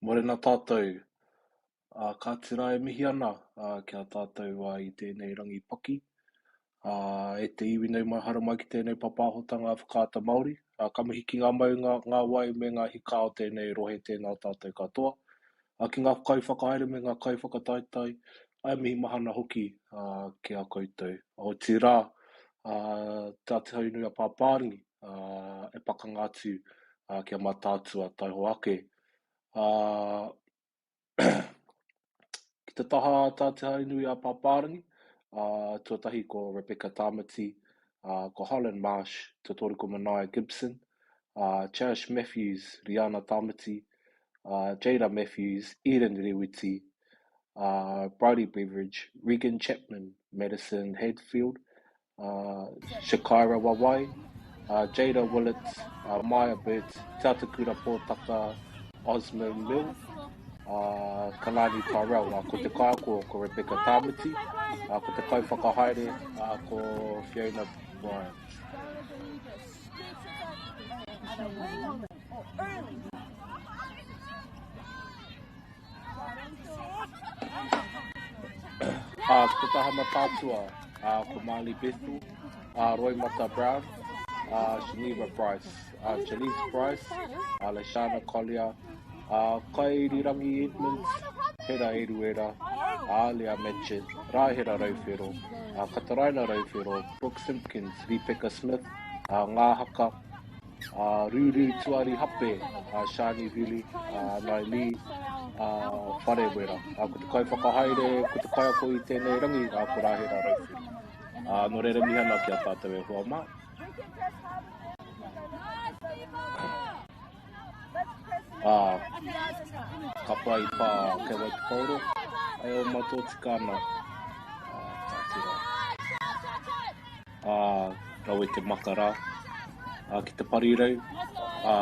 Morena tātou. Ā, kāti rā e mihi ana ki a tātou i tēnei rangi paki. Ā, e te iwi nau mai haere mai ki tēnei papāhotanga Whakaata Māori. Ā, ka mihi ki ngā maunga, ngā wai me ngā hikā o tēnei rohe tēnā tātou katoa. Ā, ki ngā kaiwhakahaere me ngā kaiwhakataetae, ā, e mihi mahana hoki ki a koutou. Otirā, ā, Te Āti Haunui a Pāpārangi, ā, e pakanga atu ki a Mātaatua taihoa ake. Ā, ki te taha a Tā Te Haunui a Pāpārangi, ā, tuatahi ko Rebecca Tāmati, ā, ko Holland Marsh, tuatoru ko Manaia Gibson, ā, Cherish Matthews, Riana Tāmati, ā, Jada Matthews, Eden Rewiti, ā, Bridie Beveridge, Regan Chapman, Madison Hadfield, Shakira Wawai, Jada Willett, Maya Burt, Te Atakura Pōtaka, Osman Mill, Kalani Tyrell, ko te kaiako ko Rebecca Tāmati, ko te kaiwhakahaere ko Fiona Bryant. Ā, ko te taha Mataatua, ā, ko Marley Bethel, ā, Roimata Brown, ā, Shaniva Bryce, ā, Janice Bryce, ā, Leshana Collier, ā, Kairirangi Edmonds, Hera Eruera, ā, Lea Matchett, Rāhera Rauwhero, ā, Kataraina Rauwhero, Brooke Simpkins, Ripeka Smith, ā, Ngāhaka, a Ruru Tuari Hape, a Shani Vili, a Nai Lee, a Wharewera. A ko te kaiwhakahaere, ko te kaiako i tēnei rangi, a ko Rahera Rauwhero. A, nō reira mihi ana ki a tātou e hoa mā. A, ka pai pā kei Waitepauro, ai o ma tōtika ana. A, ka tira. Ā, rawe te maka rā. Ā, ki te parirau, ā.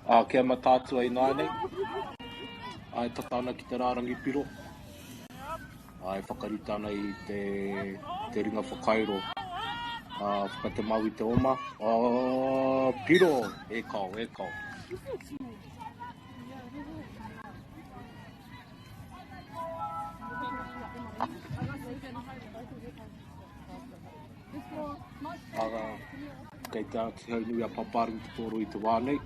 Ā, kia Mataatua ināianei, ā, e tata ana ki te rārangi piro, ā, e whakarite ana i te, te ringa whakairo, ā, whakatemau i te oma, ā, piro, e kao, e kao. Arā, kei Te Āti Haunui a Papārangi te pōro i te wā nei.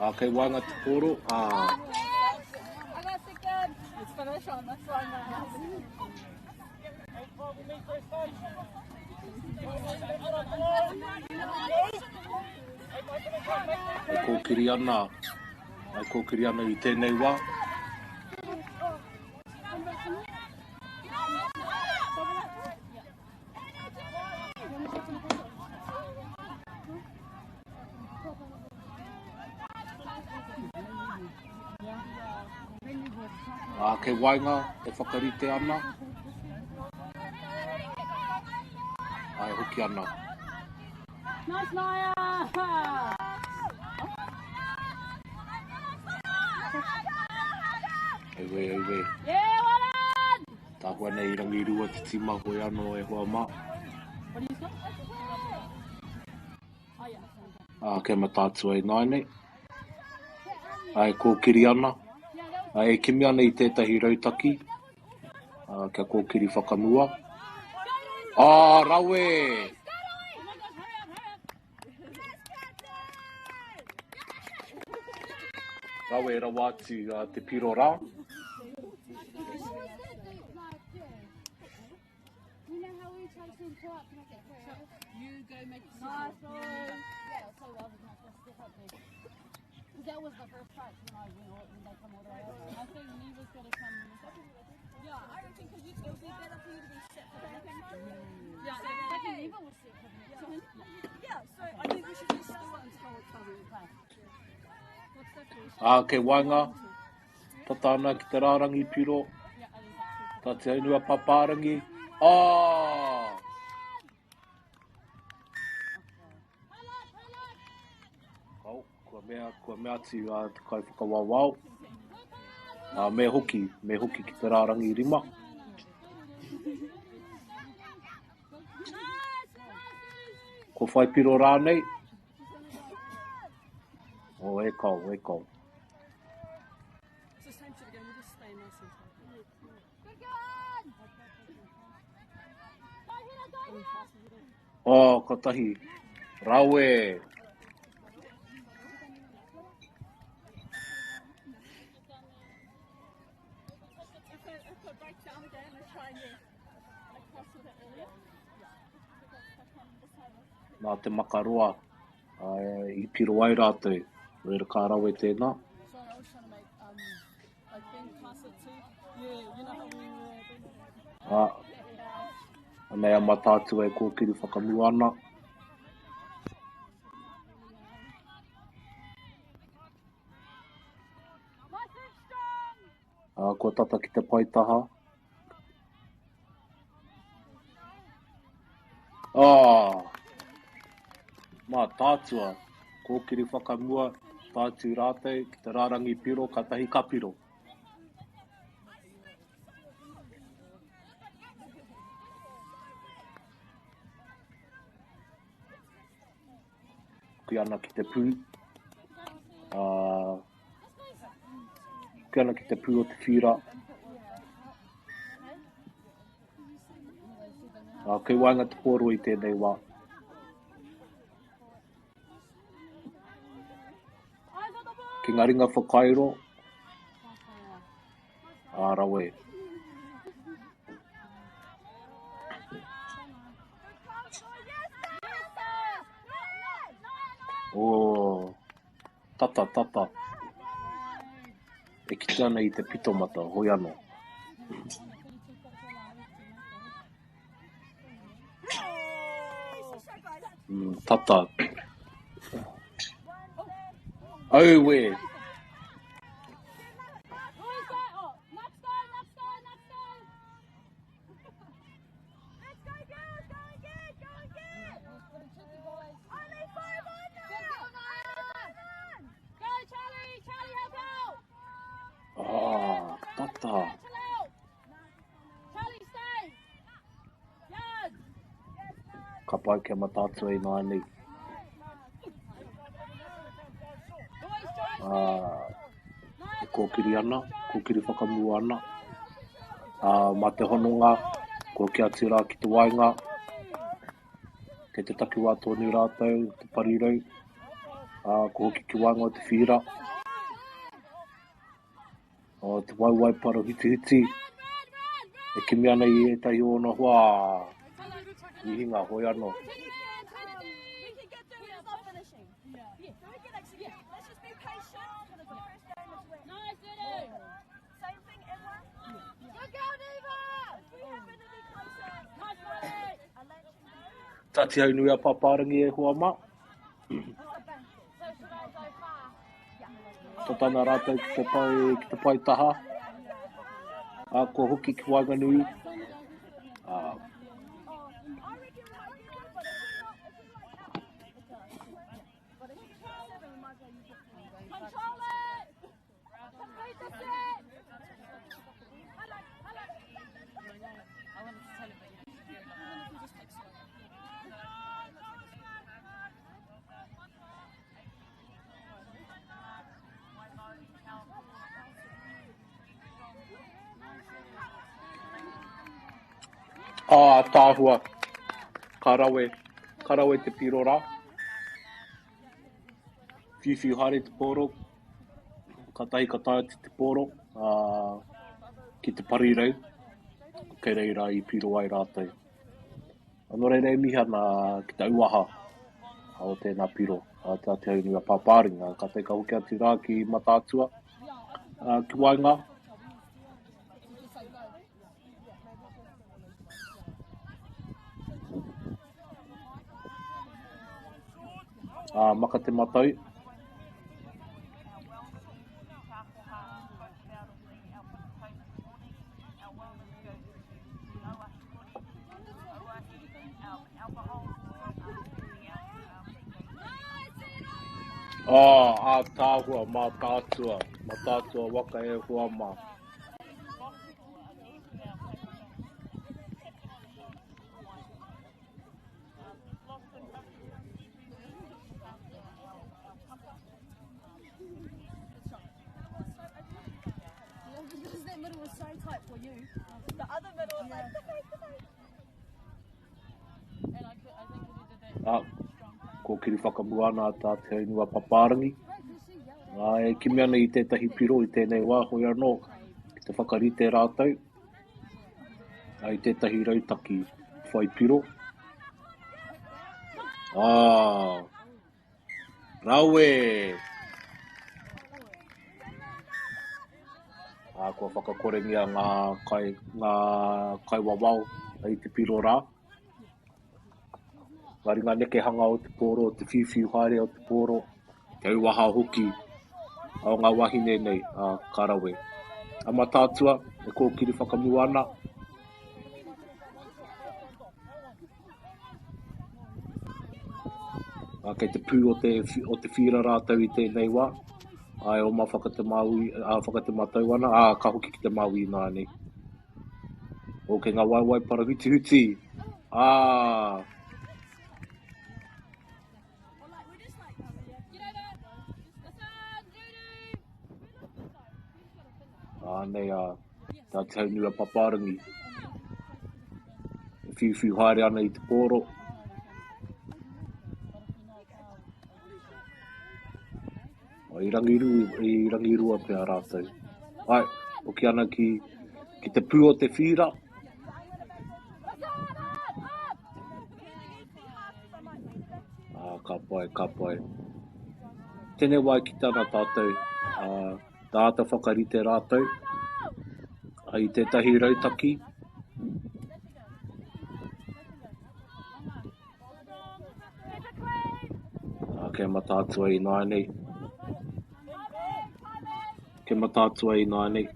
Ā, kei waenga te pōro, ā. E kōkiri ana, e kōkiri ana i tēnei wā. Ā, kei waenga e whakarite ana. Ā, e hoki ana. Nice, Naya! Auē, auē. Yeah, well done! Tāhua nei i rangirua te tīma hoi anō e hoa mā. Ā, kei Mataatua ināianei. Ā, e kōkiri ana. Ā, e kimi ana i tētahi rautaki, ā, kia kōkiri whakamua. Ā, rawe! Rawe rawa atu a te piro rā. Ā, kei waenga, tata ana ki te rārangi piro, tā Te Aunua Papārangi, ā! Kao, kua mea, kua mea atu a te kaiwhakawawao, ā, me hoki, me hoki ki te rārangi rima. Ko whai piro rānei? Oh, e kao, e kao. Oh, kotahi. Rawe. Nā te makaroa i piro ai rātou, nō reira ka rawe tēnā. Ā, anei a Mataatua e kōkiri whakamua ana. Ā, kua tata ki te paetaha. Ā, Mātaatua, kōkiri whakamua, tae atu rātou ki te rārangi piro kātahi ka piro. Hoki ana ki te pū. Ā, hoki ana ki te pū o te whira. Ā, kei waenga te pōro i tēnei wā. Ki ngā ringa whakairo, ā, rawe. Oh, tata, tata. E kite ana i te pitomata, hoi anō. Mm, tata. Aue! Ah, tata. Ka pai kia Mataatua ināianei. Ah, e kōkiri ana, kōkiri whakamua ana. Ā, mā te hononga, kua kī atu rā ki te waenga, kei te takiwā tonu rātou, te parirau, ā, kua hoki ki waenga o te whīra. O te waewae parahutihuti, e kimi ana i ētahi o ōna hoa, i hinga, hoi anō. Tāti Haunui a Pāpārangi e hoa mā. Tata ana rātou ki te pae, ki te pae taha. Ā, kua hoki ki waenganui. Ā, Ā, tāhua. Ka rawe. Ka rawe te piro rā. Whiwhi haere te pōro. Kātahi ka tae atu te pōro, ā, ki te parirau, kei reira i piro ai rātou. Nō reira e mihi ana ki te auaha, o tēnā piro, a Te Āti Haunui a Pāpārangi. Kātahi ka hoki atu rā ki Mataatua, ki waenga. Ā, maka te matau. Ā, ātaahua, Mātaatua, Mataatua waka e hoa mā. Ā, kōkiri whakamua ana tā Te Haunua Papārangi. Ā, e kimi ana i tētahi piro i tēnei wā, hoi anō, ki te whakarite rātou i tētahi rautaki whai piro. Ā, rawe! Ā, kua whakakorengia ngā kai, ngā kaiwawao i te piro rā. Ngā ringa nekehanga o te pōro, te whiuwhiu haere o te pōro, te auaha hoki o ngā wahine nei, ā, ka rawe. A Mataatua, e kōkiri whakamua ana. Ā, kei te pū o te, o te whira rātou i tēnei wā. Ā, e oma whakatemāui, ā, whakatematau ana, ā, ka hoki ki te māui ināianei. O kei ngā waewae parahutihuti. Ā! Ānei a Tā Te Haunui a Papārangi. E whiuwhiu haere ana i te pōro. I rangiru, i rangirua pea rātou. Ai, hoki ana ki, ki te pū o te whīra. Ah, ka pai, ka pai. Tēnei wā ki tana tātou, uh, tā āta whakarite rātou i tētahi rautaki. Ā, kei Mataatua ināianei. Kei Mataatua ināianei.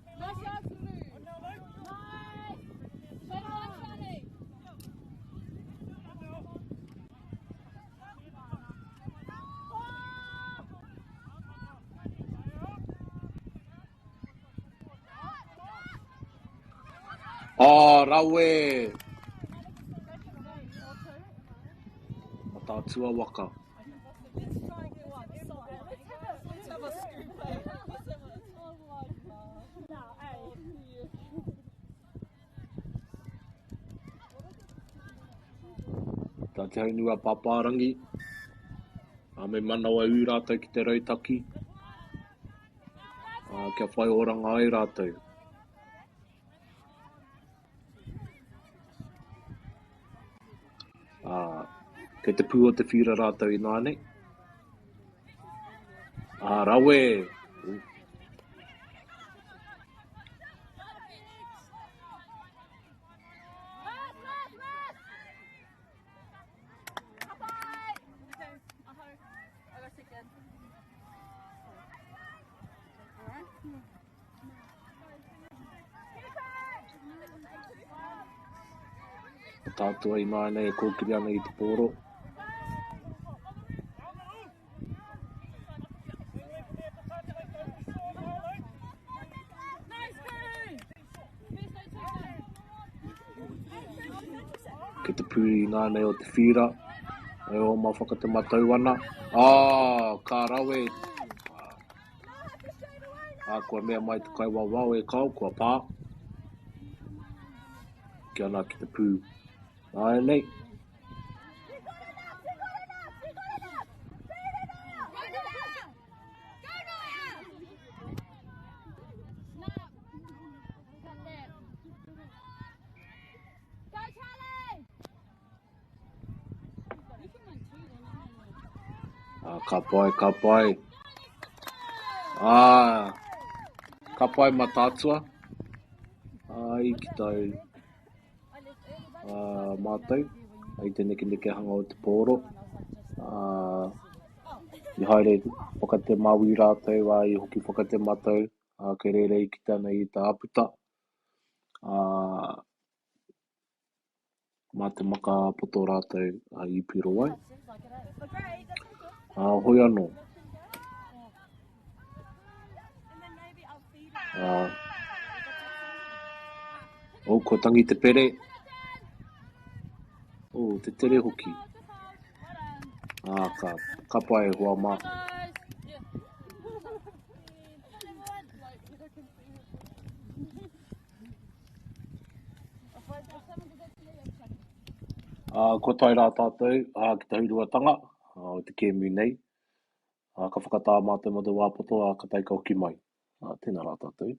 Oh, rawe! Mataatua waka. Tā Te Haunua Pāpārangi, ā, me manawa ū rātou ki te rautaki, ā, kia whai oranga ai rātou. Ā, kei te pū o te whira rātou ināianei. Ā, rawe! Ko tātua ināianei e kōkiri ana i te pōro. Kei te pū ināianei o te whīra, e oma whakatematau ana. Ā, ka rawe! Ā, kua mea mai te kaiwawao e kao, kua pā. Ki ana ki te pū. Āianei. Ā, ka pai, ka pai. Ā, ka pai Mataatua. Ā, i ki tau ā, mātou, i te nekenekehanga o te pōro. Ā, i haere whakatemāui rātou, ā, i hoki whakatematau, ā, kei reira i kite ana i te āputa. Ā, Mā te maka poto rātou i piro ai. Ā, hoi anō. Ā, oh, kua tangi te pere. Oh, te tere hoki. Ā, ka, ka pai e hoa mā. Ā, kua tae rā tātou ā, ki te hauruatanga o te kēmu nei. Ā, ka whakatā mātou mō te wā poto, ā, ka tae ka hoki mai. Ā, tēnā rā tātou.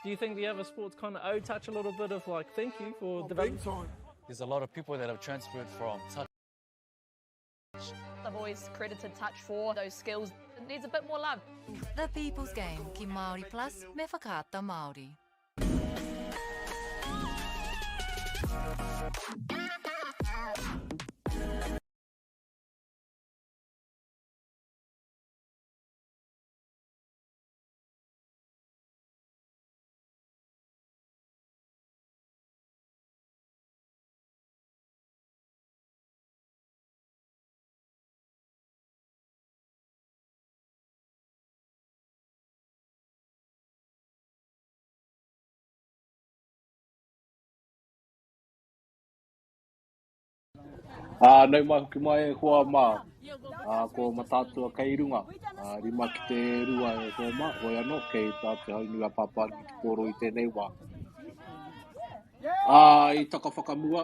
Do you think the other sports kind of owe touch a little bit of like thank you for oh, developing? Big time. There's a lot of people that have transferred from touch. I've always credited touch for those skills. It needs a bit more love. The People's Game ki Māori Plus me Whakaata Māori. Ā, nau mai hoki mai e hoa mā. Ā, ko Mataatua kei runga. Ā, 5-2 e hoa mā. Hoi anō, kei tā Te Haunui a Pāpārangi te pōro i tēnei wā. Ā, i taka whakamua,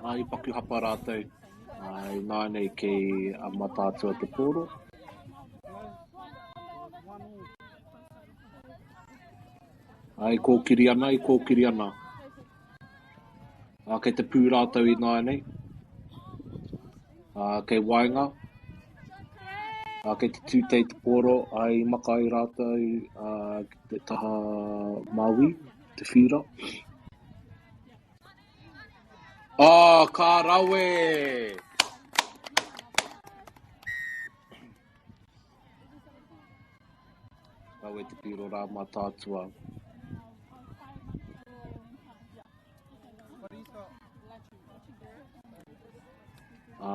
ā, i paku hapa rātou. Ā, ināianei kei a Mataatua te pōro. Ā, e kōkiri ana, e kōkiri ana. Ā, kei te pū rātou ināianei. Ā, kei waenga. Ā, kei te tūtei te pōro, ā, i maka ai rātou ā, ki te taha māui, te whīra. Ā, ka rawe! Rawe te piro rā Mātaatua. Ā,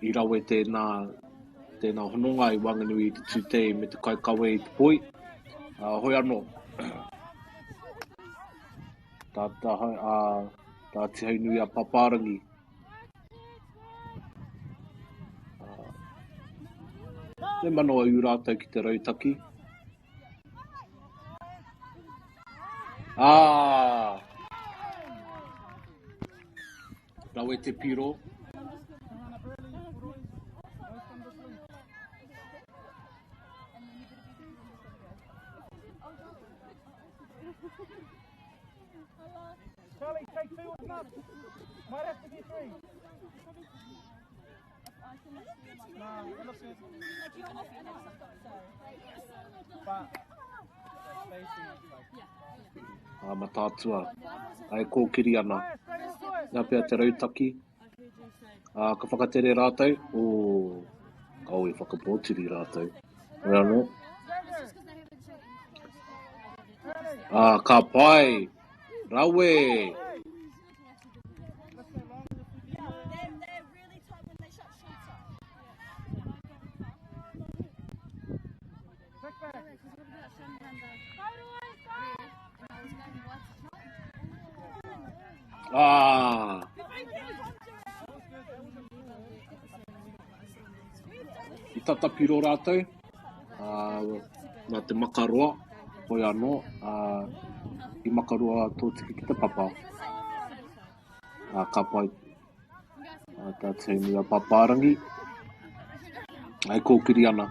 i rawe tēnā, tēnā hononga i waenganui i te tūtei me te kaikawe i te poi. Ā, hoi anō. Tā, tā, ā, tā Tihaunui a Papārangi. Me manawa ū rātou ki te rautaki. Ā! Rawe te piro. Charlie, take two or none. Might have to be three. Nah, it looks good. But spacing is like. Ā, Mataatua, e kōkiri ana. Nā pea te rautaki, ā, ka whakatere rātou, ō, kao i whakapōtiri rātou. Hoi anō. Ā, ka pai! Rawe! Ah! I tata piro rātou, ā, nā te makaroa, hoi anō, ā, i makaroa tōtika ki te papa. Ā, ka pai ā, tā Te Nui a Pāpārangi, e kōkiri ana,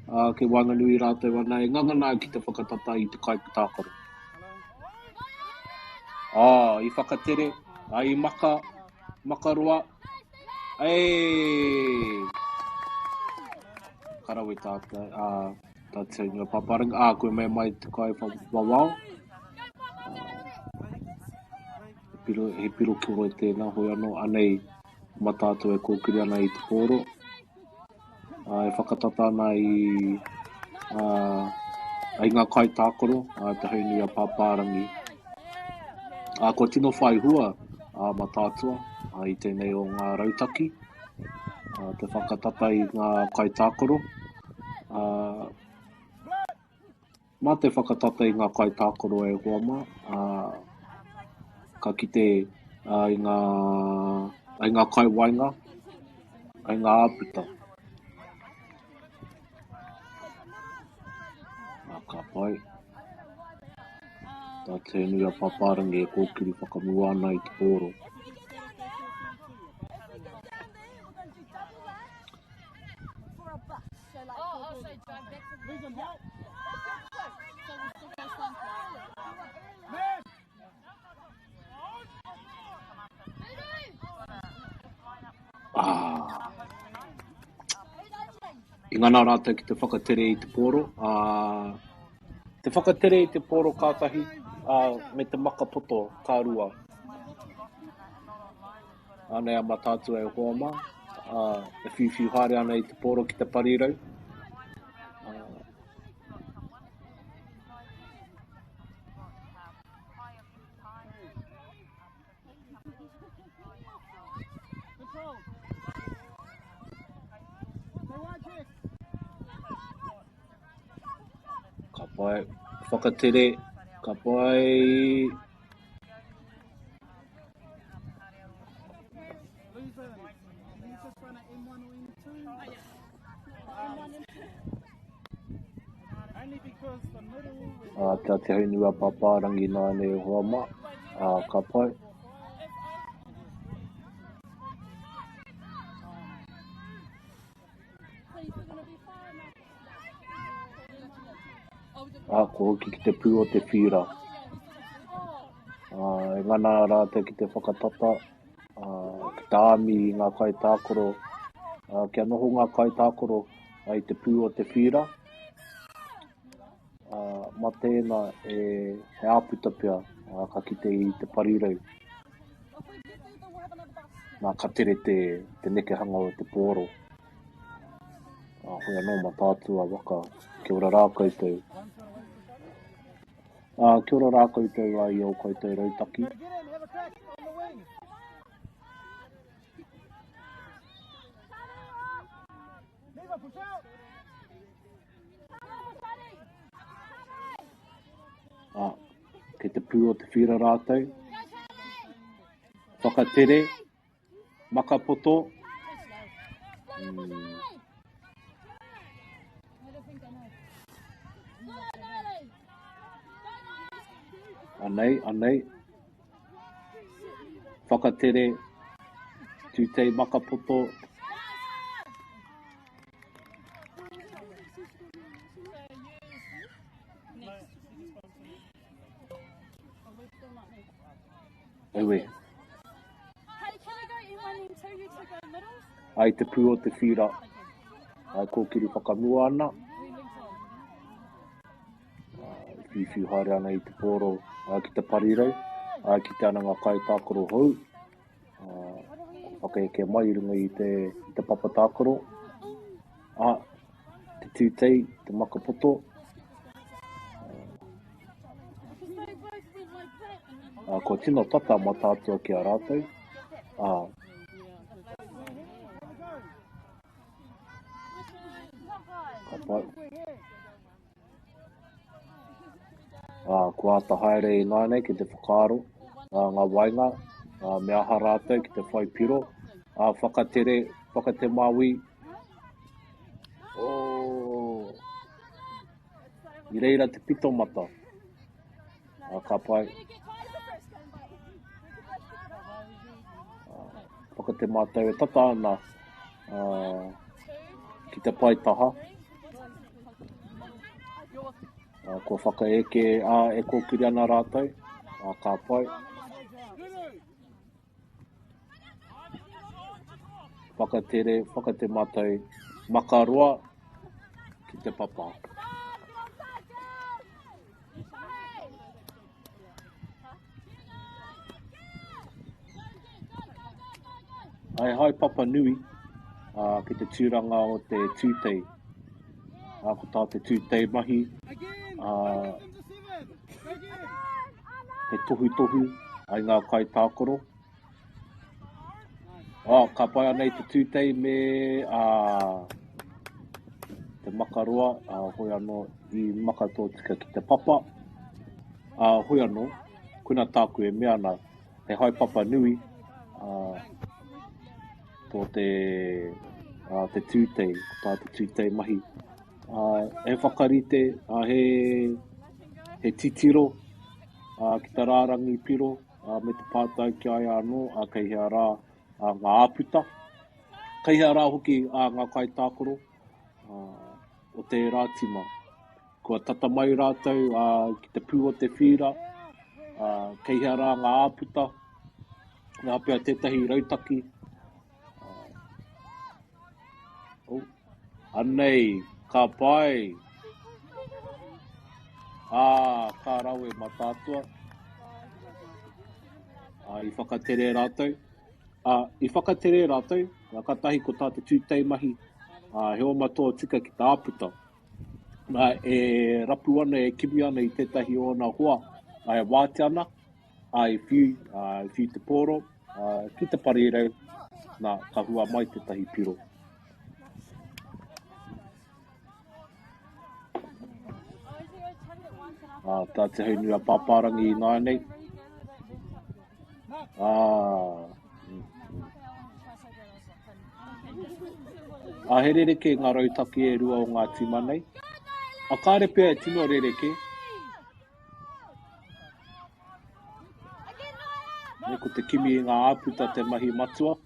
ā, kei waenganui rātou ana e ngangana ki te whakatata i te kaitākaro. Ā, i whakatere, ā, i maka, makaroa, e! Ka rawe tā, ā, tā Te Nui a Pāpārangi, ā, koe mea mai te kai wawao. He piro, he piro kore tēnā, hoi anō, anei Matātou e kōkiri ana i te pōro, ā, e whakatata ana i, ā, i ngā kaitākaro, ā, Te Haunui a Pāpārangi. Ā, kua tino whai hua a Mataatua ā, i tēnei o ngā rautaki, ā, te whakatata i ngā kaitākaro, ā, Mā te whakatata i ngā kaitākaro e hoa mā, ā, ka kite i ngā, i ngā kaiwaenga, i ngā āputa. Ā, ka pai. Tā Te Nui a Pāpārangi e kōkiri whakamua ana i te pōro. Ah. I ngana rātou ki te whakatere i te pōro, ā, te whakatere i te pōro kātahi, ā, me te maka poto ka rua. Anei a Mataatua e hoa mā, ā, e whiuwhiu haere ana i te pōro ki te parirau. Ā, Ka pai, whakatere, ka pai. Ā, kia te haunui a Pāpārangi nāianei e hoa mā, ā, ka pai. Ā, kua hoki ki te pū o te whīra. Ā, e ngana rātou ki te whakatata, ā, ki te āmi i ngā kaitākaro, ā, kia noho ngā kaitākaro i te pū o te whīra. Ā, mā tēnā e, he āputa pea, ā, ka kite i te parirau. Nā, ka tere te, te nekehanga o te pōro. Ā, hoi anō Mataatua waka, kia ora rā koutou. Ā, kia ora rā koutou ā, i ō koutou rautaki. Ā, kei te pū o te whira rātou. Whakatere. Makapoto. Mm. Anei, anei. Whakatere. Tūtei makapoto. Ai te pū o te whira, ai kōkiri whakamua ana, whiwhiu haere ana i te pōro ki te parirau, kite ana ngā kaitākaro hou, whakaeke mai i runga i te, i te papa tākaro, a, te tūtei, te makapoto, Ā, kua tino tata Mātaatua ki a rātou, ā, ka pai. Ā, kua āta haere ināianei ki te whakaaro, ā, ngā waenga, ā, me aha rātou ki te whai piro, ā, whakatere, whakatemāui, oh, I reira te pito mata. A, ka pai. Whakatemātau e tata ana ki te pae taha. Kua whakaeke a, e kōkiri ana rātou. A, ka pai. Whakatere, whakatemātau, makaroa ki te papa. Ai haepapa nui ā, ki te tūranga o te tūtei. Ā, ko tā te tūtei mahi, ā, he tohutohu ai ngā kaitākaro. Ā, ka pai anei te tūtei me ā, te makaroa, ā, hoi anō i maka tōtika ki te papa. Ā, hoi anō, koina tāku e mea ana, he haepapa nui ā, tō te, ā, te tūtei, ko tā te tūtei mahi. Ā, he whakarite, ā, he, he titiro ā, ki te rārangi piro ā, me te pātai ki a ia anō, ā, kei hea rā ā, ngā āputa, kei hea rā hoki ā, ngā kaitākaro ā, o tērā tima. Kua tata mai rātou ā, ki te pū o te whīra, ā, kei hea rā ngā āputa, nā pea tētahi rautaki. Ā, oh, anei, ka pai! Ā, ka rawe Mātaatua. Ā, i whakatere rātou. Ā, i whakatere rātou, ā, kātahi ko tā te tūtei mahi, ā, he oma tōtika ki te āputa. Nā, e rapu ana, e kimi ana i tētahi o ōna hoa, ā, e wātea ana, ā, i whiu, ā, i whiu te pōro, ā, ki te parirau, nā, ka hua mai tētahi piro. Ā, tā Te Haunui a Pāpārangi ināianei. Ā, Ā, he rerekē ngā rautaki e rua o ngā tīma nei. Ā, kāre pea e tino rerekē. Me ko te kimi i ngā āputa te mahi matua.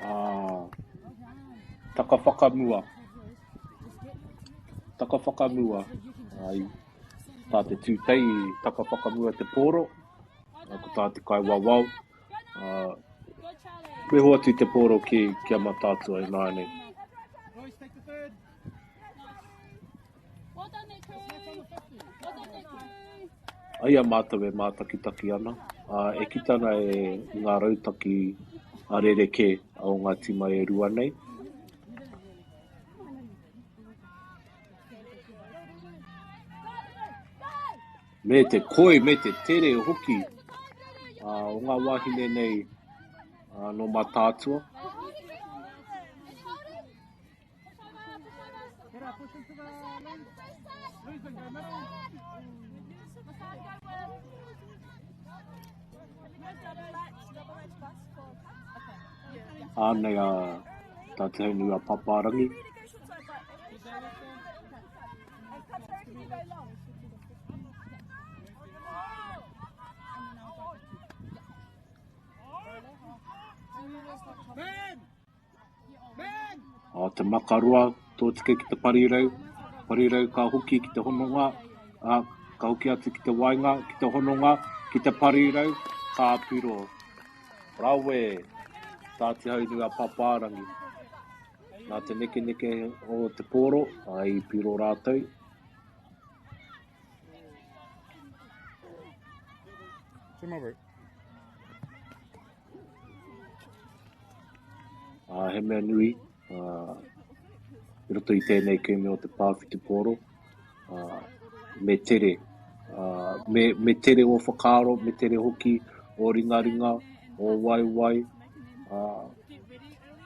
Ā, taka whakamua. Taka whakamua. Ā, i tā te tūtei i taka whakamua te pōro. Ā, ko tā te kaiwawao. Ā, me hoatu te pōro ki, ki a Mataatua ināianei. Ai a mātou e mātakitaki ana, ā, e kite ana e i ngā rautaki a rerekē o ngā tīma e rua nei. Me te koi, me te tere hoki ā, o ngā wāhine nei ā, nō Mātaatua. Ānei a tā Te Haunui a Pāpārangi. Ā, te makaroa, tōtika ki te parirau, parirau ka hoki ki te hononga, ā, Ka hoki atu ki te waenga, ki te hononga, ki te parirau, ka piro. Rawe! Tā Te Haunui a Papārangi. Nā te nekeneke o te pōro, ā, i piro rātou. Ā, he mea nui, ā, i roto i tēnei kēmu o te pā whutupōro, ā, me tere, ā, me, me tere ō whakaaro, me tere hoki ō ringaringa, ō waewae, ā,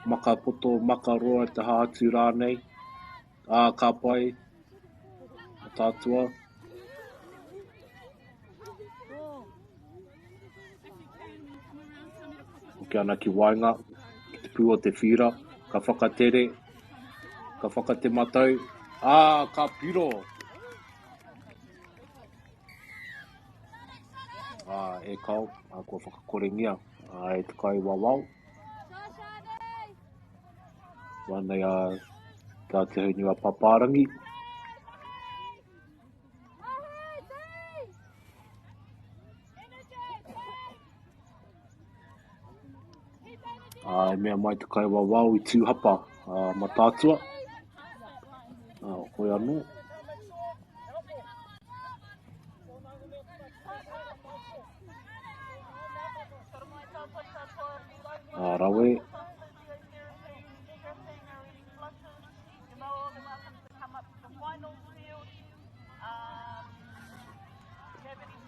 maka poto, maka roa te aha atu rānei, ā, ka pai, Mātaatua. Hoki ana ki waenga, ki te pū o te whīra, ka whakatere, ka whakatematau, ā, ka piro! Ā, e kao, ā, kua whakakorengia, ā, e te kaiwawao. Rānei a Tā Te Haunui a Papārangi. Ā, e mea mai te kaiwawao i tūhapa a Mataatua. Ā, hoi anō. Ā, rawe.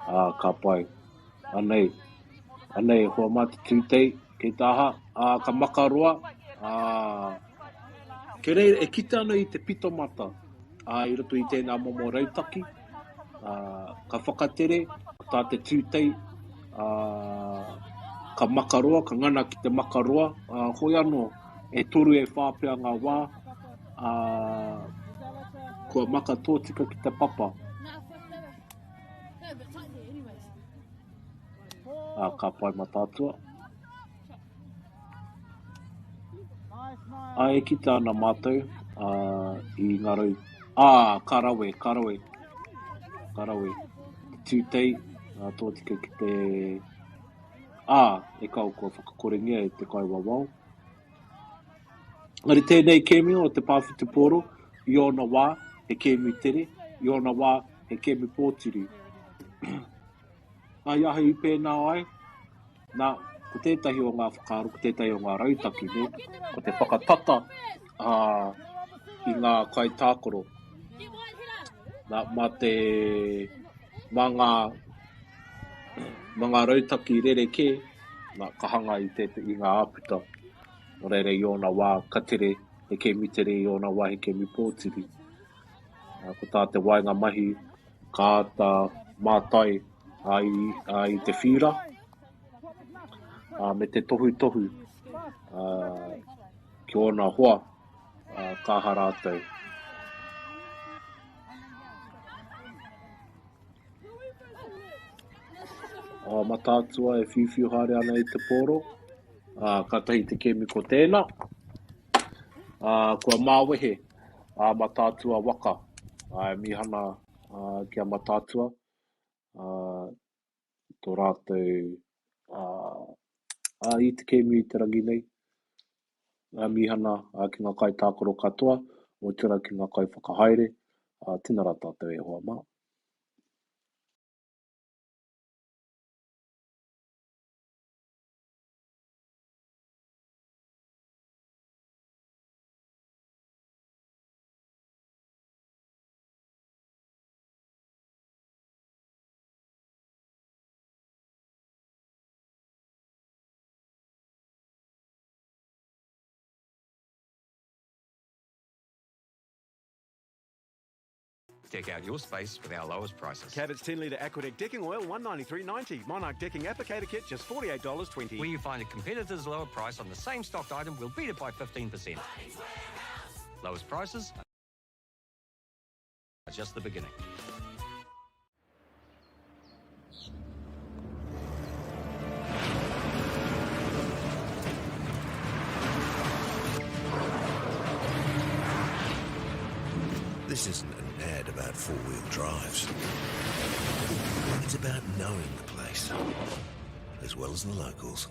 Ā, ka pai. Anei, anei, hoa mā te tūtei, kei te aha, ā, ka makaroa, ā, kei reira, e kite ana i te pitomata, ā, i roto i tēnā momo rautaki, ā, ka whakatere, ko tā te tūtei, ā, ka makaroa, ka ngana ki te makaroa, ā, hoi anō, e toru e whā pea ngā wā, ā, kua maka tōtika ki te papa. Ā, ka pai Mataatua. Ā, e kite ana mātou, ā, i ngā rau, ā, ka rawe, ka rawe, ka rawe. Te tūtei, ā, tōtika ki te, ā, e kao kua whakakorengia e te kaiwawao. Engari tēnei kēmu o te pā whutupōro, i ōna wā, he kēmu tere, i ōna wā, he kēmu pōturi. Ai aha i pēnā ai? Nā, ko tētahi o ngā whakaaro, ko tētahi o ngā rautaki, nē, ko te whakatata ā, i ngā kaitākaro. Nā, mā te, mā ngā, mā ngā rautaki rerekē, nā, ka hanga i, te, i ngā āputa. Nō reira, i ōna wā, ka tere, he kēmu tere, i ōna wā, he kēmu pōturi. Ā, ko tā te waenga mahi, ka āta mātai ā, i, ā, i te whīra, ā, me te tohutohu ā, ki ōna hoa, ā, ka aha rātou. Ā, Mataatua e whiuwhiu haere ana i te pōro, ā, kātahi te kēmu ko tēnā. Ā, kua māwehe ā Mataatua waka, ā, e mīhana ā, ki a Mataatua, ā, tō rātou ā, ā, i te kēmu i te rangi nei, ā, mīhana ā, ki ngā kaitākaro katoa, otirā ki ngā kaiwhakahaere, ā, tēnā rā tātou e hoa mā. Deck out your space with our lowest prices. Cabot's 10 litre Aquadec decking oil, $193.90. Monarch decking applicator kit, just $48.20. Where you find a competitor's lower price on the same stocked item, we'll beat it by 15%. Lowest prices are just the beginning. This isn't an ad about four-wheel drives. It's about knowing the place, as well as the locals.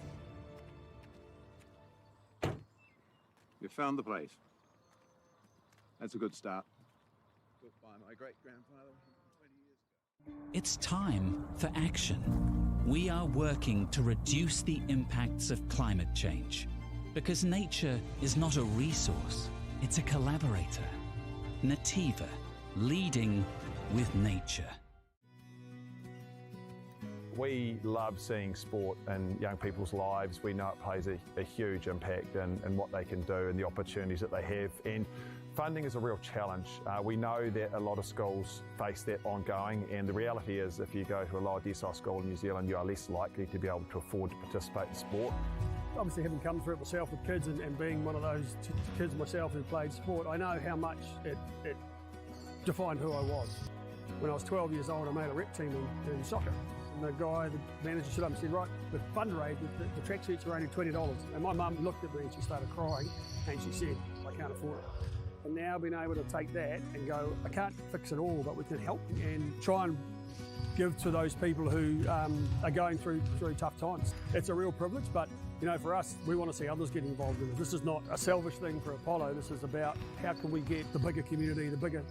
You found the place. That's a good start. Built by my great-grandfather 20 years ago. It's time for action. We are working to reduce the impacts of climate change because nature is not a resource, it's a collaborator. Nativa, leading with nature. We love seeing sport in young people's lives. We know it plays a, a huge impact in, in what they can do and the opportunities that they have. And funding is a real challenge. Uh, we know that a lot of schools face that ongoing, and the reality is if you go to a lower decile school in New Zealand, you are less likely to be able to afford to participate in sport. Obviously, having come through it myself with kids and, and being one of those kids myself who played sport, I know how much it, it defined who I was. When I was 12 years old, I made a rep team in, in soccer. And the guy, the manager stood up and said, right, the fundraiser, the, the tracksuits are only $20. And my mum looked at me and she started crying and she said, I can't afford it. And now being able to take that and go, I can't fix it all, but we can help and try and give to those people who um, are going through through tough times. It's a real privilege, but you know, for us, we want to see others get involved in it. This is not a selfish thing for Apollo. This is about how can we get the bigger community, the bigger,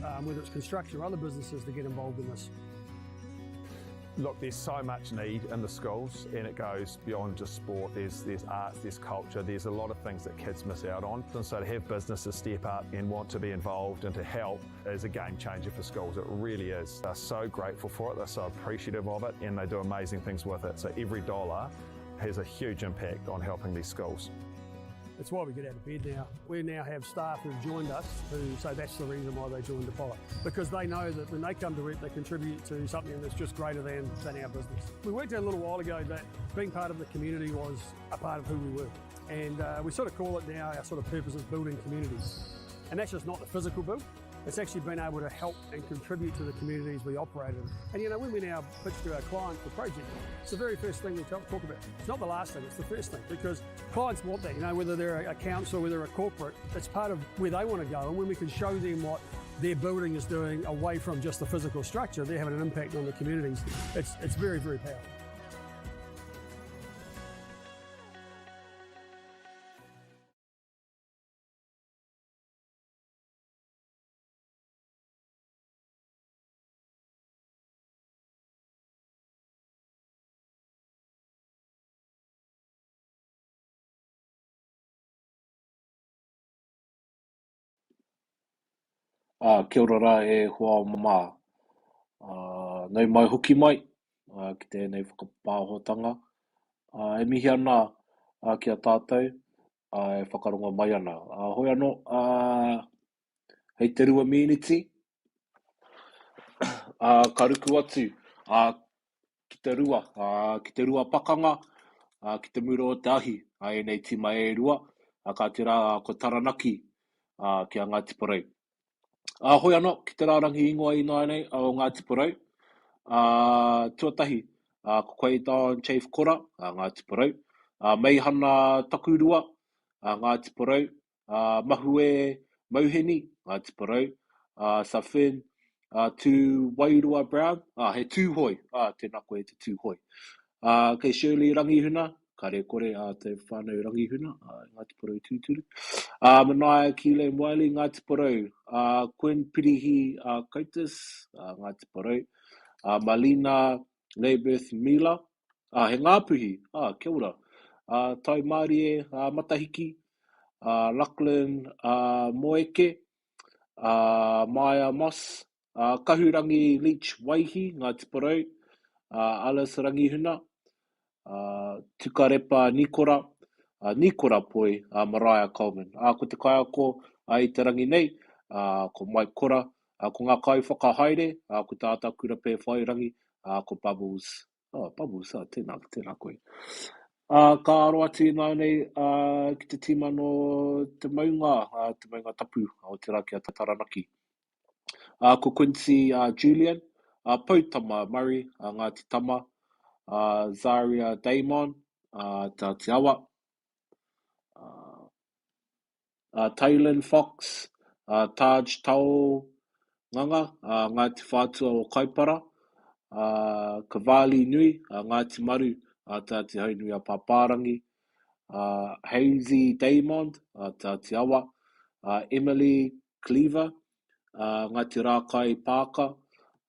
um, whether it's construction or other businesses, to get involved in this. Look, there's so much need in the schools, and it goes beyond just sport. There's, there's arts, there's culture, there's a lot of things that kids miss out on. And so to have businesses step up and want to be involved and to help is a game changer for schools. It really is. They're so grateful for it, they're so appreciative of it, and they do amazing things with it. So every dollar has a huge impact on helping these schools. It's why we get out of bed now. We now have staff who've joined us who say that's the reason why they joined Apollo. Because they know that when they come to work, they contribute to something that's just greater than, than our business. We worked out a little while ago that being part of the community was a part of who we were. And uh, we sort of call it now our sort of purpose is building communities. And that's just not the physical build, it's actually been able to help and contribute to the communities we operate in. And you know, when we now pitch to our clients the project, it's the very first thing we talk, talk about. It's not the last thing, it's the first thing because clients want that, you know, whether they're a council, whether a corporate, it's part of where they want to go. And when we can show them what their building is doing away from just the physical structure, they're having an impact on the communities. It's, it's very, very powerful. Ā, kia ora rā e hoa mā. Ā, nau mai hoki mai ā, ki tēnei whakapāhotanga. Ā, e mihi ana ā, ki a tātou ā, e whakarongo mai ana. Ā, hoi anō, ā, hei te rua mīniti, ā, ka ruku atu ā, ki te rua, ā, ki te rua pakanga, ā, ki te mura o te ahi, ā, ēnei tīma e rua, ā, kāti rā ko Taranaki, ā, ki a Ngāti Porou. Ā, hoi anō, ki te rārangi ingoa ināianei o Ngāti Porou, ā, tuatahi, ā, ko Quaydon Chafe Kora, ā, Ngāti Porou, ā, Meihana Takurua, ā, Ngāti Porou, ā, Mahue Mauheni, Ngāti Porou, ā, Safin, ā, Tū Wairua Brown, ā, he Tūhoe, ā, tēnā koe e te Tūhoe. Ā, kei Shirley Rangihuna, kare kore a te whānau Rangihuna, ā, Ngāti Porou tūturu. Ā, Manaia Keelan Wiley, Ngāti Porou. Ā, Gwen Pirihi ā, Coates, ā, Ngāti Porou. Ā, Malina Leiberth Mila, ā, he Ngāpuhi, ā, kia ora. Ā, Taimārie ā, Matahiki, ā, Lachlan ā, Moeke, ā, Maia Moss, ā, Kahurangi Leach Waihi, Ngāti Porou, ā, Alice Rangihuna, ā, Tukarepa Nikora, ā, Nikora Poi, ā, Mariah Coleman. Ā, ko te kaiako ā, i te rangi nei, ā, ko Mike Kora, ā, ko ngā kaiwhakahaere, ā, ko Tā Atakura Pēwhairangi, ā, ko Bubbles. Oh, Bubbles, ā, tēnā, tēnā koe. Ā, ka aro atu ināianei ā, ki te tīma nō te maunga, ā, te maunga tapu o te rā ki a Taranaki. Ā, ko Quincy ā, Julian, ā, Poutama Murray, ā, Ngāti Tama, ā, Zaria Damon, ā, Te Āti Awa, ā, ā, Taylin Fox, ā, Taj Tao, Nganga, Ngāti Whātua o Kaipara, Kavali Nui, Ngāti Maru, Te Āti Haunui a Pāpārangi, Hazy Daymond, Te Āti Awa, Emily Cleaver, Ngāti Rākai Pāka,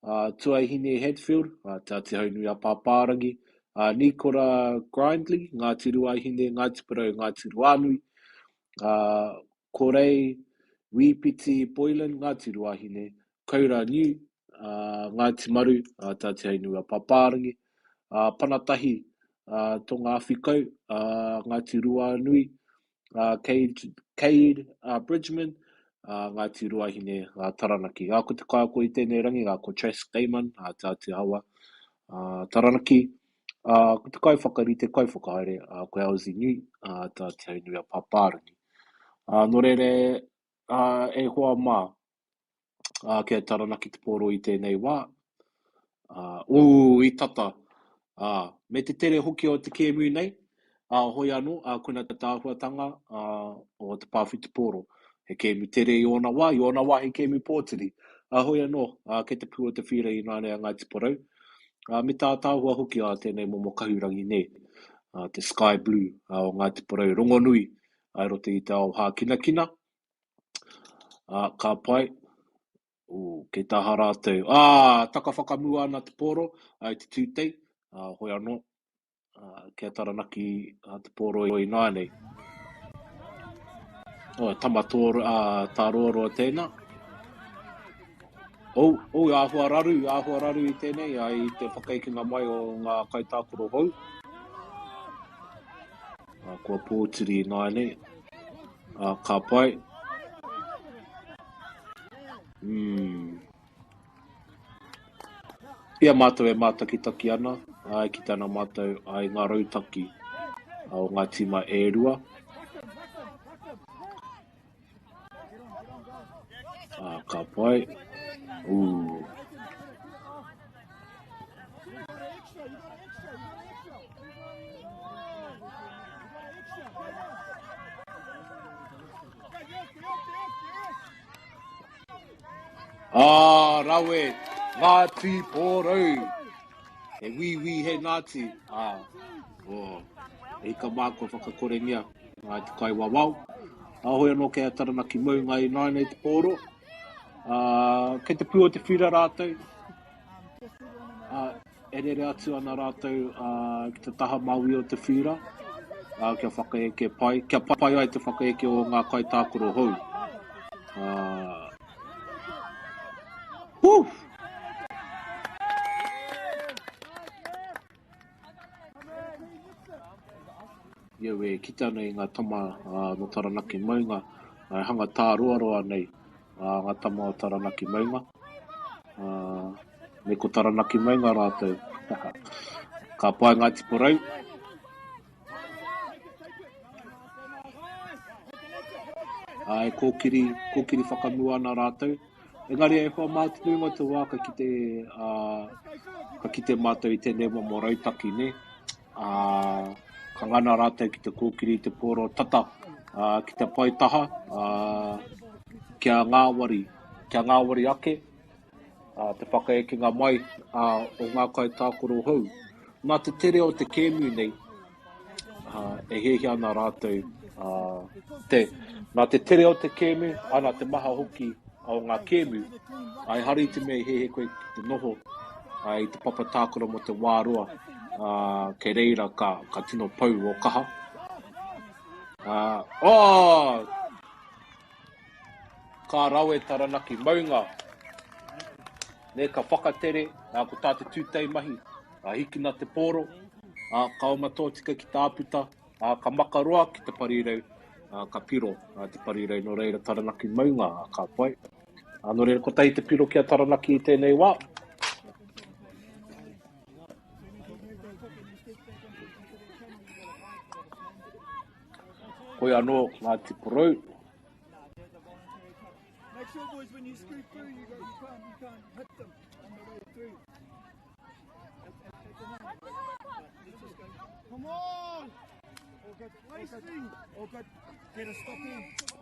Tuahine Hadfield, Te Āti Haunui a Pāpārangi, Nikora Grindley, Ngāti Ruahine, Ngāti Porou, Ngāti Ruānui, Korei Wīpiti Boylan, Ngāti Ruahine, Kaura Niu, Ngāti Maru, Te Āti Haunui a Pāpārangi, Panatahi Tonga Awhikau, Ngāti Ruanui, Cade Bridgman, Ngāti Ruahine, Taranaki. Ko te kaiako i tēnei rangi, ko Trask Damon, Te Āti Awa, Taranaki. Ko te kaiwhakarite, kaiwhakahaere, ko Elsie Nui, Te Āti Haunui a Pāpārangi. Nō reira, e hoa mā, kia Taranaki te pōro i tēnei wā. Ū, i tata. Me te tere hoki o te kēmu nei, hoi anō, koina te āhuatanga o te pā whutupōro. He kēmu tere i ōna wā, i ōna wā he kēmu pōturi. Hoi anō, kei te pū o te whira ināianei a Ngāti Porou. Me te ātaahua hoki a tēnei momo kahurangi nē, te sky blue o Ngāti Porou rongonui i roto i te ao hākinakina. Ka pai. Ū, kei taha rātou. Ā, taka whakamua ana te pōro i te tūtei, hoi anō, kia Taranaki te pōro ināianei. Oh, tama tō, tārōroa tēnā. Oh, oh, āhua raru, āhua raru i tēnei, i te whakaekenga mai o ngā kaitākaro hou. Kua pōturi ināianei. Ka pai. Mm. I a mātou e mātakitaki ana, e kite ana mātou i ngā rautaki o ngā tīma e rua. Ka pai. Ū. Ā, rawe! Ngāti Porou! He wīwī, he Ngāti. Ā, oh, e ika mā kua whakakorengia ā, te kaiwawao. Ā, hoi anō kei a Taranaki maunga ināianei te pōro. Ā, kei te pū o te whira rātou. Ā, E rere atu ana rātou ki te taha māui o te whīra, kia whakaeke pai, kia pai ai te whakaeke o ngā kaitākaro hou. Woo! I au e kite ana i ngā tama nō Taranaki maunga, e hanga tāroaroa nei ngā tama o Taranaki maunga. Me ko Taranaki maunga rātou. Ka pai Ngāti Porou. E kōkiri, kōkiri whakamua ana rātou. Engari e hoa mā te nuinga o te wā ka kite, ka kite mātou i tēnei momo rautaki, nē. Ā, ka ngana rātou ki te kōkiri i te pōro tata ā, ki te pae taha, ā, kia ngāwari, kia ngāwari ake ā, te whakaekenga mai ā, o ngā kaitākaro hou. Nā te tere o te kēmu nei, ā, e hiahia ana rātou, ā, te, nā te tere o te kēmu, ā, nā te maha hoki o ngā kēmu, ā, ehara i te mea i hiahia koe ki te noho ā, i te papa tākaro mō te wā roa, ā, kei reira ka, ka tino pau o kaha. Ā, oh! Ka rawe Taranaki maunga. Nē, ka whakatere, ā, ko tā te tūtei mahi, ā, hikina te pōro, ā, ka oma tōtika ki te āputa, ā, ka makaroa ki te parirau, ā, ka piro ā, te parirau, nō reira Taranaki maunga, ā, ka pai. Ā, nō reira kotahi te piro ki a Taranaki i tēnei wā. Hoi anō, Ngāti Porou.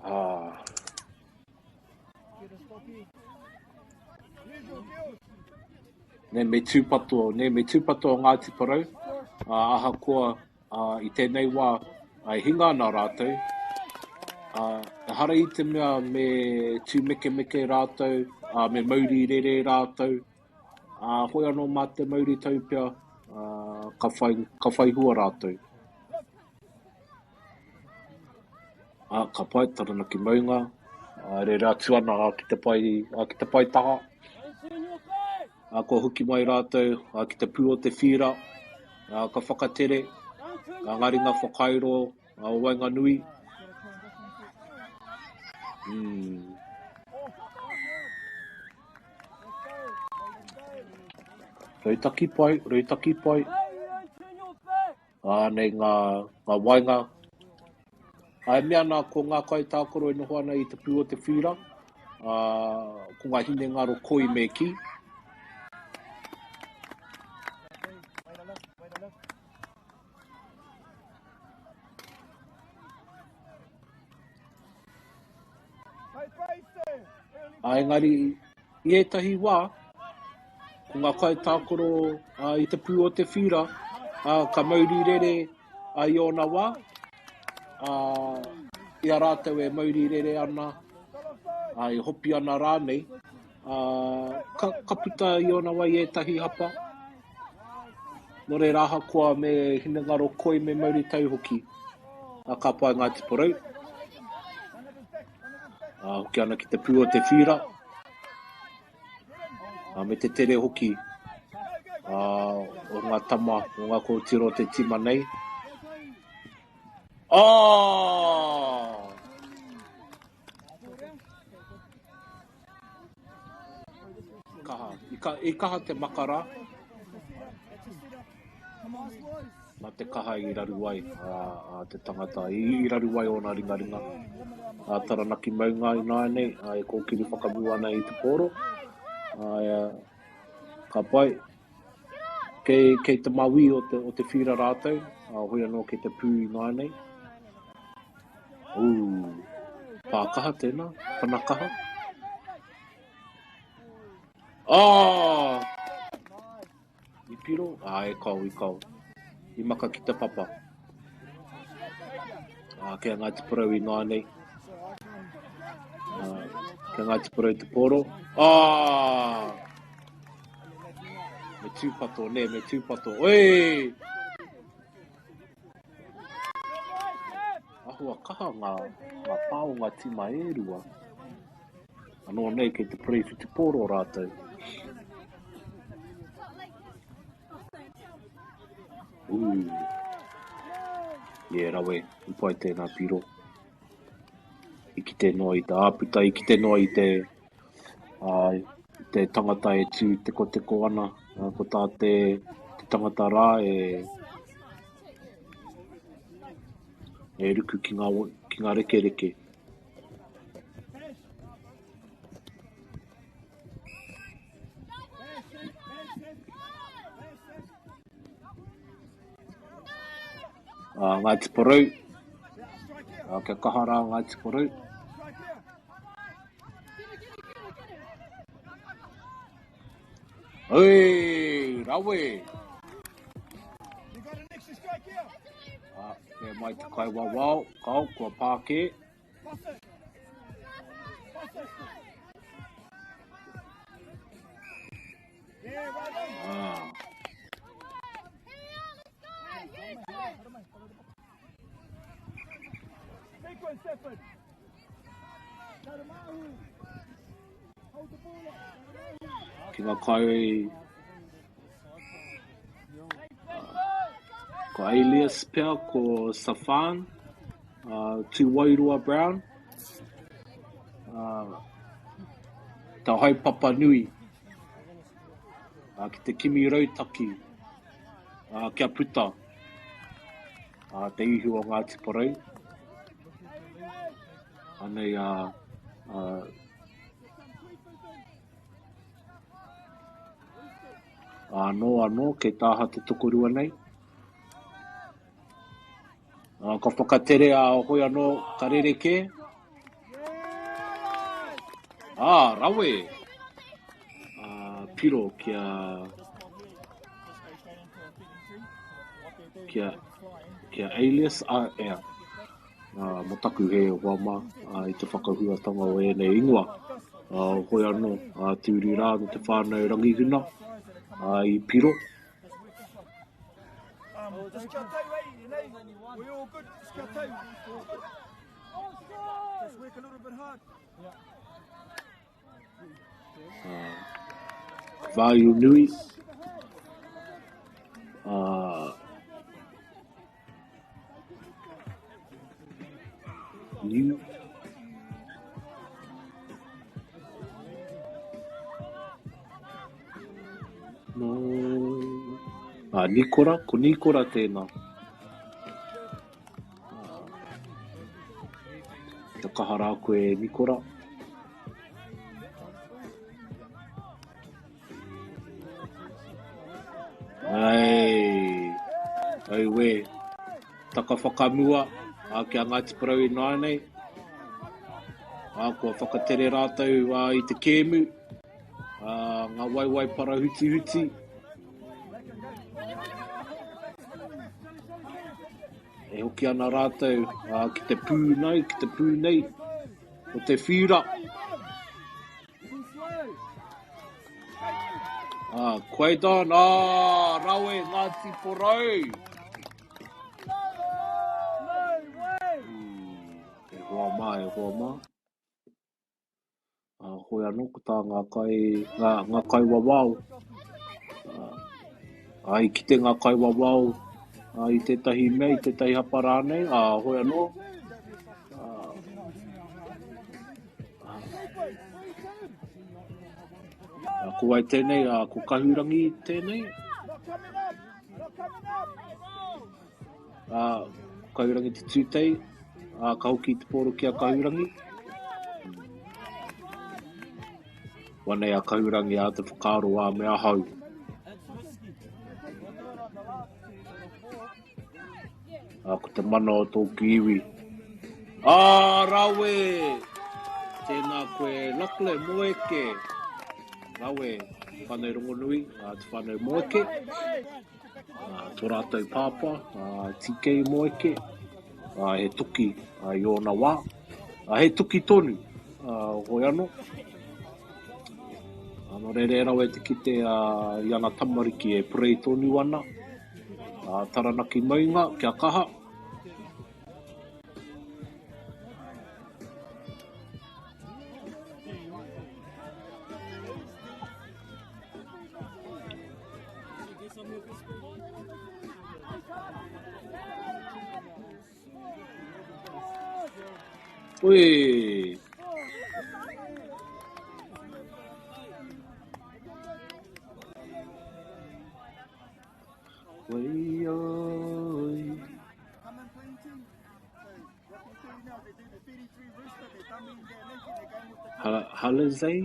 Ah. Nē, me tūpato, nē, me tūpato a Ngāti Porou, ā, ahakoa ā, i tēnei wā e hinga ana rātou, ā, ehara i te mea me tūmekemeke rātou, ā, me mauri rere rātou, ā, hoi anō mā te mauri tau pea, ā, ka whai, ka whai hua rātou. Ā, ka pai Taranaki maunga, ā, rere atu ana ā, ki te pae, ā, ki te pae taha. Ā, kua hoki mai rātou ā, ki te pū o te whīra, ā, ka whakatere ā, ngā ringa whakairo ā, o waenganui. Mm. Rautaki pai, rautaki pai. Ānei ngā, ngā waenga. Ā, e mea ana ko ngā kaitākaro e noho ana i te pū o te whīra, ā, ko ngā hinengaro koi me kī. Ā, engari, i ētahi wā, ko ngā kaitākaro i te pū o te whīra, ā, ka mauri rere i ōna wā, ā, i a rātou e mauri rere ana, ā, e hopi ana rānei, ā, ka, ka puta i ōna wā i ētahi hapa. Nō reira ahakoa me hinengaro koi me mauritau hoki, ā, ka pai Ngāti Porou. Ā, hoki ana ki te pū o te whīra. Ā, me te tere hoki ā, o ngā tama, o ngā kōtiro o te tima nei. Ā! Kaha. I, ka, i kaha te makara. Nā te kaha i raru ai a, a te tangata, i, i raru ai ōna ringaringa. A Taranaki maunga i nāianei, a, e kōkiri whakamua ana i te pōro. A, e, ka pai. Kei, kei te mawī o te, o te whira rātou, a, hoi anō kei te pū i nāianei. Ū, pā kaha tēnā, pana kaha. Ah! I piro? Ah, e kao, i kao. I maka ki te papa. Ah, kei a Ngāti Porou i nāianei. Ah, kei a Ngāti Porou te pōro. Ah! Me tūpato, nē, me tūpato. Oi! Ahua kaha ngā, ngā pā o ngā tīma e rua. Anō nei kei te parei whutupōro rātou. Ū. Yeah, rawe, i pai tēnā piro. I kite noa i te āputa, i kite noa i te, uh, te tangata e tū tekoteko ana, uh, ko tā te, te tangata rā e, e ruku ki ngā, ki ngā rekereke. Uh, Ngāti Porou. Uh, kia kaha rā Ngāti Porou. Oi, rawe! Ah, me mai te kai wawao, kao, kua pā kē. Ah. Ki ngā kai ko Alias pea, ko Safan, uh, Tūwairua Brown, uh, te haepapa nui uh, ki te kimi rautaki uh, kia puta uh, te ihu o Ngāti Porou. Anei a, a Anō, anō, kei tāha te tokorua nei. Uh, ka whakatere a hoi anō, ka rerekē. Ah, rawe! piro ki a ki a ki a Alias a ea uh, mo taku he hoa mā uh, i te whakahuatanga o ēnei ingoa. Uh, hoi anō, uh, te uri rā no te whānau Rangihuna uh, i piro. Uh, Vāiu nui. Uh, New. No. Ah, Nikora, ko Nikora tēnā. Kia kaha rā koe e Nikora. Ai, auē. Taka whakamua a ki a Ngāti Porou ināianei. Ā, kua whakatere rātou ā, i te kēmu. Ā, ngā waewae parahutihuti. E hoki ana rātou ā, ki te pū nei, ki te pū nei o te whira. Ā, Quaidon, ā, rawe Ngāti Porou! E hoa mā, e hoa mā. Ā, hoi anō, ko tā ngā kai, ngā, ngā kaiwawao, ā, ā, i kite ngā kaiwawao ā, i tētahi mea, i tētahi hapa rānei, ā, hoi anō, ā, ā, ā, ko wai tēnei, ā, ko Kahurangi tēnei? Ā, ko Kahurangi te tūtei, ā, ka hoki te pōro ki a Kahurangi. Wanei a Kahurangi ā te whakaaro ā me ahau. Ā, ko te mana o tōku iwi. Ā, rawe! Tēnā koe, Lachlan Moeke! Rawe, whānau rongonui, ā, te whānau Moeke. Tō rātou pāpā, a TK Moeke, he toki i ōna wā. He toki tonu, hoi anō. Nō reira e rawe te kite i ana tamariki e purei tonu ana. Taranaki maunga, kia kaha. Ui! Wei oi. Halezei,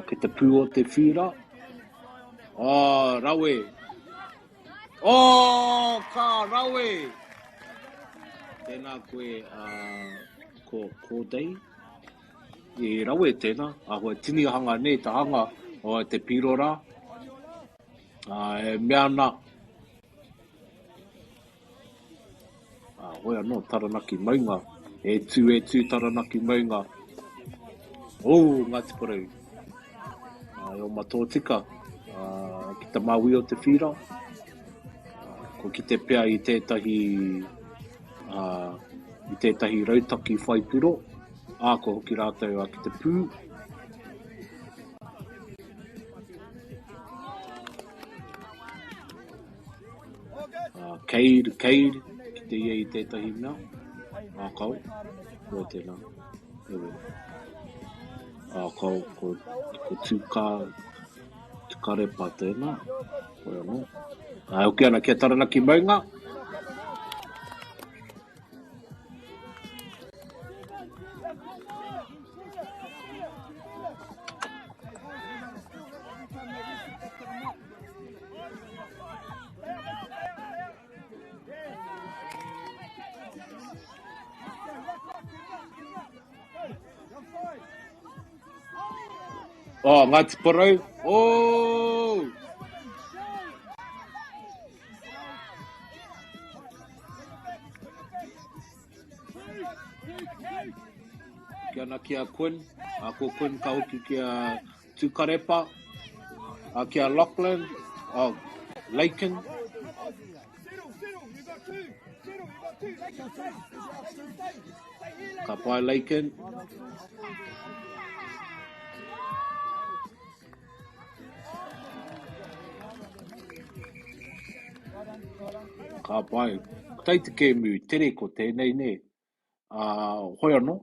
ki te pū o te whira. Oh, rawe! Oh, ka rawe! Tēnā koe, ko Kōdei. I rawe tēnā, āhua tinihanga nei te hanga o te piro rā. E mea ana, Ā, hoi anō, Taranaki maunga. E tū, e tū, Taranaki maunga. Ō, Ngāti Porou. Ā, e oma tōtika, ā, ki te māui o te whira. Ā, kua kite pea i tētahi, ā, i tētahi rautaki whai piro. Ā, kua hoki rātou ā, ki te pū. Cade, Cade, ki te ia i tētahi mea. Ā, kao, koe tēnā. Ewe. Ā, kao, ko, ko Tūka, Tukarepa tēnā. Koe anō. Ā, e hoki ana ki a Taranaki maunga. Oh, Ngāti Porou. Oh! Ki ana ki a Quinn, a ko Quinn ka hoki ki a Tūkarepa, a ki a Lachlan, oh, Lakin. Ka pai Lakin. Ka pai. Kei te kēmu tere ko tēnei nē. Ā, hoi anō,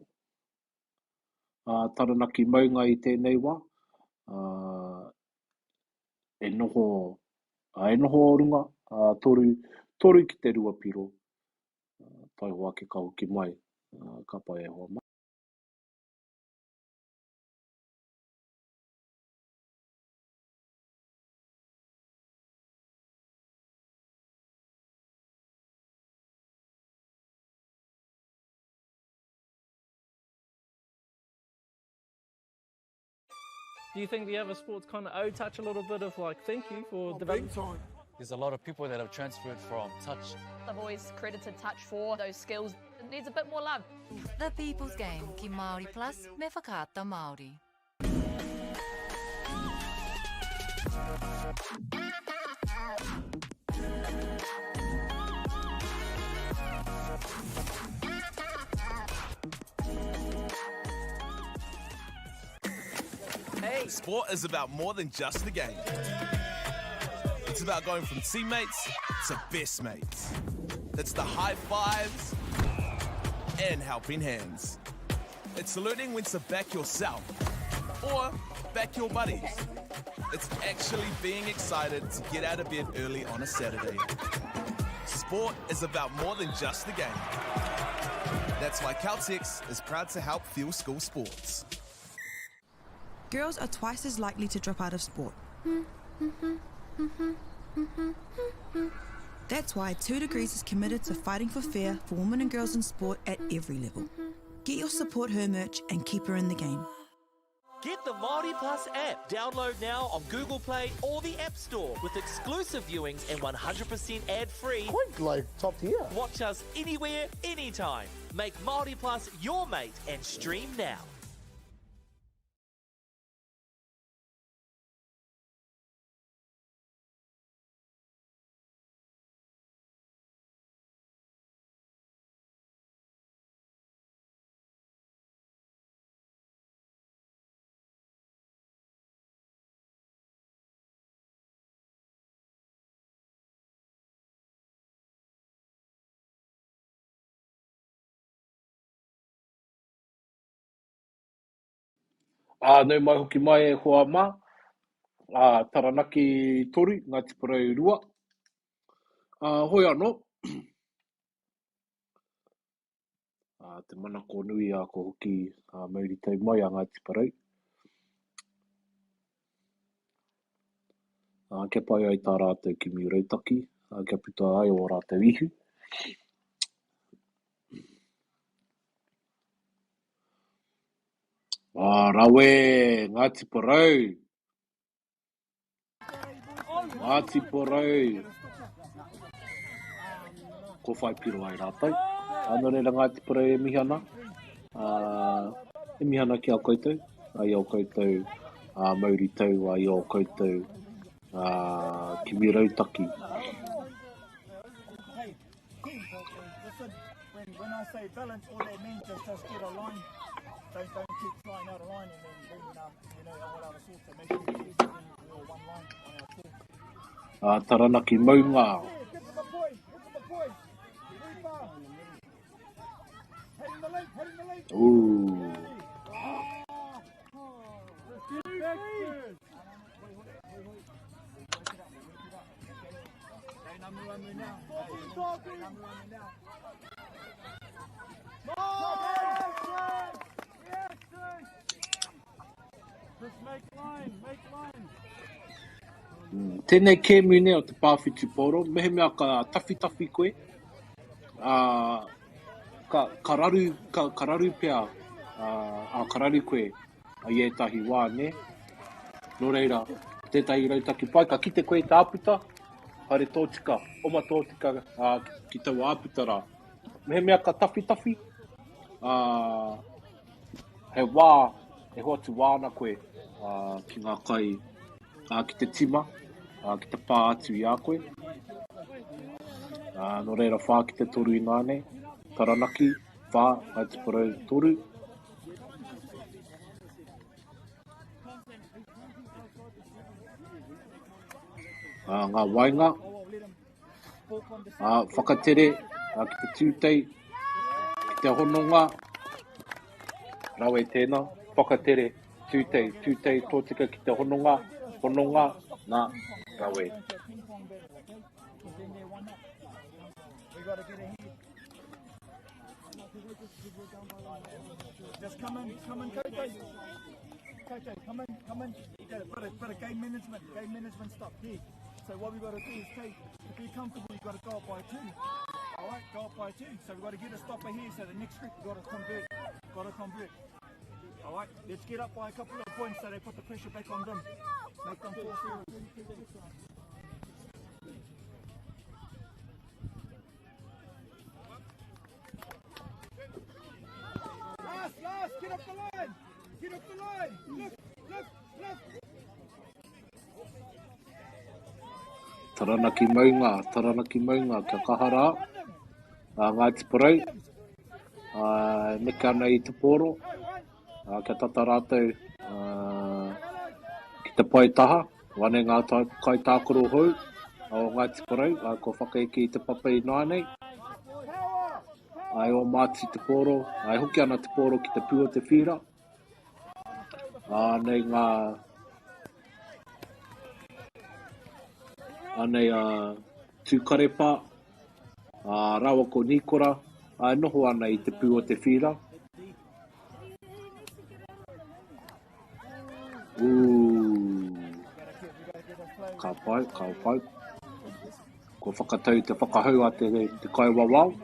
ā, Taranaki maunga i tēnei wā, ā, e noho, ā, e noho o runga, ā, toru, toru ki te rua piro, ā, taihoa ake ka hoki mai, ā, ka pai e hoa mā. Do you think the other sports kind of owe touch a little bit of like thank you for oh, developing? time. There's a lot of people that have transferred from touch. I've always credited touch for those skills. It needs a bit more love. The People's Game ki Māori Plus me Whakaata Māori. Hey. Sport is about more than just the game. It's about going from teammates to best mates. It's the high fives and helping hands. It's learning when to back yourself or back your buddies. It's actually being excited to get out of bed early on a Saturday. Sport is about more than just the game. That's why Caltex is proud to help fuel school sports. Girls are twice as likely to drop out of sport. That's why 2 Degrees is committed to fighting for fair for women and girls in sport at every level. Get your Support Her merch and keep her in the game. Get the Māori Plus app. Download now on Google Play or the App Store with exclusive viewings and 100% ad-free. Quite like top tier. Watch us anywhere, anytime. Make Māori Plus your mate and stream now. Ā, nau mai hoki mai e hoa mā, ā, Taranaki toru, Ngāti Porou rua. Ā, hoi anō, ā, te manako nui ā, ko hoki ā, mauritau mai a Ngāti Porou. Ā, kia pai ai tā rātou kimi rautaki, ā, kia puta ai ō rātou ihu. Ā, rawe! Ngāti Porou! Ngāti Porou! Ko whai piro ai rātou. Ā, nō reira Ngāti Porou e mihi ana. Ā, e mihi ana ki a koutou, ā, i ō koutou ā, mauri tau, ā, i ō koutou ā, kimi rautaki. Listen, when, when I say balance, all that means is just get a line. Don't, don't keep trying out a line and then, then um, you know, all out of sorts. So make sure you keep all one line on our call. Uh, Taranaki Maunga. Ooh. Mm, tēnei kēmu nei o te pāwhitu pōro, mehemea ka tawhitawhi koe, ā, ka, ka raru, ka, ka raru pea, ā, ā, ka raru koe i ētahi wā, nē? Nō reira, Tētahi rautaki pai, ka kite koe i te āputa, haere tōtika, oma tōtika ā, ki taua āputa rā. Mehemea ka tawhitawhi, ā, he wā, e hoatu wā ana koe ā, ki ngā kai, ā, ki te tima, ā, ki te pā atu i a koe. Ā, nō reira, 4-3 ināianei, Taranaki, 4, Ngāti Porou, 3. Ā, ngā waenga, ā, whakatere ā, ki te tūtei, ki te hononga, rawe tēnā, whakatere, tūtei, tūtei, tōtika ki te hononga, hononga, nā, rawe. Just come in, come in, Kote. Kote, come in, come in. Get a bit of, bit of game management, game management stuff here. So what we got to do is take, to be comfortable, you've got to go up by two. All right, go up by two. So we've got to get a stopper here. So the next group, we've got to convert. Got to convert. All right, let's get up by a couple of points so they put the pressure back on them. Make them force errors. Last, last, get up the line. Get up the line. Look, look, look. Taranaki maunga, Taranaki maunga, kia kaha rā. A Ngāti Porou, a, neke ana i te pōro, a, kia tata rātou a, ki te pae taha. Wane ngā kaitākaro hou o Ngāti Porou, ā, kua whakaeke i te papa ināianei. Ā, e oma atu te pōro, ā, e hoki ana te pōro ki te pū o te whīra. Ā, nei ngā... Anei a Tūkarepa, ā, rāua ko Nīkora, ā, e noho ana i te pū o te whīra. Ooh. Ka pai, ka pai. Kua whakatau te whakahau a te, te kaiwawao.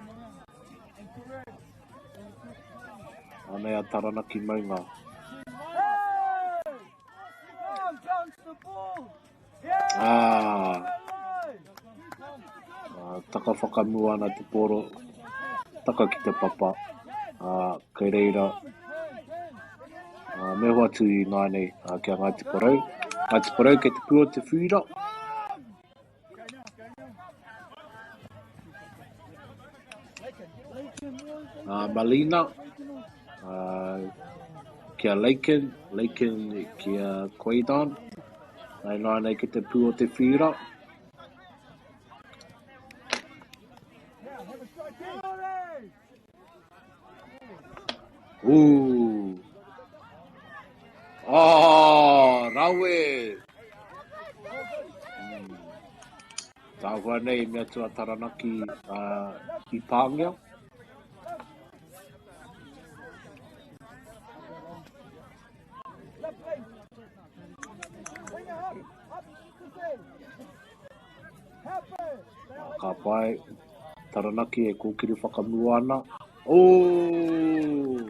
Anei a Taranaki maunga. Ah. Ah, taka whakamua ana te poro, taka ki te papa, ah, kei reira, ah, me hoatu i nāianei ah, ki a Ngāti Porou. Ngāti Porou kei te pū o te whīra. Ah, Malina, ah, ki a Laken, Laken ki a Quaydon, Nai nāianei ki te pū o te whīra. Ooh. Oh, rawe! Mm. Tāhua nei mea atu a Taranaki uh, i pāngia. Ka pai, Taranaki e kōkiri whakamua ana. Oh!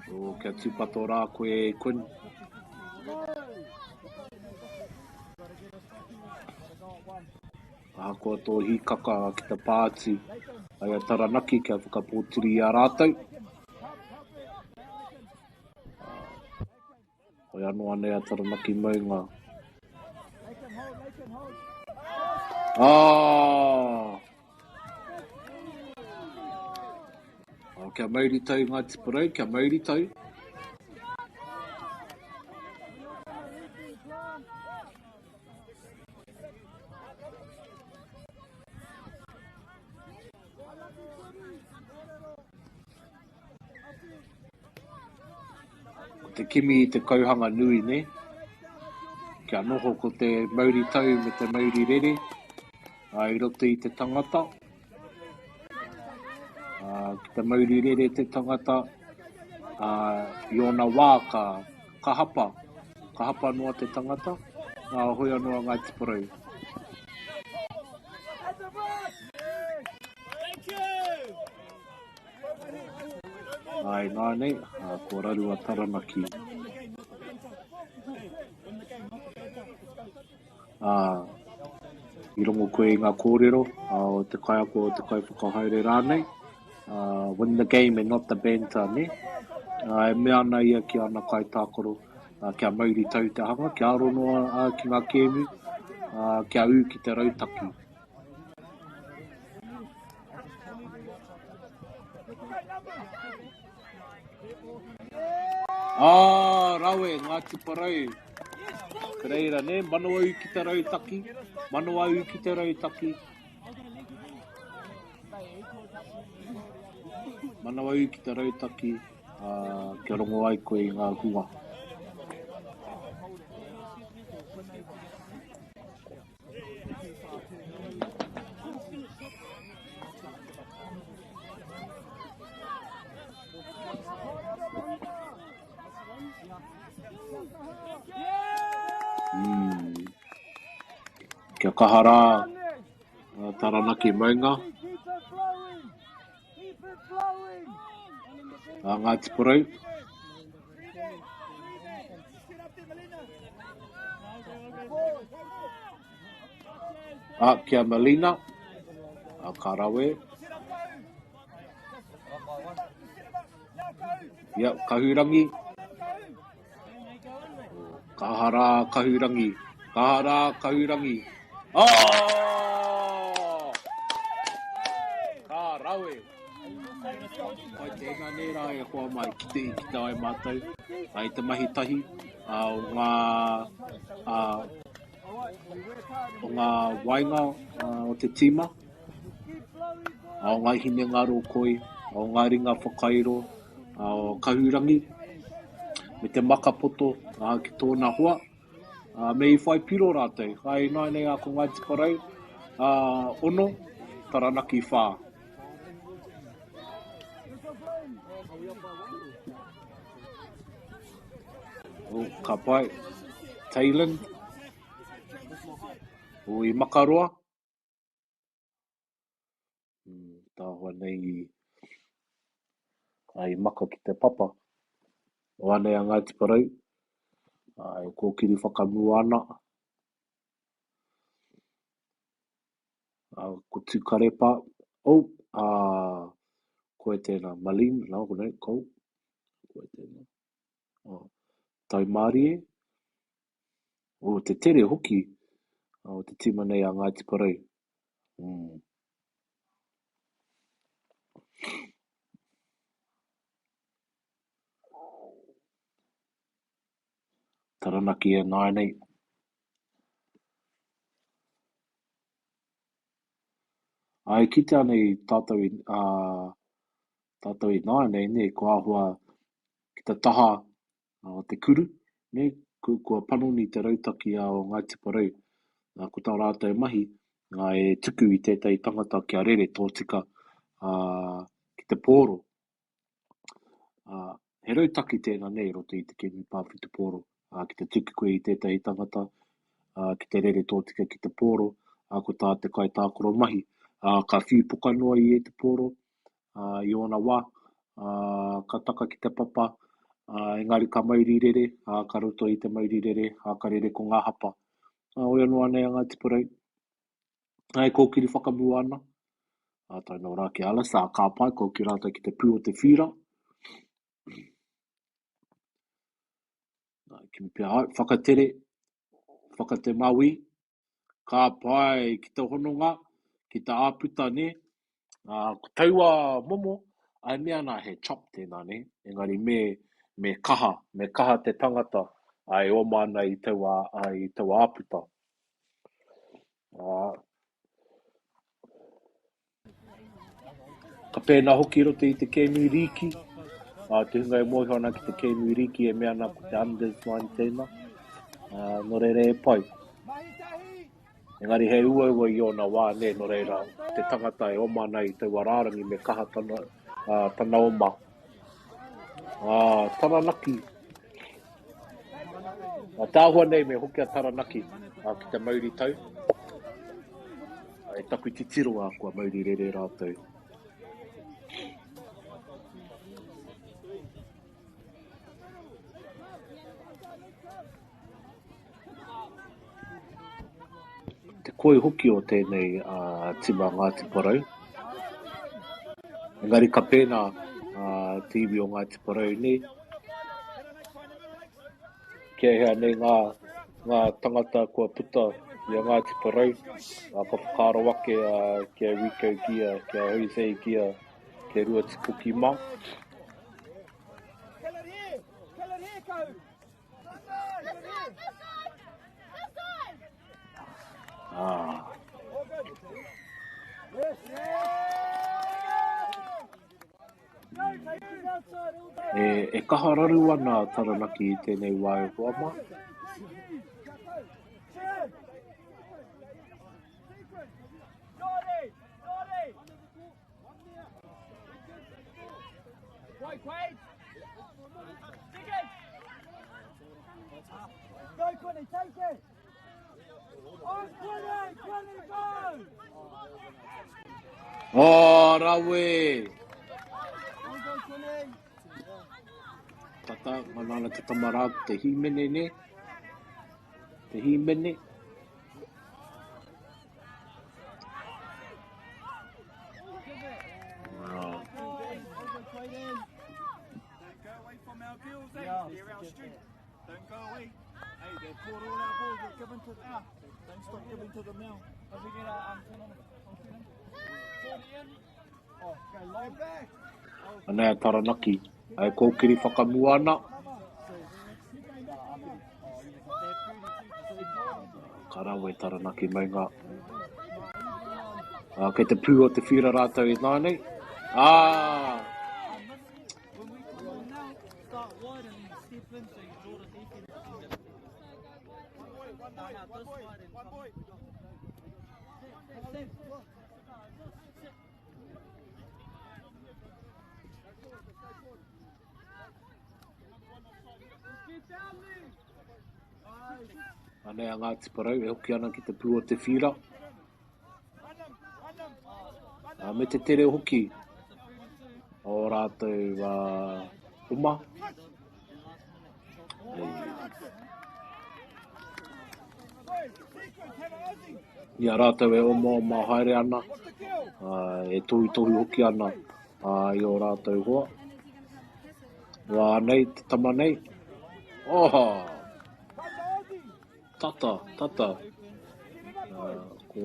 Oh, kia tūpato rā koe e Quinn. Ahakoa tō hīkaka ki te pā atu ai a Taranaki kia whakapōturi i a rātou. Hoi anō anei a Taranaki maunga. Ah! Oh, kia mauritau Ngāti Porou, kia mauritau. Ko te kimi i te kauhanga nui, nē? Kia noho ko te mauri tau me te mauri rere ā, i roto i te tangata. Ā, ki te mauri rere te tangata, ā, i ōna wā ka, ka hapa, ka hapa noa te tangata, ā, hoi anō a Ngāti Porou. Ā, ināianei, kua raru a Taranaki. Ā, i rongo koe i ngā kōrero o te kaiako, o te kaiwhakahaere rānei, uh, win the game and not the banter, ne? Uh, e mea ana ia ki ana kaitākaro, uh, kia mauri tau te hanga, kia aro noa uh, ki ngā kēmu, uh, kia ū ki te rautaki. Ah, rawe, Ngāti Porou. Ko reira, ne, manawa ū ki te rautaki, manawa ū ki te rautaki. Manawa ū ki te rautaki, uh, kia rongo ai koe i ngā hua. Mm. Kia kaha rā Taranaki maunga. A Ngāti Porou. A kia Melina. A ka rawe. Ia, Kahurangi. Kaha rā, Kahurangi. Kaha rā, Kahurangi. Oh! Ka rawe. Pai tēnā nē rā e hoa mai ki te, ki te ai mātou. Ai te mahi tahi a, o ngā a, o ngā waenga a, o te tīma. A, o ngā hinengaro koi, a, o ngā ringa whakairo, a, o Kahurangi, me te makapoto a, ki tōna hoa. Ā, me i whai piro rātou. Ā, ināianei ā, ko Ngāti Porou, ā, ono, Taranaki whā. Oh, ka pai. Tayland. O i Makaroa. Mm, tāhua nei i, i maka ki te papa. O anei a Ngāti Porou, e kōkiri whakamua ana. A, ko Tūkarepa, oh, a, koe tēnā, Malin, no, no, ko, koe tēnā. Oh, Taimārie, oh, te tere hoki o te tīma nei a Ngāti Porou. Mm. Taranaki e nāianei. Ā, e kitea ana i tātou i, ā, tātou i nāianei, nē, kua āhua ki te taha o te kuru, nē, kua panoni te rautaki a o Ngāti Porou, ā, ko tā rātou mahi, ā, e tuku i tētahi tangata kia rere tōtika, ā, ki te pōro. Ā, he rautaki tēnā nei i roto i te kēmu pā whutupōro, ā, ki te tuku koe i tētahi tangata, ā, ki te rere tōtika ki te pōro, ā, ko tā te kaitākaro mahi, ā, ka whiu poka noa i e te pōro, ā, i ōna wā, ā, ka taka ki te papa, ā, engari ka mauri rere, ā, ka roto i te mauri rere, ā, ka rere ko ngā hapa. Ā, hoi anō anei a Ngāti Porou. Ā, e kōkiri whakamua ana, ā, tae noa rā ki a Alice, ā, ka pai, kua hoki rātou ki te pū o te whīra. Ā, kimi pea, ai, whakatere, whakatemaui, ka pai ki te hononga, ki te āputa, nē. Ā, ko taua momo, ai mea ana he chop tēnā, nē, engari me, me kaha, me kaha te tangata, ā, e oma ana i taua, ā, i taua āputa. Ā, ka pēnā hoki i roto i te kēmu rīki. Ā, te hunga e mōhio ana ki te kēmu rīki e mea ana ko te unders line tēnā. Ā, nō reira e pai. Engari he uaua i ōna wā, nē, nō reira, te tangata e oma ana i taua rārangi me kaha tana, ā, tana oma. Ā, Taranaki. Ā, te āhua nei me hoki a Taranaki ā, ki te mauri tau. Ā, e taku titiro ā, kua mauri rere rātou. koi hoki o tēnei tima Ngāti Porou. Engari ka pēnā te iwi o Ngāti Porou nei. Kia hea nei ngā, ngā tangata kua puta i a Ngāti Porou, ka whakaaro ake ki a Rico Gear, ki a Jose Gear, ki a Rua Tipoki mā. Ah. E kaha raru ana a Taranaki i tēnei wā e hoa mā. Oh, rawe! Tata, ngana te tama rā te hīmene, ne? Te hīmene. Don't go away. Hey, they've caught all our balls. They've given to them. Don't stop giving to them now. Anei a Taranaki, e kōkiri whakamua ana. Ka rawe Taranaki maunga. Kei te pū o te whira rātou i nānei. Ah! Anei a Ngāti Porou e hoki ana ki te pū o te whira. Me te tere hoki o rātou oma. I a rātou e omaoma haere ana, e tohutohu hoki ana i ō rātou hoa. Wā nei te tama nei. Oh! Tata, tata. Ko,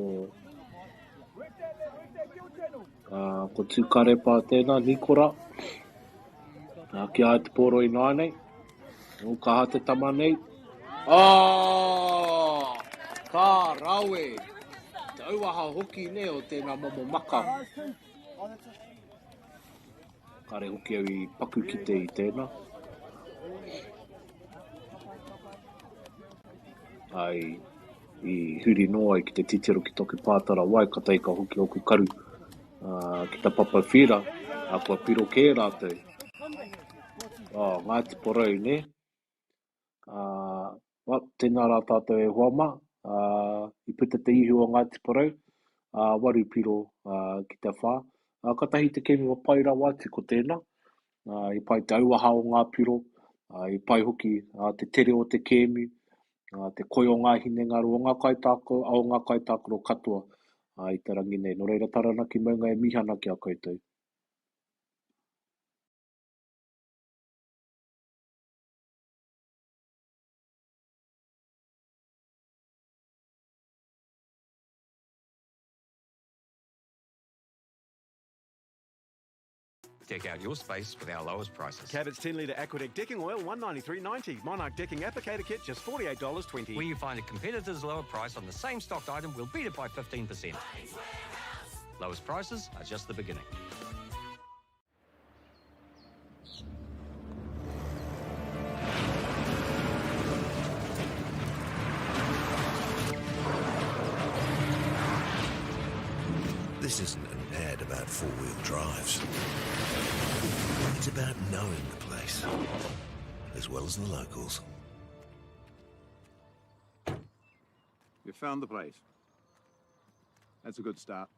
ko Tūkarepa tēnā, Nikora. Ki a te pōro ināianei. Nō kaha te tama nei. Oh! Ka rawe! Te auaha hoki nei o tēnā momo maka. Kare hoki au i paku kite i tēnā. Ai, i huri noa ai ki te titiro ki toku pātara wai, ka tae ka hoki oku karu ki ta papa whira, a kua piro kē rātou. Oh, Ngāti Porou, nē? Well, tēnā rā tātou e hoa mā, i puta te ihu o Ngāti Porou, 8 piro ki te 4. Katahi te kēmu pai rawa atu ko tēnā. I pai te auaha o ngā piro, i pai hoki te tere o te kēmu, te koi o ngā hinengaro o ngā kaitākaro, o ngā kaitākaro katoa i te rangi nei. Nō reira, Taranaki maunga e mihi ana ki a koutou. Deck out your space with our lowest prices. Cabot's 10 litre Aquadeck decking oil, $193.90. Monarch decking applicator kit, just $48.20. Where you find a competitor's lower price on the same stocked item, we'll beat it by 15%. Lowest prices are just the beginning. This isn't an ad about four-wheel drives. It's about knowing the place, as well as the locals. You found the place. That's a good start.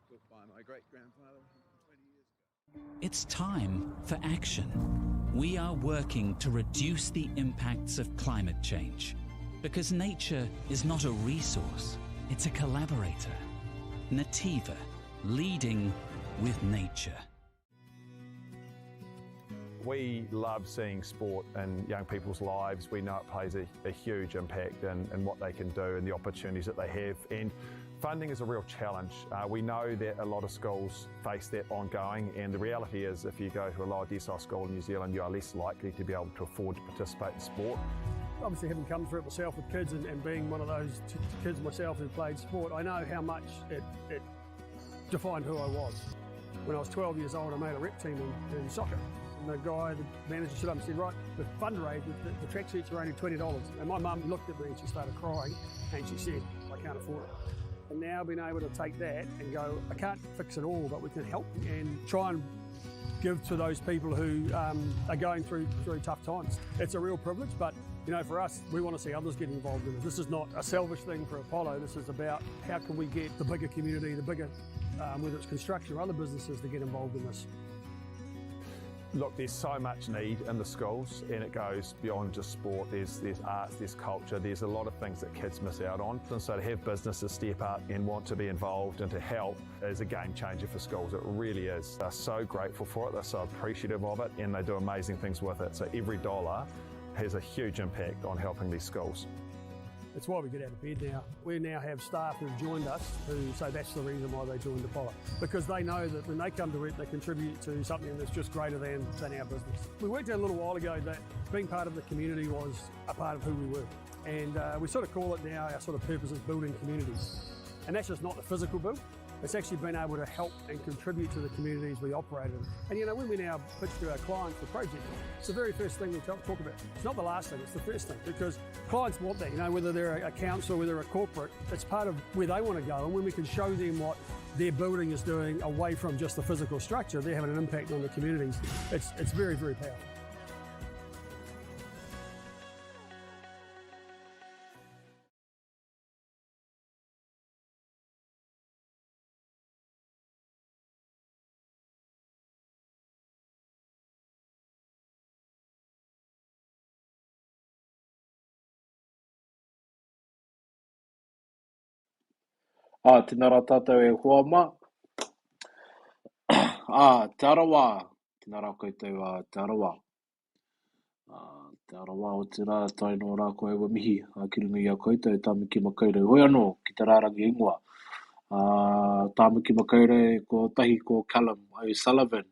Built by my great-grandfather 20 years ago. It's time for action. We are working to reduce the impacts of climate change. Because nature is not a resource, it's a collaborator. Nativa, leading with nature. We love seeing sport in young people's lives. We know it plays a, a huge impact in, in what they can do and the opportunities that they have. And funding is a real challenge. Uh, we know that a lot of schools face that ongoing, and the reality is if you go to a lower decile school in New Zealand, you are less likely to be able to afford to participate in sport. Obviously, having come through it myself with kids and, and being one of those kids myself who played sport, I know how much it, it defined who I was. When I was 12 years old, I made a rep team in, in soccer. And the guy, the manager stood up and said, right, the fundraiser, the, the tracksuits are only $20. And my mum looked at me and she started crying and she said, I can't afford it. And now being able to take that and go, I can't fix it all, but we can help and try and give to those people who um, are going through through tough times. It's a real privilege, but you know, for us, we want to see others get involved in it. This is not a selfish thing for Apollo. This is about how can we get the bigger community, the bigger, um, whether it's construction or other businesses, to get involved in this. Look, there's so much need in the schools, and it goes beyond just sport. There's, there's arts, there's culture, there's a lot of things that kids miss out on. And so to have businesses step up and want to be involved and to help is a game changer for schools. It really is. They're so grateful for it, they're so appreciative of it, and they do amazing things with it. So every dollar has a huge impact on helping these schools. It's why we get out of bed now. We now have staff who've joined us who say that's the reason why they joined Apollo. Because they know that when they come to work, they contribute to something that's just greater than, than our business. We worked out a little while ago that being part of the community was a part of who we were. And uh, we sort of call it now our sort of purpose is building communities. And that's just not the physical build, it's actually been able to help and contribute to the communities we operate in. And you know, when we now pitch to our clients the project, it's the very first thing we talk, talk about. It's not the last thing, it's the first thing because clients want that, you know, whether they're a council, whether they're a corporate, it's part of where they want to go. And when we can show them what their building is doing away from just the physical structure, they're having an impact on the communities. It's, it's very, very powerful. Ā, tēnā rā tātou e hoa mā. Ā, Te Arawa, tēnā rā koutou a Te Arawa. Ā, Te Arawa otirā, tae noa rā ko aua mihi ā, ki runga i a koutou, Tāmaki Makaurau. Hoi anō, ki te rārangi ingoa. Ā, Tāmaki Makaurau, ko tahi ko Callum O'Sullivan,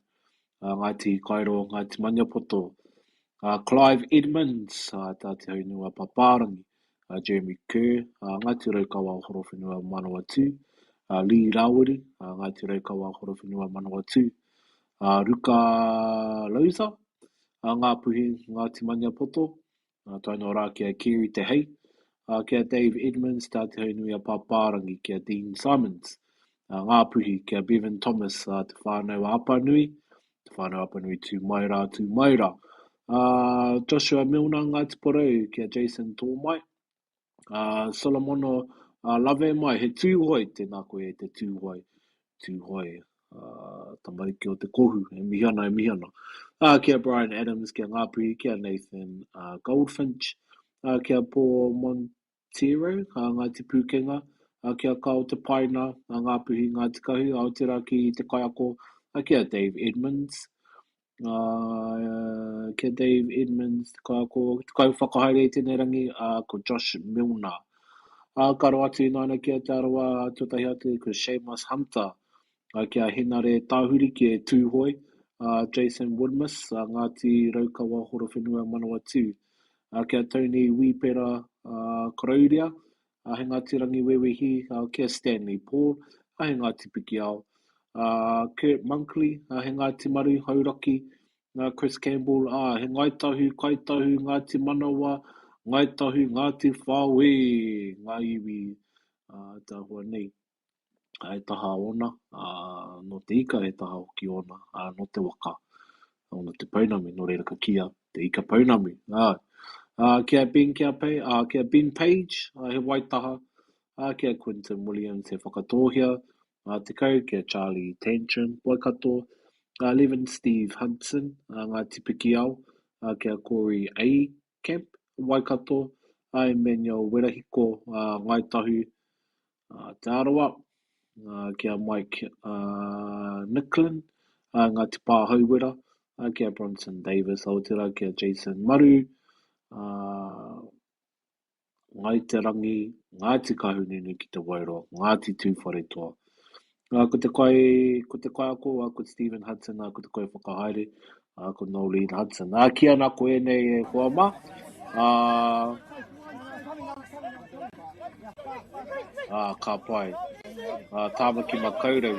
ā, Ngāti Hikairo, Ngāti Maniapoto. Ā, Clive Edmonds, ā, Te Āti Haunui a Pāpārangi, ā, Jeremy Kerr, ā, Ngāti Raukawa Horowhenua Manawatū, ā, Lee Rāwiri, ā, Ngāti Raukawa Horowhenua Manawatū, ā, Ruka Louser, a Ngāpuhi, Ngāti Maniapoto, ā, tae noa rā ki a Kerry Te Hei, ā, ki a Dave Edmonds, Te Āti Haunui a Pāpārangi, ki a Dean Simons, ā, Ngāpuhi, ki a Bevan Thomas, ā, Te Whānau a Apanui, Te Whānau a Apanui tū mai rā, tū mai rā. Ā, Joshua Milner, Ngāti Porou, ki a Jason Tōmai, Ā, Solomono, ā, lawe mai, he Tūhoe, tēnā koe e te Tūhoe, Tūhoe, ā, tamariki o te kohu, e mihi ana, e mihi ana. Ā, ki a Brian Adams, ki a Ngāpuhi, ki a Nathan ā, Goldfinch, ā, ki a Paul Monteiro, ā, Ngāti Pūkenga, ā, ki a Kao Te Paina, ā, Ngāpuhi, Ngāti Kahu, ā, otirā ki te kaiako, ā, ki a Dave Edmunds, ā, ki a Dave Edmunds, te kaiako, te kaiwhakahaere i tēnei rangi, ā, ko Josh Milner. Ā, ka roa atu ināianei ki a Te Arawa, ā, tuatahi atu ko Seamus Hunter, ā, ki a Henare Tāhuriki e Tūhoe, ā, Jason Woodmiss, ā, Ngāti Raukawa Horowhenua Manawatū, ā, ki a Tony Wīpera, ā, Karauria, ā, he Ngāti Rangiwewehi, ā, ki a Stanley Paul, ā, he Ngāti Pikiao, ā, Kurt Munkley, ā, he Ngāti Maru, Hauraki, ā, Chris Campbell, ā, he Ngāi Tahu, Kāi Tahu, Ngāti Manawa, Ngāi Tahu, Ngāti Whaoe, ngā iwi, ā, te āhua nei. He taha ōna, ā, nō te ika he taha hoki ōna, ā, nō te waka, ōna te pounamu, nō reira ka kīia te ika pounamu, āe. Ā, ki a Ben ki a Pei, ā, ki a Ben Page, ā, he Waitaha, ā, ki a Quinton Williams, he Whakatōhea, ā, 10, ki a Charlie Tantrum, Waikato, ā, 11 Steve Hudson, ā, Ngāti Pikiao, ā, ki a Corey Camp, Waikato, ā, Emmanuel Werahiko, ā, Ngāi Tahu, Te Arawa, ki a Mike Nicklin, Ngāti Pāhauwera, ki a Bronson Davis, aoteroa ki a Jason Maru, Ngāi Te Rangi, Ngāti Kahungunu ki Te Wairoa, Ngāti Tūwharetoa. Ko te kai, ko te kaiako, ko Stephen Hudson, ko te kaiwhakahaere, ko Noeline Hudson. Kī ana ko ēnei e hoa mā. Ka pai. Tāmaki Makaurau.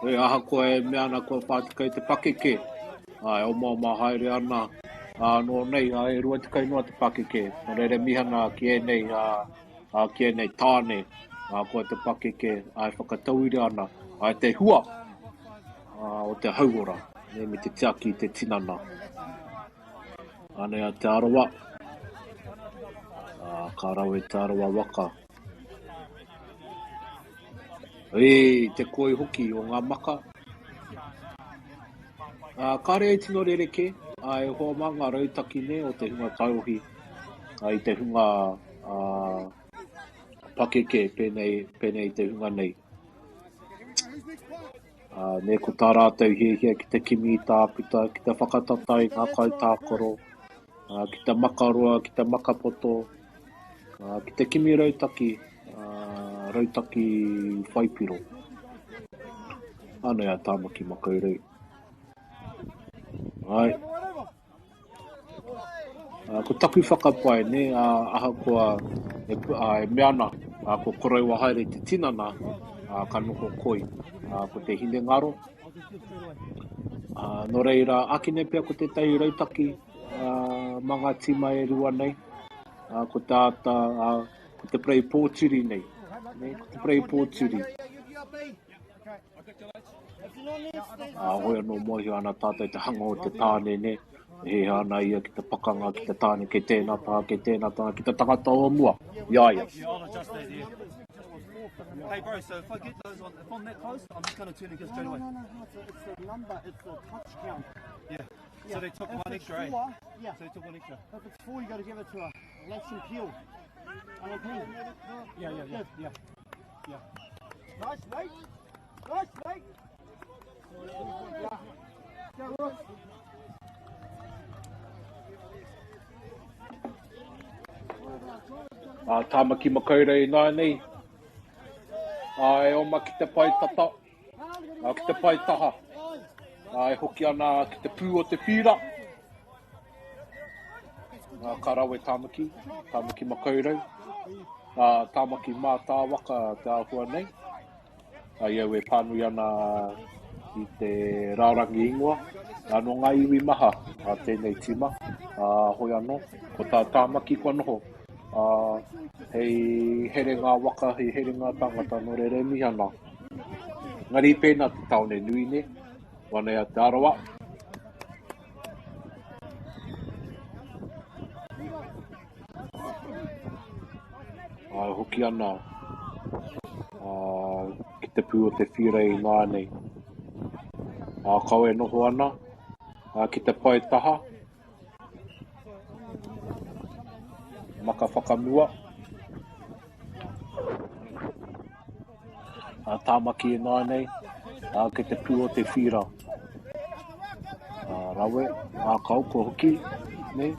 E, ahakoa e mea ana kua 40 te pakeke, e omaoma haere ana, nō nei, e 20 noa te pakeke. Nō reira mihana ki ēnei, ki ēnei tāne, kua te pakeke, e whakatauira ana, te hua o te hauora, me te tiaki i te tinana. Anei a Te Arawa. Ka rawe Te Arawa waka. E, te koi hoki o ngā maka. Kāre e tino rerekē, e hoa mā ngā rautaki nei o te hunga taiohi, i te hunga pakeke pēnei, pēnei i te hunga nei. Ā, nē, ko tā rātou hiahia ki te kimi i tākuta, ki te whakatata i ngā kaitākaro, ā, ki te makaroa, ki te makapoto, ā, ki te kimi rautaki, ā, rautaki whaipiro. Anei a Tāmaki Makaurau. Āe. Ko taku whakapae, nē, ahakoa e, e mea ana, kua koroua haere te tinana, ka noho koi, ko te hinengaro. Nō reira, ākene pea ko tētahi rautaki mā ngā tīma e rua nei, ko te āta, ko te parei pōturi nei, nē, ko te parei pōturi. Ā, hoi anō mōhio ana tātou te hanga o te tāne, nē, e hiahia ana ia ki te pakanga ki te tāne kei tēnā taha, kei tēnā taha, ki te tangata o mua i a ia. Hey bro, so if I get those on, if I'm that close, I'm just going to turn and go straight away. No, no, no, it's, a, it's the number, it's the touch count. Yeah. Yeah. So they took if one it's extra, eh? Four, yeah. So they took one extra. If it's four, you got to give it to a Latson Peel. LP. Yeah, yeah, yeah, Good. yeah. Yeah. Nice, mate. Nice, mate. Yeah. Go, Ross. Ā, Tāmaki Makaurau ināianei. Ā, e oma ki te pae tata, ā, ki te pae taha. Ā, e hoki ana ki te pū o te whīra. Ā, ka rawe Tāmaki, Tāmaki Makaurau. Ā, Tāmaki Mātāwaka te āhua nei. I au e pānui ana i te rārangi ingoa, nō ngā iwi maha a tēnei tīma, ā, hoi anō, ko tā Tāmaki kua noho, ā, hei here ngā waka, hei here ngā tāngata nō reira e mihi ana. Engari i pēnā te tāone nui nei, wanei a Te Arawa. Ā, e hoki ana ā, ki te pū o te whira i nāianei. Ā, kau e noho ana ā, ki te pae taha, maka whakamua. Ā, Tāmaki i nāianei, ā, ki te pū o te whira. Ā, rawe, ā, kaoko hoki, nē.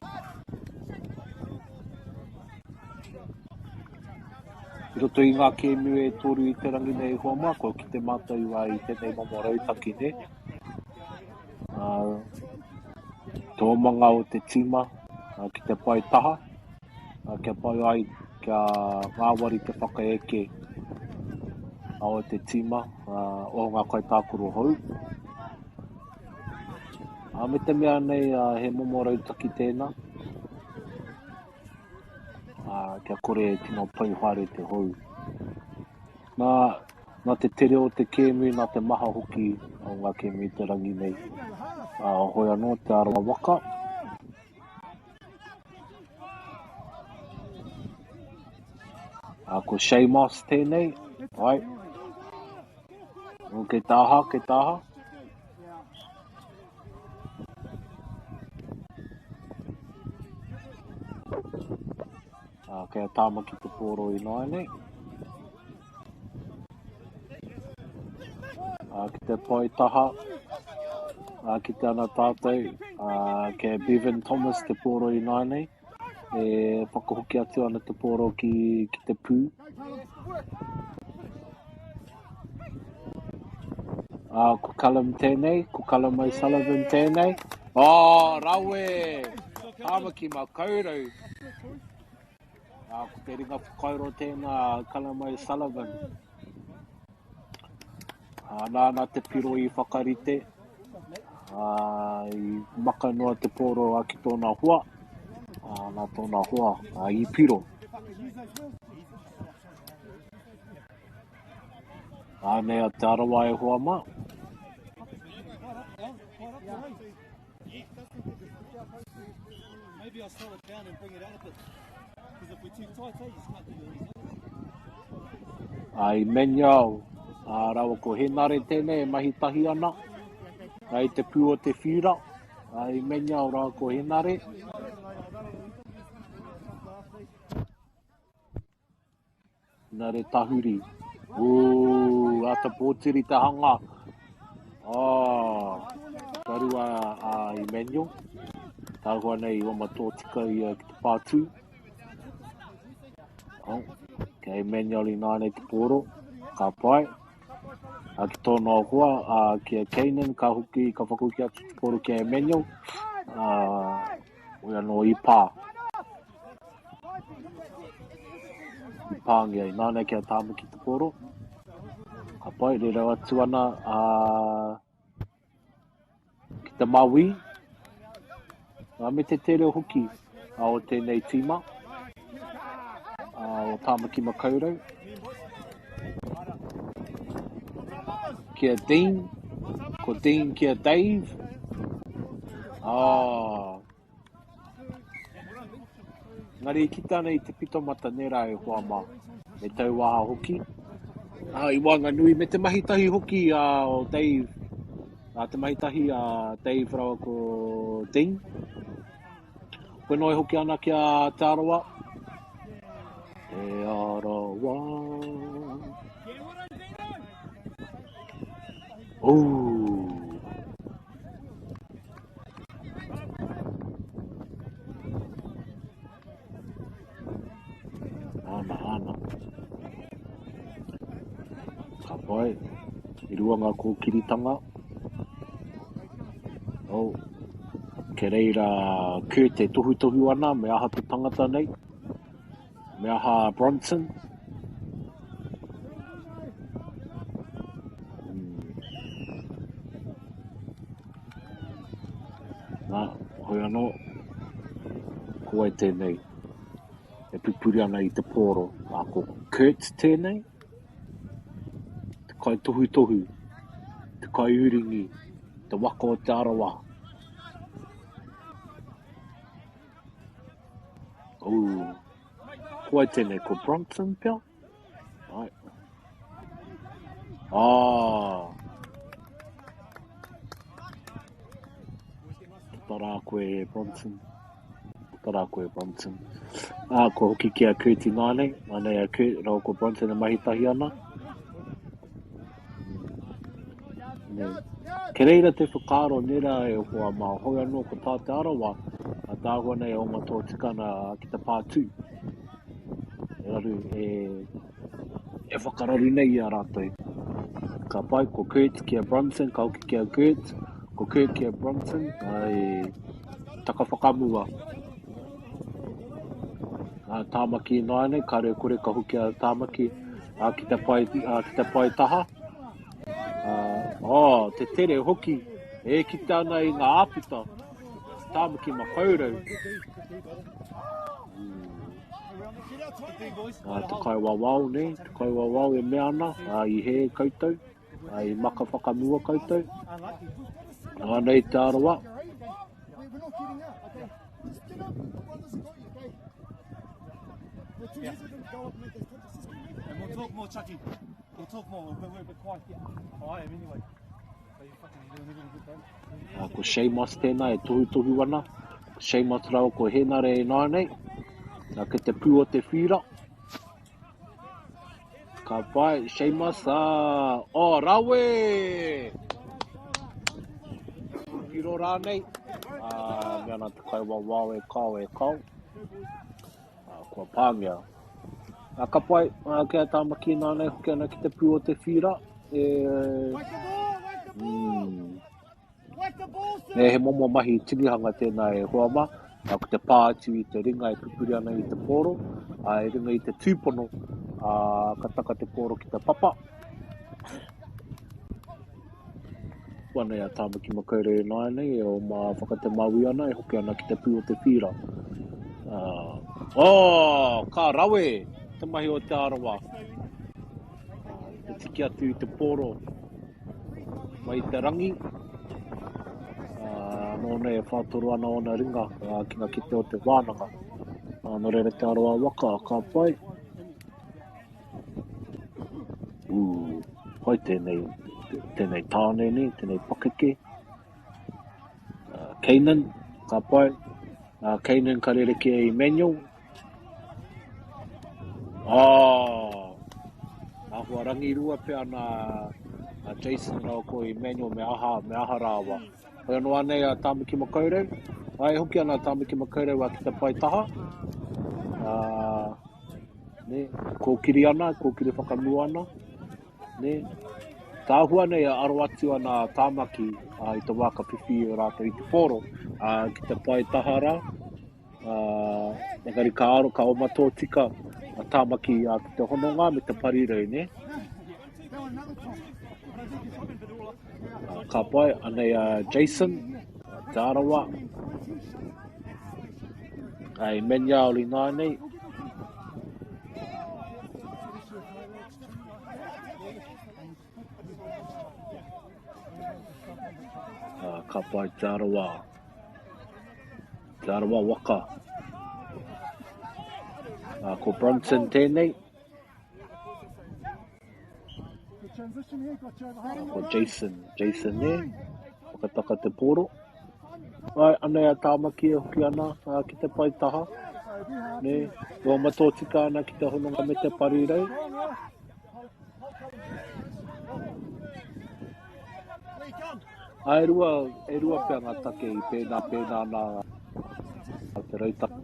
I roto i ngā kēmu e toru i te rangi nei hoa mā, kua kite mātou i tēnei momo rautaki, nē. Ā, te omanga o te tīma ki te pae taha, kia pai ai, kia ngāwari te whakaeke o te tīma, o ngā kaitākaro hou. Ā, me te mea nei, he momo rautaki tēnā, ā, kia kore e tino pai haere te hou. Nā, nā te tere o te kēmu, nā te maha hoki o ngā kēmu i te rangi nei. Ā, hoi anō te arawa waka. Ā, ko Shay Moss tēnei, ai. O, kei tāha, kei tāha. Ā, kei a Tāmaki te pōro ināianei. Ā, ki te pae taha, ā, kite ana tātou, ā, kei a Bevan Thomas te pōro ināianei, e whakahoki atu ana te pōro ki, ki te pū. Ā, ko Callum tēnei, ko Callum O'Sullivan tēnei. Oh, rawe! Tāmaki Makaurau. Ā, ko te ringa whakairo tēnā a Callum O'Sullivan. Ā, nāna te piro i whakarite, ā, i maka noa te pōro a ki tōna hoa, ā, nā tōna hoa, ā, i piro. Ānei a Te Arawa e hoa mā. Maybe I'll slow it down and bring it out a bit. Because if we're too tight, eh, you just can't do all these others. Ai Manuel, a rawa ko Henare tēnei e mahi tahi ana. Ai te pū o te whira, ai Manuel rawa ko Henare. Nare Tahuri. Ooh, ata pōtiri te hanga. Oh, ka rua a Emmanuel. Tāhua nei i oma tōtika ia ki te pātū. Oh, kei Emmanuel i nānei te pōro. Ka pai. A ki tōna hoa, a ki a Kanan, ka hoki, ka whakahoki atu te pōro ki a Emmanuel. Uh, Hoi anō i pā. I pāngia i nānei ki a Tāmaki Te Pōro. Ka pai, rere atu ana a, ki te Maui. A me te tere hoki a o tēnei tīma a o Tāmaki Makaurau. Ki a Dean, ko Dean ki a Dave. Ah. Engari i kite ana i te pitomata nera e hoa mā, me tauaha hoki. Ah, i waenganui, me te mahi tahi hoki a o Dave, a te mahi tahi a Dave rawa ko Dean. Koe noa e hoki ana ki a Te Arawa. Te Arawa. Ooh. Ana, ana. Ka pai. I rua ngā kōkiritanga. Oh. Kei reira Kurt e tohutohu ana me aha te tangata nei. Me aha a Bronson. Hmm. Nā, hoi anō, ko wai tēnei e pupuri ana i te pōro? Ā, ko Kurt tēnei, te kaitohutohu, te kaiuringi, te waka o Te Arawa. Ooh. Ko wai tēnei, ko Bronson pea? Ai. Ah. Tata rā koe e Bronson. Tata rā koe e Bronson. Ah, kua hoki ki a Kurt i nānei. Anei a Kurt, rāua ko Bronson e mahi tahi ana. Nei. Kei reira te whakaaro nera e hoa mā, hoi anō ko tā Te Arawa, a te āhua nei o ngā tōtikana ki te pātū. E raru, e, e whakararu nei i a rātou. Ka pai, ko Kurt ki a Bronson, ka hoki ki a Kurt, ko Kurt ki a Bronson, ai, taka whakamua. A Tāmaki ināianei, kāre kore ka hoki a Tāmaki a, ki te pae, a, ki te pae taha. A, oh, te tere hoki, e kite ana i ngā āputa. Tāmaki Makaurau. A, te kaiwawao, ne? Te kaiwawao e mea ana, a, i hē koutou, a, i maka whakamua koutou. Anei Te Arawa. And we'll talk more, Chucky. We'll talk more. We're, we're a bit quiet here. Oh, I am anyway. Uh, ko Sheamus tēnā e tohutohu ana. Ko Sheamus rāua ko Henare e nānei. Nā, ke te pū o te whira. Ka pai, Seamus, ā, oh, rawe! Piro rānei, ā, mea ana te kaiwawao e kao, e kao. Ā, kua pāngia. Ā, ka pai, ā, kia Tāmaki nānei hoki ana ki te pū o te whīra, e, mm. Me he momo mahi tinihanga tēnā e hoa mā, ā, ko te pā atu i te ringa e pupuri ana i te pōro, ā, i runga i te tūpono, ā, ka taka te pōro ki te papa. Kua nei a Tāmaki Makaurau ināianei e oma whakatemāui ana, e hoki ana ki te pū o te whīra. Ā, oh, ka rawe te mahi o Te Arawa. Ā, te tiki atu i te pōro mai i te rangi. Ā, nō nei e whātoro ana ōna ringa ā, ki ngā kete o te wānanga. Ā, nō reira Te Arawa waka, ka pai. Ū, pai tēnei, tēnei tāne nei, tēnei pakeke. Kanan, ka pai. Kanan ka rere ki a Emmanuel. Oh, āhua rangirua pea nā a Jason rāua ko Emmanuel me aha, me aha rāua. Hoi anō anei a Tāmaki Makaurau. Ai, hoki ana a Tāmaki Makaurau a ki te pae taha. Ne, kōkiri ana, kōkiri whakamua ana. Ne, tāhua nei a aro atu ana a Tāmaki a, i te wā ka whiwhi rātou i te pōro a, ki te pae taha rā. A, engari ka aro, ka oma tōtika a Tāmaki a, ki te hononga me te parirau, ne? Ka pai, anei a Jason, Te Arawa, a Emmanuel i nānei. Ka pai Te Arawa. Te Arawa waka. Ko Bronson tēnei. Ko Jason, Jason nē, whakataka te pōro. Ai, anei a Tāmaki e hoki ana a, ki te pae taha. Nē, e oma tōtika ana ki te hononga me te parirau. A e rua, e rua pea ngā take i pēnā pēnā nā te rautaki.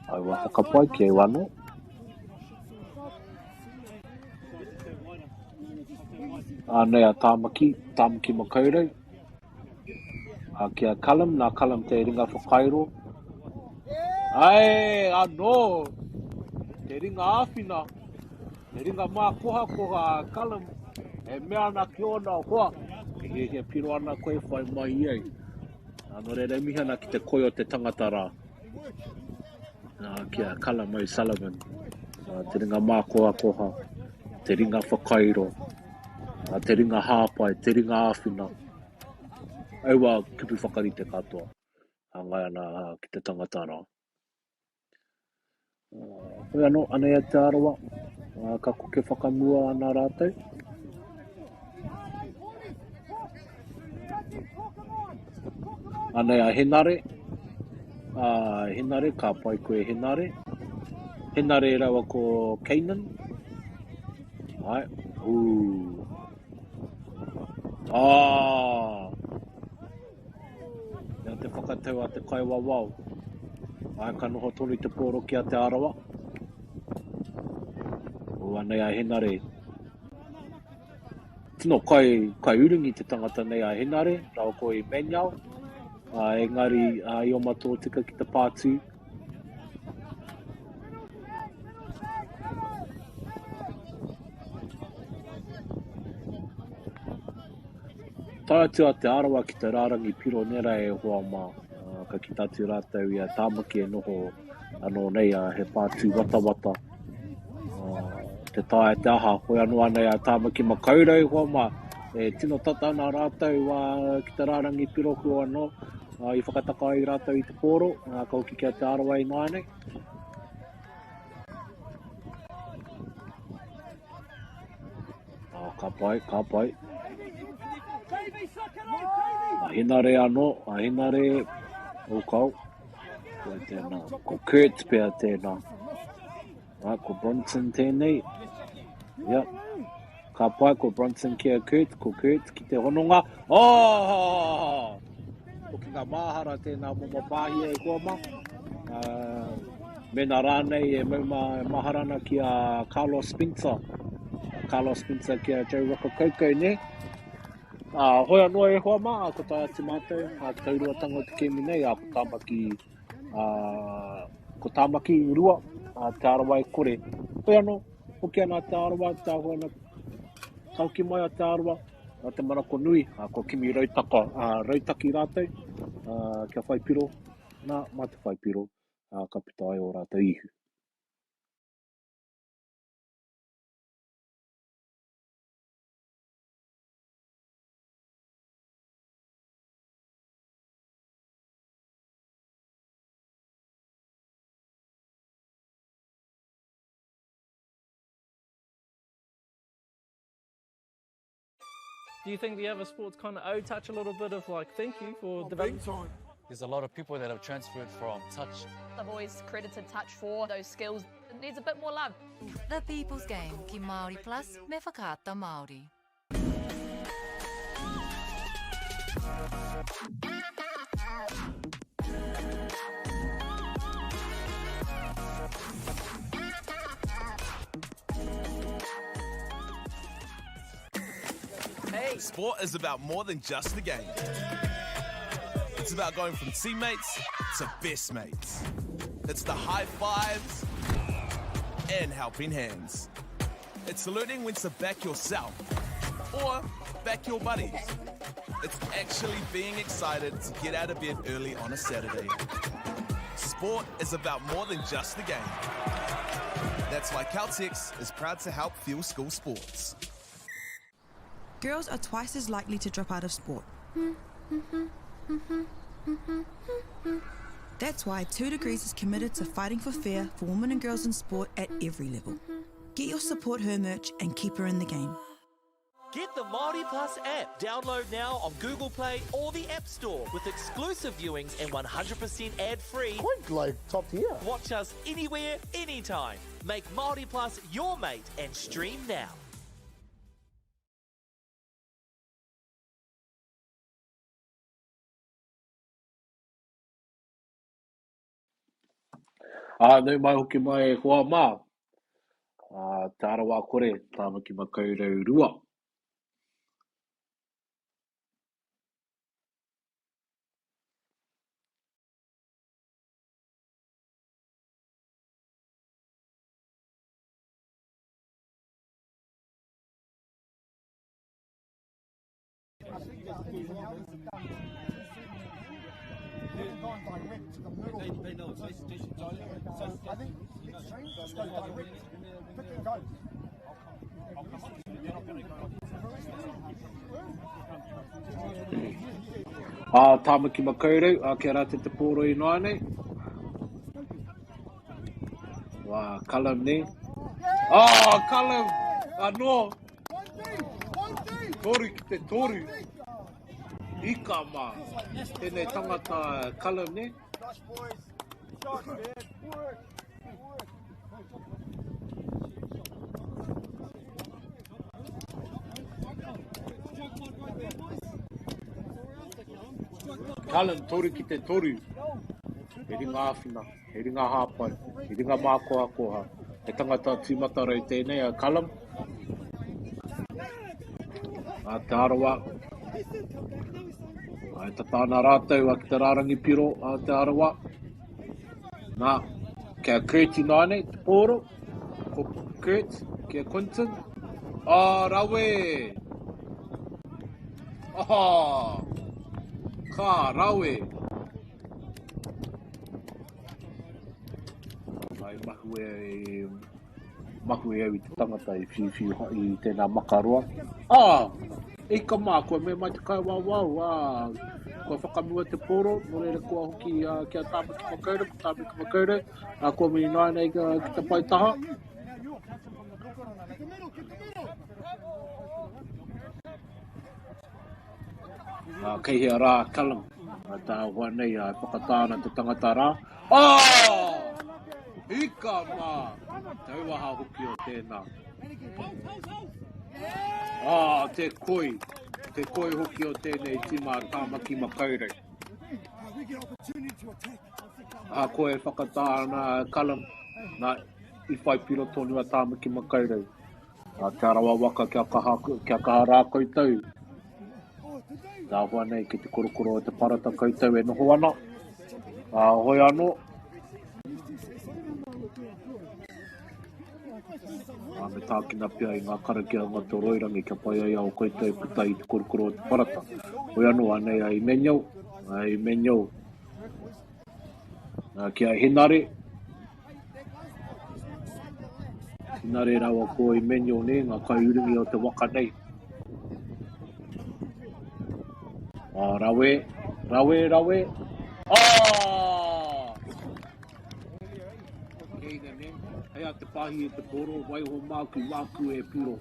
Ai wā whakapai ki au anō. Anei a Tāmaki, Tāmaki Makaurau. A ki a Callum, nā Callum te ringa whakairo. Ae, anō! Te ringa āwhina, te ringa mākohakoha a Callum, e mea ana ki ōna hoa, e hiahia piro ana koe whai mai ai. Nā, nō reira e mihi ana ki te koi o te tangata rā. Nā, ki a Callum O'Sullivan, nā, te ringa mākohakoha, te ringa whakairo, nā, te ringa hāpai, te ringa āwhina. Aua kupu whakarite katoa, hāngai ana ki te tangata rā. Hoi anō, anei a Te Arawa, ka koke whakamua ana rātou. Anei a Henare, a Henare, ka pai koe Henare. Henare rawa ko Kanan. Ai, ū. Ah! Ia te whakatau a te kaiwawao. Ai, ka noho tonu te pōro ki a Te Arawa. O anei a Henare. Tino kai, kai urungi te tangata nei a Henare, rawa ko Emmanuel. Engari, i oma tōtika ki te pātū. Tae atu a Te Arawa ki te rārangi pironera e hoa mā, ka kita atu rātou i a Tāmaki e noho anō nei a he pā tūwatawata. Te taea te aha, hoi anō ana i a Tāmaki Makaurau hoa mā, e tino tata ana rātou ki te rārangi pirohu anō, i whakataka ai rātou i te pōro, ka hoki ki a Te Arawa ināianei. Ah, ka pai, ka pai. A Henare anō, a Henare, o kau. Ko tēnā. Ko Kurt pea tēnā. Ā, ko Bronson tēnei. Yep. Ka pai ko Bronson ki a Kurt, ko Kurt ki te hononga. Oh! Hoki ngā māhara tēnā momo pāhia e koa mā. Uh, mēnā rānei e mau mā, e mahara ana ki a Carlos Spencer. Carlos Spencer ki a Joe Rokocoko, ne? Ā, hoi anō e hoa mā, ko tae atu mātou, ā, te tauruatanga o te kēmu nei, ā, ko Tāmaki, ā, ko Tāmaki rua, ā, Te Arawa e kore. Hoi anō, hoki ana a Te Arawa, te āhua ana, ka hoki mai a Te Arawa, nā te manako nui, ā, kua kimi rautaka, ā, rautaki rātou, ā, kia whai piro, nā, mā te whai piro, ā, ka puta ai ō rātou ihu. Do you think the other sports kind of owe touch a little bit of like thank you for oh, developing? Time. There's a lot of people that have transferred from touch. I've always credited touch for those skills. It needs a bit more love. The People's Game ki Māori Plus me Whakaata Māori. Hey. Sport is about more than just the game. It's about going from teammates to best mates. It's the high fives and helping hands. It's learning when to back yourself or back your buddies. It's actually being excited to get out of bed early on a Saturday. Sport is about more than just the game. That's why Caltex is proud to help fuel school sports. Girls are twice as likely to drop out of sport. That's why 2 Degrees is committed to fighting for fair for women and girls in sport at every level. Get your support her merch and keep her in the game. Get the Māori Plus app. Download now on Google Play or the App Store with exclusive viewings and 100% ad-free. Quite like top tier. Watch us anywhere, anytime. Make Māori Plus your mate and stream now. Ā, nau mai hoki mai e hoa mā. Ā, Te Arawa kore, Tāmaki Makaurau 2. Ā, Tāmaki Makaurau, ā, kia rātou te pōro ināianei. Wā, Callum, nē? Ā, Callum! Anō! Toru ki te toru. Ika mā. Tēnei tangata Callum, nē? Callum, toru ki te toru. He ringa āwhina, he ringa hāpai, he ringa mākohakoha. He tangata tūmatarau tēnei a Callum. A Te Arawa. E tata ana rātou a ki te rārangi piro a Te Arawa. Nā, kia Kurt ināianei, te pōro. Ko Kurt, kia Quinton. Oh, rawe! Oh, ka rawe! Ai mahue mahue au i te tangata i whiuwhiu i tēnā makaroa. Ah! E ka mā, kua mea mai te kaiwawao, ā, kua whakamua te pōro, nō reira kua hoki uh, ki a Tāmaki Makaurau, ko Tāmaki Makaurau, ā, kua mihi nāianei ki, ki te pae taha. Ā, kei hea rā Callum? Ātaahua nei, e whakatā ana te tangata rā. Oh! Hika mā! Tauaha hoki o tēnā. Ah, te koi. Te koi hoki o tēnei tima a Tāmaki Makaurau. Ahakoa e whakatā ana a Callum, nā, i whai piro tonu a Tāmaki Makaurau. A Te Arawa waka kia kaha, kia kaha rā koutou. Te āhua nei ki te korokoro o te parata koutou e noho ana. A, hoi anō. A, me tākina pea i ngā karakia o ngā toroirangi kia pai ai ao koutou e puta i te korokoro o te parata. Hoi anō, anei a Emmanuel, a Emmanuel, a, ki a Henare, Hinare rawa ko Emmanuel nei, ngā kaiurungi o te waka nei. Ah, rawe, rawe, rawe. Ah! Keina ne, hei a te pahi e te poro, waiho māku, māku e puro.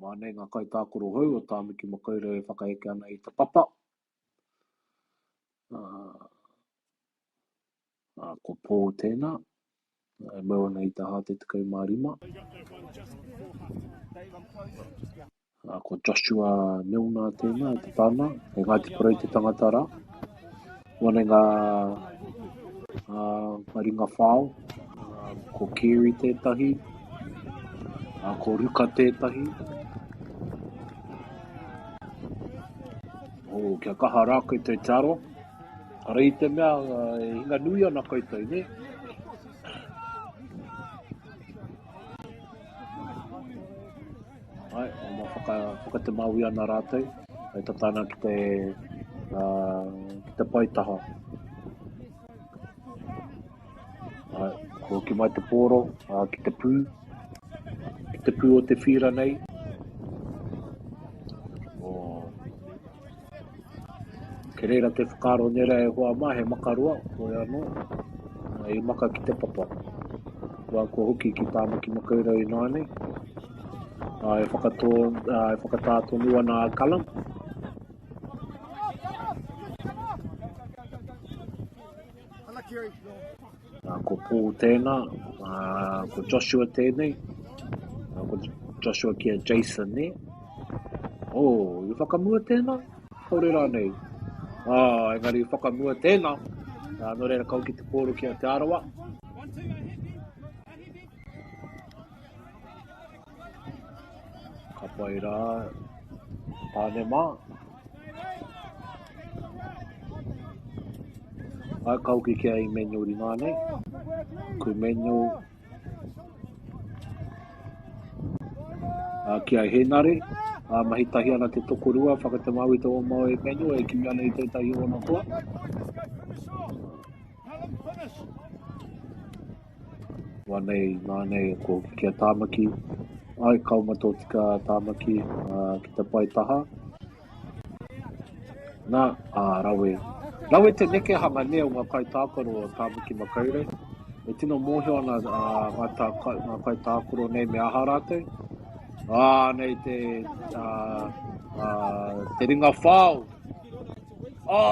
Mā nei ngā kaitākaro hou o Tāmaki Makaurau e whakaeke ana i te papa. Uh, ko Paul tēnā, e mau ana i te hāte 15. Uh, ko Joshua Milner tēnā, e te tāna, e Ngāti Porou te tangata rā. Wā nei ngā, uh, ngā ringa whao, uh, ko Kerry tētahi, uh, ko Ruka tētahi. Oh, kia kaha rā koutou te aro. Ara i te mea e hinga nui ana koutou, ne? Ai, o ma whaka, whaka te Māui ana rātou, ai tata ana ki te, uh, ki te paetaha. Ai, ko hoki mai te pōro, uh, ki te pū, ki te pū o te whira nei. Oh. Kei reira te whakaaro nera e hoa mā, he makaroa, koe anō, i maka ki te papa. Wā kua hoki ki Tāmaki Makaurau i nāianei. E whakatō, e whakatā tonu ana a Callum. Ko Paul tēnā, ko Joshua tēnei, ko Joshua ki a Jason, nē? Oh, i whakamua tēnā? Kaore rānei? Ah, engari i whakamua tēnā. Ah, nō reira kau ki te pōro ki a Te Arawa. Ka pai rā, tāne mā. Ai, ka hoki ki a Emmanuel Ringa nei. Ko Emmanuel uh, ki a Henare. Uh, mahi tahi ana te tokorua, whakatemau i te oma o Emmanuel, e kimi ana i tētahi o ona hoa. Wā nei, nā nei, ko hoki ki a Tāmaki. Ai, ka oma tōtika a Tāmaki uh, ki te pae taha. Nā, ā, rawe. Rawe te nekehanga nē o ngā kaitākaro o Tāmaki Makaurau. E tino mōhio ana ā, ngā, tā, ngā kaitākaro nei me aha rātou. Ā, nei te, ā, ā, te ringa whao. Ā!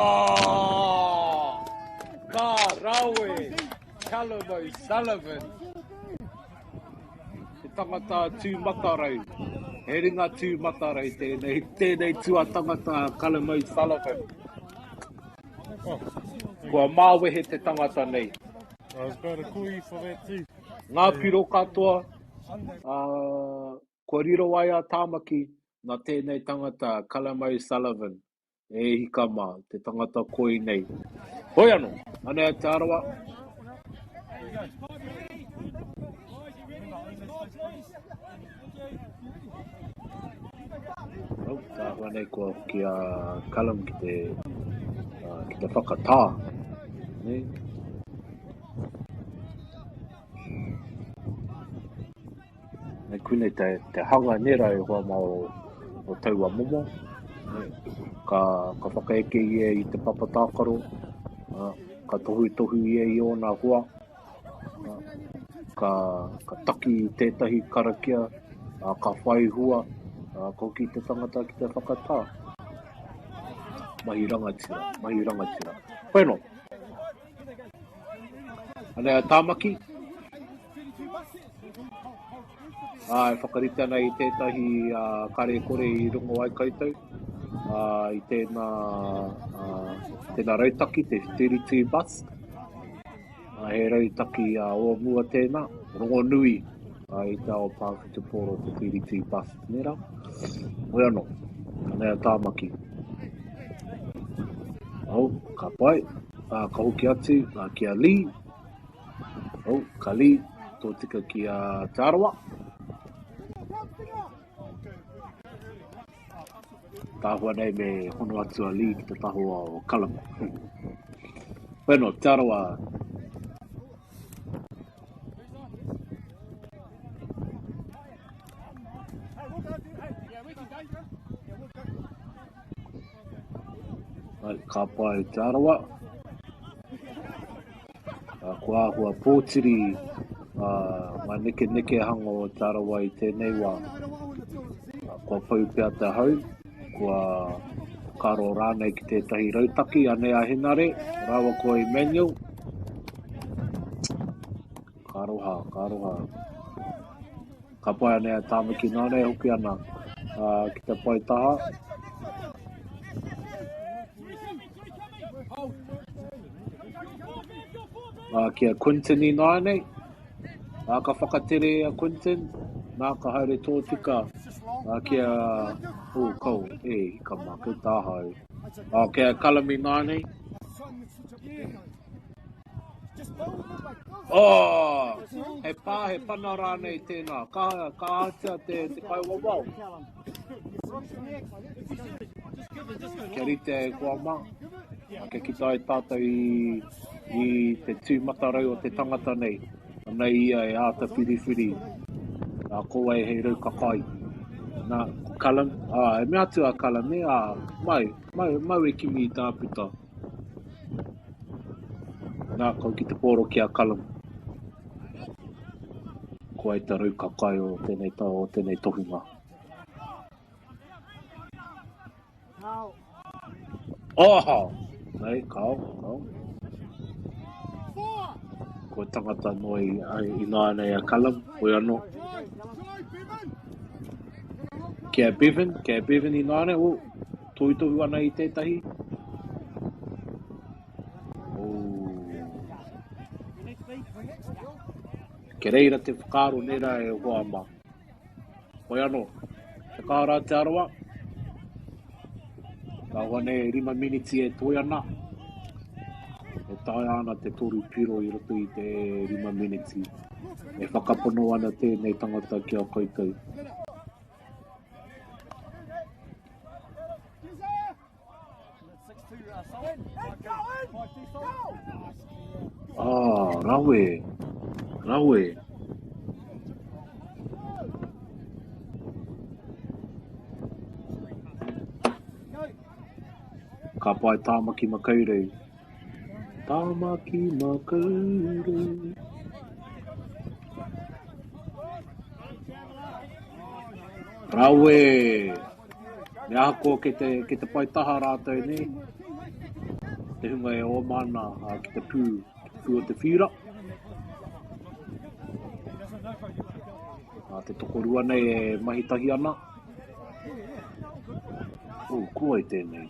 Ka rawe! Callum O'Sullivan! He tangata tūmatarau, he ringa tūmatarau tēnei, tēnei tuatangata a Callum O'Sullivan. Oh. Kua māwehe te tangata nei. I was about to call you for that too. Ngā piro katoa, uh, kua riro ai a Tāmaki nā tēnei tangata, Callum O'Sullivan. E hika mā, te tangata koi nei. Hoi anō, anei a Te Arawa. Oh, tā hua nei kua hoki a Callum ki te, uh, ki te whakatā. Nei. Me koinei te, te hanga nera e hoa mā o, o taua momo. Ka, ka whakaeke ia i te papa tākaro, ka tohutohu ia i ōna hoa, ka, ka taki i tētahi karakia, ka whai hua, ka hoki te tangata ki te whakatā. Mahi rangatira, mahi rangatira. Bueno. Anei a Tāmaki. Ā, e whakarite ana i tētahi kare kore i rongo ai koutou i tēnā, tēnā rautaki, te 32 bus. He rautaki o mua tēnā, rongonui i te ao pā whutupōro te 32 bus, nē rā? Hoi anō, anei a Tāmaki. Oh, ka pai. Ka hoki atu ki a Lee. Oh, ka Lee, tō tika ki a Te Arawa. Tāhua nei me hono atu a Lee ki te tahoa o Callum. Bueno, Te Arawa. Ai, ka pai Te Arawa. Kua āhua pōtiri ngā nekenekehanga o Te Arawa i tēnei wā. Kua pau pea te hau, kua karo rānei ki tētahi rautaki, anei a Henare, rāua ko Emmanuel. Ka aroha, ka aroha. Ka pai anei a Tāmaki nāna e hoki ana ki te pae taha. Ki a Quinton ināianei. Ā, ka whakatere a Quinton, nā ka haere tōtika ki a, oh, kau, e, hika mā, kei tāhau. Ā, ki a Callum ināianei. Oh, he pā, he pana rānei tēnā. Ka, ka ahatia te, te kaiwawao. Kia rite e koa mā. Kia kita ai tātou i, i te tūmatarau o te tangata nei. Anei ia e āta whiriwhiri. Ā, ko wai hei raukakai. Nā, ko Callum, ā, e mea atu a Callum, e, ā, mai, mau, mau e kimi i tā puta. Nā, kau ki te pōro ki a Callum. Ko ai te raukakai o tēnei tau, o tēnei tohunga. Oh! Nei, kao, kao. Ko tangata noa i, i nāianei a Callum, hoi anō. Ki a Bevan, ki a Bevan i nāianei, oh, tohutohu ana i tētahi. Oh. Ke reira te whakaaro nei rā e hoa mā. Hoi anō, te kaha rā Te Arawa, ka hoa nei e rima miniti e toe ana, e taea ana te toru piro i roto i te rima miniti. E whakapono ana tēnei tangata ki a koutou. Ah, rawe. Rawe. Ka pai Tāmaki Makaurau. Tāmaki Makaurau. Rawe! Me ahakoa kei te, kei te pae taha rātou nei, te hunga e oma ana ki te pū, ki te pū o te whira. Te tokorua nei e mahi tahi ana. Oh, ko wai tēnei?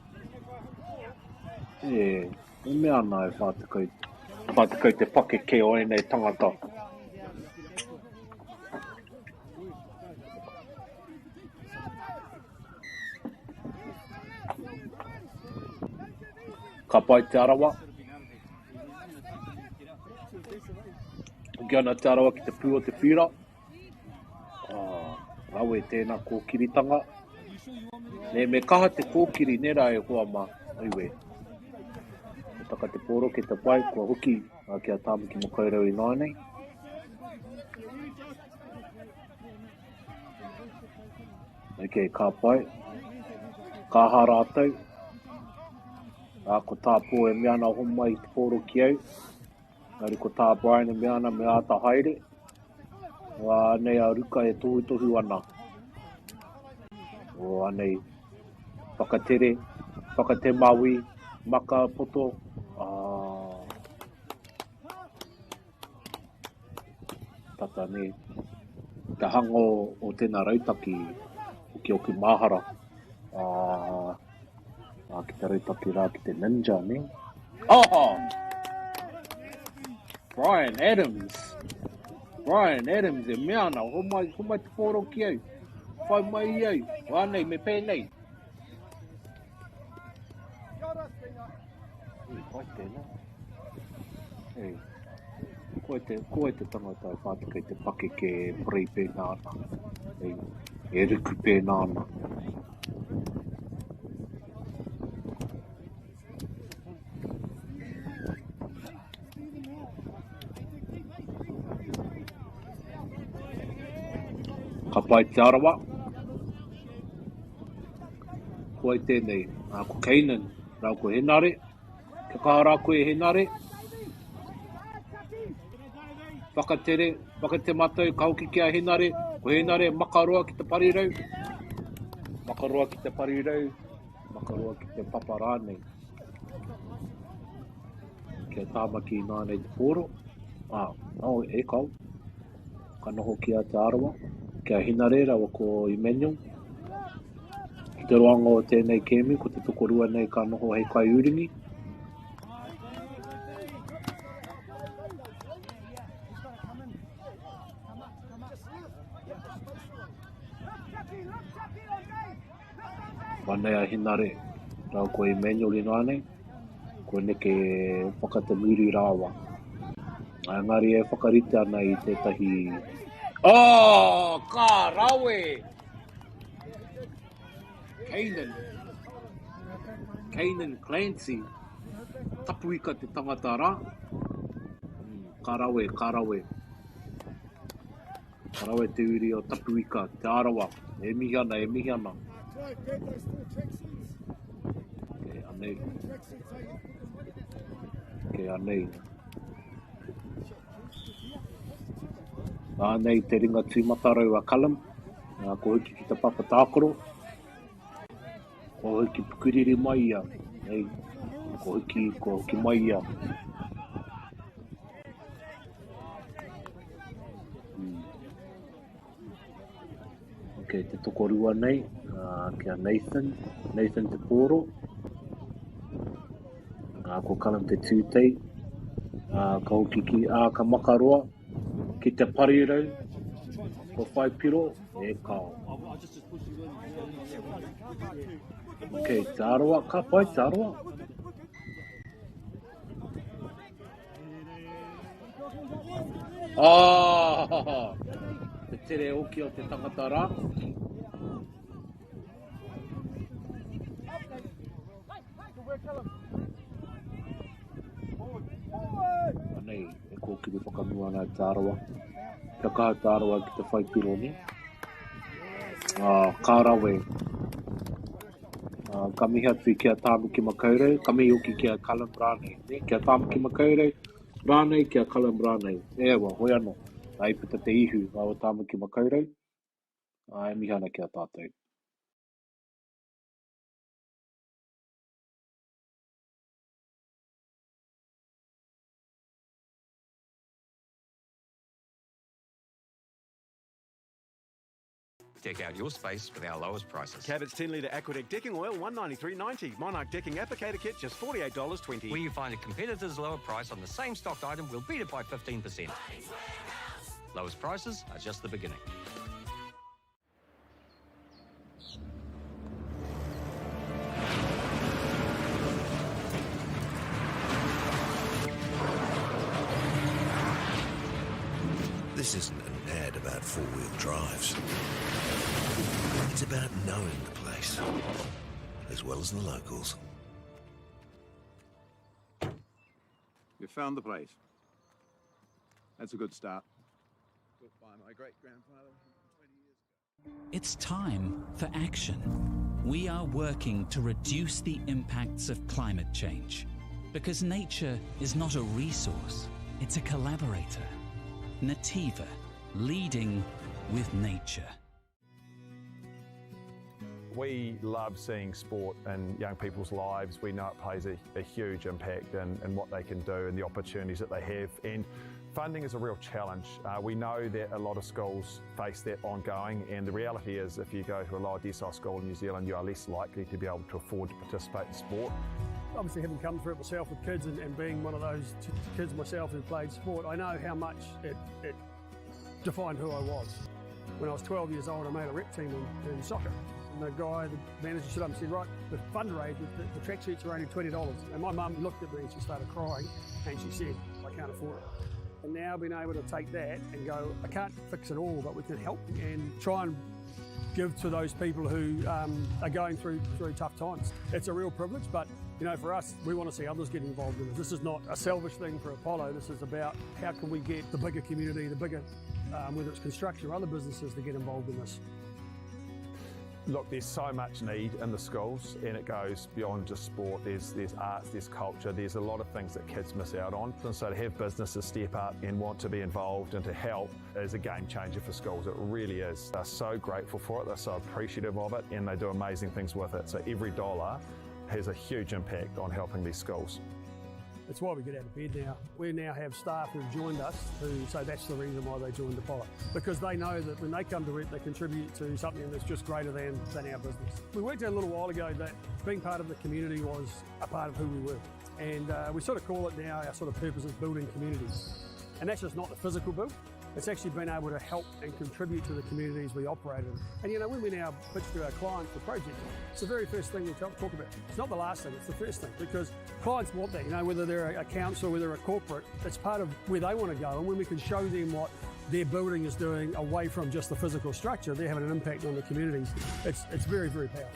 E, e mea ana e 40, 40 te pakeke o ēnei tangata. Ka pai Te Arawa. Hoki ana Te Arawa ki te pū o te whira. Ah, rawe tēnā kōkiritanga. Me, me kaha te kōkiri, nē rā e hoa mā, auē. Ko taka te pōro ki te pai, kua hoki ki a Tāmaki Makaurau ināianei. Ok, ka pai. Ka aha rātou? Ā, ko tā Pō e mea ana homai i te pōro ki au. Engari ko tā Brian e mea ana me āta haere. Ā, anei a Ruka e tohutohu ana. O, anei, whakatere. Whakatemaui, maka poto, ā, tata nē. Te hanga o tēnā rautaki ki ōku māhara, ā, ā, ki te rautaki rā ki te ninja, nē? Oh! Brian Adams! Brian Adams e mea ana, homai, homai te pōro ki au. Whai mai i au. Rānei, me pēnei. Ei, pai tēnā. Ei, ko ai te, ko ai te tangata e whātika i te pakeke e parei pēnā ana. Ei, e ruku pēnā ana. Ka pai Te Arawa. Ko wai tēnei? Ā, ko Kanan rāua ko Henare. Kia kaha rā koe e Henare. Whakatere, whakate matau, ka hoki ki a Henare. Ko Henare, makaroa ki te parirau. Makaroa ki te parirau, makaroa ki te papa rānei. Kia Tāmaki inānei te pōro. Ā, oh, e kao. Ka noho ki a Te Arawa, ki a Hinare rawa ko Emmanuel. Ki te roanga o tēnei kēmu, ko te tokorua nei ka noho hei kaiuringi. Anei a Hinare rāua ko Emmanuel ināianei, kua neke whakatemuri rāua. Engari e whakarite ana i tētahi... Oh, ka rawe! Kanan. Kanan Clancy. Tapuika te tangata rā. Ka rawe, ka rawe. Ka rawe te uri o Tapuika, Te Arawa. E mihi ana, e mihi ana. Okay, anei. Okay, anei. Anei te ringa tūmatarau a Callum. Ko hoki ki te papa tākaro. Ko hoki pukuriri mai ia. Nei, ko hoki, ko hoki mai ia. Ok, te tokorua nei, uh, ki a Nathan, Nathan Te Pōro, uh, ko Callum Te Tūtei, uh, ka hoki ki, uh, ka makaroa, ki te parirau, ko Whaipiro, e kao. Ok, Te Arawa, ka pai Te Arawa. Ah! Te tere hoki o te tangata rā. Anei, e kōkiri whakamua ana Te Arawa. Kia kaha Te Arawa ki te whai piro, nē? Ah, ka rawe. Ka mihi atu ki a Tāmaki Makaurau, ka mihi hoki ki a Callum rānei, nē? Ki a Tāmaki Makaurau rānei, ki a Callum rānei. E aua, hoi anō, i puta te ihu o Tāmaki Makaurau, e mihi ana ki a tātou. Deck out your space with our lowest prices. Cabot's 10 litre Aquadeck decking oil, $193.90. Monarch decking applicator kit, just $48.20. Where you find a competitor's lower price on the same stocked item, we'll beat it by 15%. Lowest prices are just the beginning. This isn't an ad about four-wheel drives. It's about knowing the place, as well as the locals. You found the place. That's a good start. Built by my great-grandfather 20 years ago. It's time for action. We are working to reduce the impacts of climate change. Because nature is not a resource, it's a collaborator. Nativa, leading with nature. We love seeing sport in young people's lives. We know it plays a, a huge impact in, in what they can do and the opportunities that they have. And funding is a real challenge. We know that a lot of schools face that ongoing, and the reality is if you go to a lower decile school in New Zealand, you are less likely to be able to afford to participate in sport. Obviously, having come through it myself with kids and being one of those kids myself who played sport, I know how much it defined who I was. When I was 12 years old, I made a rep team in soccer. And the guy, the manager, stood up and said, right, the fundraiser, the tracksuits are only $20. And my mum looked at me and she started crying and she said, I can't afford it. And now being able to take that and go, I can't fix it all, but we can help and try and give to those people who are going through tough times. It's a real privilege, but you know, for us, we want to see others get involved in it. This is not a selfish thing for Apollo. This is about how can we get the bigger community, the bigger, whether it's construction or other businesses, to get involved in this. Look, there's so much need in the schools, and it goes beyond just sport. There's arts, there's culture, there's a lot of things that kids miss out on. And so to have businesses step up and want to be involved and to help is a game changer for schools. It really is. They're so grateful for it, they're so appreciative of it, and they do amazing things with it. So every dollar has a huge impact on helping these schools. It's why we get out of bed now. We now have staff who've joined us who say that's the reason why they joined Apollo, because they know that when they come to work, they contribute to something that's just greater than our business. We worked out a little while ago that being part of the community was a part of who we were. And we sort of call it now, our sort of purpose is building communities. And that's just not the physical build. It's actually been able to help and contribute to the communities we operate in. And you know, when we now pitch to our clients for projects, it's the very first thing we talk about. It's not the last thing, it's the first thing, because clients want that, you know, whether they're a council, whether they're a corporate, it's part of where they want to go. And when we can show them what their building is doing away from just the physical structure, they're having an impact on the communities. It's very, very powerful.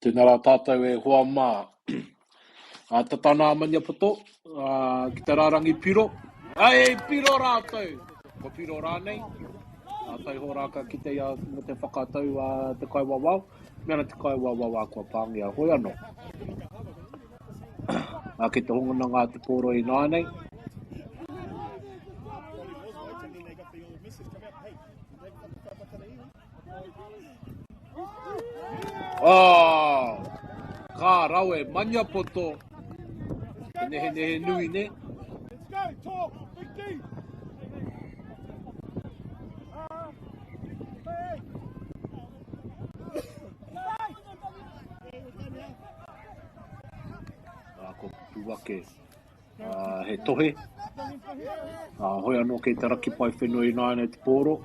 Tēnā rā tātou e hoa mā. Ā, tata nā Maniapoto, ā, ki te rārangi piro. Ai, piro rātou! Ko piro rānei. Ā, taiho rā ka kite ia mō te whakatau a te kaiwawao. Me ana te kaiwawao ā kua pāngia hoi anō. Ā, kei te hongona ngā te pōro i nāianei. Oh! Ka rawe, Maniapoto. Te nehenehe nui, ne? Let's go, talk, big D. Ah, ko Pupuwake. Ah, he tohe. Ah, hoi anō kei te raki pae whenua ināianei te pōro.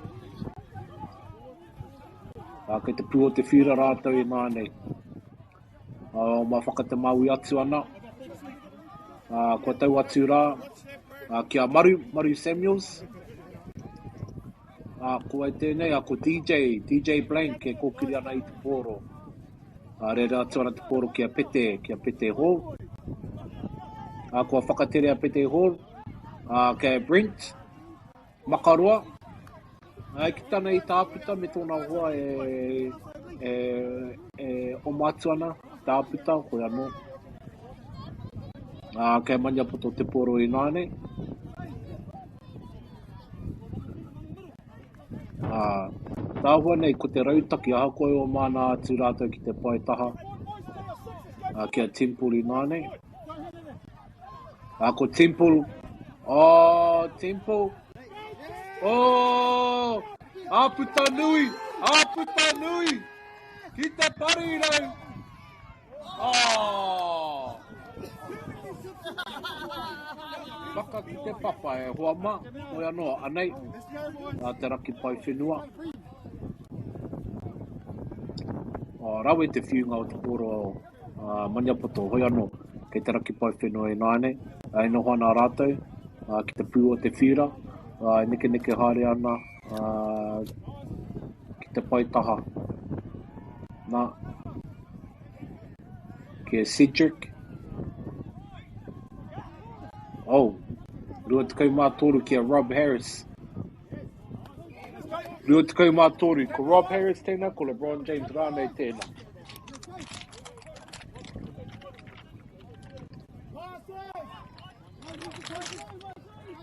Ah, kei te pū o te whira rātou ināianei. Ah, ma whakatemaui atu ana. Ah, kua tau atu rā ah, ki a Maru, Maru Samuels. Ah, ko wai tēnei? Ah, ko DJ, DJ Blank e kōkiri ana i te pōro. Ā, rere atu ana te pōro ki a Pete, ki a Pete Hall. Ā, kua whakatere a Pete Hall, ā, kei a Brent, Makaroa. Ā, ki tana i tāputa me tōna hoa e, e, e oma atu ana, tāputa, koe anō. Ā, kei a Maniapoto te pōro ināianei. Ā, tāhua nei ko te rautaki ahakoa e oma ana atu rātou ki te pae taha, ā, ki a Temple ināianei. Ā, ko Temple, oh, Temple, oh, āputa nui, āputa nui, ki te parirau, Oh! Waka ki te papa e hoa ma, hoi anō, anei, a te raki pae whenua. Oh, rawe te whiunga o te pōro a Maniapoto, hoi anō, kei te raki pae whenua ināianei, e noho ana rātou a, ki te pū o te whira, a, e nekeneke haere ana a, ki te pae taha. Nā, ki a Cedric. Oh, 23 ki a Rob Harris. 23, ko Rob Harris tēnā, ko LeBron James rānei tēnā.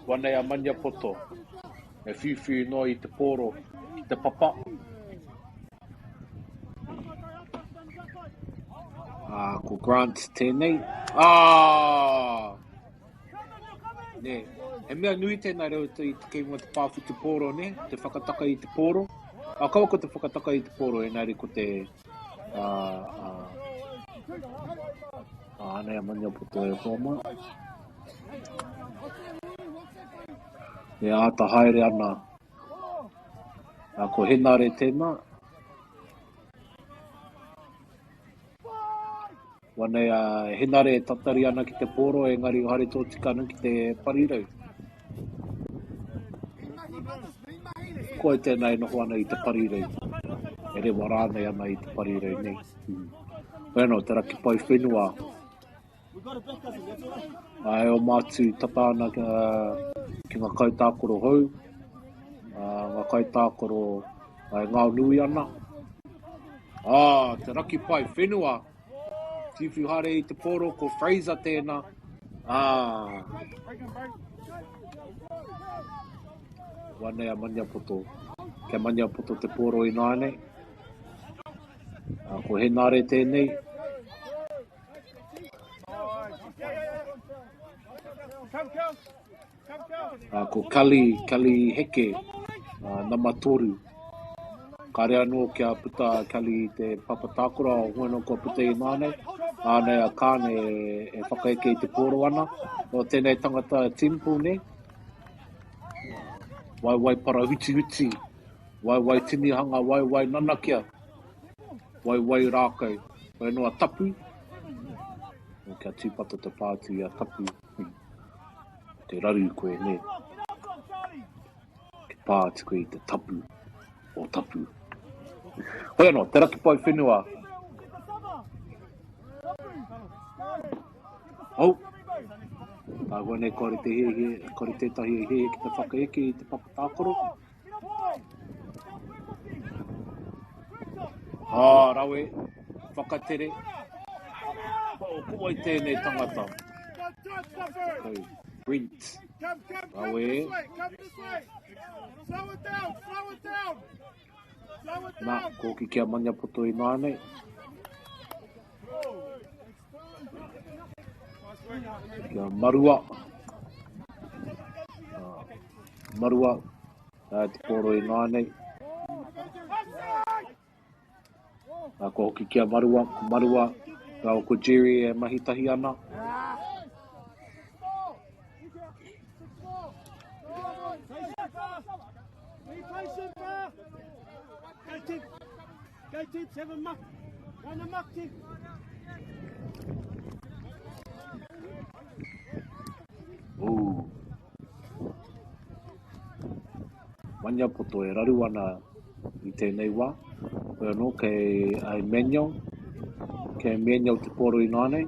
Wanei a Maniapoto, e whiuwhiu noa i te pōro ki te papa. Ā, ko Grant tēnei. Ā! Nē, he mea nui tēnā reo i te kēmu o te pā whutupōro, nē, te whakataka i te pōro. Ā, kaua ko te whakataka i te pōro, engari ko te, ā, ā, ā, anei a Maniapoto e hoa mā. E āta haere ana Ā, ko Henare tēnā. Wanei a Henare e tatari ana ki te pōro, engari haere tōtika ana ki te parirau. Koe tēnā e noho ana i te parirau, e rewa rānei ana i te parirau nei. Hmm. Koe anō, te raki pai whenua. Ā, e oma atu tata ana ki ngā kaitākaro hou, ngā kaitākaro e ngao nui ana. Ā, te raki pae whenua, whiwhi haere i te pōro ko Fraser tēnā. Ā, wanei a Maniapoto, kia Maniapoto te pōro ināianei. Ā, ko Henare tēnei. Ā, ko Kali, Kali Heke, ā, nama toru. Kāre anō kia puta a Kali i te papa tākoro, ā, hoi anō kua puta ināianei. Ānei a Kāne e whakaeke i te pōro ana. Nō tēnei tangata Temple, nē? Waewae parahutihuti, waewae tinihanga, waewae nanakia. Waiwai rākau, koe noa tapu, o kia tūpato te pā atu i a tapu, te raru koe, nē. Ke pā atu koe i te tapu, o tapu. Hoi anō, te raki pae whenua. Oh! Tāhua nei kore te hiahia, kore tētahi e hiahia ki te whakaeke i te papa tākaro. Ā, rawe, whakatere. Oh, ko wai tēnei tangata? Okay. Brent. Rawe. Nā, ko hoki ki a Maniapoto i nāianei. Ki a Marua. Marua, te pōro i nāianei. Nā, ko hoki ki a Marua, ko Marua, rāua ko Jerry e mahi tahi ana. Ooh. Maniapoto e raru ana i tēnei wā. Koe anō kei a Emmanuel, kei Emmanuel te pōro ināianei.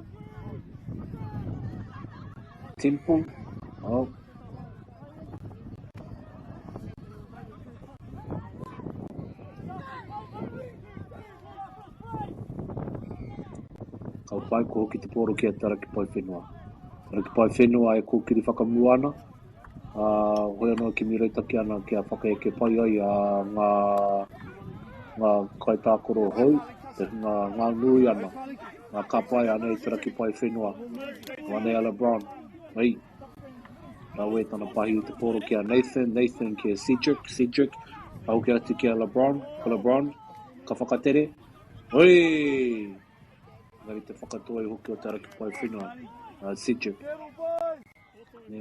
Temple, oh. Ka pai ko hoki te pōro ki a Te Rakipaewhenua. Te Rakipaewhenua e kōkiri whakamua ana, ā, hoi anō e kimi rautaki ana kia whakaeke pai ai a ngā, ngā kaitākaro hou, te hunga ngā nui ana, ngā ka pai ana i Te Rakipaewhenua. Anei a LeBron, ei, rawe tana pahi i te pōro ki a Nathan, Nathan ki a Cedric, Cedric, ka hoki atu ki a LeBron, ko LeBron, ka whakatere, oi! Engari te whakatoi hoki o Te Arakipaewhenua, a Cedric. Ne,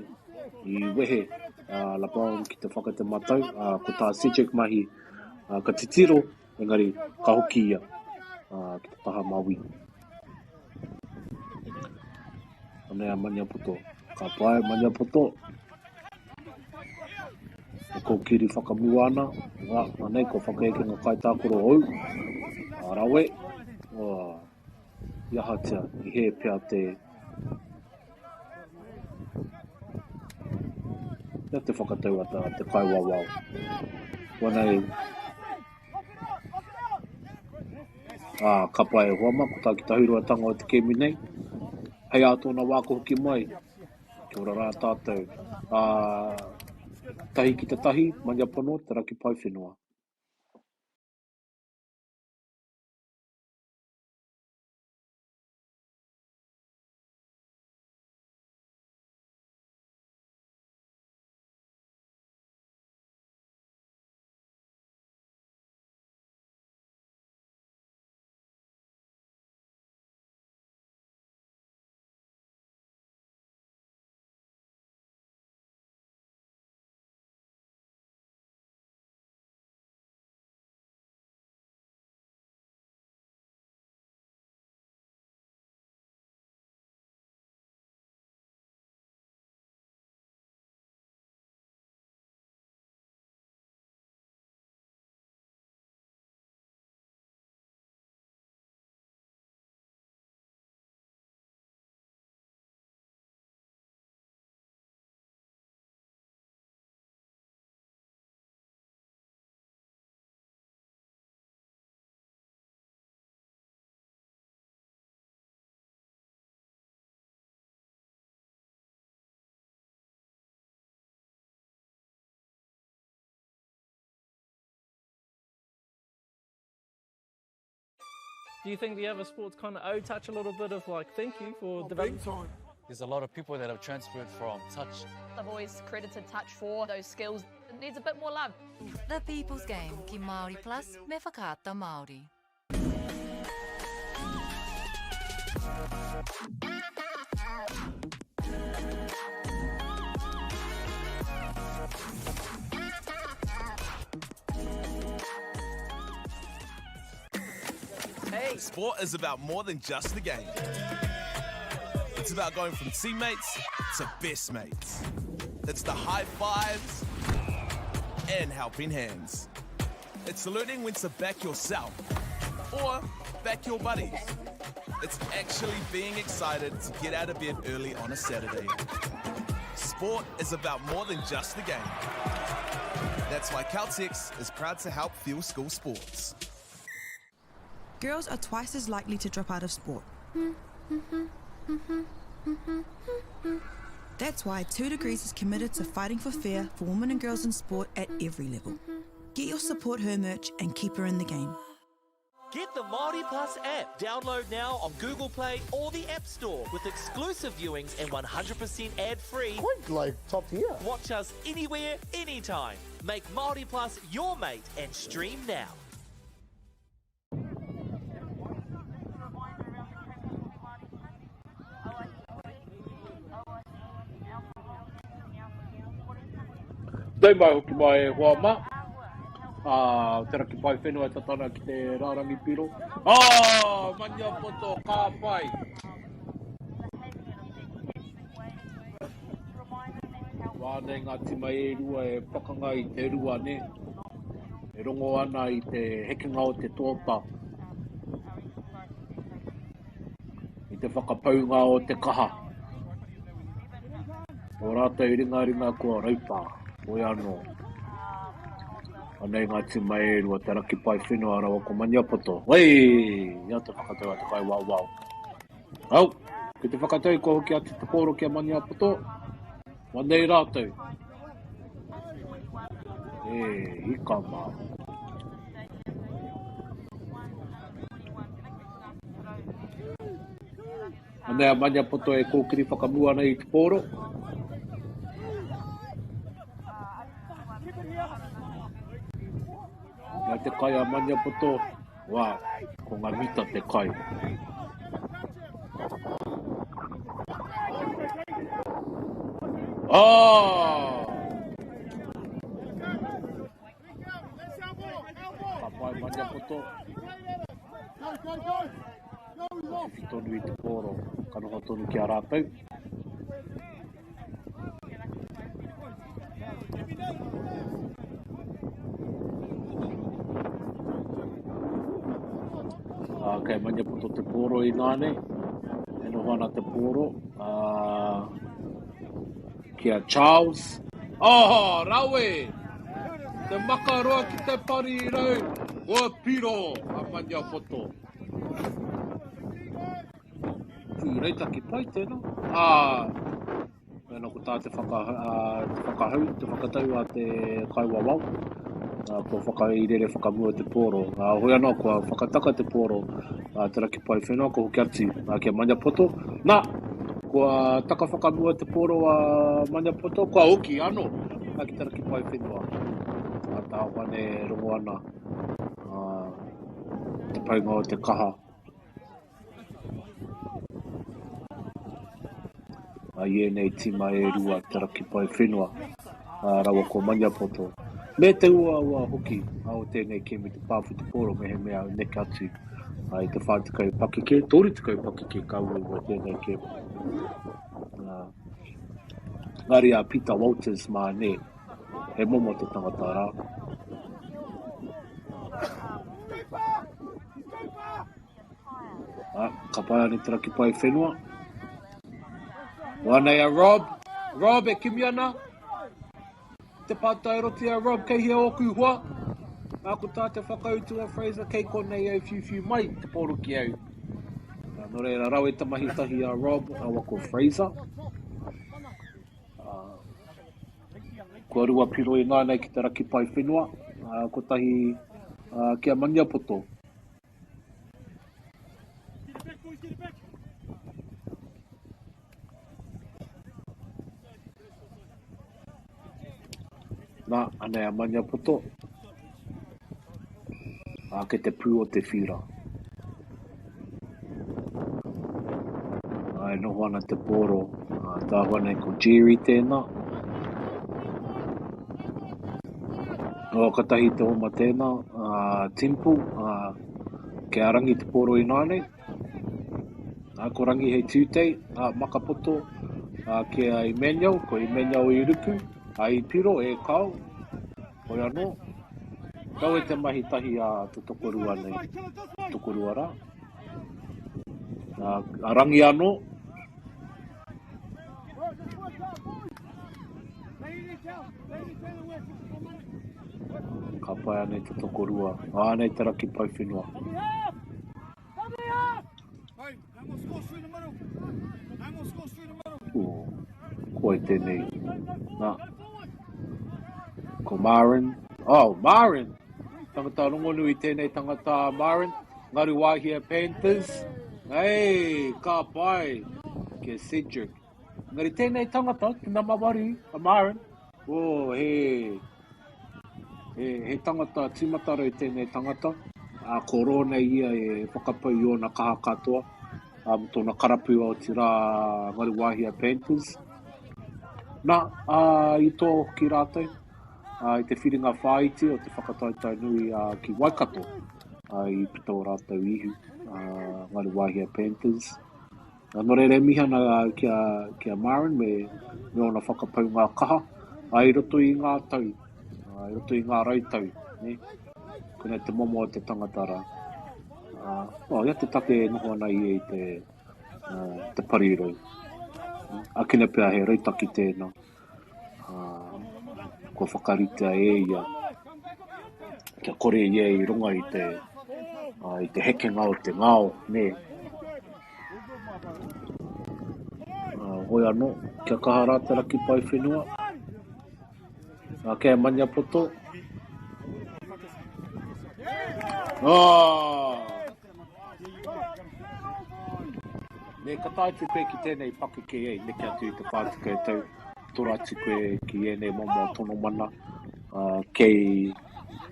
i wehe a LeBron ki te whaka te matau, a, ko tā Cedric mahi, a, ka titiro, engari ka hoki ia a, ki te taha maui. Anei a Maniapoto. Ka pai Maniapoto. E kōkiri whakamua ana. Ngā, anei ko whakaeke ngā kaitākaro hou. A rawe. Oh, i ahatia, i hē pea te... Pea te whakatau a te kaiwawao. Wanei, Ā, ka pai e hoa mā, ko tā ki tahuruatanga o te kēmu nei. Hei ā tōna wā ka hoki mai, kia ora rā tātou. Ā, tahi ki te tahi, Maniapono, Te Raki Paewhenua. Do you think the other sports kind of owe touch a little bit of like, thank you for oh, developing? Time. There's a lot of people that have transferred from touch. I've always credited touch for those skills. It needs a bit more love. The People's Game ki Māori Plus me Whakaata Māori. Hey. Sport is about more than just the game. It's about going from teammates to best mates. It's the high fives and helping hands. It's learning when to back yourself or back your buddies. It's actually being excited to get out of bed early on a Saturday. Sport is about more than just the game. That's why Caltex is proud to help fuel school sports. Girls are twice as likely to drop out of sport. That's why 2 Degrees is committed to fighting for fair for women and girls in sport at every level. Get your support her merch and keep her in the game. Get the Māori Plus app. Download now on Google Play or the App Store with exclusive viewings and 100% ad-free. Quite like top tier. Watch us anywhere, anytime. Make Māori Plus your mate and stream now. Tau mai hoki mai e hoa ma. A te raki pai whenua e tata ana ki te rārangi piro. Ah, Maniapoto, ka pai. Wā nei ngā tima e rua e pakanga i te rua, nē? E rongo ana i te hekenga o te tōta, i te whakapaunga o te kaha. O rātou ringaringa kua raupā, hoi anō. Anei ngā tima e rua, te raki pae whenua rawa ko Maniapoto. Wei! Ia te whakatau a te kaiwawao. Au, ki te whakatau kua hoki atu te pōro ki a Maniapoto. Wanei rātou. E, ika mā. Anei a Maniapoto e kōkiri whakamua ana i te pōro. Nā te kai a Maniapoto, wā, ko ngā mita te kai. Oh! Ka pai Maniapoto. Whiwhi tonu i te pōro, ka noho tonu ki a rātou. Ā, kei Maniapoto te pōro ināianei. E noho ana te pōro ā, ki a Charles. Oh, rawe! Te makaroa ki te parirau, kua piro a Maniapoto. Tū rautaki pai tēnā. Ā, mēnā ko tā te, whaka, ā, te whakahau, te whakatau a te kaiwawao, ā, kua whakairere whakamua te pōro. Ā, hoi anō, kua whakataka te pōro a Te Raki Paewhenua, kua hoki atu ā, ki a Maniapoto. Nā, kua taka whakamua te pōro a Maniapoto, kua hoki anō ā, ki Te Raki Paewhenua. Ā, tā wane e rongo ana ā, te paunga o te kaha I ēnei tīma e rua te raki paewhenua, rawa ko Maniapoto. Me te uaua hoki o tēnei kēmu te pā whutupōro mehemea neke atu i te 40 pakeke, 30 pakeke ka uaua tēnei kēmu. Engari a Peter Walters mā nē, he momo te tangata rā. Ah, ka pai ane te raki pai whenua. Wānei a Rob. Rob e kimi ana. Te pātai roti a Rob, kei hea ōku hoa? Nā ko tā te whakautu a Fraser, kei konei au whiuwhiu mai te pōro ki au. Nā, nō reira, rawe te mahi tahi a Rob, rawa ko Fraser. Uh, kua rua piro i nānei ki te raki pai whenua, uh, kotahi uh, ki a Maniapoto. Nā, anei a Maniapoto. Ā, kei te pū o te whira. Ā, e noho ana te pōro. Ā, tāhua nei ko Jerry tēnā. Nō katahi te oma tēnā, ā, Temple, ā, kei a Rangi te pōro ināianei. Ā, ko Rangi hei tūtei, ā, Makapoto, ā, ki a Emmanuel, ko Emmanuel i ruku, ā, i piro, e kao, hoi anō. Kawe te mahi tahi a te tokorua nei, tokorua rā. A Rangi anō. Ka pai anei te tokorua. Anei te raki pai whenua. Ko wai tēnei? Nā. Ko Marin. Oh, Marin! Tangata rongonui tēnei tangata Marin. Ngaruwahia Panthers. Hey, ka pai. Ki a Cedric. Engari tēnei tangata, te nama waru, a Marin. Oh, he, he, he tangata tīmatarau tēnei tangata. A, ko rō nei ia e whakapau i ōna kaha katoa. Um, tōna karapu otirā Ngaruwahia Panthers. Nā, ā, i toa hoki rātou ā, i te whiringa whāiti o te whakataetae nui ā, ki Waikato, ā, i puta o rātou ihu, ā, Ngaruwahia Panthers. Ā, nō reira e mihi ana ki a, ki a Marin me, me ōna whakapaunga kaha, ā, i roto i ngā tau, ā, i roto i ngā rautau, nē? Koinei te momo o te tangata rā. Ā, oh, ia te take e noho ana ia i te, ā, te parirau. Akene pea he rautaki tēnā, ā, kua whakaritea e ia kia kore ia i runga i te, ā, i te hekenga o te ngao, nē. Ā, hoi anō, kia kaha rā te raki pae whenua. Ā, kei a Maniapoto. Oh! Me ka tae atu koe ki tēnei pakeke e, neke atu i te 40 tau, toro atu koe ki ēnei momo tono mana, uh, kei,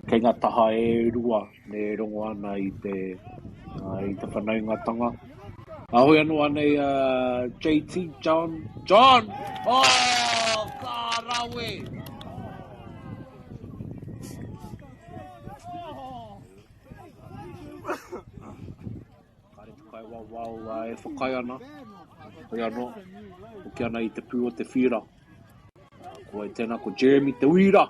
kei ngā taha e rua me rongo ana i te, uh, i te whanaungatanga. A hoi anō anei uh, JT, John, John! Oh, ka rawe! Kāre te kaiwawao e whakaae ana, hoi anō, hoki ana i te pū o te whira. Ko wai tēnā, ko Jeremy Te Uira.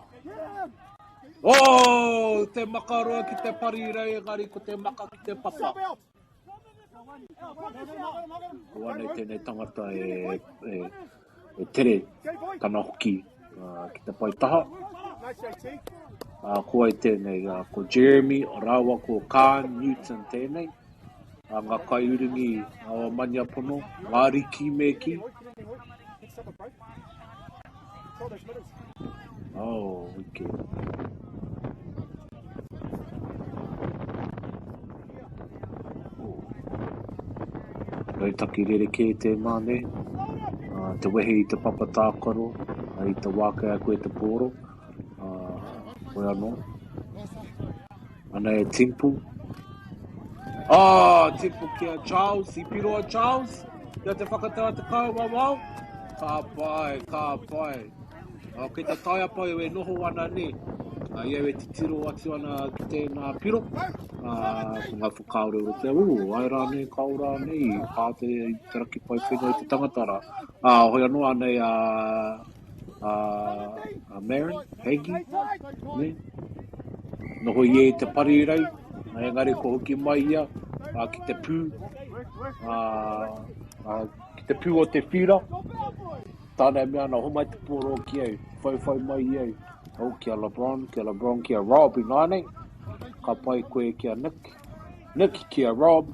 Oh, te makaroa ki te parirau, engari ko te maka ki te papa. Ko anei tēnei tangata e, e, e tere tana hoki uh, ki te pae taha. Uh, ko ai tēnei, uh, ko Jeremy rāua ko Kaan Newton tēnei. Uh, ngā kaiurungi o Maniapono, ngā riki me ki. Oh, okay. Rautaki rerekē tēnā, nē? Te wehe i te papa tākaro, i te wā kei a koe te pōro, hoi anō. Ana e Temple. Oh, Temple ki a Charles, i piro a Charles, kia te whakatau a te kaiwawao. Ka pai, ka pai. Oh, kei te taiapa au e noho ana nē. Uh, i au e titiro atu ana ki tēnā piro, uh, ko ngā whakaaro o te, ū, ai rānei, kao rānei, pā te, te raki pai whenua i te tangata rā. Uh, hoi anō anei a, a, a Marin, Hagee, nē? Noho ia i te parirau, engari ko hoki mai ia uh, ki te pū, uh, uh, ki te pū o te whira, Tāna e mea ana, homai te pōro ki au, whauwhau mai i au. Oh, ki a LeBron, ki a LeBron, ki a Rob ināianei. Ka pai koe ki a Nick. Nick ki a Rob.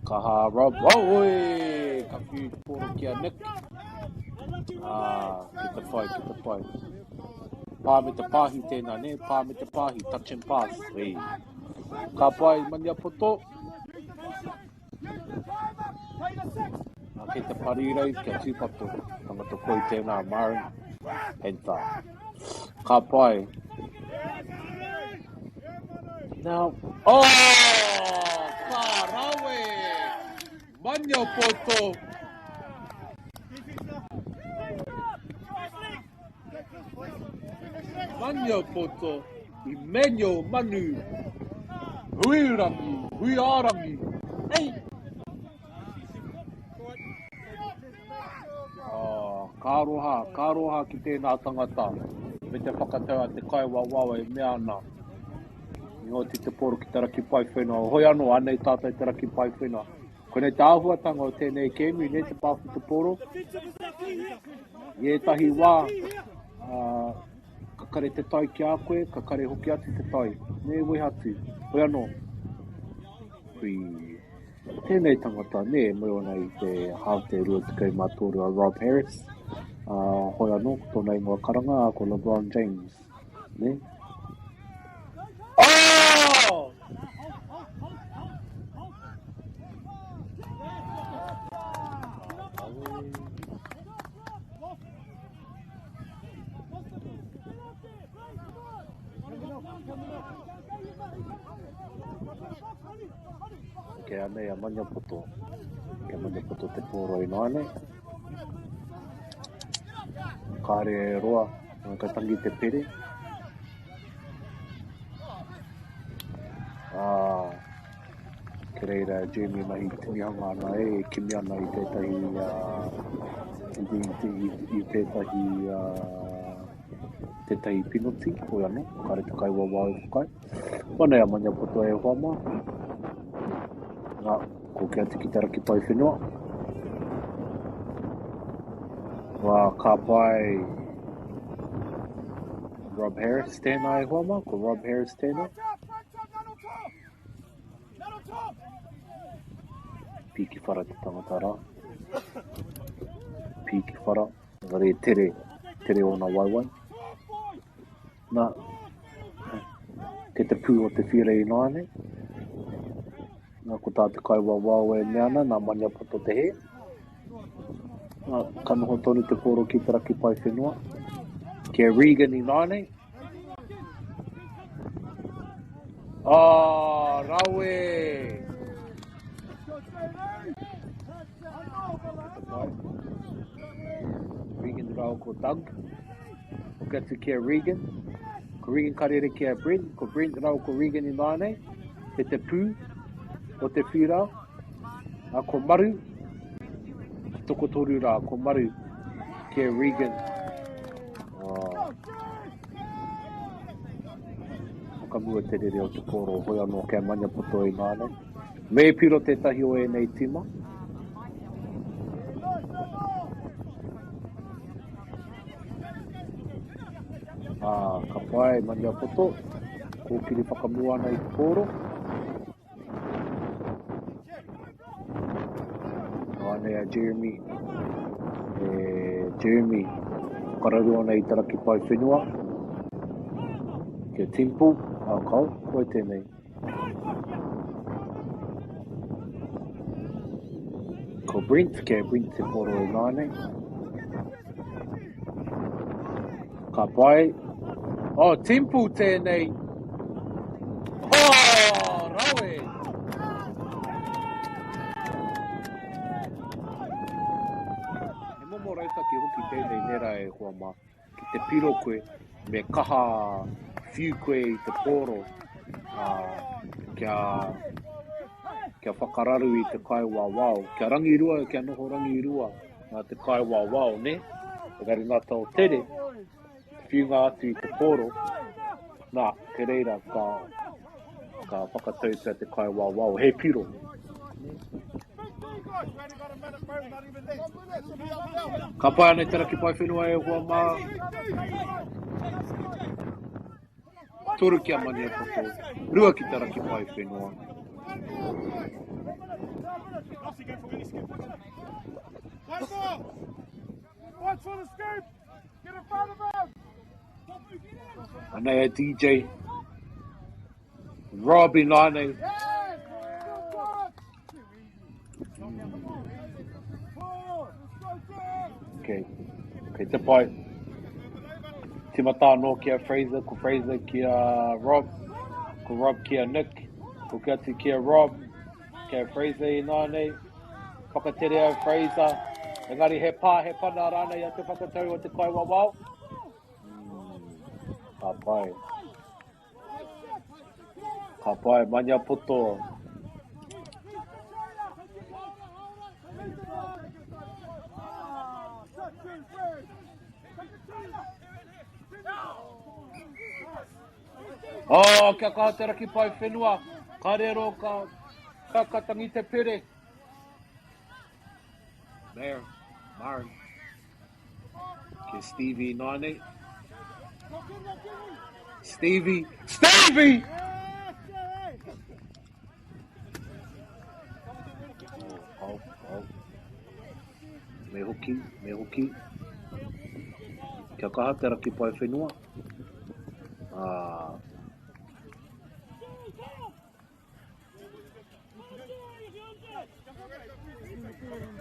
Ka hā Rob. Oh, oi! Ka whiu te pōro ki a Nick. Ah, ki te whai, ki te whai. Pā me te pāhi tēnā, nē? Pā me te pāhi, touch and pass. Hey. Ka pai, Maniapoto. Nā, kei te parirau kia tūpato, tangata koi tēnā Marin, Panther. Ka pai. Now, oh! Ka rawe! Maniapoto! Maniapoto, Emmanuel Manu, Huirangi, Huiarangi, ei! Oh, ka aroha, ka aroha ki tēnā tangata, me te whakatau a te kaiwawao e mea ana, i oti te poro ki te raki paewhenua. Hoi anō, anei tātou te raki paewhenua. Koinei te āhuatanga o tēnei kēmu, nei te pā whutupōro. I ētahi wā, uh, ka kare te tai ki a koe, ka kare hoki atu te tai. Me wehe atu. Hoi anō. Hui. Tēnei tangata, nē, e moe ana i te hāte 23 a Rob Harris. Uh, hoi anō, ko tōna ingoa karanga, ko LeBron James. Nē? Oh! Kei anei a Maniapoto. Kei Maniapoto te pōro ināianei. Kāre e roa, ka tangi te pere. Ā, ki reira Jeremy mahi tinihanga ana e, e kimi ana i tētahi, uh, i, i, i, i tētahi, uh, tētahi pinoti, hoi anō, kāre te kaiwawao e whakaae. Anei a Maniapoto e hoa mā. Nā, koke atu ki te raki pae whenua. Wā, ka pai Rob Harris tēnā e hoa mā, ko Rob Harris tēnā. Pīki whara te tangata rā. Pīki whara, engari e tere, tere ōna waewae. Nā, kei te pū o te whira ināianei. Nā, ko tā te kaiwawao e mea ana, nā Maniapoto te hē. Nā, ka noho tonu te pōro ki te raki pae whenua. Ki a Regan ināianei. Oh, rawe! Regan rāua ko Doug. Hoki atu ki a Regan. Ko Regan ka rere ki a Brent. Ko Brent rāua ko Regan i nāianei. Kei te pū o te whira. A ko Maru. Tokotoru rā, ko Maru ki a Regan. Oh. Whakamua te rere o te pōro, hoi anō kia Maniapoto i nāianei. Me piro tētahi o ēnei tīma. Ā, ka pai Maniapoto, kōkiri whakamua ana i te pōro. Anei a Jeremy. E Jeremy, whakararu ana i te raki pae whenua. Kia Temple, a kao, koe tēnei. Ko Brent, kia Brent te poro i nānei. Ka pai. Oh, Temple tēnei. Oh, rawe! He momo rautaki hoki tēnei nera e hoa mā. Ki te piro koe, me kaha whiu koe i te pōro, ā, kia, kia whakararu i te kaiwawao. Kia rangirua, kia noho rangirua nā te kaiwawao, nē? Engari nā tō tere, te whiunga atu i te pōro, nā, kei reira ka, ka whakatau pea te kaiwawao, he piro. Ka pai ana i te raki pae whenua e hoa mā. Toru ki a Maniapoto, rua ki te raki pae whenua. Anei a DJ Robbie Nane. Okay. Okay, te pai. Timata anō ki a Fraser, ko Fraser ki a Rob, ko Rob ki a Nick, ko ki atu ki a Rob, ki a Fraser i nānei. Whakatere a Fraser. Engari he pā, he pana rānei a te whakatau o te kaiwawao. Mm, ka pai. Ka pai, Maniapoto. Oh, kia kaha te raki pae whenua. Ka rero, ka, ka, ka tangi te pere. Mayor, Marin. Ki Stevie nānei. Stevie! Stevie! Oh, oh, oh. Me hoki, me hoki. Kia kaha te raki pae whenua. Ah.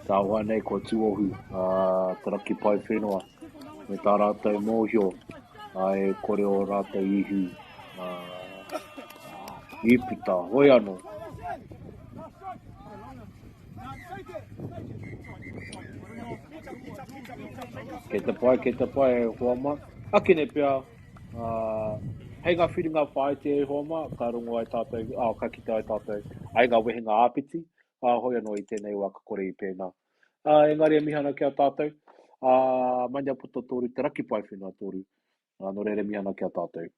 Tāwai nei kua tuohu a Te Raki Paewhenua me tā rātou mōhio e kore o rātou ihu i puta. Hoi anō. Kei te pai, kei te pai e hoa mā. Akene pea, hei ngā whiringa whāiti e hoa mā, ka rongo ai tātou, ka kite ai tātou, ai ngā wehenga āpiti, ā, hoi anō i tēnei wā ka kore i pēnā. Ā, engari e mihi ana ki a tātou, ā, Maniapoto tōru, Te Raki Paewhenua tōru, ā, nō reira e mihi ana ki a tātou.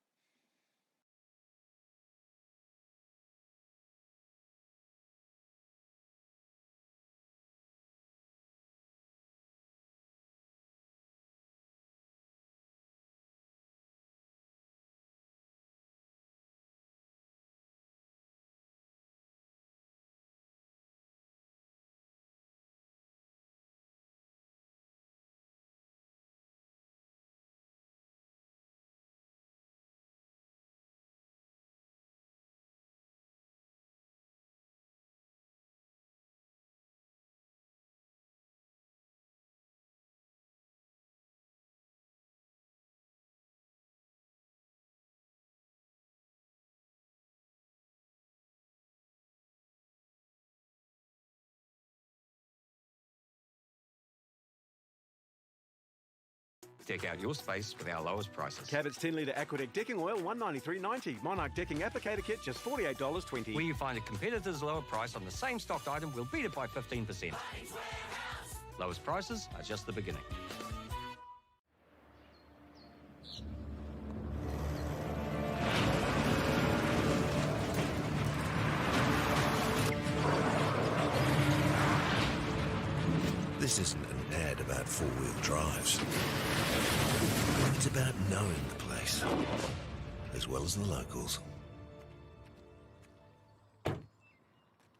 Deck out your space with our lowest prices. Cabot's 10 litre Aquadeck decking oil, $193.90. Monarch decking applicator kit, just $48.20. Where you find a competitor's lower price on the same stocked item, we'll beat it by 15%. Lowest prices are just the beginning. This isn't an ad about four-wheel drives. It's about knowing the place, as well as the locals.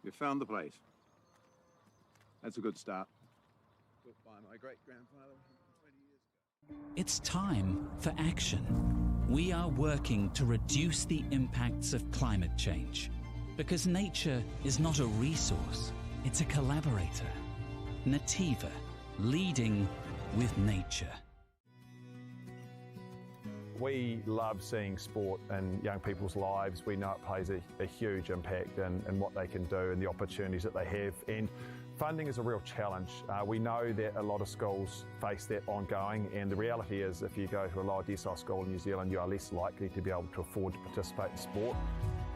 You found the place. That's a good start. Built by my great-grandfather 120 years ago. It's time for action. We are working to reduce the impacts of climate change. Because nature is not a resource, it's a collaborator. Nativa, leading with nature. We love seeing sport in young people's lives. We know it plays a, a huge impact in, in what they can do and the opportunities that they have. And funding is a real challenge. We know that a lot of schools face that ongoing, and the reality is if you go to a lower decile school in New Zealand, you are less likely to be able to afford to participate in sport.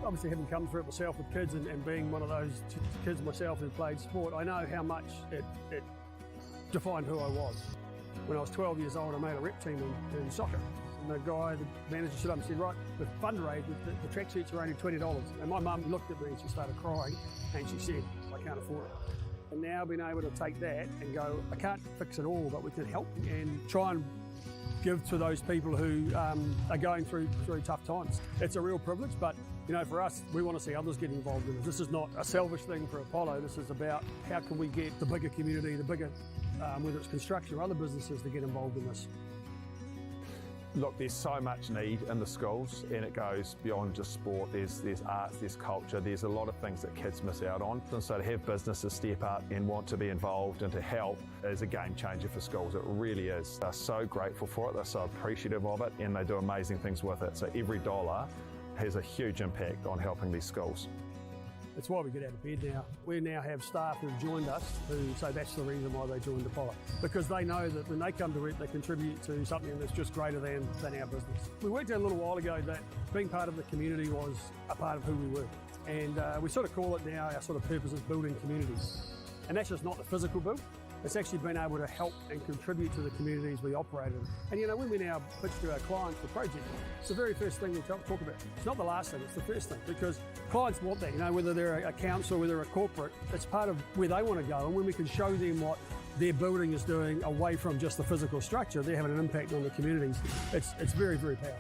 Obviously, having come through it myself with kids and being one of those kids myself who played sport, I know how much it defined who I was. When I was 12 years old, I made a rep team in soccer. And the guy, the manager, stood up and said, right, the fundraiser, the tracksuits are only $20. And my mum looked at me and she started crying and she said, I can't afford it. And now being able to take that and go, I can't fix it all, but we can help and try and give to those people who are going through tough times. It's a real privilege, but you know, for us, we want to see others get involved in this. This is not a selfish thing for Apollo. This is about how can we get the bigger community, the bigger, whether it's construction or other businesses, to get involved in this. Look, there's so much need in the schools, and it goes beyond just sport. There's arts, there's culture, there's a lot of things that kids miss out on. And so to have businesses step up and want to be involved and to help is a game changer for schools. It really is. They're so grateful for it, they're so appreciative of it, and they do amazing things with it. So every dollar has a huge impact on helping these schools. It's why we get out of bed now. We now have staff who've joined us who say that's the reason why they joined Apollo. Because they know that when they come to work, they contribute to something that's just greater than our business. We worked out a little while ago that being part of the community was a part of who we were. And we sort of call it now, our sort of purpose is building communities. And that's just not the physical build. It's actually being able to help and contribute to the communities we operate in. And you know, when we now pitch to our clients the project, it's the very first thing we talk about. It's not the last thing, it's the first thing, because clients want that, you know, whether they're a council, whether they're a corporate, it's part of where they want to go. And when we can show them what their building is doing away from just the physical structure, they're having an impact on the communities. It's, it's very, very powerful.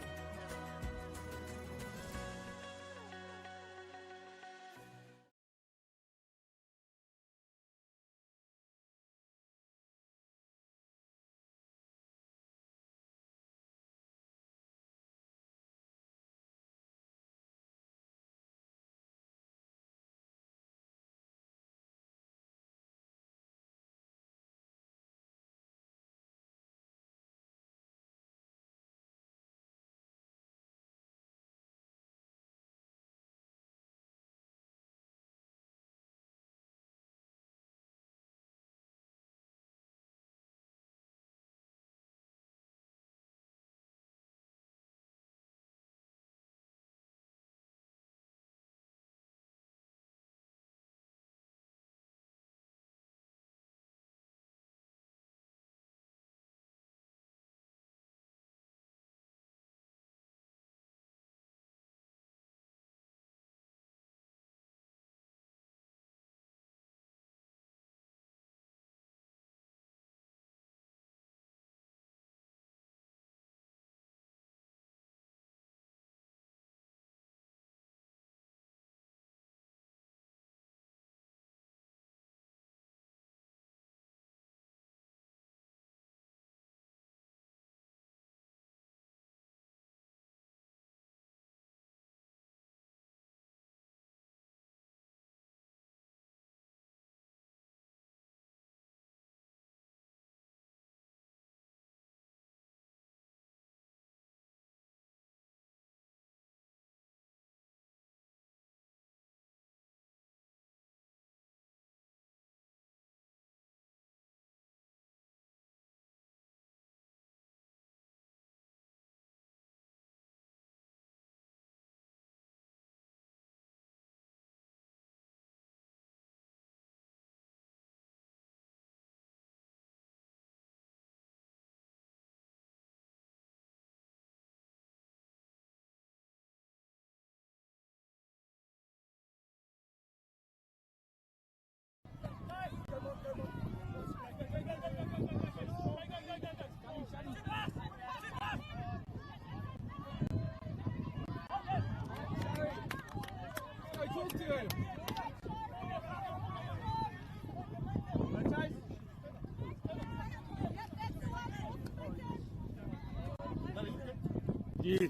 Yeah.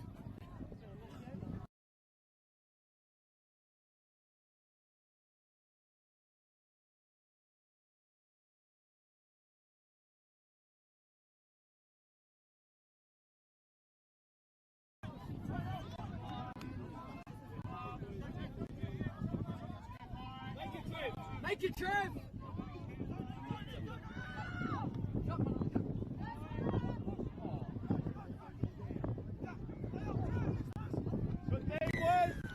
Make it, Trev! Good day, boys!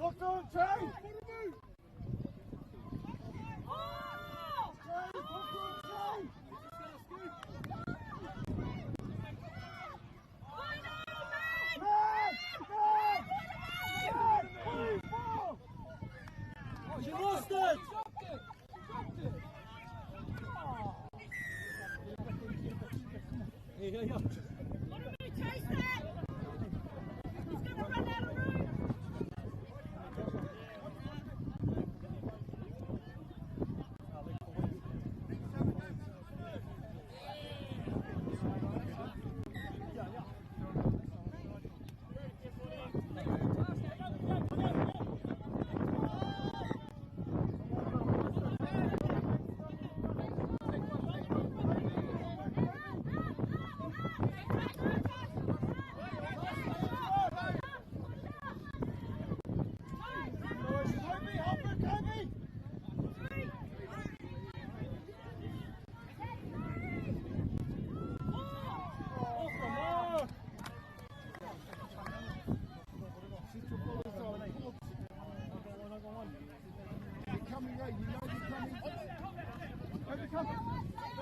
Talk to him, Trey! Trey, talk to him, Trey! Man! Man! Man! She lost it! Here you go.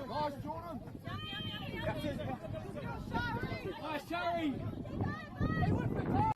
Nice, Jordan. Nice, Charlie. Hey, what's the pass?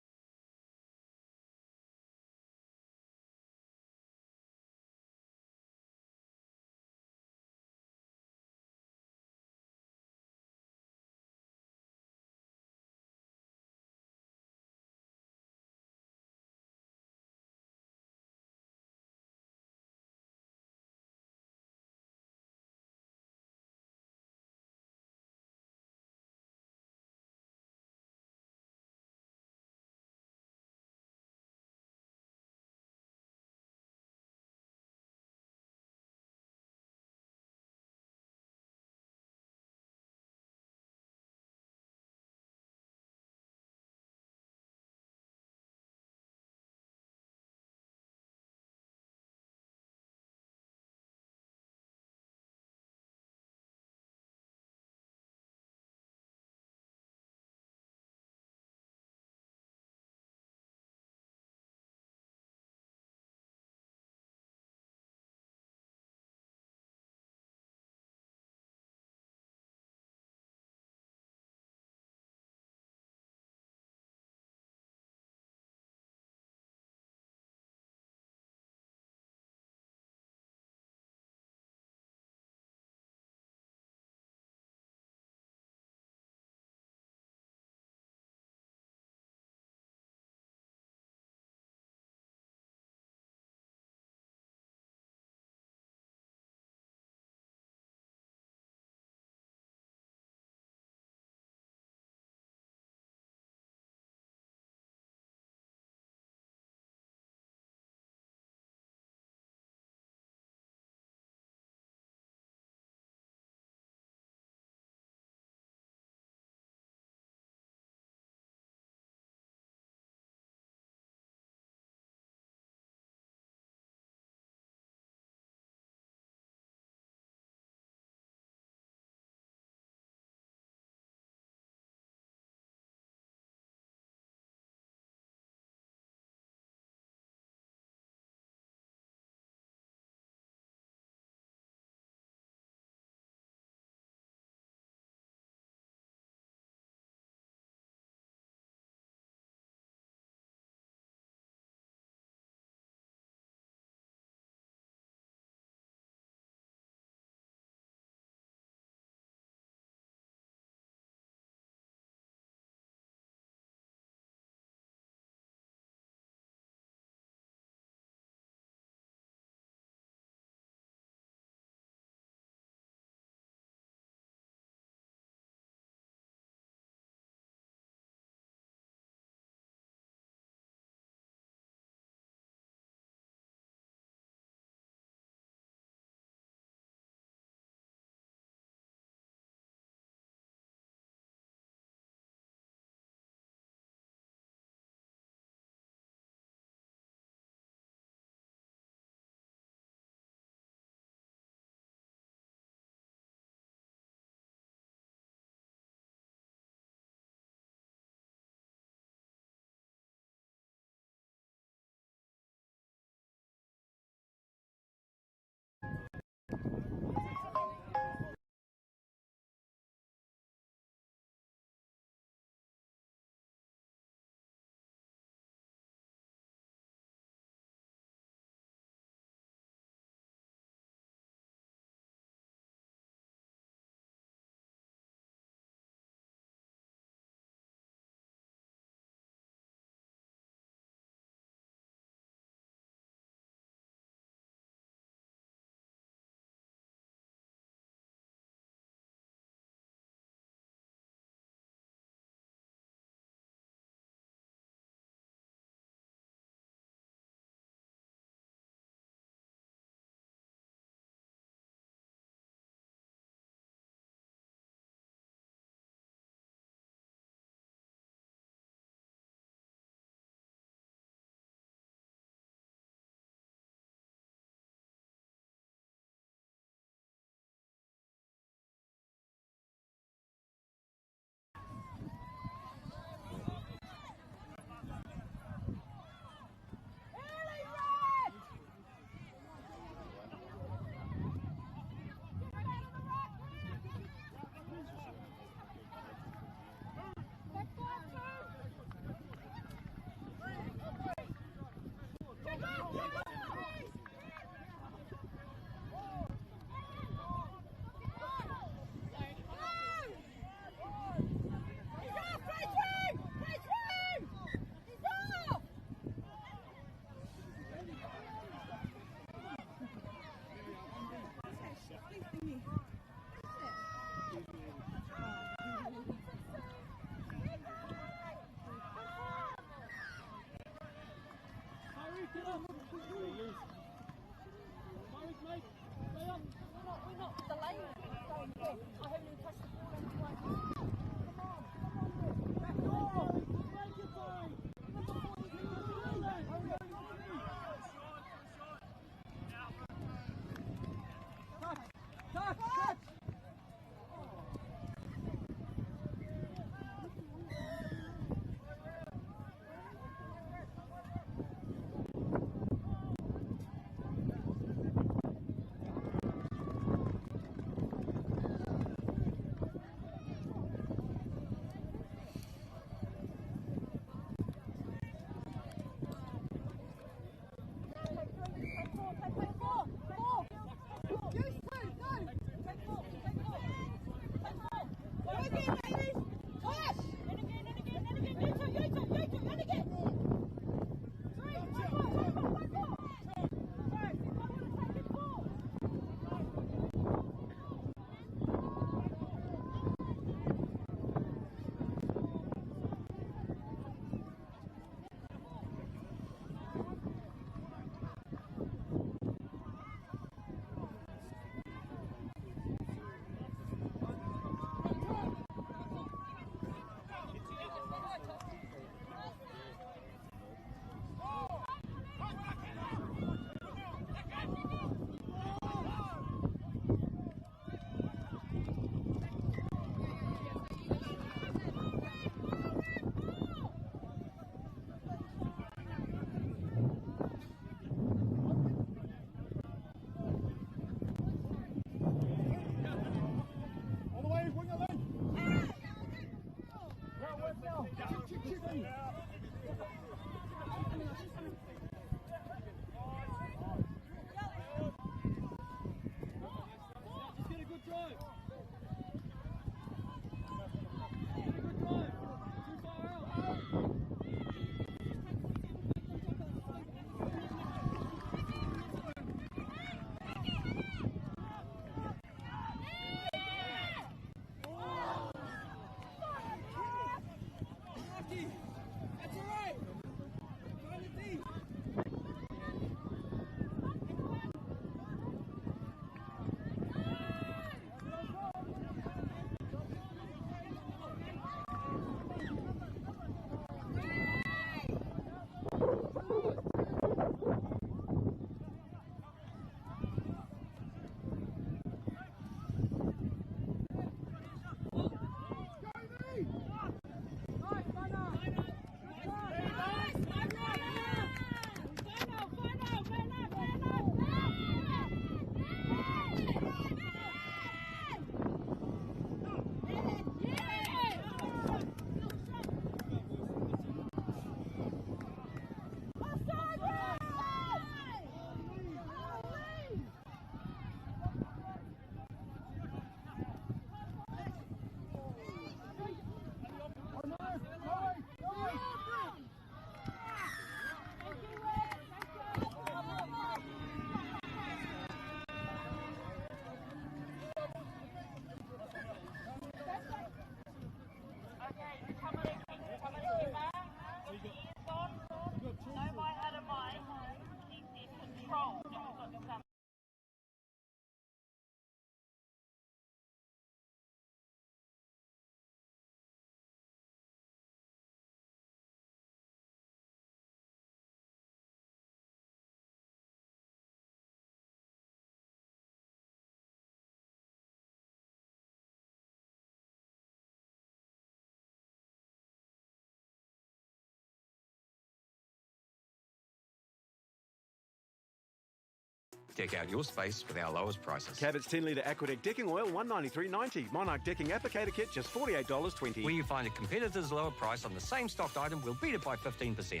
Deck out your space with our lowest prices. Cabot's 10 litre Aquadec decking oil, $193.90. Monarch decking applicator kit, just $48.20. Where you find a competitor's lower price on the same stocked item, we'll beat it by 15%.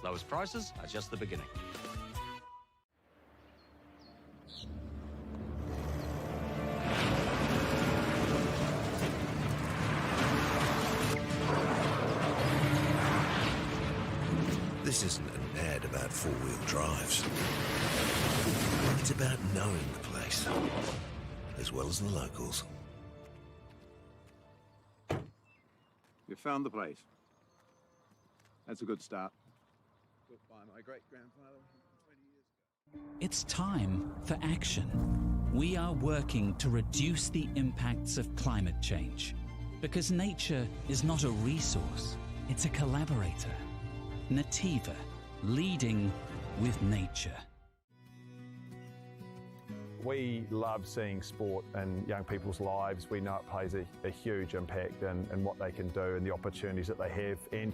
Lowest prices are just the beginning. This isn't an ad about four-wheel drives. It's about knowing the place, as well as the locals. You found the place. That's a good start. Built by my great-grandfather 120 It's time for action. We are working to reduce the impacts of climate change. Because nature is not a resource, it's a collaborator. Nativa, leading with nature. We love seeing sport in young people's lives. We know it plays a, a huge impact in, in what they can do and the opportunities that they have. And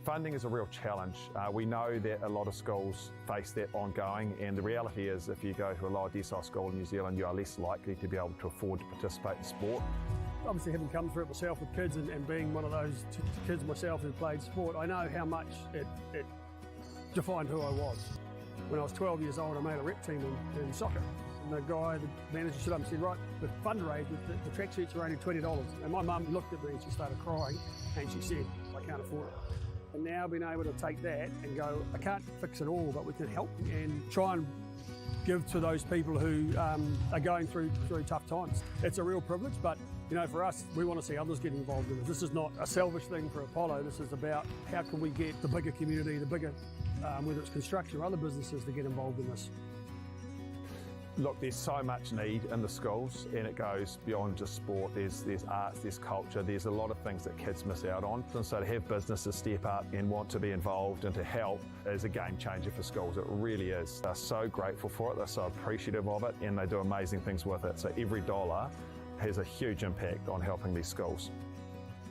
funding is a real challenge. Uh, we know that a lot of schools face that ongoing, and the reality is if you go to a lower decile school in New Zealand, you are less likely to be able to afford to participate in sport. Obviously, having come through it myself with kids and, and being one of those kids myself who played sport, I know how much it, it defined who I was. When I was 12 years old, I made a rep team in, in soccer. And the guy, the manager stood up and said, right, the fundraiser, the, the tracksuits are only $20. And my mum looked at me and she started crying and she said, I can't afford it. And now being able to take that and go, I can't fix it all, but we can help and try and give to those people who um, are going through through tough times. It's a real privilege, but you know, for us, we want to see others get involved in it. This is not a selfish thing for Apollo. This is about how can we get the bigger community, the bigger, um, whether it's construction or other businesses, to get involved in this. Look, there's so much need in the schools, and it goes beyond just sport. There's, there's arts, there's culture, there's a lot of things that kids miss out on. And so to have businesses step up and want to be involved and to help is a game changer for schools. It really is. They're so grateful for it, they're so appreciative of it, and they do amazing things with it. So every dollar has a huge impact on helping these schools.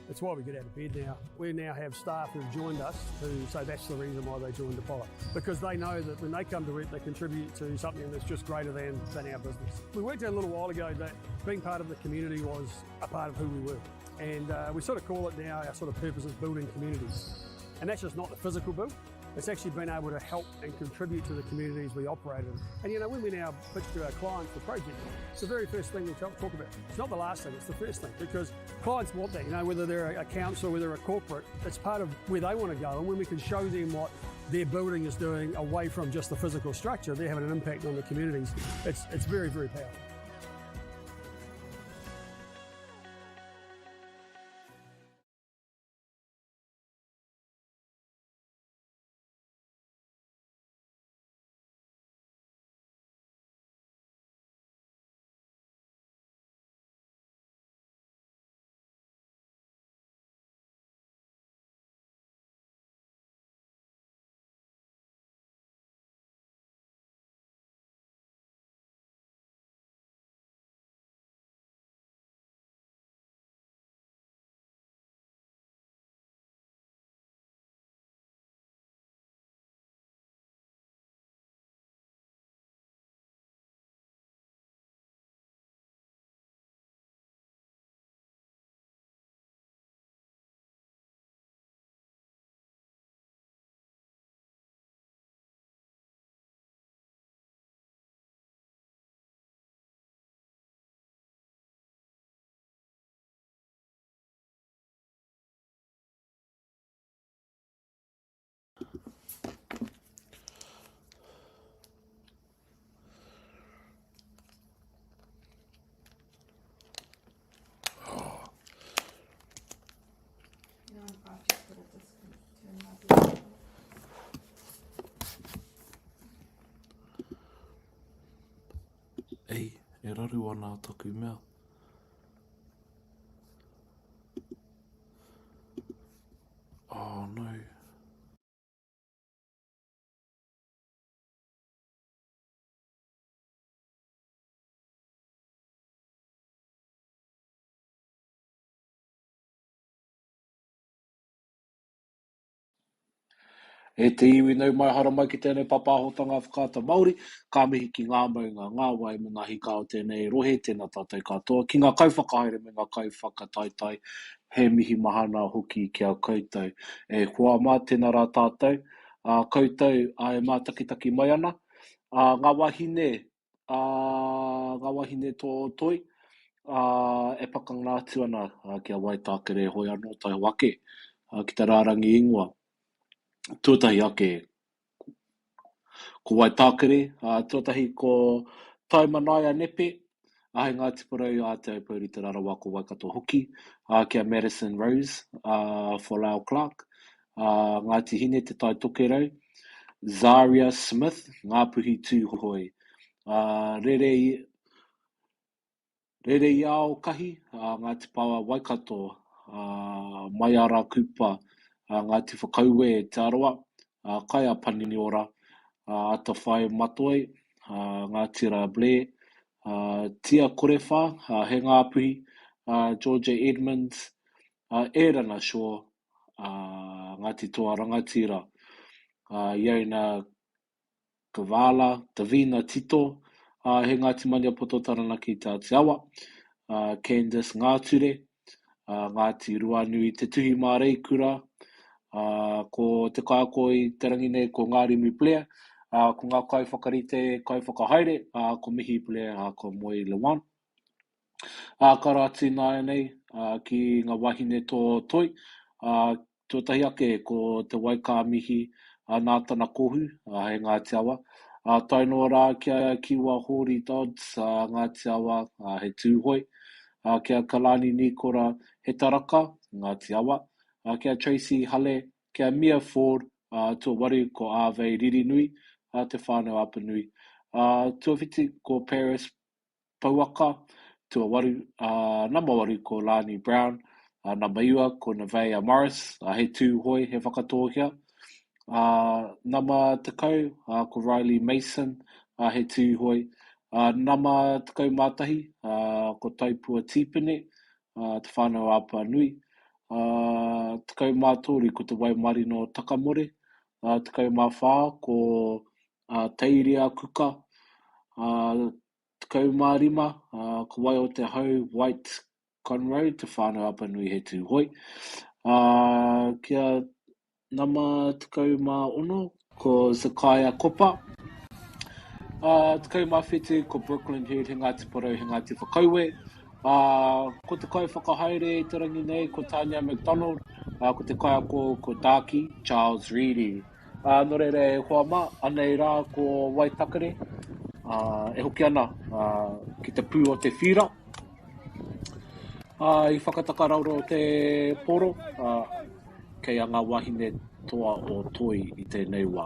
It's why we get out of bed now. We now have staff who've joined us who say that's the reason why they joined Apollo. Because they know that when they come to work, they contribute to something that's just greater than, than our business. We worked out a little while ago that being part of the community was a part of who we were. And uh, we sort of call it now our sort of purpose is building communities. And that's just not the physical build, it's actually been able to help and contribute to the communities we operate in. And you know, when we now pitch to our clients the project, it's the very first thing we talk, talk about. It's not the last thing, it's the first thing because clients want that, you know, whether they're a council, whether a corporate, it's part of where they want to go. And when we can show them what their building is doing away from just the physical structure, they're having an impact on the communities. It's, it's very, very powerful. Ei, e raru ana taku mea. Oh no. E te iwi nau mai haramai ki tēnei pāpāhotanga whakaata Māori, ka mihi ki ngā maunga, ngā wai me ngā hika o tēnei rohe, tēnā tātou katoa, ki ngā kaiwhakahaere me ngā kaiwhakataetae, he mihi mahana hoki ki a koutou. E hoa mā, tēnā rā tātou, ā koutou ā, e mātakitaki mai ana, ā, ngā wāhine, ā, ngā wāhine tō toi, ā, e pakanga atu ana ki a Waitākere hoi anō taiho ake ki te rārangi ingoa. Tuatahi ake, ko Waitākere, ā, tuatahi ko Taumanaia Nepe, ā, hei Ngāti Porou, ā, Te Aupōuri Te Rarawa, ko Waikato hoki, ā, ki a Madison Rose, ā, Folau Clark, ā, Ngāti Hine, Te Tai Tokerau. Zaria Smith, Ngāpuhi Tūhoe, ā, Rere, Rereiaokahi, ā, Ngāti Paoa Waikato, ā, Maiara Kupa, ā, Ngāti Whakaue Te Arawa, ā, Kaea Paniora, ā, Atawhai Matoe, ā, Ngāti Ra Blair, ā, Tia Korewha, ā, he Ngāpuhi, ā, Georgia Edmonds, ā, Erana Shaw, ā, Ngāti Toa Rangatira, ā, Iona Kavala, Davina Tito, ā, he Ngāti Maniapoto Taranaki Te Āti Awa, ā, Candice Ngāture, ā, Ngāti Ruanui Te Tuhi Māreikura, ā, ko te kaiako i te rangi nei ko Ngārimu Blair, ā, ko ngā kaiwhakarite, kaiwhakahaere, ā, ko Mihi Blair, ā, ko Moe Lewan. Ā, ka rawa atu ināianei, ā, ki ngā wāhine tō toi, ā, tuatahi ake ko Te Waikāmihi, ā, Nātana Kohu, ā, he Ngāti Awa, ā, tae noa rā ki a Kiwa Hōri Dodds, ā, Ngāti Awa, ā, he Tūhoe, ā, ki a Kalani Nīkora Hetaraka, Ngāti Awa, ā, ki a Tracey Hale, ki a Mia Ford, ā, tuawaru ko Āvei Ririnui, ā, Te Whānau-a-Apanui, ā, tuawhiti ko Paris Pouaka, tuawaru, ā, nama waru ko Lani Brown, ā, nama iwa ko Nevaeh Morris, ā, he Tūhoe, he Whakatōhea, ā, nama 10, ā, ko Riley Mason, ā, he Tūhoe, ā, nama 11, ā, ko Taipua Tīpene, ā, Te Whānau-a-Apanui, ā, 13 ko Te Waimarino Takamore, ā, 14 ko ā, Teiria Kuka, ā, 15, ā, ko Wai o te Hau, White Conroe, Te Whānau Apanui he Tūhoe. Ā, kia nama 16, ko Zakaia Kopa. Ā, 17, ko Brooklyn Heard, he Ngāti Porou, he Ngāti Whakaue. Ā, ko te kaiwhakahaere i te rangi nei, ko Tania McDonald, ā, ko te kaiako ko Daki Charles Reedy. Ā, nō reira e hoa mā, anei rā ko Waitakere, ā, e hoki ana ā, ki te pū o te whira. Ā, i whakatakarauro te poro, ā, kei a ngā wahine toa o Toi i tēnei wā.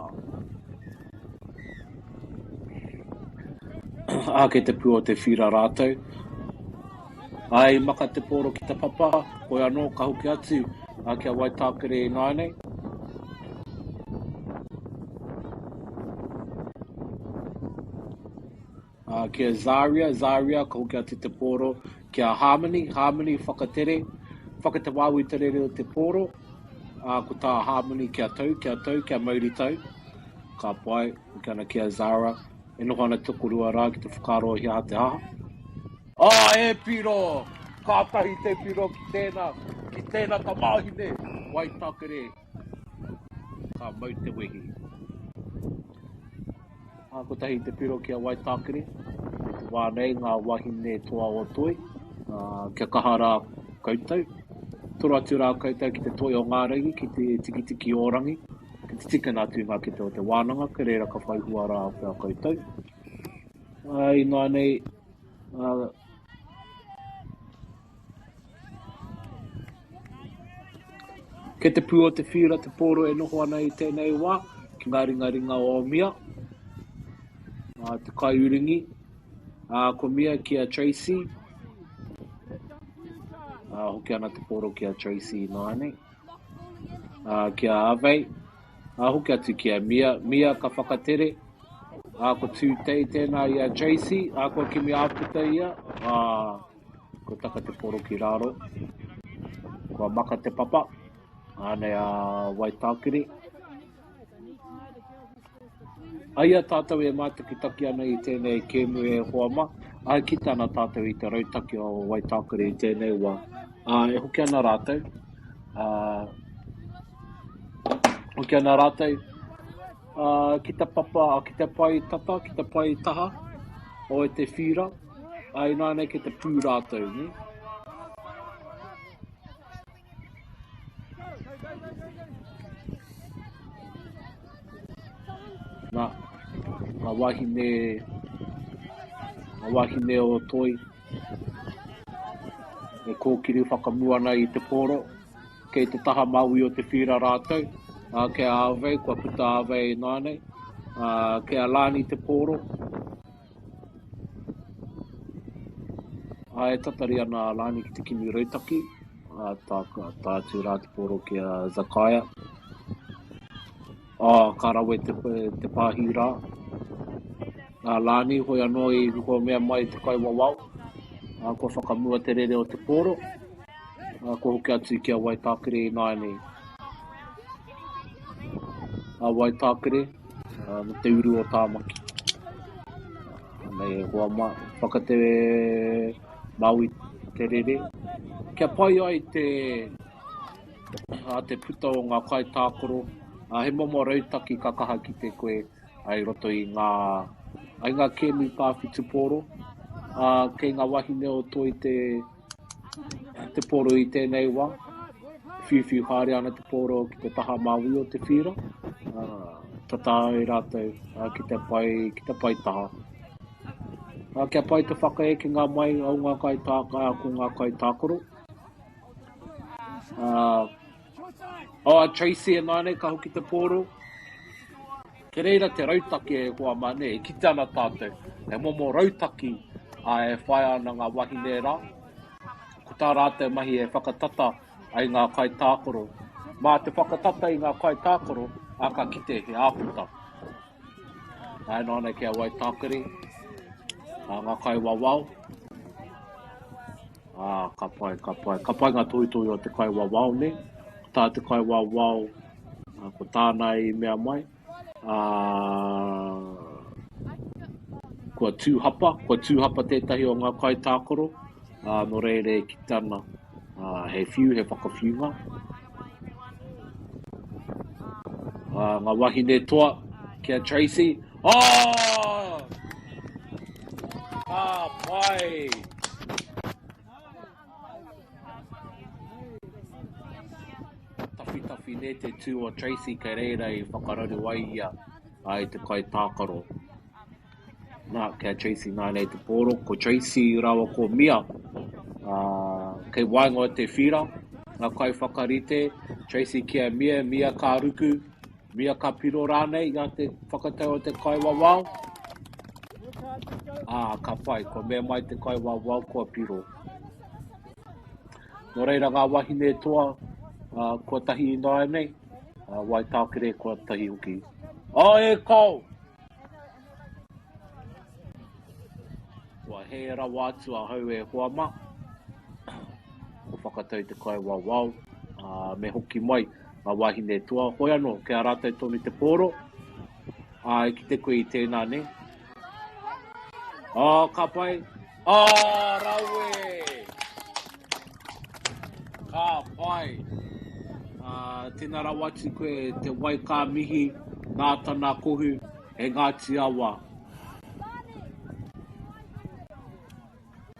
Ā, kei te pū o te whira rātou. Ā, i maka te pōro ki te papa, koe anō ka hoki atu ā, ki a Waitākere ināianei. Ā, ki a Zaria, Zaria, ka hoki atu te pōro ki a Harmony, Harmony whakatere, whakatewāui te rere o te pōro, ā, ko tā Harmony kia tau, kia tau, kia mauritau, ka pai, hoki ana ki a Zara, e noho ana tokorua rā ki te whakaaro he aha te aha. Ā, e piro! Kātahi te piro ki tēnā, ki tēnā tamāhine, Waitakere, ka mau te wehi. Ā, kotahi te piro ki a Waitākere, i te wā nei ngā wahine toa o Toi, ā, kia kaha rā koutou. Toro atu rā koutou ki te toi o ngā rangi, ki te tikitiki o rangi, ki te tikina atu i ngā kete o te wānanga, kei reira ka whai hua rā pea koutou. Ā, ināianei, ā, Kei te pū o te whira te pōro e noho ana i tēnei wā, ki ngā ringaringa o Mia, ā, te kaiuringi, ā, ko Mia ki a Tracy, ā, hoki ana te pōro ki a Tracy ināianei, ā, ki a Avei, ā, hoki atu ki a Mia, Mia ka whakatere, ā, ko Tūtei tēnā i a Tracy, ā, kua kimi āputa ia, ā, Kua taka te poro ki raro. Kua maka te papa. Anei a Waitākere. Aia tātou e mātakitaki ana i tēnei kēmu e hoa mā, ā, e kite ana tātou i te rautaki o Waitākere i tēnei wā. Ā, e hoki ana rātou, ā, hoki ana rātou, ā, ki te papa, ki te pae tata, ki te pae taha o te whīra. Ā, ināianei kei te pū rātou, nē? Nā, ngā wāhine, ngā wāhine o Toi, e kōkiri whakamua ana i te pōro, kei te taha māui o te whīra rātou. Ā, kei a Avei, kua puta a Avei ināianei. Ā, kei a Lani te pōro. Ā, e tatari ana a Lani ki te kimi rautaki. Ā, tā, tā atu rā te pōro ki a Zakaia. Ā, ka rawe te, te pāhi rā. Ā, Lani, hoi anō i kua mea mai te kaiwawao. Ā, kua whakamua te rere o te pōro. Ā, kua hoki atu ki a Waitākere ināianei. A Waitākere, ā, no te uru o Tāmaki. Anei e hoa mā, whaka te Māui te rere. Kia pai ai te, ā, te puta o ngā kaitākaro, ā, he momo rautaki ka kaha kite koe i roto i ngā, i ngā kēmu pā whutupōro, ā, kei ngā wahine o Toi te, te pōro i tēnei wā. Whiuwhiu haere ana te pōro ki te taha māui o te whira. Tata ai rātou ki te pai, ki te pai taha. Kia pai te whakaekenga mai o ngā kaitākaro, ko ngā kaitākaro. Oh, a Tracy e nānei ka hoki te pōro. Kei reira te rautaki e hoa mā, nē, e kite ana tātou, he momo rautaki a e whaia ana ngā wahine rā. Ko tā rātou mahi e whakatata ai ngā kaitākaro. Mā te whakatata i ngā kaitākaro, ā, ka kite he āputa. Āe nānei ki a Waitākere, ā, ngā kaiwawao. Ā, ka pai, ka pai. Ka pai ngā tohutohu o te kaiwawao, nē. Ko tā te kaiwawao, ā, ko tāna i mea mai, ā, kua tū hapa, kua tū hapa tētahi o ngā kaitākaro, ā, nō reira e kite ana, ā, he whiu, he whakawhiunga. Ā, ngā wahine toa ki a Tracy. Oh! Ka pai! Tawhitawhi nei te tū o Tracy kei reira i whakararu ai ia i te kaitākaro. Nā, kei a Tracy nā nei te pōro, ko Tracy rāua ko Mia, ā, kei waenga o te whira, ngā kaiwhakarite, Tracy ki a Mia, Mia ka ruku, Mia ka piro rānei i a te whakatau o te kaiwawao. Ā, ka pai, kua mea mai te kaiwawao kua piro. Nō reira ngā wahine toa, ā, kua tahi ināianei, ā, Waitākere kua tahi hoki. Ā, e kao! Kua hē rawa atu ahau e hoa mā. Kua whakatau te kaiwawao, ā, me hoki mai ngā wāhine toa. Hoi anō, kei a rātou tonu te pōro. Ā, e kite koe i tēnā, nē? Ā, ka pai. Ā, rawe! Ka pai. Ā, tēnā rawa atu koe te wai ka mihi nā tana kohu e Ngāti Awa.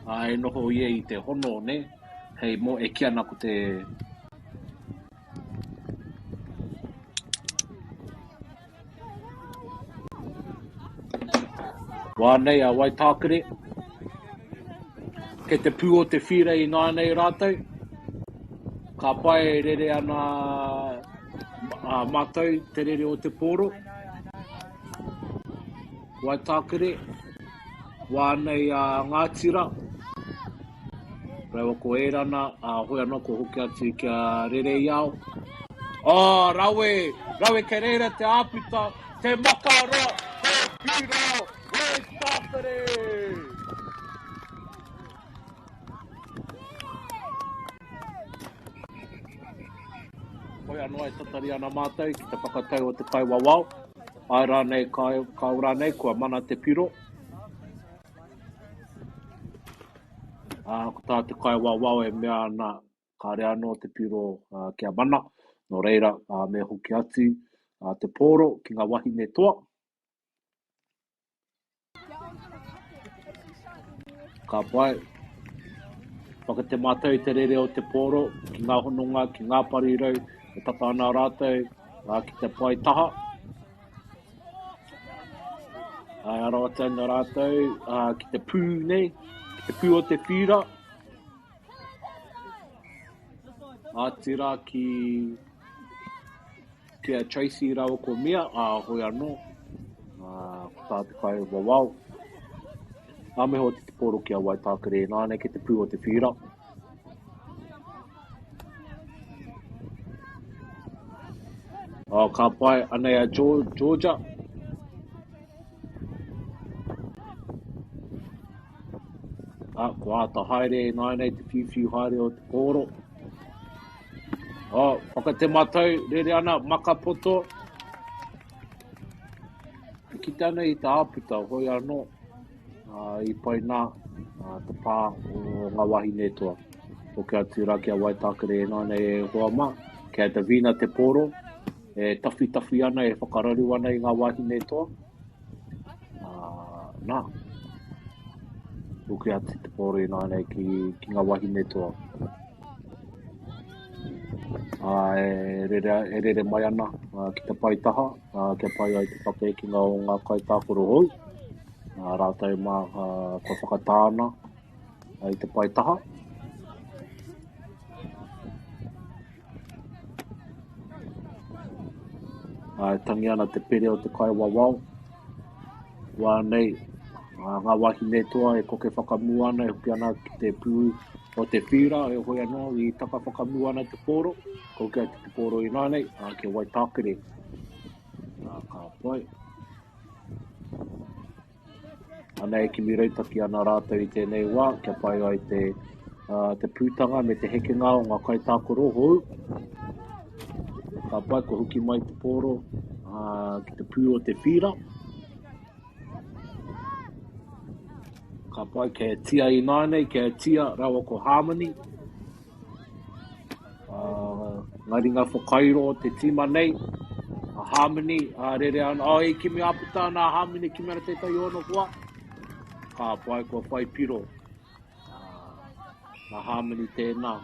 Ā, e noho ia i te hono, nē? Hei mō, e kī ana ko te... Wā nei a Waitākere. Kei te pū o te whira ināianei rātou. Ka pai e rere ana a mātou te rere o te pōro. Waitākere, wā nei a Ngātira, Rāua ko Ērana, ā, hoi anō ko hoki atu ki a Rereiao. Oh, rawe! Rawe kei reira te āputa, te makaroa, te piro, Waitākere! Hoi anō e tatari ana mātou ki te whakatau o te kaiwawao. Āe rānei, kāo rānei, kua mana te piro. Ā, ko tā te kaiwawao e mea ana, kāre anō te piro kia mana, nō reira, me hoki atu te pōro ki ngā wahine toa. Ka pai. Whakatemātau te rere o te pōro ki ngā hononga, ki ngā parirau, e tata ana rātou ki te pae taha. Ā, e aro atu ana rātou ā, ki te pū nei, ki te pū o te whira. Āti rā ki, ki a Tracy rāua ko Mia, ā, hoi anō, ā, ko tā te kai wawao. Ā, me hoatu te pōro ki a Waitākere ināianei ki te pū o te whīra. Oh, ka pai, anei a Georgia. Ah, ko āta haere ināianei te whiuwhiu haere o te pōro. Oh, whakatematau, rere ana, maka poto. E kite ana i te āputa, hoi anō, uh, i pai nā uh, te pā o ngā wahine toa. Hoki atu rā ki a Waitākere ināianei e hoa mā, ki a Davina te pōro, e tawhitawhi ana, e whakararu ana i ngā wāhine toa. Uh, nā, hoki atu te pōro ināianei ki, ki ngā wāhine toa. Uh, e, rere, e rere mai ana uh, ki te pae taha, uh, kia pai ai te whakaekenga o ngā kaitākaro hou. Uh, rātou mā uh, kua whakatā ana i te pae taha. Ā, e tangi ana te pere o te kaiwawao. Wā nei, ā, ngā wāhine toa e koke whakamua ana, e hoki ana ki te pū o te whīra, e hoi anō i taka whakamua ana te pōro, ka hoki atu te pōro ināianei, ā, ki a Waitākere. Ā, ka pai. Ana e kimi rautaki ana rātou i tēnei wā kia pai ai te, uh, te pūtanga me te hekenga o ngā kaitākaro hou. Ka pai, kua hoki mai te pōro uh, ki te pū o te whīra. Ka pai, kia tia ināianei, kia tia rawa ko Harmony. Ngā ringa whakairo o te tīma nei, a Harmony, a rere ana, oh, e kimi āputa ana a Harmony, kimi ana tētahi ono hoa. Ka pai kua whai piro. Nā Harmony tēnā.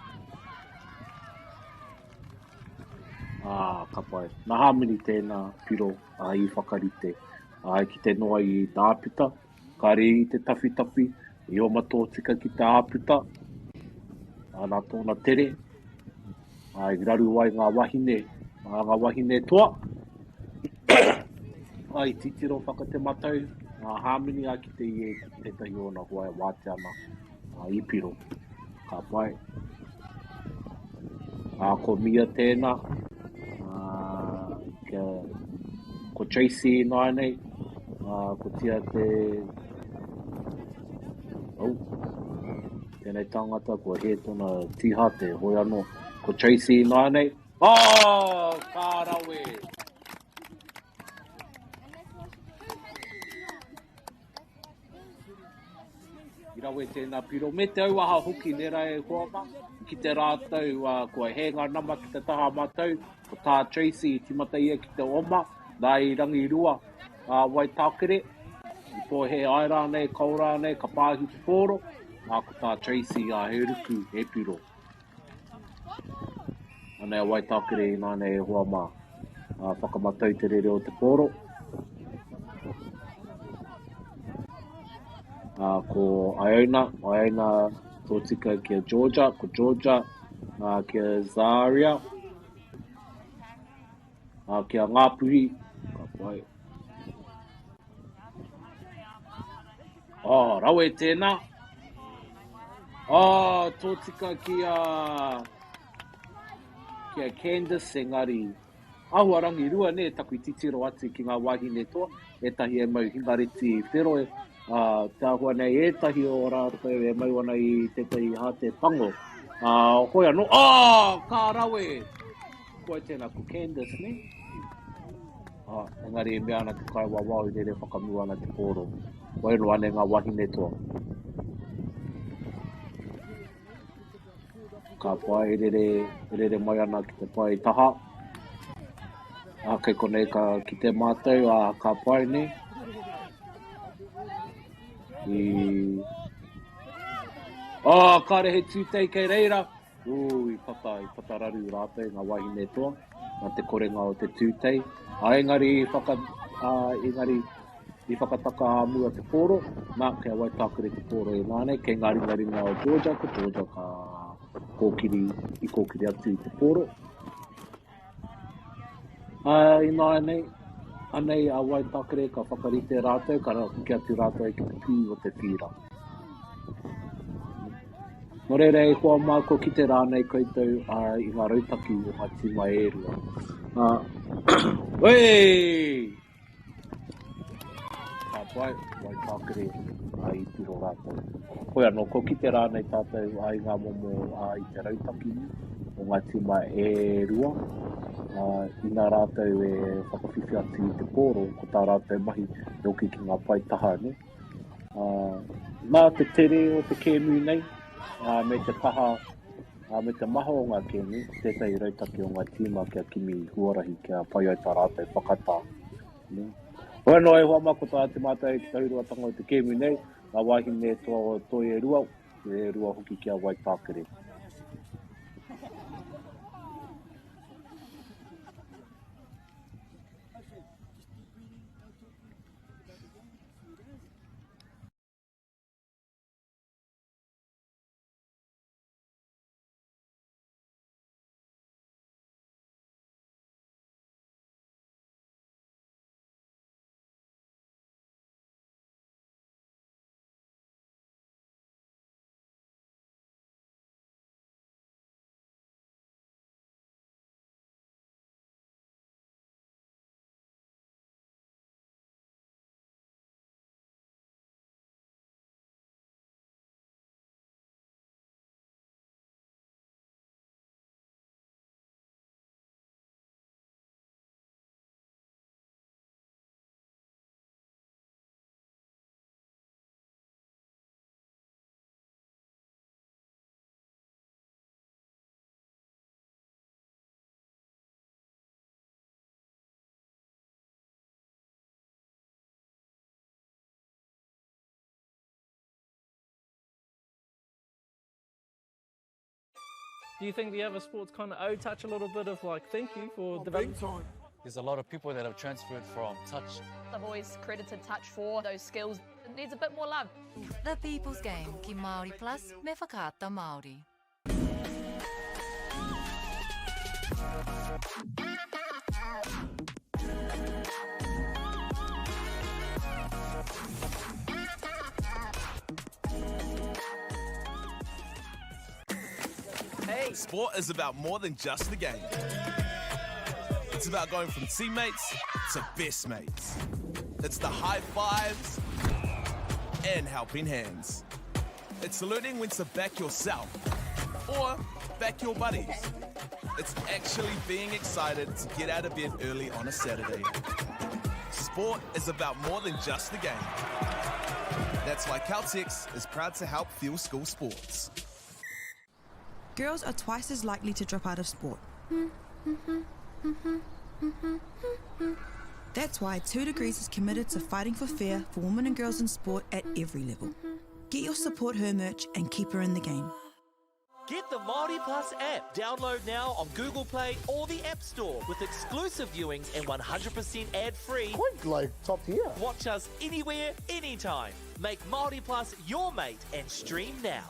Ā, ka pai. Nā Harmony tēnā piro ā, i whakarite. Ā, i kite noa i te āputa. Kāre i te tawhitawhi, i oma tōtika ki te āputa, ā, nā tōna tere, ā, i raru ai ngā wahine, ā, ngā wahine toa, ā, i titiro whakatematau ngā hāmini, ā, ki te i tētahi o ōna hoa e wātea ana, ā, i piro. Ka pai. Ā, ko Mia tēnā, ā, kia, ko Tracy ināianei, ā, ko Tia te, oh, tēnei tangata, kua hē tōna tīhate, hoi anō, ko Tracy ināianei, oh, ka rawe! I rawe tēnā piro. Me te auaha hoki, nē rā e hoa mā. I kite rātou, uh, kua hē ngā nama ki te taha mātou. Ko tā Tracy i tīmata ia ki te oma, nā i rangirua uh, Waitākere. I pōhē ai rānei, kao rānei, ka pāhi te pōro. Nā, ko tā Tracy, uh, he ruku, he piro. Anei a Waitākere ināianei e hoa mā. Ā, whakamatau te rere o te pōro. Ā, ko Iona, Iona tōtika ki a Georgia, ko Georgia ā, ki a Zaria, ā, ki a Ngāpuhi, ka pai. Oh, rawe tēnā. Oh, tōtika ki a, ki a Candice, engari, āhua rangirua nē taku titiro atu ki ngā wāhine toa, ētahi e mau hingareti whero, ā, te āhua nei ētahi o rātou e mau ana i tētahi hāte pango. Ā, hoi anō, oh, ka rawe! Ko ai tēnā, ko Candice, nē? Ā, engari e mea ana te kaiwawao i rere whakamua ana te pōro. Waiaro anei ngā wahine toa. Ka pai e rere, e rere mai ana ki te pae taha. Ā, kei konei ka kite mātou, ā, ka pai nē. I... Ā, kāre he tūtei kei reira. Ū, i tata, i tata raru rātou ngā wāhine toa, nā te korenga o te tūtei. Ā, engari i whaka, ā, engari i whakataka ā mua te pōro, nā, kei a Waitākere te pōro e nānei, kei ngā ringaringa o Georgia, ko Georgia ka kōkiri, i kōkiri atu i te pōro. Ināianei, anei a Waitakere ka whakarite rātou, ka hoki atu rātou ki te pū o te whīra. Nō reira, e hoa mā, kua kite rānei koutou i ngā rautaki o ngā tīma e rua. Wei! Ka pai, Waitākere i tiro rātou. Hoi anō, kua kite rānei tātou i ngā momo i te rautaki o ngā tīma e rua, inā rātou e whakawhiwhi atu i te pōro, ko tā rātou mahi e hoki ki ngā pae taha, nē. Nā te tere o te kēmu nei, me te kaha, me te maha o ngā kēmu, ko tētahi rautaki o ngā tīma kia kimi huarahi kia pai ai tā rātou whakatā. Hoi anō e hoa mā, ko tā te mātai ki te huruatanga o te kēmu nei, ngā wāhine toa o Toi e rua, e rua hoki ki a Waitākere. Do you think the other sports kind of owe touch a little bit of like thank you for oh, developing? Big time. There's a lot of people that have transferred from touch. I've always credited touch for those skills. It needs a bit more love. The People's Game ki Māori Plus me Whakaata Māori. Hey. Sport is about more than just the game. It's about going from teammates to best mates. It's the high fives and helping hands. It's learning when to back yourself or back your buddies. It's actually being excited to get out of bed early on a Saturday. Sport is about more than just the game. That's why Caltex is proud to help fuel school sports. Girls are twice as likely to drop out of sport. That's why 2 Degrees is committed to fighting for fair for women and girls in sport at every level. Get your Support Her merch and keep her in the game. Get the Māori Plus app. Download now on Google Play or the App Store with exclusive viewings and 100% ad-free. Quite like top tier. Watch us anywhere, anytime. Make Māori Plus your mate and stream now.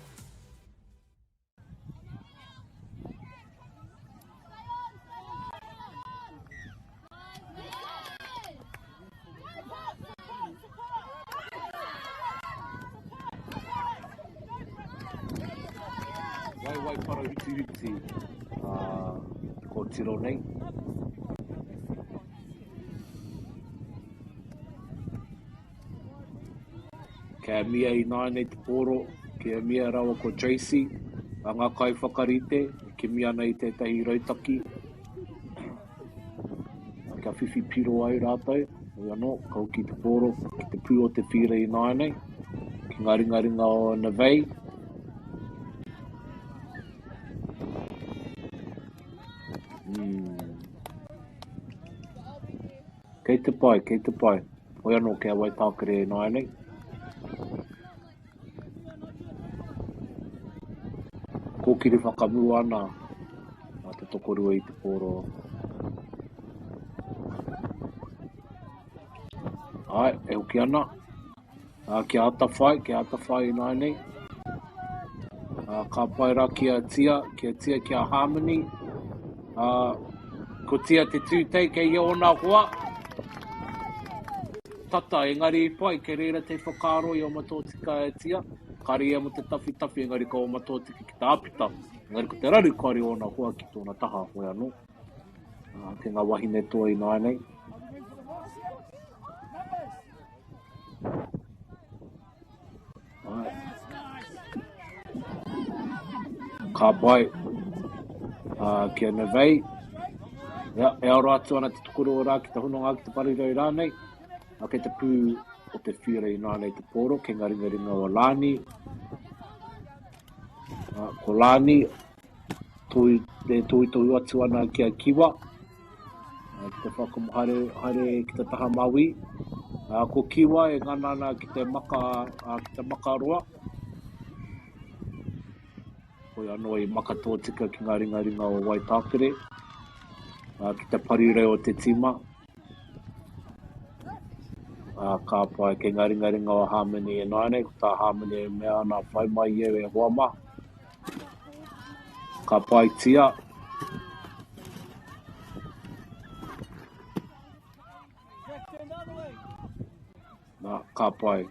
Waewae parahutihuti a te kōtiro nei. Kei a Mia ināianei te pōro, kei a Mia rawa ko Tracy, a ngā kaiwhakarite e kimi ana i tētahi rautaki kia whiwhi piro ai rātou. Hoi anō, ka hoki te pōro ki te pū o te whīra ināianei, ki ngā ringaringa o Navei. Mm. Kei te pai, kei te pai. Hoi anō kei a Waitākere ināianei. Kōkiri whakamua ana a te tokorua i te pōro. Ai, e hoki ana. Ā, kia atawhai, kia atawhai ināianei. Ā, ka pai rā ki a Tia, ki a Tia, ki a Harmony. Ā, Ko Tia te tūtei kei ia ōna hoa. Tata, engari i pai, kei reira te whakaaro i oma tōtika e Tia. Kāre ia mo te tawhitawhi, engari ka oma tōtika ki te āputa. Engari ko te raru kāre ōna hoa ki tōna taha, hoi anō. Kei ngā wahine toa ināianei. Ai. Ka pai. Kia Nevei. Ia, e aro atu ana te tokoro rā ki te hononga ki te parirau rānei. A kei te pū o te whira ināianei te pōro, kei ngā ringaringa o Lani. Ko Lani, toi, e tohutohu atu ana ki a Kiwa, ki te whakahaere haere ki te taha mauī. Ko Kiwa e ngana ana ki te maka, ki te makaroa. Hoi anō i maka tōtika ki ngā ringaringa o Waitākere, ki te parirau o te tīma. Ā, ka pai kei ngā ringaringa o Hāmene ināianei, ko tā Hāmene e mea ana, whai mai i au e hoa mā. Ka paitia. Nā, ka pai.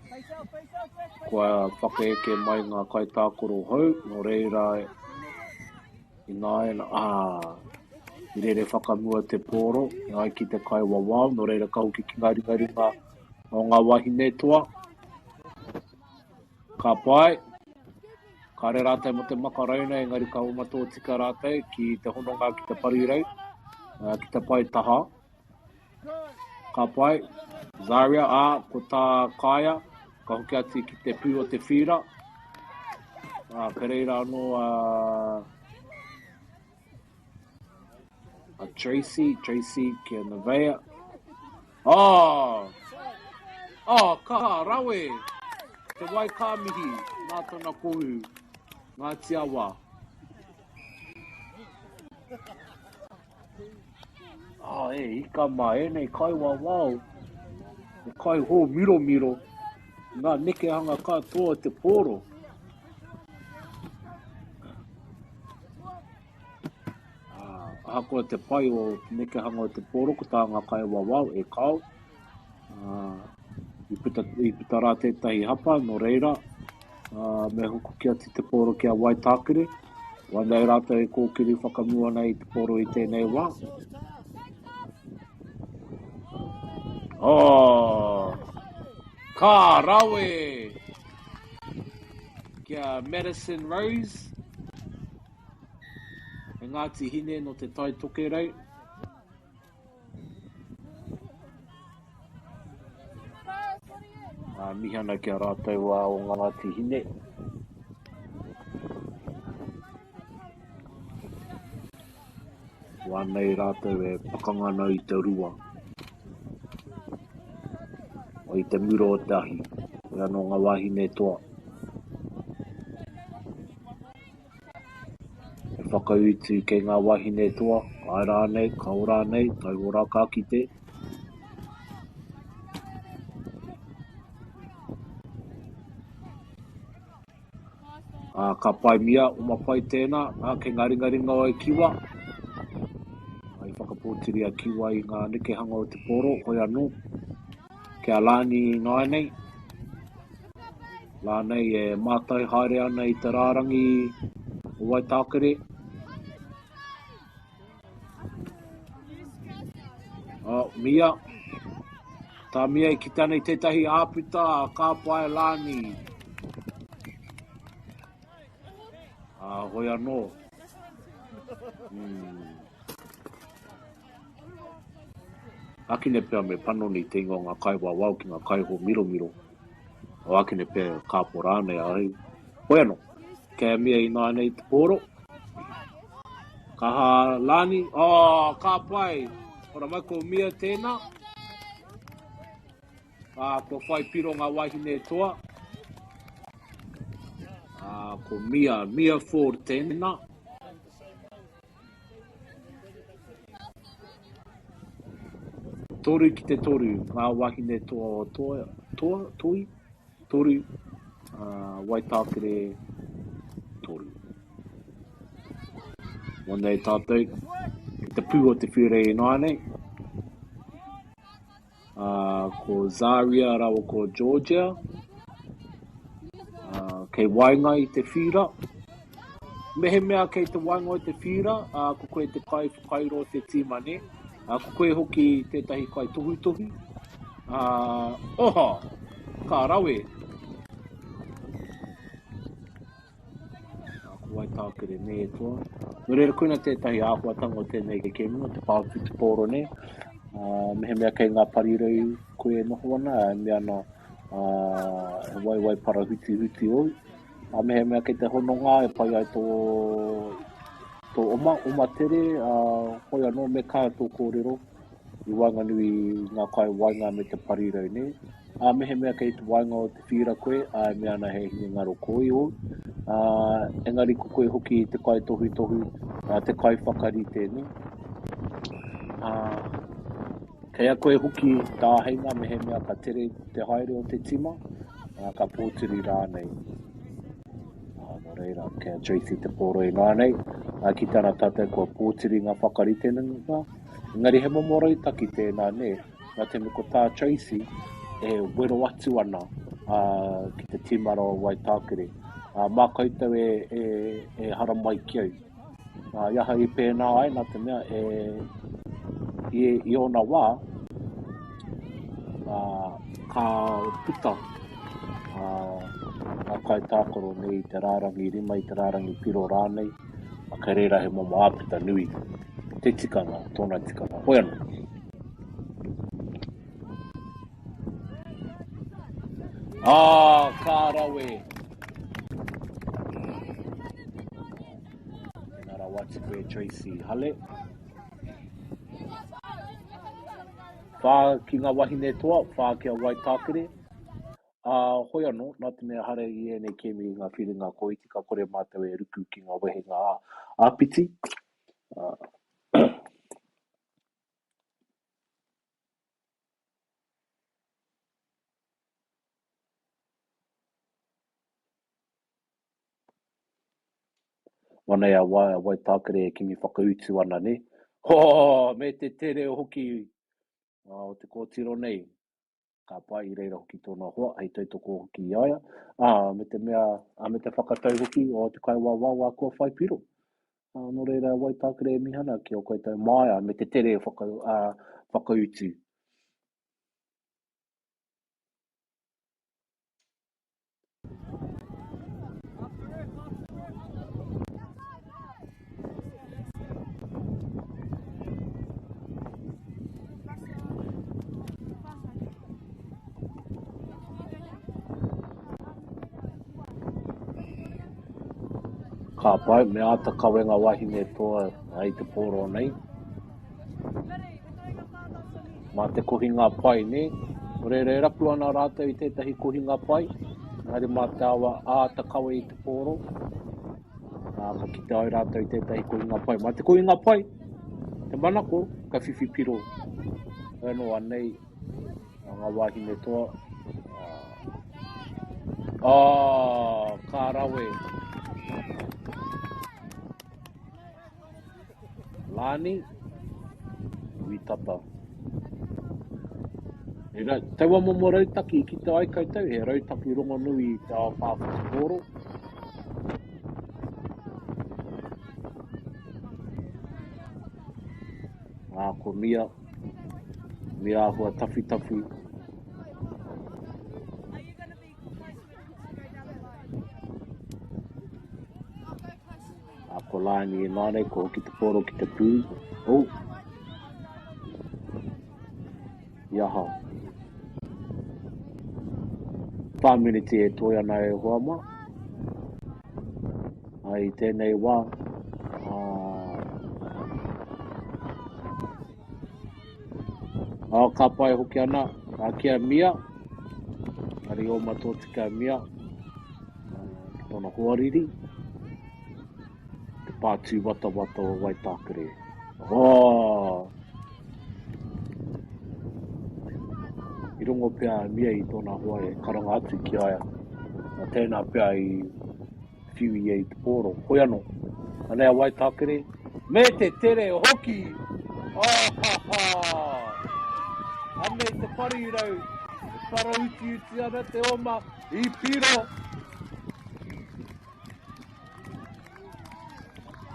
Kua whakaeke mai ngā kaitākaro hou, nō reira ināiana, ā, i rere whakamua te pōro, e ai ki te kaiwawao, nō reira ka hoki ki ngā ringaringa o ngā wahine toa. Ka pai. Kāre rātou mō te makarauna, engari ka oma tōtika rātou ki te hononga ki te parirau, ki te pae taha. Ka pai. Zaria, ā, ko tā Kaia, ka hoki atu ki te pū o te whīra. Ā, ka reira anō a, a Tracy, Tracy ki a Nevaeh. Oh! Oh, ka rawe! Te wai ka mihi, nā tana kohu, Ngāti Awa. Oh, e, ika mā, ēnei kai wawao, e kai hōmiromiro, ngā nekehanga katoa o te pōro. Ā, ahakoa te pai o te nekehanga o te pōro, ko tā ngā kaiwawao e kao, ā, i puta, i puta rā tētahi hapa, nō reira, ā, me hokoki atu te pōro ki a Waitākere. Wānei rātou e kōkiri whakamua nei i te pōro i tēnei wā. Oh! Ka rawe! Ki a Madison Rose. He Ngāti Hine nō Te Tai Tokerau. Ā, mihi ana ki a rātou ā o Ngāti Hine. Wā nei rātou e pakanga ana i te rua. O i te mura o te ahi. Koe anō ngā wāhine toa. He whakautu kei ngā wāhine toa, āe rānei, kāo rānei, taiho rā ka kite. Ā, ka pai mia, oma pai tēnā, ā, kei ngā ringaringa o Kiwa. I whakapōtiri a Kiwa i ngā nekehanga o te pōro, hoi anō. Ki a Lani ināianei. Lānei e mātai haere ana i te rārangi o Waitākere. Oh, Mia. Tā Mia i kite ana i tētahi āputa a Kāpae Lani. Ā, hoi anō. Hmm. Ākene pea me panoni te ingoa o ngā kaiwawao ki ngā kaihōmiromiro. O ākene pea kāpo rānei ahau. Hoi anō, kei a Mia ināianei te pōro. Ka hā Lani, oh, ka pai! Ora mai ko Mia tēnā. Ā, kua whai piro ngā wāhine toa. Ā, ko Mia, Mia Ford tēnā. 3-3 ngā wahine toa o Toa, Toa, Toi, Toru, ā, Waitākere, Toru. Mō nei tātou, ki te. pū o te whirei ināianei. Ā, ko Zaria rāua ko Georgia. Ā, kei waenga i te whīra. Mehemea kei te waenga o te whīra, ā, ko koe te kai whakairo o te tīma, nē? Ā, ko koe hoki tētahi kai tohutohu. Ā, oha! Ka rawe! Ā, ko Waitākere nē e toa. Nō reira, koina tētahi āhuatanga o tēnei kēmu, o te pā whutupōro nē. Ā, mehemea kei ngā parirau koe e noho ana, e mea ana, ā, he waewae parahutihuti ōu. Ā, mehemea kei te hononga e pai ai tō, tō oma, oma tere, ā, hoi anō me kaha tō kōrero i waenganui i ngā kai waenga me te parirau nē. Ā, mehemea kei te waenga o te whīra koe, ā, e mea ana he hinengaro koi ōu, ā, engari ko koe hoki te kaitohutohu, ā, te kaiwhakarite, nē. Ā, kei a koe hoki te āheinga mehemea ka tere te haere o te tima, ā, ka pōturi rānei. Ā, nō reira, kei a Tracy te pōro ināianei, ā, ki tana tātou kua pōturi ngā whakaritenga, engari he momo rautaki tēnā, nē. Nā te mea ko tā Tracy e wero atu ana ki te tīma rawa o Waitākere, mā koutou e, e, e haramai ki au. I aha i pēnā ai, nā te mea e, i, i ōna wā, ka puta ngā kaitākaro nei i te rārangi rima, i te rārangi piro rānei, kei reira he momo āputa nui te tikanga, tōna tikanga. Hoi anō. Ah, ka rawe! Tēnā rawa atu koe, Tracy Hale. Whā ki ngā wahine toa, whā ki a Waitākere. Ā, hoi anō, nā te mea hare i ēnei kēmu i ngā whiringa kōiti, ka kore mātou e ruku ki ngā wehenga āpiti. Ā, Wanei a Waitākere e kimi whakautu ana, nē? Ho, me te tere hoki o te kōtiro nei. Ka pai i reira hoki tōna hoa hei tautoko hoki i a ia, ā, me te mea, ā, me te whakatau hoki o te kaiwawao kua whai piro. Ā, nō reira, Waitākere e mihana ki ō koutou māia me te tere whaka, ā, whakautu. Ka pai, me āta kawe ngā wāhine toa i te pōro nei. Mā te kohinga pai, nē? Nō reira, e rapu ana rātou i tētahi kohinga pai, engari mā te awa āta kawe i te pōro, ā, ka kite ai rātou i tētahi kohinga pai. Mā te kohinga pai, te manako, ka whiwhi piro. Hoi anō, anei, ngā wāhine toa. Ā, ka rawe. Lani, Witata. He rau, taua momo rautaki i kite ai koutou, he rautaki rongonui i te ao pā whutupōro. Ā, ko Mia, Mia āhua tawhitawhi. Ā, ko Lani e nānei, ko hoki te pōro ki te pū. Oh! I aha? Whā miniti e toe ana e hoa mā. Ā, i tēnei wā, ā, ā, ka pai hoki ana, ā, ki a Mia, ari oma tōtika Mia, ā, ki tōna hoariri, te pā tūwatawata o Waitākere. Oh! I rongo pea a Mia i tōna hoa e karanga atu ki a ia. Nā tēnā pea i whiu ia i te pōro. Hoi anō, anei a Waitākere, me te tere hoki! Oh, ha, ha! Anei te parirau, e parauitiuti ana te oma i piro.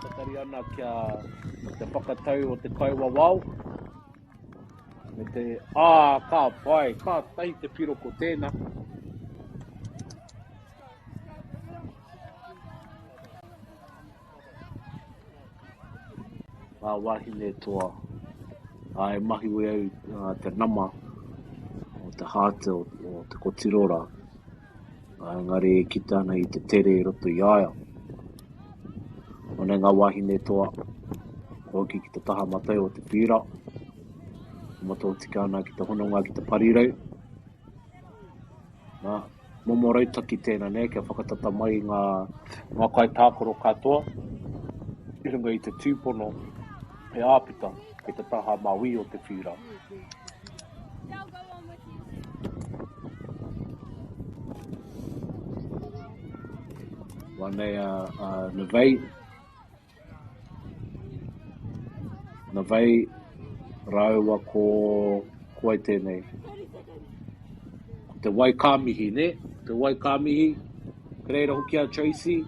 Tatari ana kia te whakatau o te kaiwawao. Me te, ā, ka pai, ka tahi te piro ko tēnā. Ngā wāhine toa, ā, e mahiwe au te nama o te hāte o te kotiro rā, engari e kite ana i te tere i roto i a ia. Anei ngā wāhine toa, kua hoki ki te taha matau o te whīra, e mataotika ana ki te hononga ki te parirau. Nā, momo rautaki tēnā, nē, kia whakatata mai ngā, ngā kaitākaro katoa i runga i te tūpono he āputa kei te taha mauī o te whīra. Wā nei a, a Navei, Navei rāua ko, ko wai tēnei? Ko te Waikāmihi, nē? Ko te Waikāmihi. Ki reira hoki a Tracy.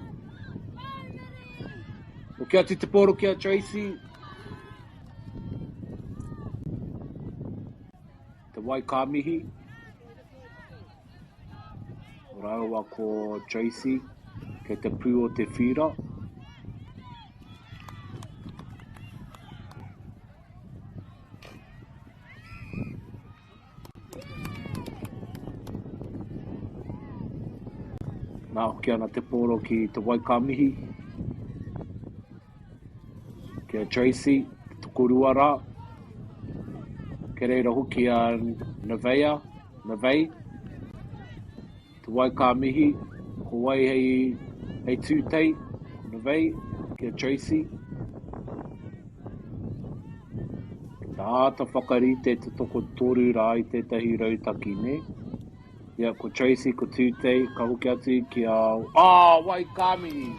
Hoki atu te pōro ki a Tracy. Te Waikāmihi. Rāua ko Tracy kei te pū o te whīra. Nā hoki ana te pōro ki Te Waikāmihi, ki a Tracy, te tokorua rā. Kei reira hoki a Nevaeh, Navei, Te Waikāmihi, ko wai hei, hei tūtei, ko Navei, ki a Tracy. Ki te āta whakarite te tokotoru rā i tētahi rautaki, nē? Ia, ko Tracy, ko Tūtei, ka hoki atu ki a... Ah, Waikāmihi!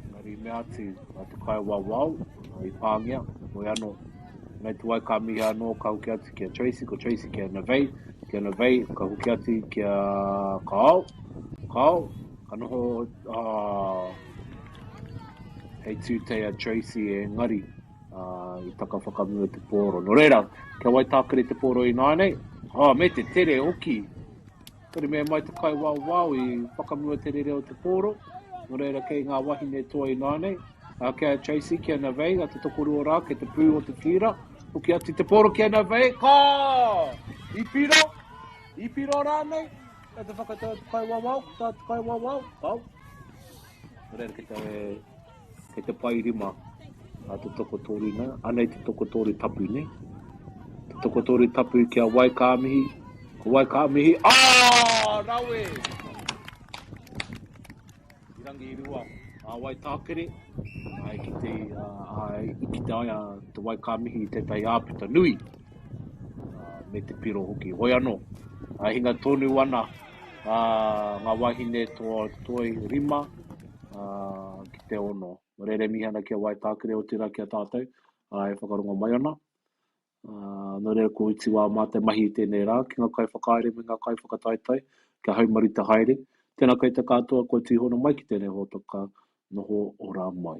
Engari i mea atu a te kaiwawao i pāngia, hoi anō. Nei te Waikāmihi anō ka hoki atu ki a Tracy, ko Tracy ki a Navei, ki a Navei ka hoki atu ki a Kao, Kao, ka noho ah, hei tūtei a Tracy engari ā, i taka whakamua te pōro. Nō reira, kia waitākere te pōro ināianei, ā, me te tere hoki. Kore mea mai te kai wao i whakamua te rere o te pōro. Nō reira, kei ngā wahine toa ināianei. Ā, kia Tracy, kia Navei, a te tokorua rā, kei te pū o te whira. Hoki atu te pōro ki a Navei, ka! I piro! I piro rānei? Kei te whakatau te kai wawao, tā te kai wawao, kao. Nō reira, kei te, kei te paerima a te tokotoru nā. Anei te tokotoru tapu, nē? Te tokotoru tapu ki a Waikāmihi. Ko Waikāmihi, ah, rawe! I rangi i rua a Waitākere, ai ki te, ai, i kite ai a te Waikāmihi i tētahi āputa nui, me te piro hoki. Hoi anō, a hinga tonu ana ā, ngā wāhine toa toi rima ā, ki te ono. Nō reira e mihi ana ki a Waitākere otirā ki a tātou ā, e whakarongo mai ana. Ā, nō reira ko iti wā mātou mahi i tēnei rā ki ngā kaiwhakahaere me ngā kaiwhakataetae kia haumaru te haere. Tēnā koutou katoa kua tūhono mai ki tēnei hōtaka noho ora mai.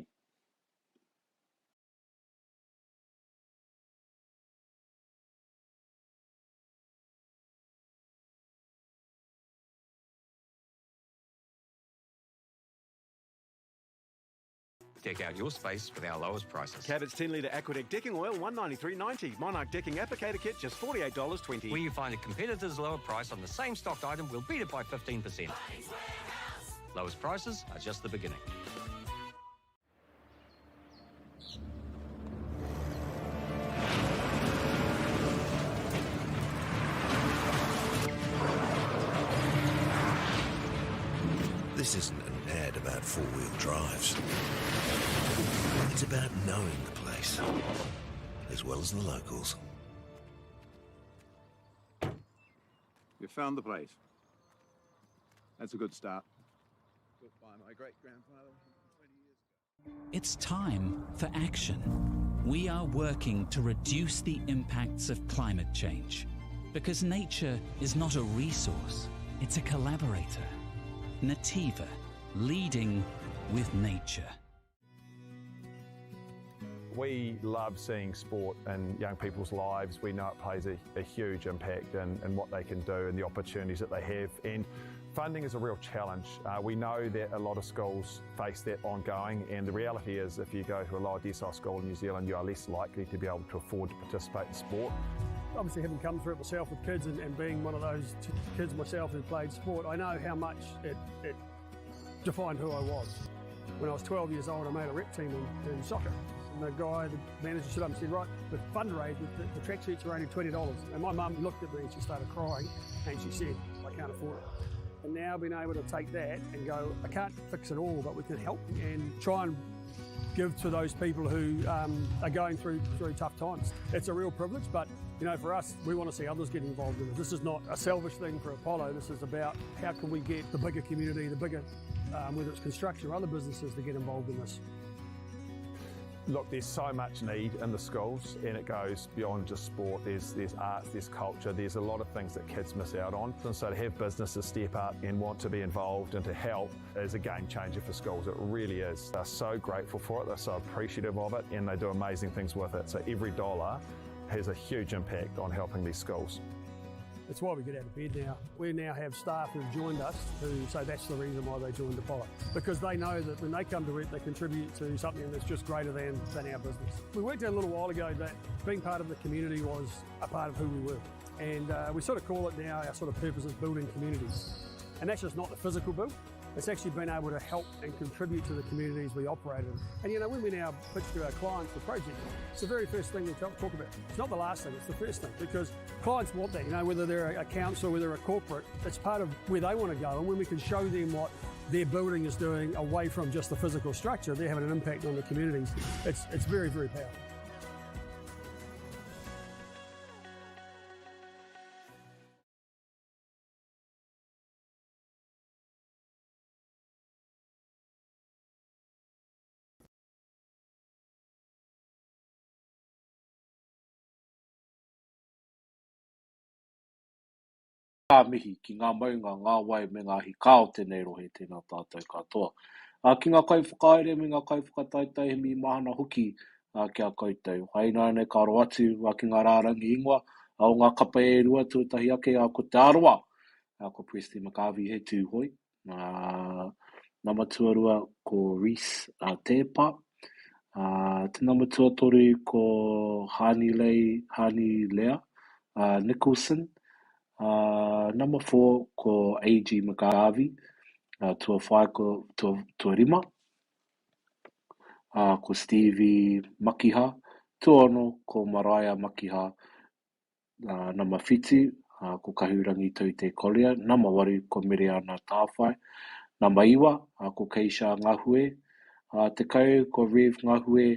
Deck out your space with our lowest prices. Cabot's 10 litre Aquadeck decking oil, $193.90. Monarch decking applicator kit, just $48.20. Where you find a competitor's lower price on the same stocked item, we'll beat it by 15%. Lowest prices are just the beginning. This isn't an ad about four-wheel drives. It's about knowing the place, as well as the locals. You found the place. That's a good start. Built by my great-grandfather 120 years ago. It's time for action. We are working to reduce the impacts of climate change. Because nature is not a resource, it's a collaborator. Nativa, leading with nature. We love seeing sport in young people's lives. We know it plays a, a huge impact in, in what they can do and the opportunities that they have. And funding is a real challenge. Uh, we know that a lot of schools face that ongoing, and the reality is if you go to a lower decile school in New Zealand, you are less likely to be able to afford to participate in sport. Obviously, having come through it myself with kids and, and being one of those kids myself who played sport, I know how much it, it defined who I was. When I was 12 years old, I made a rep team in, in soccer. And the guy, the manager stood up and said, right, the fundraiser, the, the tracksuits are only $20. And my mum looked at me and she started crying and she said, I can't afford it. And now being able to take that and go, I can't fix it all, but we can help and try and give to those people who um, are going through through tough times. It's a real privilege, but you know, for us, we want to see others get involved in it. This is not a selfish thing for Apollo. This is about how can we get the bigger community, the bigger, um, whether it's construction or other businesses, to get involved in this. Look, there's so much need in the schools, and it goes beyond just sport. There's, there's arts, there's culture, there's a lot of things that kids miss out on. And so to have businesses step up and want to be involved and to help is a game changer for schools. It really is. They're so grateful for it, they're so appreciative of it, and they do amazing things with it. So every dollar has a huge impact on helping these schools. It's why we get out of bed now. We now have staff who've joined us who say that's the reason why they joined Apollo. Because they know that when they come to work, they contribute to something that's just greater than, than our business. We worked out a little while ago that being part of the community was a part of who we were. And uh, we sort of call it now our sort of purpose is building communities. And that's just not the physical build, it's actually been able to help and contribute to the communities we operate in. And you know, when we now pitch to our clients the project, it's the very first thing we talk, talk about. It's not the last thing, it's the first thing because clients want that, you know, whether they're a council, whether a corporate, it's part of where they want to go. And when we can show them what their building is doing away from just the physical structure, they're having an impact on the communities. It's, it's very, very powerful. Ka mihi ki ngā maunga, ngā wai me ngā hikā o tēnei rohe, tēnā tātou katoa. Ā, ki ngā kaiwhakahaere me ngā kaiwhakataetae he mihi mahana hoki ki a koutou. Hai ināianei ka aro atu ki ngā rārangi ingoa o ngā kapa e rua, tuatahi ake ko Te Arawa, ko Presley McGarvey he Tūhoe, Ā, nama tuarua ko Reece Teepa. Ā, te nama tuatoru ko Hanilei, Hanilea Nicholson. Ā, nama 4 ko AG McGarvey. Ā, tuawhai ko, tua, tuarima ā, ko Stevie Makiha. Tuaono ko Maraea Makiha. ā, nama whitu, ā, ko Kahurangi Taute Collier, nama waru, ko Mereana Tāwhai, nama iwa, ā, ko Keisha Ngahue, ā, 10, ko Rev Ngahue,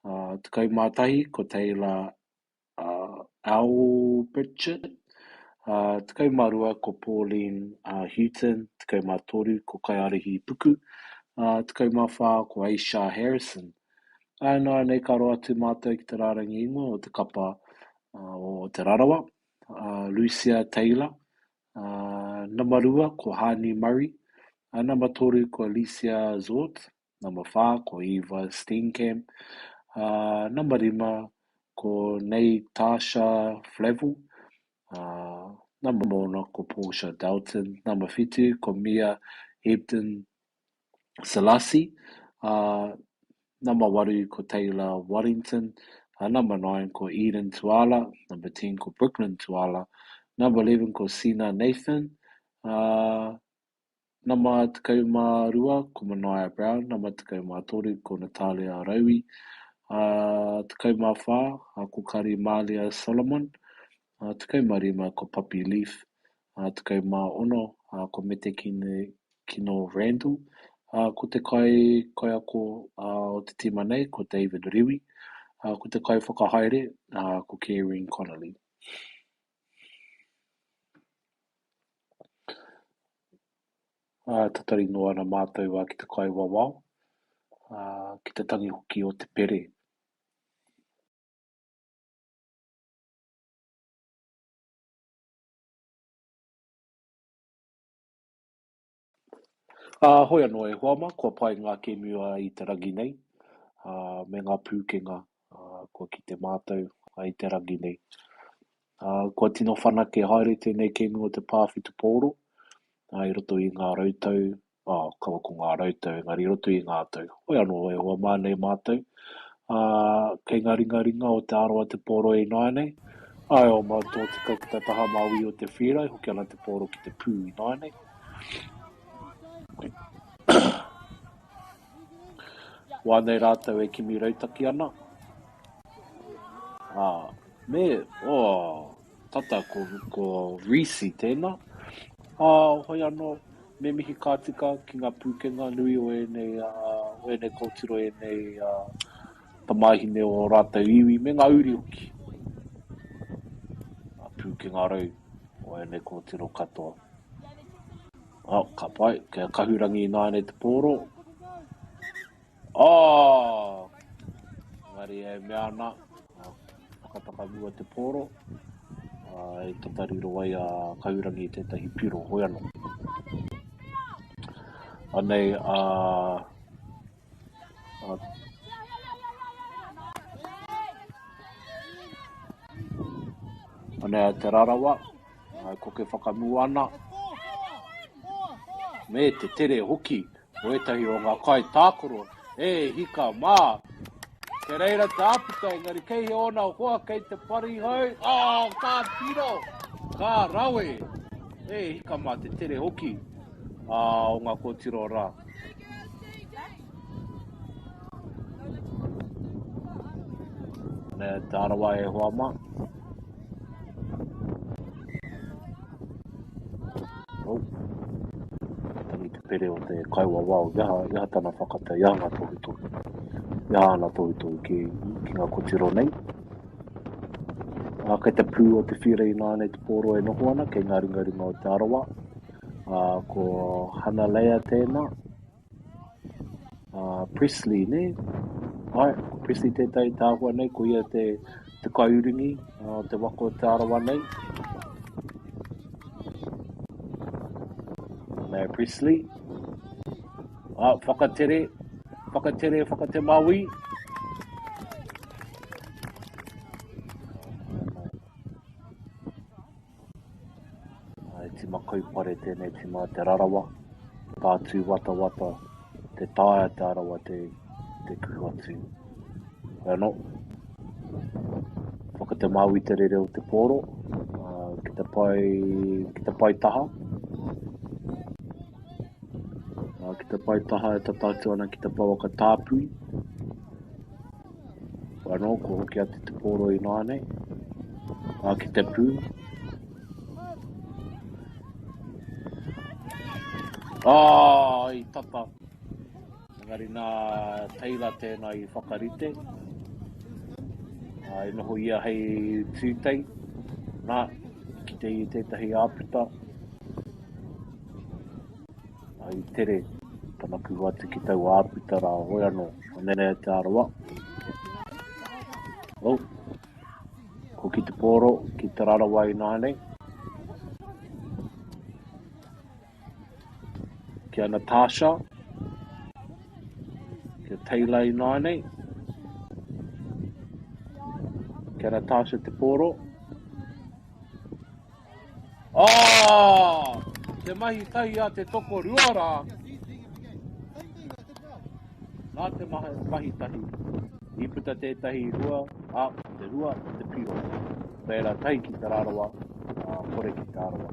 ā, 11, ko Taylor ā, Albertshit, ā, 12, ko Pauline ā, Houghton, 13, ko Kaiārahi Puku, ā, 14, ko Aisha Harrison. Ā, nāianei ka roa atu mātou ki te rārangi ingoa o te kapa o Te Rarawa, Lucia Taylor, nama rua ko Hani Murray, nama toru ko Alicia Zort, nama whā ko Eva Steenkamp, nama rima ko Neitasha Flavel, nama ono ko Portia Dalton, nama whitu ko Mia Hebden Selasi, ā, nama waru ko Taylor Waddington, ā, nama nine ko Eden Tuala, number ten ko Brooklyn Tuala, number 11 ko Sina Nathan, ā, nama 12 ko Manaia Brown, nama 13 ko Natalia Raui, ā, 14 ko Kari Malia Solomon, ā, 15 ko Poppy Leaf, ā, 16 ko Metekine Kino Randall, ā, ko te kai kaiako o te tīma nei ko David Rewi, ā, ko te kaiwhakahaere ā, ko Kerryn Connolly. Ā, tatari noa ana mātou ki te kaiwawao. Ki te tangi hoki o te pere. Ā, hoi anō e hoa mā, kua pai ngā kēmu i te rangi nei, ā, me ngā pūkenga kua kite mātou i te rangi nei. Ā, kua tino whanake haere tēnei kēmu o te pā whutupōro, ā, i roto i ngā rautau, ā, kaua ko ngā rautau, engari i roto i ngā tau. Hoi anō e hoa mā nei mātou, ā, kei ngā ringaringa o Te Arawa te pōro ināianei. Āe, o mau tōtika ki te taha māui o te whīra, e hoki ana te pōro ki te pū ināianei. Wā nei rātou e kimi rautaki ana. Ā, me, oh, tata ko, ko Reece tēnā. Ā, hoi anō, me mihi ka tika ki ngā pūkenga nui o ēnei, o ēnei kōtiro, ēnei tamāhine o rātou iwi, me ngā uri hoki. Ngā pūkenga rau o ēnei kōtiro katoa. Oh, ka pai, kia kahurangi ināianei te pōro. Oh! Engari e mea ana, whakataka mua te pōro, e tata riro ai a Kahurangi i tētahi piro, hoi anō. Anei a, a Anei a Te Rarawa, e koke whakamua ana, me te tere hoki o ētahi o ngā kaitākaro, e hika mā! Kei reira te āputa, engari kei hea ōna hoa kei te parihau, oh, ka piro, ka rawe! E hika mā te tere hoki o ngā kōtiro rā. Nei Te Arawa e hoa mā. Oh. Tangi te pere o te kaiwawao, i aha, i aha tana whakatau, i aha ngā tohutohu. I aha ana tohutohu ki, ki ngā kotiro nei. Ā, kei te pū o te whira ināianei te pōro e noho ana, kei ngā ringaringa o Te Arawa. Ā, ko Hanaleia tēnā. Ā, Presley, nē? Āe, ko Presley tētahi te āhua nei, ko ia te, te kaiuringi o te waka o Te Arawa nei. Nē, Presley. Ā, whakatere, whakatere, whakatemāui. He tima kaupare tēnei tima a Te Rarawa, tā tūwatawata, te taea Te Arawa te, te kuhu atu. Hoi anō, whakatemāui te rere o te pōro, ki te pae, ki te pae taha. Ki te pae taha e tata atu ana ki te pouaka tāpui. Anō, kua hoki atu te pōro ināianei, ā, ki te pū. Ā, i tata. Engari nā Taylor tēnā i whakarite. Ā, i noho ia hei tūtei. Nā, i kite i tētahi āputa. I tere tana kuhu atu ki taua āputa rā, hoi anō, anei a Te Arawa. Oh, ko ki te pōro, ki Te Rarawa ināianei. Ki a Natasha, ki a Taylor ināianei. Ki a Natasha te pōro. Oh! Te mahi tahi a te tokorua rā. Nā te mahi tahi, i puta tētahi hua, ā, ko te hua, ko te piro. Reira tahi ki Te Rarawa, ā, kore ki Te Arawa.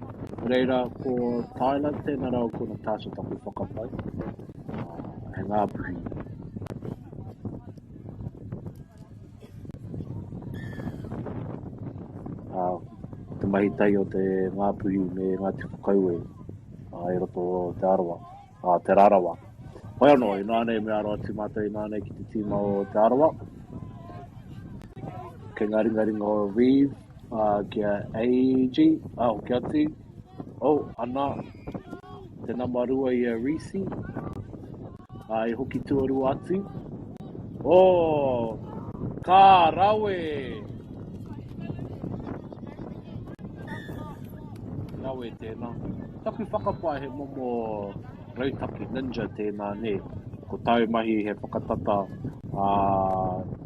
Reira, ko Tyler, tēnā rawa ko Natasha taku whakapae, ā, he Ngāpuhi. Ā, te mahi tahi o te Ngāpuhi me Ngāti Whakaue ā, i roto o Te Arawa, ā, Te Rarawa. Hoi anō, ināianei me aro atu mātou ināianei ki te tīma o Te Arawa. Kei ngā ringaringa o Reeve, ā, ki a AG, ā, hoki atu. Oh, ana, te nama rua i a Reece. Ā, i hoki tuarua atu. Oh, ka rawe! Rawe tēnā. Taku whakapae he momo rautaki ninja tēnā, nē. Ko tāu mahi he whakatata ā,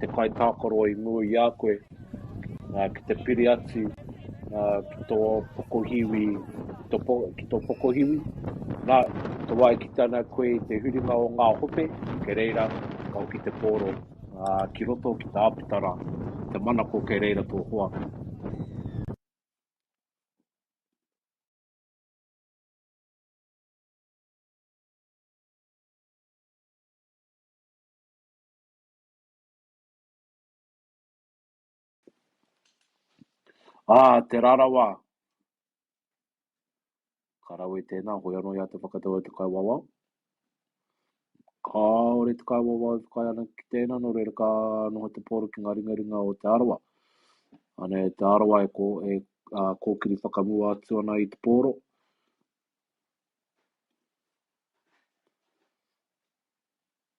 te kaitākaro i mua i a koe ā, ki te piri atu ā, ki tō pokohiwi, tō po, ki tō pokohiwi. Nā, te wā e kite ana koe i te huringa o ngā hope, kei reira ka hoki te pōro ā, ki roto ki te āputa rā. Te manako kei reira tō hoa. Ā, Te Rarawa! Ka rawe tēnā, hoi anō i a te whakatau e te kaiwawao. Kāore te kaiwawao e whakaae ana ki tēnā, nō reira ka noho te pōro ki ngā ringaringa o Te Arawa. Anei Te Arawa e, kō, e a, kōkiri whakamua atu ana i te pōro.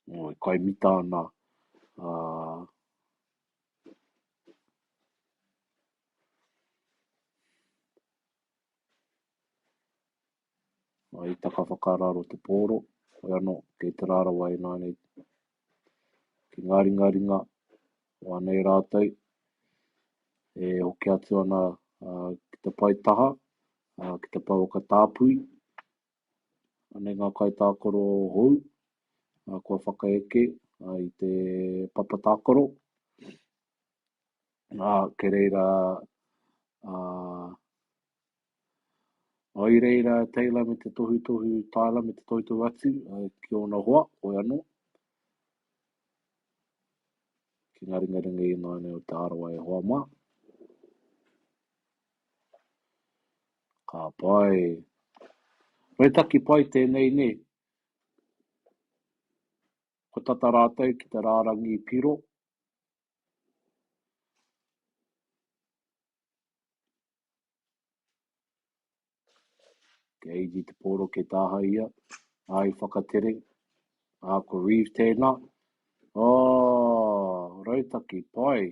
O, e kaimita ana a, I taka whakararo te pōro, hoi anō, kei te rarawa ināianei ki ngā ringaringa o anei rātou e hoki atu ana ki te pae taha, ki te pouaka tāpui. Anei ngā kaitākaro hou kua whakaeke i te papa tākaro. Ā, kei reira, ā, i reira Taylor me te tohutohu, Tyler me te tohutohu atu ki ōna hoa, hoi anō, ki ngā ringaringa ināianei o Te Arawa e hoa mā. Ka pai. Rautaki pai tēnei nē. Kua tata rātou ki te rārangi piro. Kei Eiji te pōro kei tāhae ia, ā, i whakatere, ā, ko Reeve tēnā. Oh, rautaki, pai.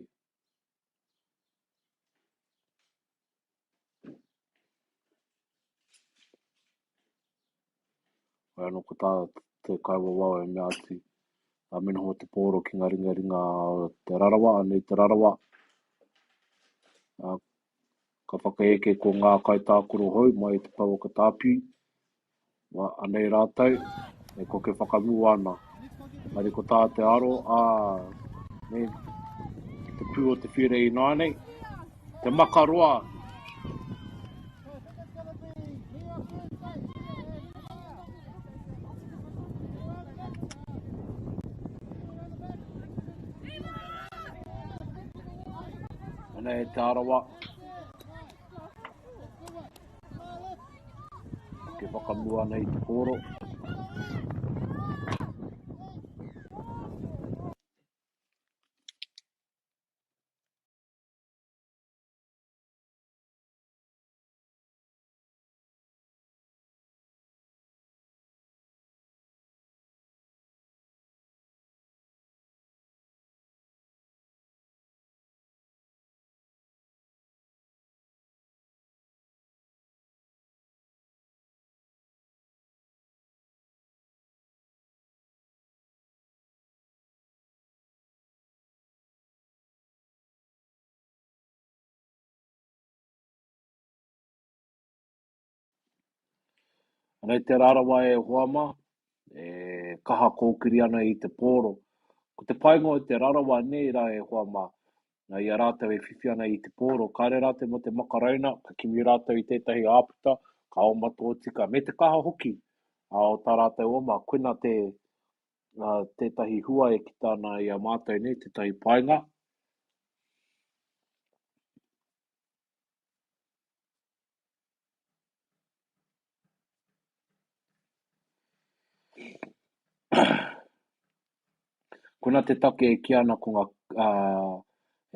Hoi anō ko tā te kaiwawao e mea atu, ā, me noho te pōro ki ngā ringaringa o Te Rarawa, anei Te Rarawa, ā, ka whakaeke ko ngā kaitākaro hou mai i te pouaka tāpiri, wā, anei rātou e koke whakamua ana. Engari ko tā te aro, ā, me te pū o te whire ināianei, te makaroa. Anei Te Arawa. Ke whakamua ana i te pōro. Anei Te Rarawa e hoa mā, e kaha kōkiri ana i te pōro. Ko te painga o Te Rarawa nei rā e hoa mā, nā i a rātou e whiwhi ana i te pōro, kāre rātou mō te makarauna, ka kimi rātou i tētahi āputa, ka oma tōtika, me te kaha hoki o tā rātou oma, koina te, tētahi hua e kita ana i a mātou nei, tētahi painga. Koina te take e kī ana ko ngā,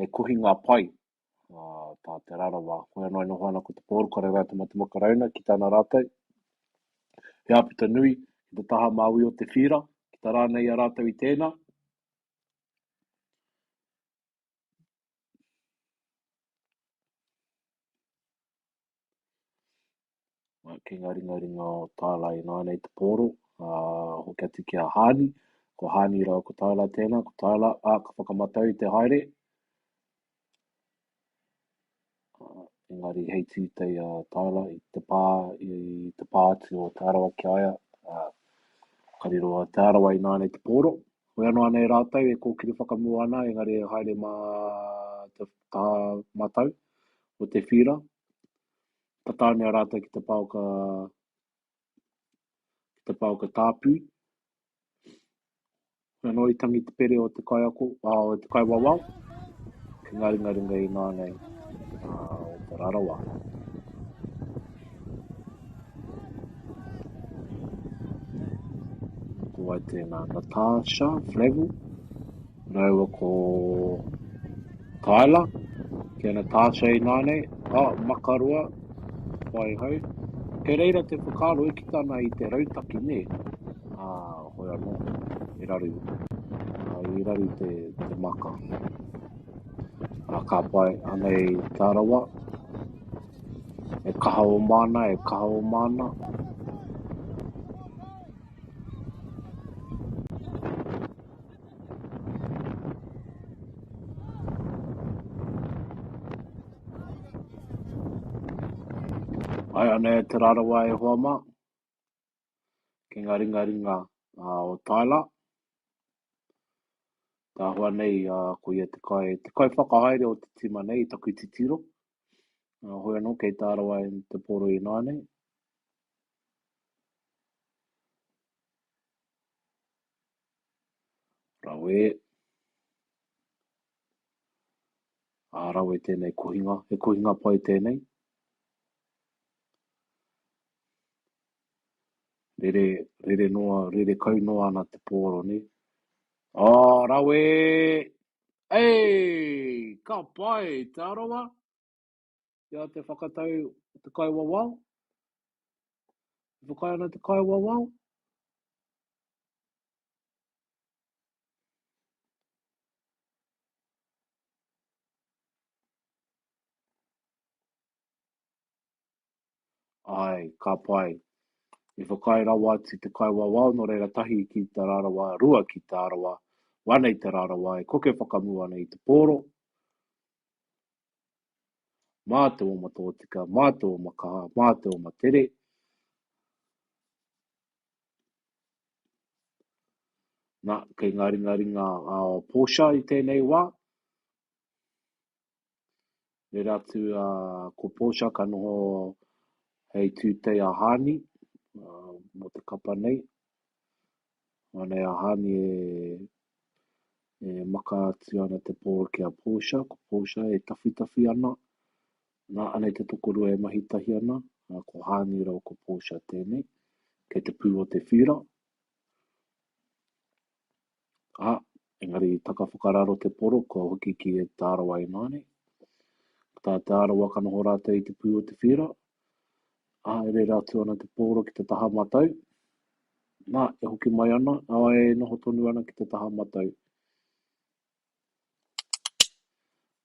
he kohinga pai tā Te Rarawa. Koia noa e noho ana ko te pōrokore rā te Matamaka Rauna ki tāna rātou. He āputa nui ki te taha māui o te whīra, ki Tata rānei a rātou i tēnā. Kei ngā ringaringa o Tyler ināianei te pōro, ā, hoki atu ki a Hāni. Ko Hāni rāua ko Tyler tēnā, ko Tyler, ā, ka whakamatau i te haere. Engari hei tūtei a Tyler i te pā, i te pā atu o Te Arawa ki a ia, ā, ka riro a Te Arawa ināianei te pōro. Hoi anō anei rātou e kōkiri whakamua ana, engari e haere mā te tā matau o te whira. Ka tānea rātou ki te paoka, ki te paoka tāpui. Hoi anō i tangi te pere o te kaiako, ā, o te kaiwawao, ki ngā ringaringa ināianei, ā, o Te Rarawa. Ko wai tēnā? Natasha Flavell rāua ko Tyler. Ki a Natasha ināianei, ā, makaroa, whai hau. Kei reira te whakaaro e kita ana i te rautaki, nē? Ā, hoi anō, i raru, ā, i raru te, te maka. Ā, ka pai, anei Te Arawa, e kaha oma ana, e kaha oma ana. Ai, anei Te Rarawa e hoa mā. Ki ngā ringaringa o Tyler. Te āhua nei, ko ia te kai, te kaiwhakahaere o te tima nei i taku titiro. Hoi anō, kei Te Arawa i te poro ināianei. Rawe. Ā, rawe tēnei kohinga. He kohinga pai tēnei. Rere, rere noa, rere kau noa ana te pōro, nē? Oh, rawe! Ei! Ka pai, Te Arawa! Kia te whakatau te kaiwawao. E whakaae ana te kaiwawao. Āe, ka pai. I whakaae rawa atu te kaiwawao, nō reira tahi ki Te Rarawa, rua ki Te Arawa, wanei Te Rarawa e koke whakamua ana i te pōro. Mā te oma tōtika, mā te oma kaha, mā te oma tere. Nā, kei ngā ringaringa a Portia i tēnei wā. Rere atu a ko Portia ka noho hei tūtei a Hāni mō te kapa nei. Anei a Hāni e, e maka atu ana te pōro ki a Portia, ko Portia e tawhitawhi ana. Nā, anei te tokorua e mahi tahi ana, ko Hāni rawa ko Portia tēnei, kei te pū o te whira. Ā, engari i taka whakararo te poro, kua hoki ki Te Arawa ināianei. Ko tā Te Arawa ka noho rātou i te pū o te whira, ā, e rere atu ana te pōro ki te taha matau. Nā, e hoki mai ana, ā, e noho tonu ana ki te taha matau.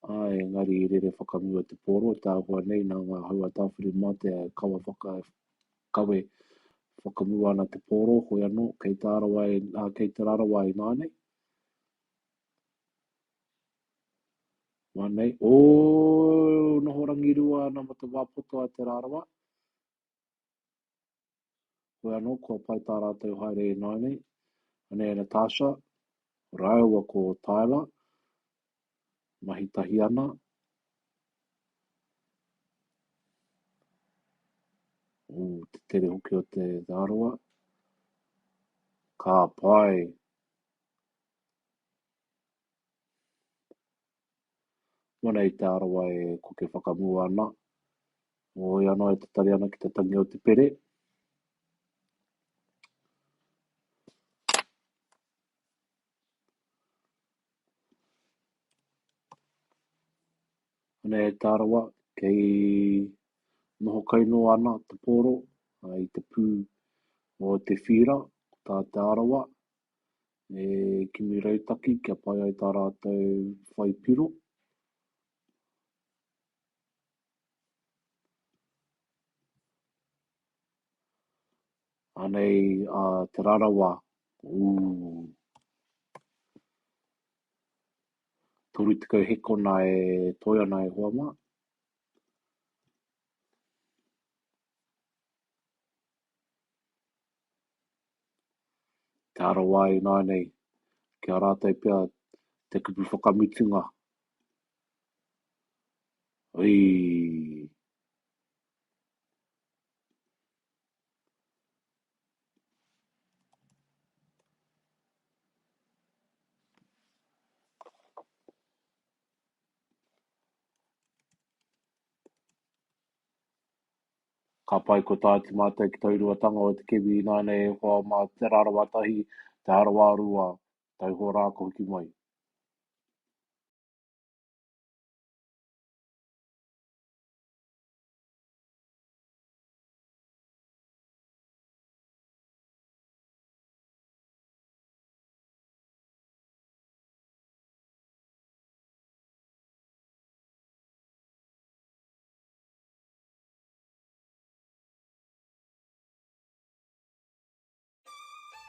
Ā, engari i rere whakamua te pōro, te āhua nei nā ngā hau a Tāwhirimātea e kawa whaka, kawe whakamua ana te pōro, hoi anō, kei Te Arawa, ā, kei Te Rarawa ināianei. Wā nei, ō, noho rangirua ana mō te wā poto a Te Rarawa. Hoi anō, kua pai tā rātou haere ināianei. Anei a Natasha rāua ko Tyler, mahi tahi ana. Ū, te tere hoki o Te Arawa. Ka pai! Mōna i Te Arawa e koke whakamua ana, Hoi anō e tatari ana ki te tangi o te pere. Anei e Te Arawa, kei noho kai noa ana te pōro i te pū o te whīra, ko tā Te Arawa. E kimi rautaki kia pai ai tā rātou whai piro. Anei a Te Rarawa, ū. 30 hekona e toe ana e hoa mā. Te Arawa ināianei, ki a rātou pea te kupu whakamutunga. Ui! Ka pai kua tae atu mātou ki tauruatanga o te kēmu ināianei e hoa mā Te Rarawa tahi, Te Arawa rua, tauhoa rā ka hoki mai.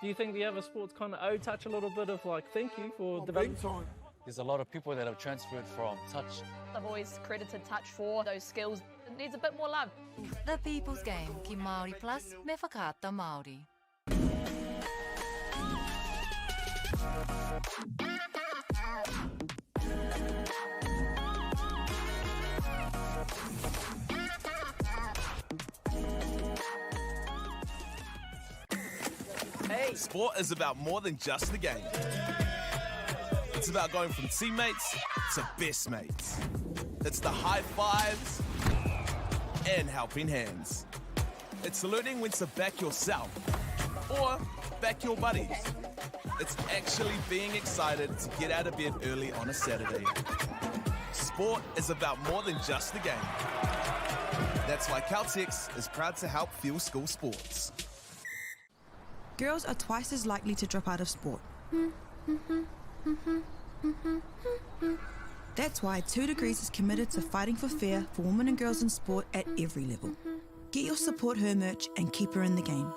Do you think the other sports kind of owe touch a little bit of like thank you for oh, developing? Big time. There's a lot of people that have transferred from touch. I've always credited touch for those skills. It needs a bit more love. The People's Game ki Māori Plus me Whakaata Māori. Hey. Sport is about more than just the game. It's about going from teammates to best mates. It's the high fives and helping hands. It's learning when to back yourself or back your buddies. It's actually being excited to get out of bed early on a Saturday. Sport is about more than just the game. That's why Caltex is proud to help fuel school sports. Girls are twice as likely to drop out of sport. That's why 2 Degrees is committed to fighting for fair for women and girls in sport at every level. Get your support her merch and keep her in the game.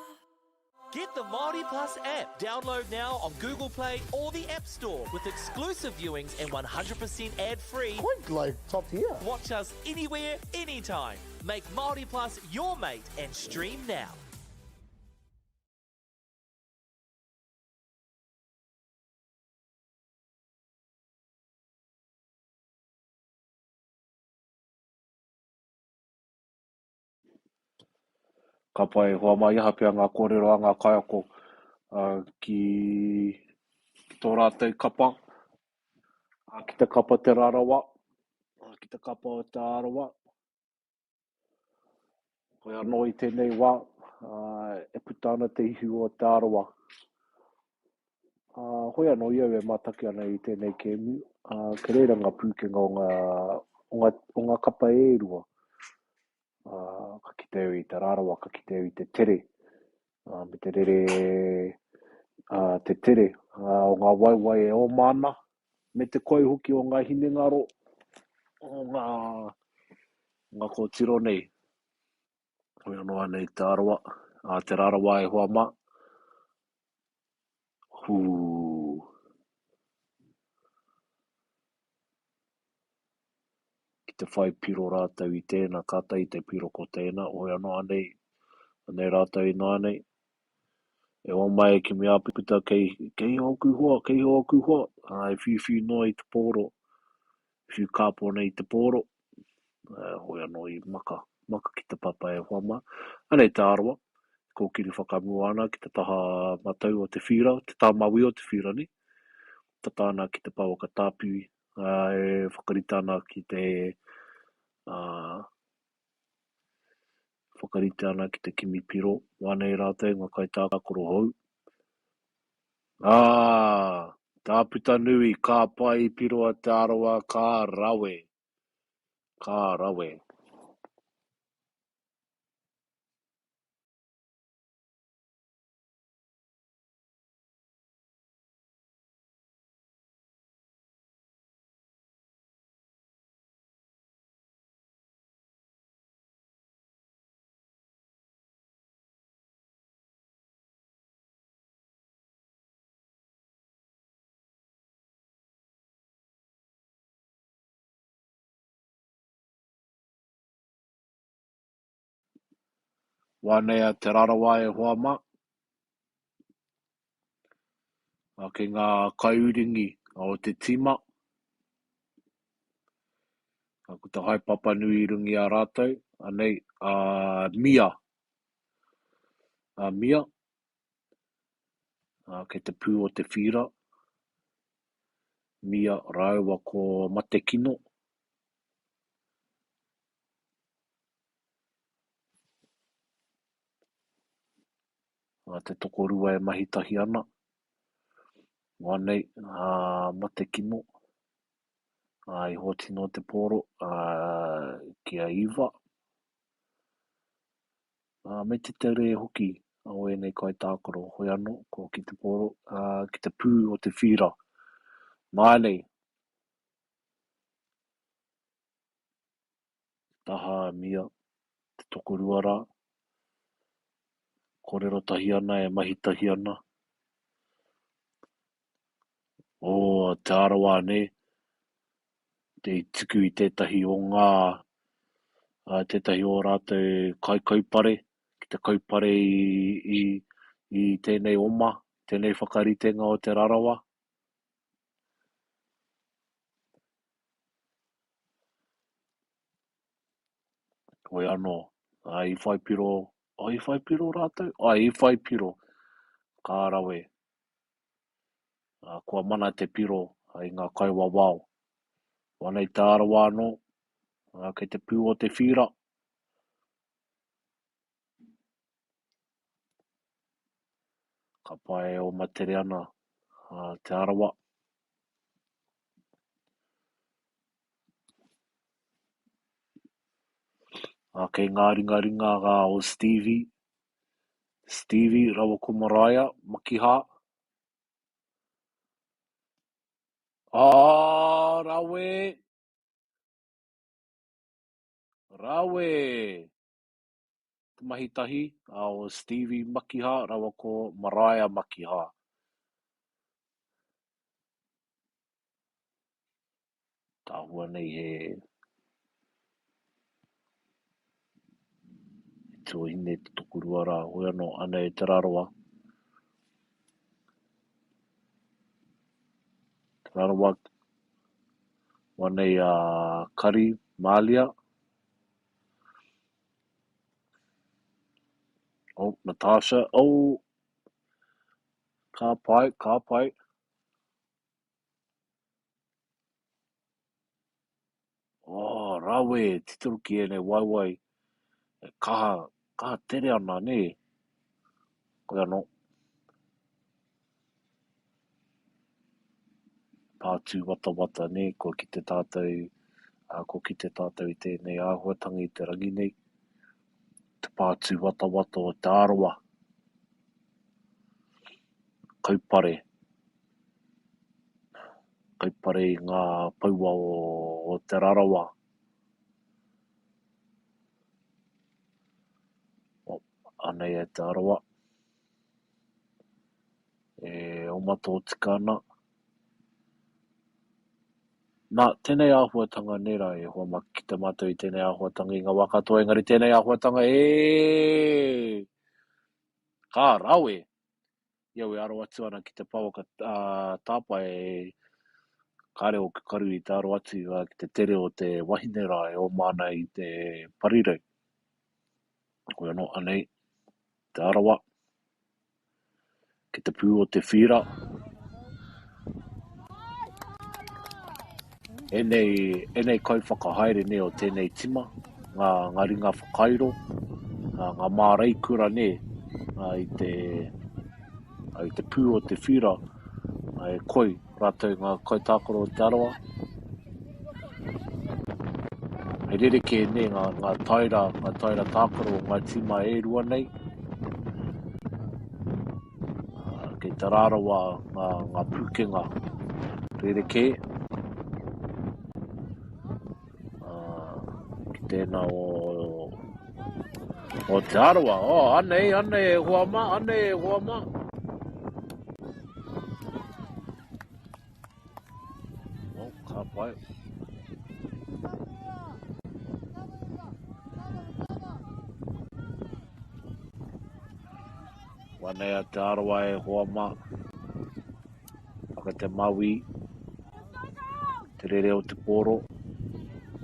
Get the Māori Plus app. Download now on Google Play or the App Store with exclusive viewings and 100% ad-free. Quite like top tier. Watch us anywhere, anytime. Make Māori Plus your mate and stream now. Ka pai e hoa mai aha pea ngā kōrero a ngā kaiako ki, ki tō rātou kapa, ki te kapa Te Rarawa, ki te kapa o Te Arawa. Hoi anō i tēnei wā, e puta ana te ihu o Te Arawa. Hoi anō i au e mātaki ana i tēnei kēmu, kei reira ngā pūkenga o ngā, o ngā, o ngā kapa e rua. Ka kite au i Te Rarawa, ka kite au i te tere, me te rere, te tere o ngā waewae e oma ana, me te koi hoki o ngā hinengaro o ngā, ngā kōtiro nei. Hoi anō anei Te Arawa, a Te Rarawa e hoa mā. Hū. Ki te whai piro rātou i tēnā, kātahi te piro ko tēnā, hoi anō anei, anei rātou ināianei. E hoa mai e kimi āputa kei, kei hea ōku hoa, kei hea ōku hoa. Ā, e whiuwhiu noa i te pōro, whiu kāpō nei i te pōro. Ā, hoi anō i maka, maka ki te papa e hoa mā. Anei Te Arawa, e kōkiri whakamua ana ki te taha matau o te whira, te taha mawī o te whira, nē. Tata ana ki te pouaka tāpiri, ā, e whakarite ana ki te, ā, Whakarite ana ki te kimi piro, wānei rātou ngā kaitākaro hou. Ā! Tā puta nui, ka pai piro a Te Arawa, ka rawe! Ka rawe! Wānei a Te Rarawa e hoa mā. Kei ngā kaiuringi o te tīma. Ko te haepapa nui i runga i a rātou, anei a Mia. A Mia, kei te pū o te whīra. Mia rāua ko Matekino. Te tokorua e mahi tahi ana. Wānei, a Matekino, i hōtino te pōro ki a Eva. Me te tere hoki o ēnei kaitākaro, hoi anō, ko ki te pōro, ki te pū o te whīra. Nāianei, taha a Mia, te tokorua rā, kōrero tahi ana, e mahi tahi ana. O Te Arawa nē, te i tuku i tētahi o ngā, tētahi o rātou kaikaupare, ki te kaupare i, i, i tēnei oma, tēnei whakaritenga o Te Rarawa. Hoi anō, ā, i whai piro, oh, i whai piro rātou? Āe, i whai piro. Ka rawe. Ā, kua mana te piro i ngā kaiwawao. Anei Te Arawa anō, ā, kei te pū o te whīra. Ka pae oma tere ana a Te Arawa. Ā, kei ngā ringaringa o Stevie, Stevie rawa ko Maraea, Makiha. Ā, rawe! Rawe! Te mahi tahi o Stevie Makiha rawa ko Maraea Makiha. Tāhua nei he tuahine te tokorua rā, hoi anō, anei Te Rarawa. Te Rarawa, wanei a Kari Malia. Oh, Natasha, oh, ka pai, ka pai. Oh, rawe, titiro ki ēnei waewae e kaha, kaha tere ana, nē? Koe anō. Pā tūwatawata, nē, kua kite tātou, kua kite tātou i tēnei āhuatanga i te rangi nei, te pā tūwatawata o Te Arawa. Kaupare. Kaupare i ngā paua o Te Rarawa. Oh, anei e Te Arawa. E oma tōtika ana. Nā, tēnei āhuatanga nē rā e hoa mā, kite mātou i tēnei āhuatanga i ngā wā katoa, engari tēnei āhuatanga e Ka rawe! I au e aro atu ana ki te pouaka tāpae, kāre ōku karu i te aro atu ki te tere o te wahine rā e oma ana i te parirau. Koe anō, anei, Te Arawa, ki te pū o te whīra. Ēnei, ēnei kaiwhakahaere nei o tēnei tima, ngā, ngā ringa whakairo, ngā māreikura nē, i te, i te pū o te whira, e koi rātou ngā kaitākaro o Te Arawa. He rerekē nē ngā, ngā taera, ngā taera tākaro o ngā tīma e rua nei. Kei Te Rarawa ngā, ngā pūkenga rerekē. Ki tēnā o, o Te Arawa. Oh, anei, anei e hoa mā, anei e hoa mā. Oh, ka pai. Wanei a Te Arawa e hoa ma. Whaka te maui. Te rere o te pōro.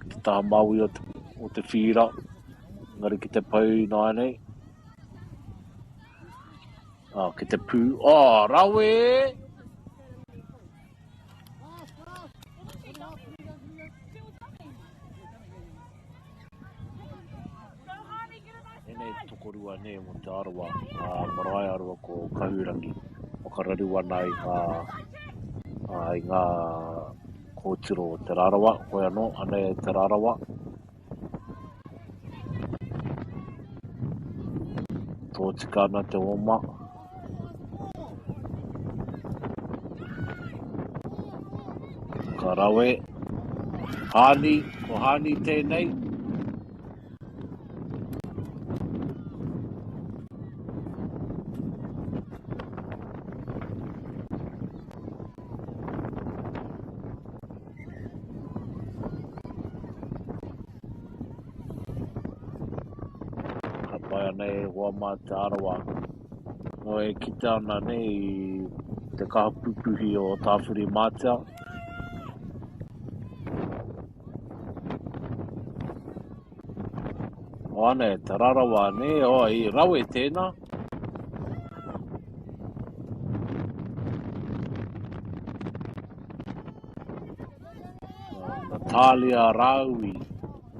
Ki te taha maui o te, o te whīra. Engari ki te pau ināianei. Ah, ki te pū. Oh, rawe! Ēnei tokorua nē mō Te Arawa, a Maraea rua ko Kahurangi, whakararu ana i ngā, i ngā kōtiro o Te Rarawa, hoi anō, anei Te Rarawa. Tōtika ana te oma. Ka rawe. Hāni, ko Hāni tēnei. Ka pai ana e hoa mā Te Arawa. Nō e kite ana nei i te kaha pupuhi o Tāwhirimātea. O ana e Te Rarawa nē, o i rawe tēnā. Natalia Raui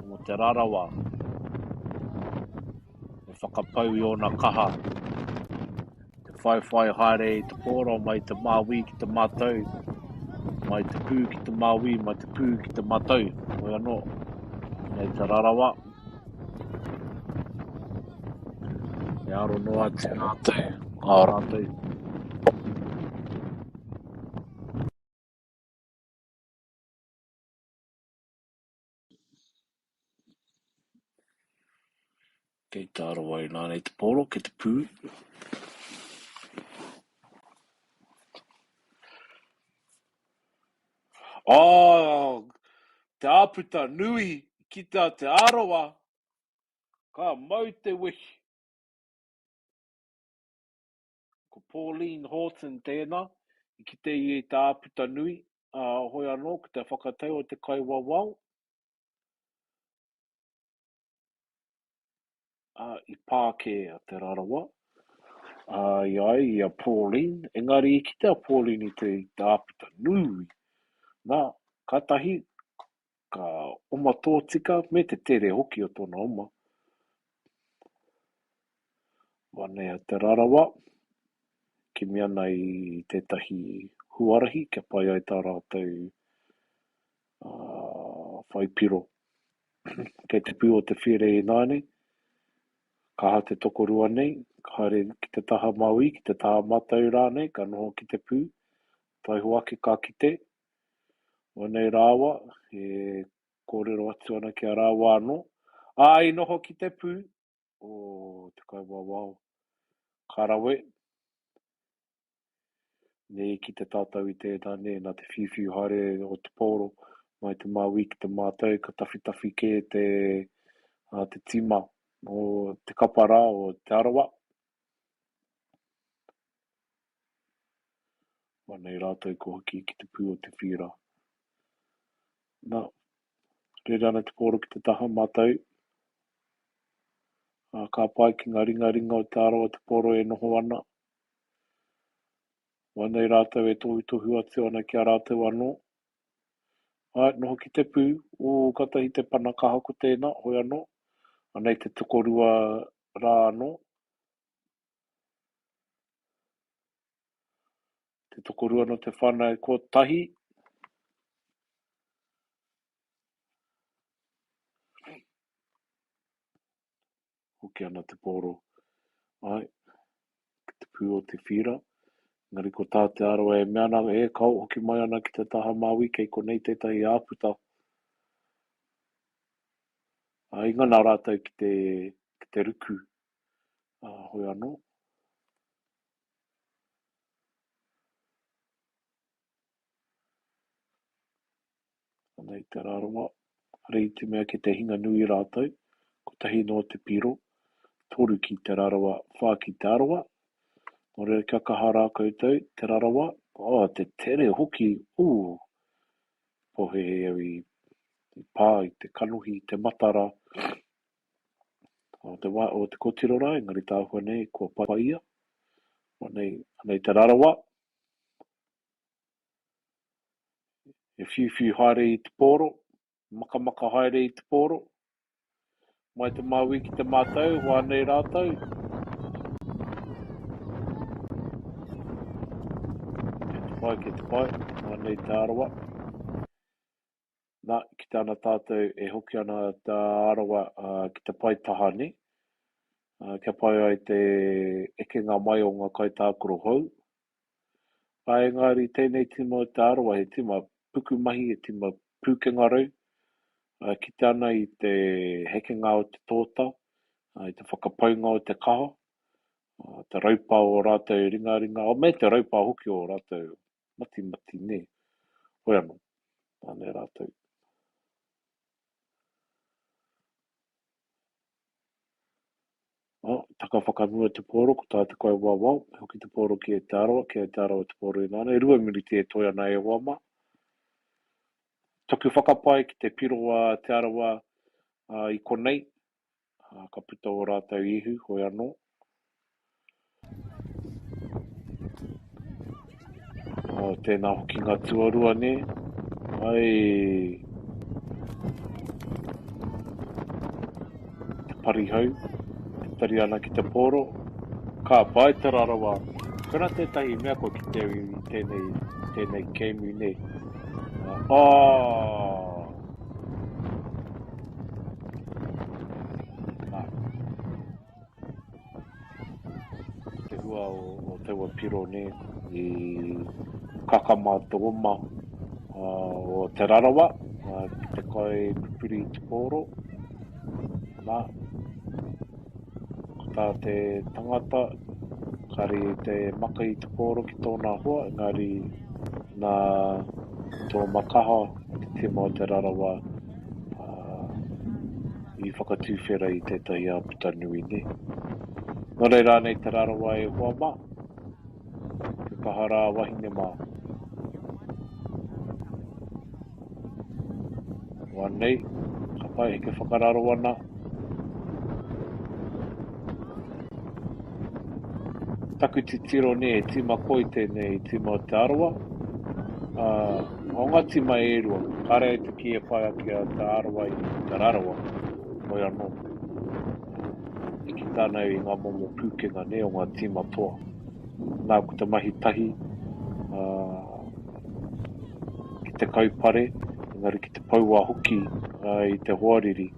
mō Te Rarawa e whakapau i ōna kaha te whaiwhai haere i te pōro mai te māui ki te mātau, mai te pū ki te māui, mai te pū ki te matau. Hoi anō, nei Te Rarawa. E aro noa atu rātou, ā rātou. Kei te arawa ināianei te pōro, kei te pū. Oh, te āputa nui ki tā Te Arawa, ka mau te wehi. Ko Pauline Horton tēnā, i kite ia i te āputa nui, ā, hoi anō ko te whakatau o te kaiwawao, ā, i pā kē a Te Rarawa, ā, i a ia i a Pauline, engari i kite a Pauline i te, i te āputa nui, nā, kātahi ka oma tōtika me te tere hoki o tōna oma. Wanea Te Rarawa, kimi ana i tētahi huarahi kia pai ai tā rātou whai piro. Kei te pū o te whīra ināianei, kaha te tokorua nei, ka haere ki te taha mauī, ki te taha matau rānei, ka noho ki te pū, taihoa ake ka kite, wanei rāua e kōrero atu ana ki a rāua anō, ā, i noho ki te pū, o te kaiwawao, ka rawe, nei ki te tātau i tēnā nē, nā te whiuwhiu haere o te pōro mai te māui ki te mātau, ka tawhitawhi kē te, a, te tīma o te kapa rā o Te Arawa. Anei rātou ko hoki ki te pū o te whīra. Nā, rere ana te pōro ki te taha mātau, ā, ka pai ki ngā ringaringa o Te Arawa te pōro e noho ana. Anei rātou e tohutohu atu ana ki a rātou anō. Āe, noho ki te pū, ū, katahi te pana kaha ko tēnā, hoi anō. Anei te tokorua rā anō. Te tokorua no te whanau kotahi. Hoki ana te pōro. Ai, ki te pū o te whira. Engari ko tā Te Arawa e mea ana, e kao, hoki mai ana ki te taha Māui, kei konei tētahi āputa. Ā, i ngana rātou ki te, ki te ruku. Ā, hoi anō. Anei te rarawa, rei te mea ki te hinga nui rātou, kotahi noa te piro, toru ki te rarawa, wha ki te arawa. Nō reira kia kaha rā koutou, Te Rarawa. Oh, te tere hoki, ū! Pōhēhē au i pā i te kanohi, i te mata rā o te, wā, o te kotiro rā, engari tā āhua nei kua pai ia. Anei, anei Te Rarawa. E whiuwhiu haere i te pōro, makamaka haere i te pōro. Mai te māui ki te mātau, wā nei rātou. Kei te pai, kei te pai, wā nei Te Arawa. Nā, kite ana tātou e hoki ana Te Arawa ki te pae taha nei, kia pai ai te ekenga mai o ngā kaitākaro hou. Ā, engari tēnei tīma o Te Arawa he tīma pukumahi, he tīma pūkenga rau, kite ana i te hekenga o te tōta, i te whakapaunga o te kaha, te raupa o rātou ringaringa, me te raupa hoki o rātou matimati nē. Hoi anō, anei rātou. Oh, taka whakamua te pōro, ko tā te kai wawao, hoki te pōro ki e Te Arawa, ki e Te Arawa te pōro ināne, e 2 miniti e toe ana e hoa mā. Taku whakapae ki te piro a Te Arawa i konei, ka puta ō rātou ihu, hoi anō. Oh, tēnā hoki ngā tuarua, nē? Ai. Te parihau, te tari ana ki te pōro. Ka pai Te Rarawa. Koina tētahi mea kua kite au i tēnei, tēnei kēmu, nē? Oh! Nā. Ko te hua o taua piro nē, i kakama te oma o Te Rarawa ki te kai pupuri i te pōro. Nā, ko tā te tangata, kāre i te maka i te pōro ki tōna hoa, engari nā tōna kaha te tima o Te Rarawa i whakatuwhera i tētahi āputa nui nē. Nō reira anei Te Rarawa e hoa mā, kia kaha rā wahine mā. Wā nei, ka pai heke whakararo ana. Taku titiro nē, he tīma koi tēnei tīma o Te Arawa. O ngā tīma e rua, kāre ai te kī e pai ake a Te Arawa i Te Rarawa, hoi anō. E kite ana au i ngā momo pūkenga nē o ngā tīma toa. Nā, ko te mahi tahi ki te kaupare, engari ki te poua hoki i te hoariri.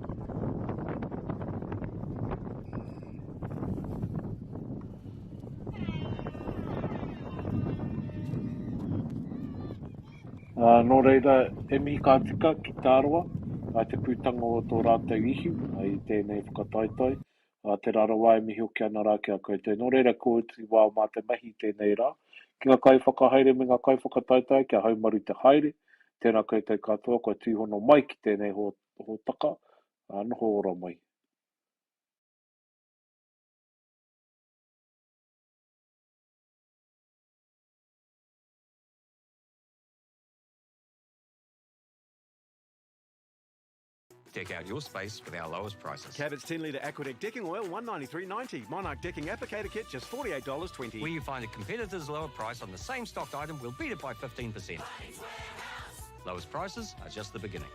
Ā, nō reira, e mihi ka tika ki Te Arawa, ā, te pūtanga o tō rātou ihu i tēnei whakataetae, ā, Te Rarawa e mihi hoki ana rā ki a koutou. Nō reira, kua oti wā mā te mahi i tēnei rā, ki ngā kaiwhakahaere me ngā kaiwhakataetae kia haumaru te haere, tēnā koutou katoa kua tūhono mai ki tēnei hōtaka, ā, noho ora mai. Deck out your space with our lowest prices. Cabot's 10 litre Aquadec decking oil, $193.90. Monarch decking applicator kit, just $48.20. Where you find a competitor's lower price on the same stocked item, we'll beat it by 15%. Lowest prices are just the beginning.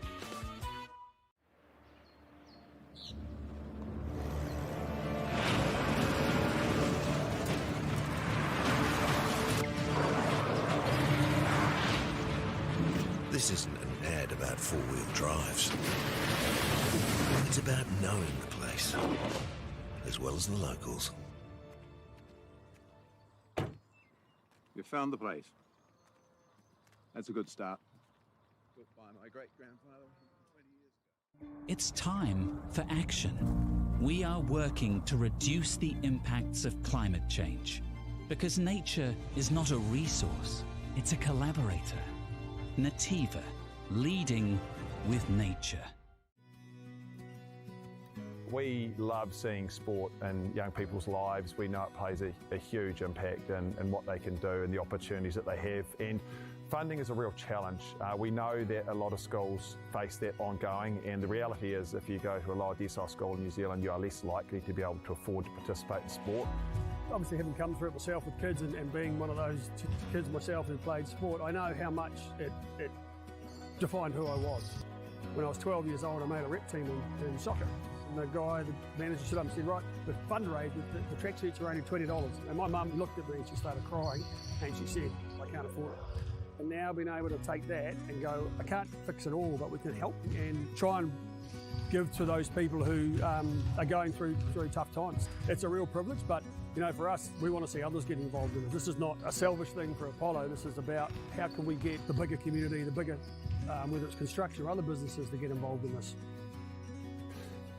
This isn't an ad about four-wheel drives. It's about knowing the place, as well as the locals. You found the place. That's a good start. Built by my great-grandfather 20 years ago. It's time for action. We are working to reduce the impacts of climate change. Because nature is not a resource, it's a collaborator. Nativa, leading with nature. We love seeing sport in young people's lives. We know it plays a, a huge impact in, in what they can do and the opportunities that they have. And funding is a real challenge. Uh, we know that a lot of schools face that ongoing, and the reality is if you go to a lower decile school in New Zealand, you are less likely to be able to afford to participate in sport. Obviously, having come through it myself with kids and, and being one of those kids myself who played sport, I know how much it, it defined who I was. When I was 12 years old, I made a rep team in, in soccer. And the guy, the manager stood up and said, right, the fundraiser, the, the tracksuits are only $20. And my mum looked at me and she started crying and she said, I can't afford it. And now being able to take that and go, I can't fix it all, but we can help and try and give to those people who um, are going through through tough times. It's a real privilege, but you know, for us, we want to see others get involved in it. This is not a selfish thing for Apollo. This is about how can we get the bigger community, the bigger, um, whether it's construction or other businesses, to get involved in this.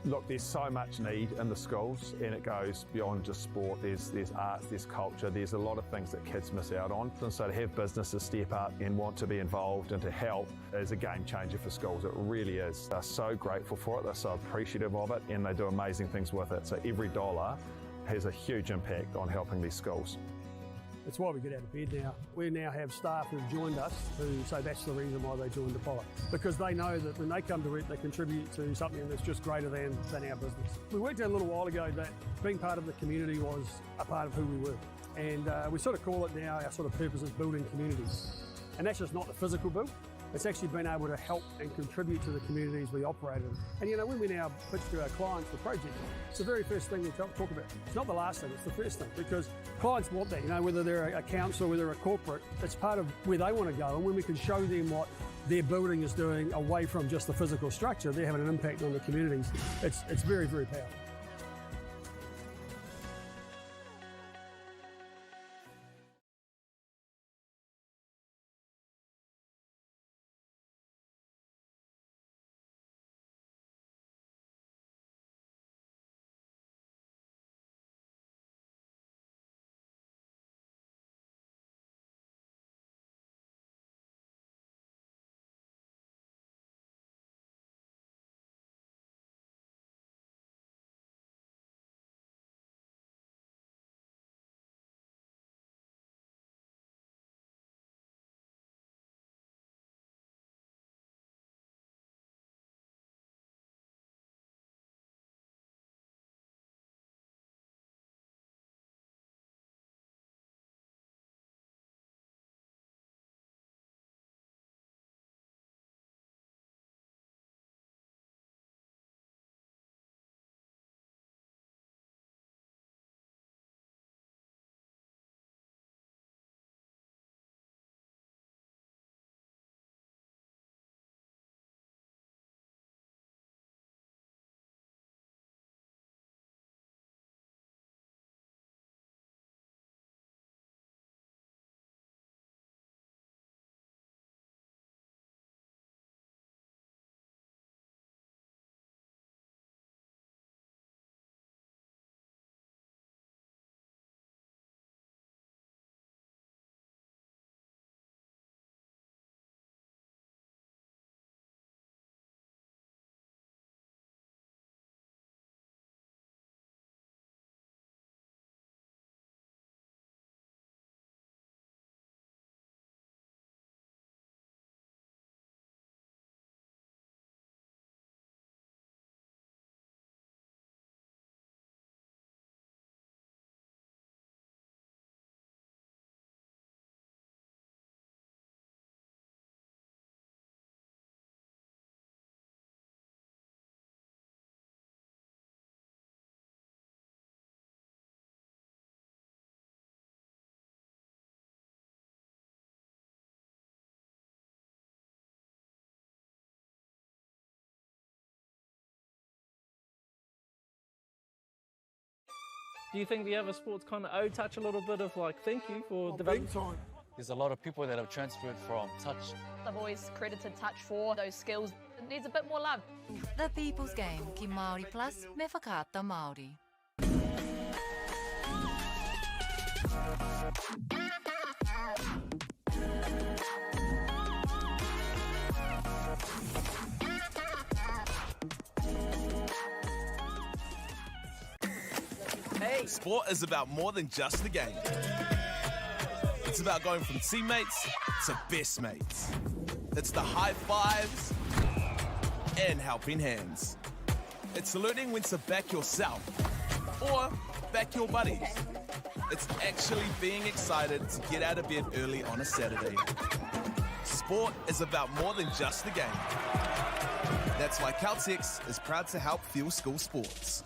Look, there's so much need in the schools, and it goes beyond just sport. There's, there's arts, there's culture, there's a lot of things that kids miss out on. And so to have businesses step up and want to be involved and to help is a game changer for schools. It really is. They're so grateful for it, they're so appreciative of it, and they do amazing things with it. So every dollar has a huge impact on helping these schools. It's why we get out of bed now. We now have staff who've joined us who say that's the reason why they joined Apollo. Because they know that when they come to work, they contribute to something that's just greater than, than our business. We worked out a little while ago that being part of the community was a part of who we were. And uh, we sort of call it now, our sort of purpose is building communities. And that's just not the physical build, it's actually been able to help and contribute to the communities we operate in. And you know, when we now pitch to our clients the project, it's the very first thing we talk, talk about. It's not the last thing, it's the first thing because clients want that, you know, whether they're a council, whether they're a corporate, it's part of where they want to go. And when we can show them what their building is doing away from just the physical structure, they're having an impact on the communities. It's, it's very, very powerful. Do you think the other sports kind of owe touch a little bit of like thank you for oh, developing? Big time. There's a lot of people that have transferred from touch. I've always credited touch for those skills. It needs a bit more love. The People's Game ki Māori Plus me Whakaata Māori. Sport is about more than just the game. It's about going from teammates to best mates. It's the high fives and helping hands. It's learning when to back yourself or back your buddies. It's actually being excited to get out of bed early on a Saturday. Sport is about more than just the game. That's why Caltex is proud to help fuel school sports.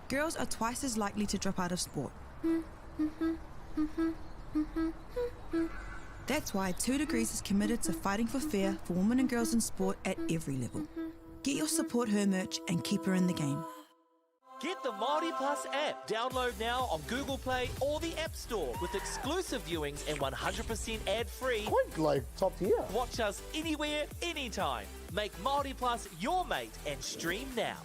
Girls are twice as likely to drop out of sport. That's why 2 Degrees is committed to fighting for fair for women and girls in sport at every level. Get your Support Her merch and keep her in the game. Get the Māori Plus app. Download now on Google Play or the App Store with exclusive viewings and 100% ad-free. Quite like top tier. Watch us anywhere, anytime. Make Māori Plus your mate and stream now.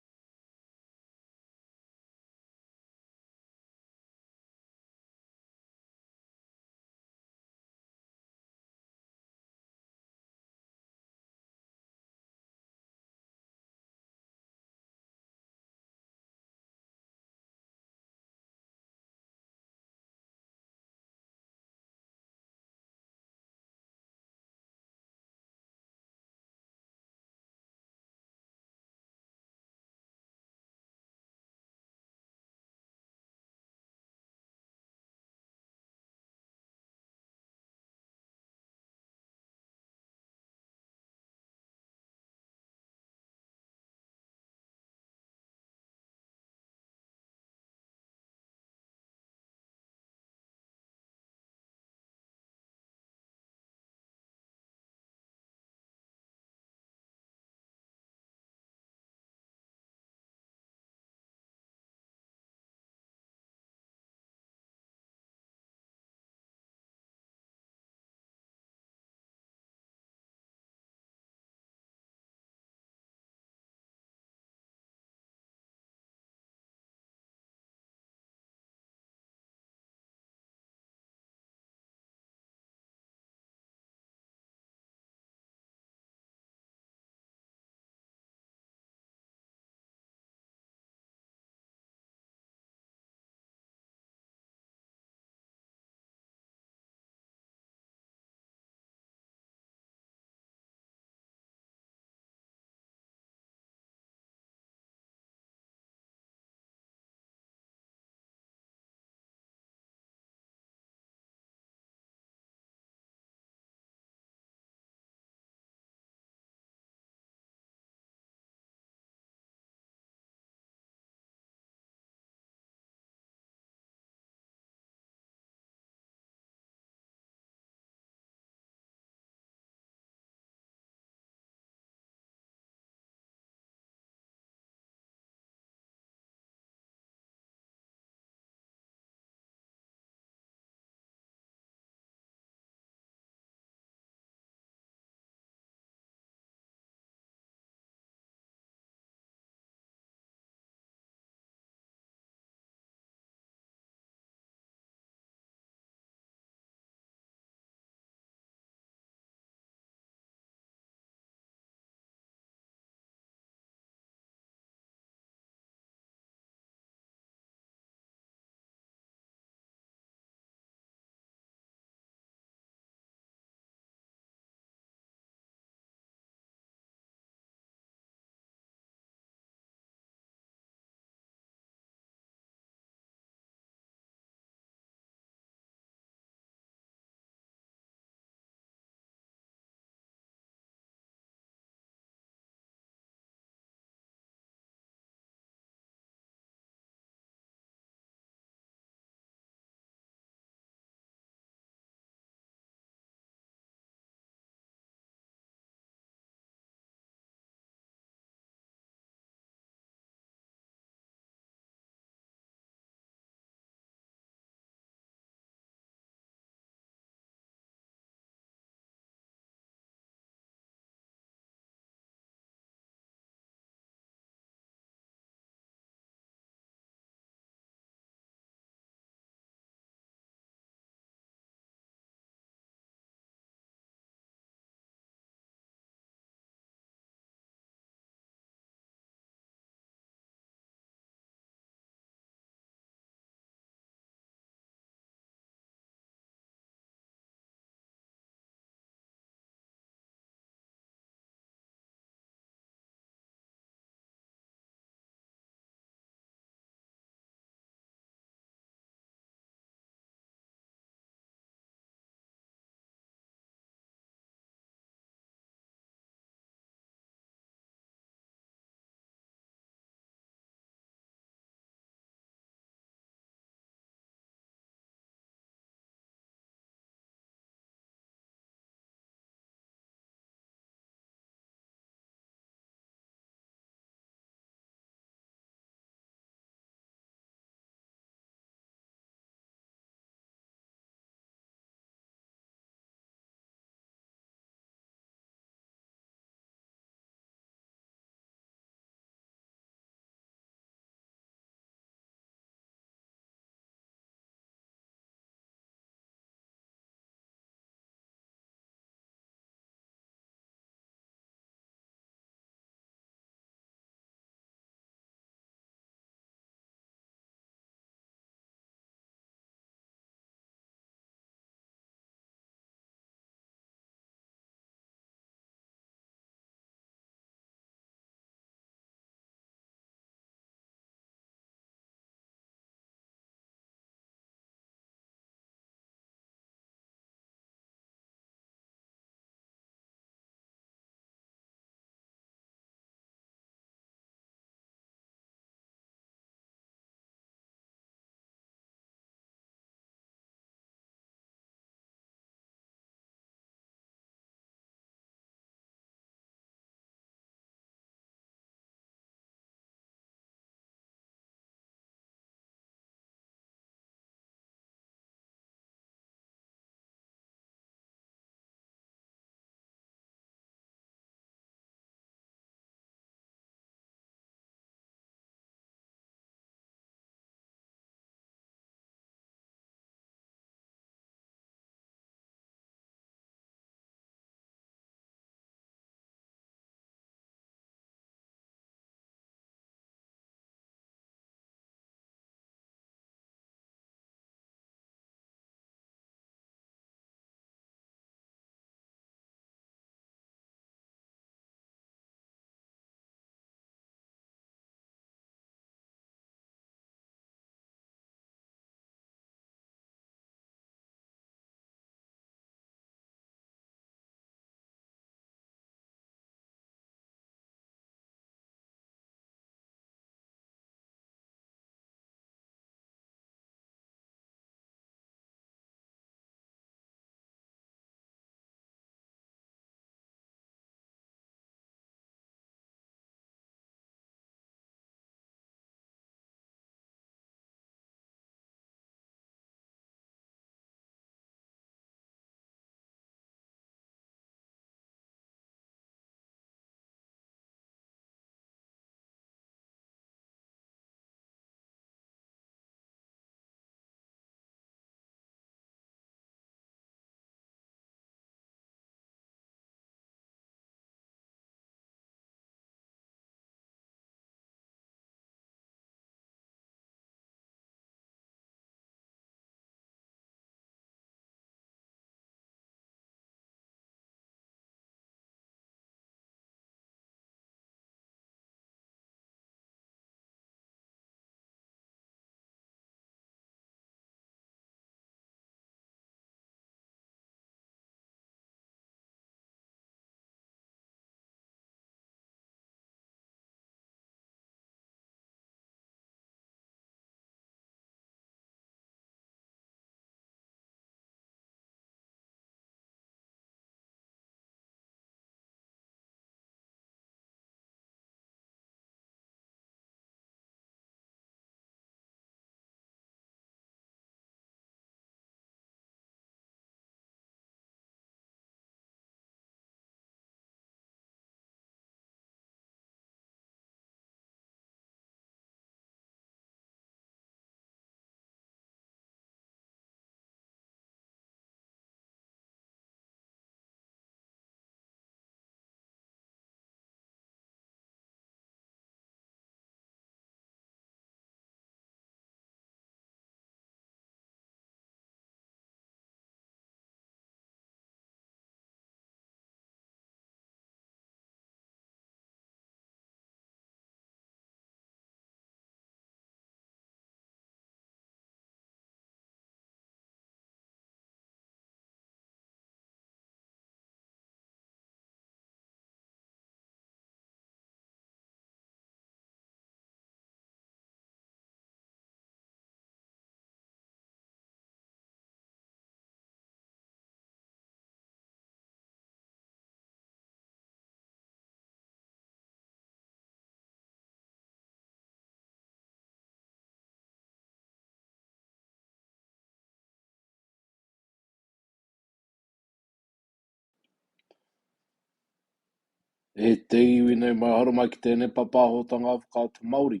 E te iwi nei mai haramai ki tēnei pāpāhotanga whakaata Māori,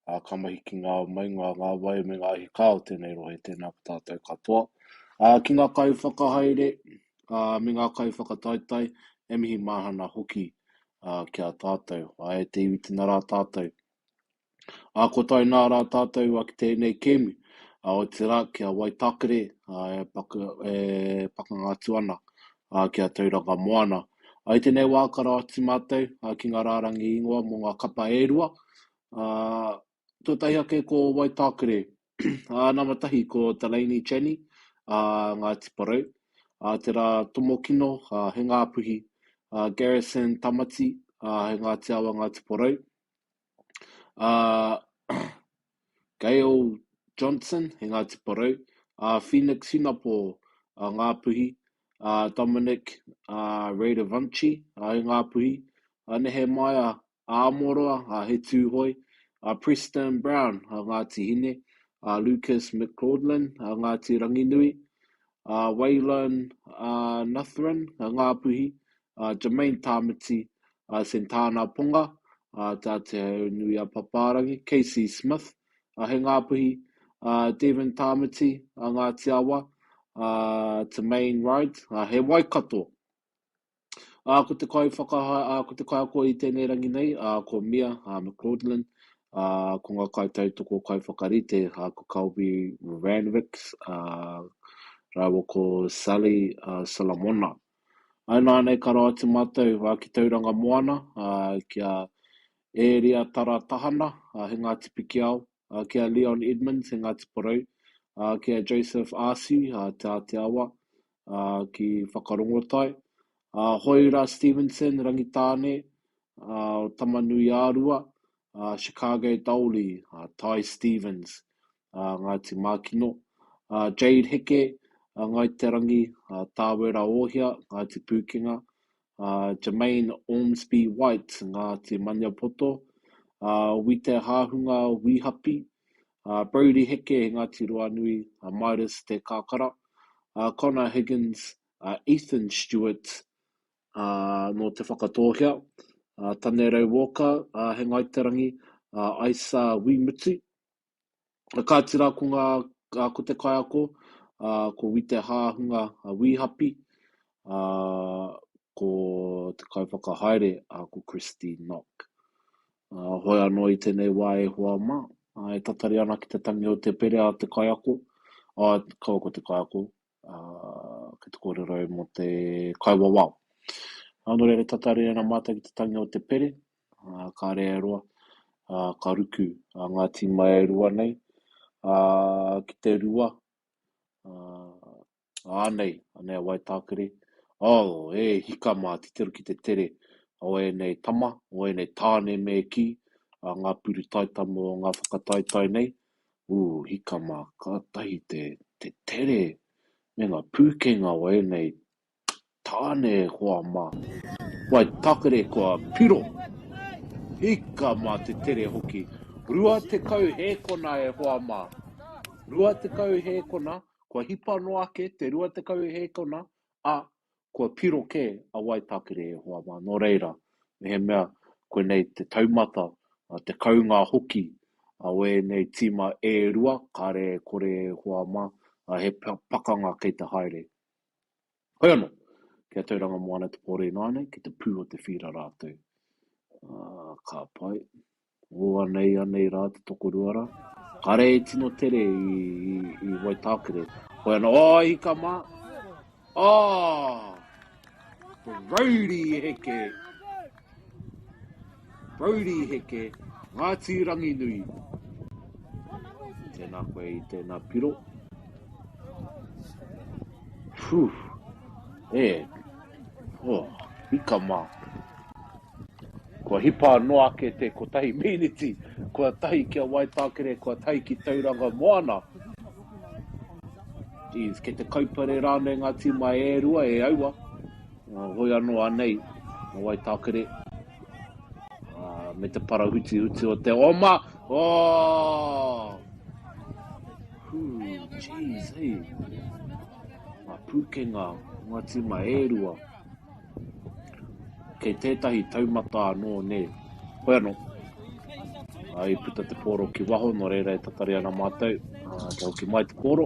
ā, ka mahi ki ngā maunga, ngā wai me ngā ahi kā o tēnei rohe, tēnā ko tātou katoa. Ā, ki ngā kaiwhakahaere, ā, me ngā kaiwhakataetae, e mihi mahana hoki, ā, ki a tātou. Ā, e te iwi tēnā rā tātou. Ā, kua tae nā rā tātou ki tēnei kēmu, ā, otirā ki a Waitākere, ā, e paka, e pakanga atu ana, ā, ki a Tauranga Moana. Ā, i tēnei wā ka rau atu mātou, ā, ki ngā rārangi ingoa mō ngā kapa e rua, ā, tuatahi ake ko Waitākere, ā, nama tahi ko Delaney Chaney, ā, Ngāti Porou, ā, Te Rā Tomokino, ā, he Ngāpuhi, ā, Garrison Tamati, ā, he Ngāti Awa, Ngāti Porou, A Gail Johnson, he Ngāti Porou, a Phoenix Hinapo, a Ngāpuhi, a Dominic Radevanchi, a he Ngāpuhi, a Nehemiah Āmoroa, a he Tūhoe, a Preston Brown, a Ngāti Hine, a Lucas McLaughlin, a Ngāti Ranginui, a Waylon Nathran, a Ngāpuhi, a Jermaine Tāmati, a Santana Ponga, a Te Ātihaunui-a-Papārangi, Casey Smith, a He Ngāpuhi, a Devon Tāmati, a Ngāti Awa, a Temaine Wright, a He Waikato. Ā, ko te kaiwhakahae, ā, ko te kaiako i tēnei rangi nei, ā, ko Mia, ā, McLaughlin, ā, ko ngā kaitautoko kaiwhakarite, ā, ko Colby Ranvicks, ā, rāua ko Sally ā, Solomona. Ā, ināianei ka roa atu mātou, ā, ki Tauranga Moana, ā, ki a Ēria Tara Tahana, ā, he Ngāti Pikiao, ā, ki a Leon Edmonds, he Ngāti Porou, ā, ki a Joseph Arce, ā, Te Ātiawa, ā, ki Whakarongotai, ā, Hoira Stevenson, Rangitāne, ā, o Tamanuiārua, ā, Chicago Dolly, ā, Ty Stevens, ā, Ngāti Mākino, ā, Jade Heke, ā, Ngāi Te Rangi, ā, Tāwera Ōhia, Ngāti Pūkenga, ā, Jermaine Ormsby White, Ngāti Maniapoto, ā, Wī Te Hāhunga Wīhapi, ā, Brodie Heke, Ngāti Ruanui, ā, Midas Te Kakara, ā, Connor Higgins, ā, Ethan Stewart, ā, nō Te Whakatōhea, ā, Tanerau Walker, ā, he Ngāi Te Rangi, ā, Aisa Wīmutu. Kāti rā ko ngā, ko te kaiako, ko Wī Te Hāhunga Wīhapi, ko te kaiwhakahaere, ko Christy Nock. Hoi anō i tēnei wā e hoa mā, e tatari ana ki te tangi o te pere a te kaiako, kaua ko te kaiako, kei te kōrero au mō te kaiwawao. Nō reira e tatari ana mātou ki te tangi o te pere, kāre e roa, ka ruku ngā tīma e rua nei ki te rua, ānei, anei a Waitākere, oh, e hika mā, titiro ki te tere o ēnei tama, o ēnei tāne me kī, ngā puru taitama o ngā whakataetae nei, Ū, hika mā, kātahi te, te tere me ngā pūkenga o ēnei tāne e hoa mā. Waitakere kua piro! Hika mā te tere hoki. 20 hēkona e hoa mā. 20 hēkona, kua hipa noa ake te 20 hēkona, ā, kua piro kē a Waitakere e hoa mā. Nō reira, mehemea koinei te taumata, te kounga hoki o ēnei tīma e rua, kāre e kore e hoa mā, he pakanga kei te haere. Hoi anō, ki a Tauranga Moana te pōrei nāianei, ki te pū o te whīra rātou. Ka pai. Ō, anei, anei rā te tokorua rā. Kāre e tino tere i, i, i Waitākere. Hoi anō, ō, hika mā! Ō! Brodie Heke! Brodie Heke, Ngāti Ranginui. Tēnā koe i tēnā piro. Whew. E, oh, hika mā. Kua hipa noa ake te kotahi mīniti, kua tahi ki a Waitākere, kua tahi ki Tauranga Moana. Jeez, kei te kaupare rānei ngā tīma e rua, e aua. Hoi anō anei, a Waitākere, me te parahutihuti o te oma. Oh! Hū, jeez, hey. Ngā pūkenga, ngā tīma e rua. Kei tētahi taumata anō, nē. Hoi anō. Ā, i puta te pōro ki waho, nō reira e tatari ana mātou, ā, kia hoki mai te pōro.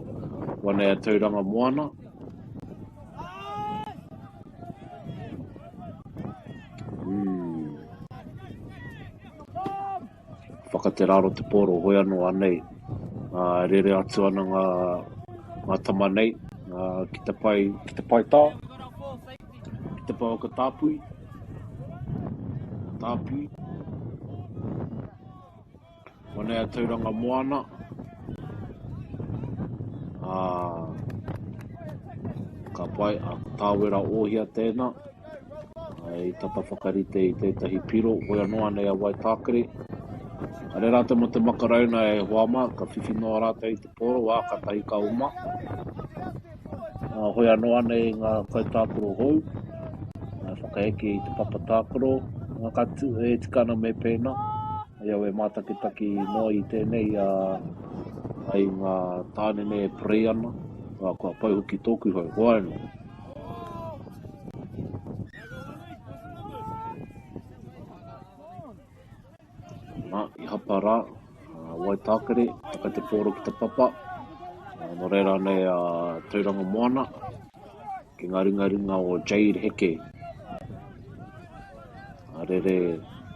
Wanei a Tauranga Moana. Mm. Whakateraro te pōro, hoi anō anei. Ā, rere atu ana ngā, ngā tama nei ā, ki te pae, ki te pae tā, ki te pae waka tāpui, tāpui. Wanei a Tauranga Moana. Ā, ka pai, a ko Tāwera Ōhia tēnā. I tata whakarite i tētahi piro, hoi anō anei a Waitākere. Kāre rātou mō te makarauna e hoa mā, ka whiwhi noa rātou i te pōro, ā, kātahi ka oma. Ā, hoi anō anei ngā kaitākaro hou, ā, whakaeke i te papa tākaro, ā, ka tū, e tika ana me pēnā. I au e mātakitaki noa i tēnei, ā, ai ngā tāne nei e parei ana, ā, kua pau hoki tōku hau, hoi anō. Nā, i hapa rā, a Waitākere, taka te pōro ki te papa, nō reira nei a Tauranga Moana, ki ngā ringaringa o Jade Heke. A rere,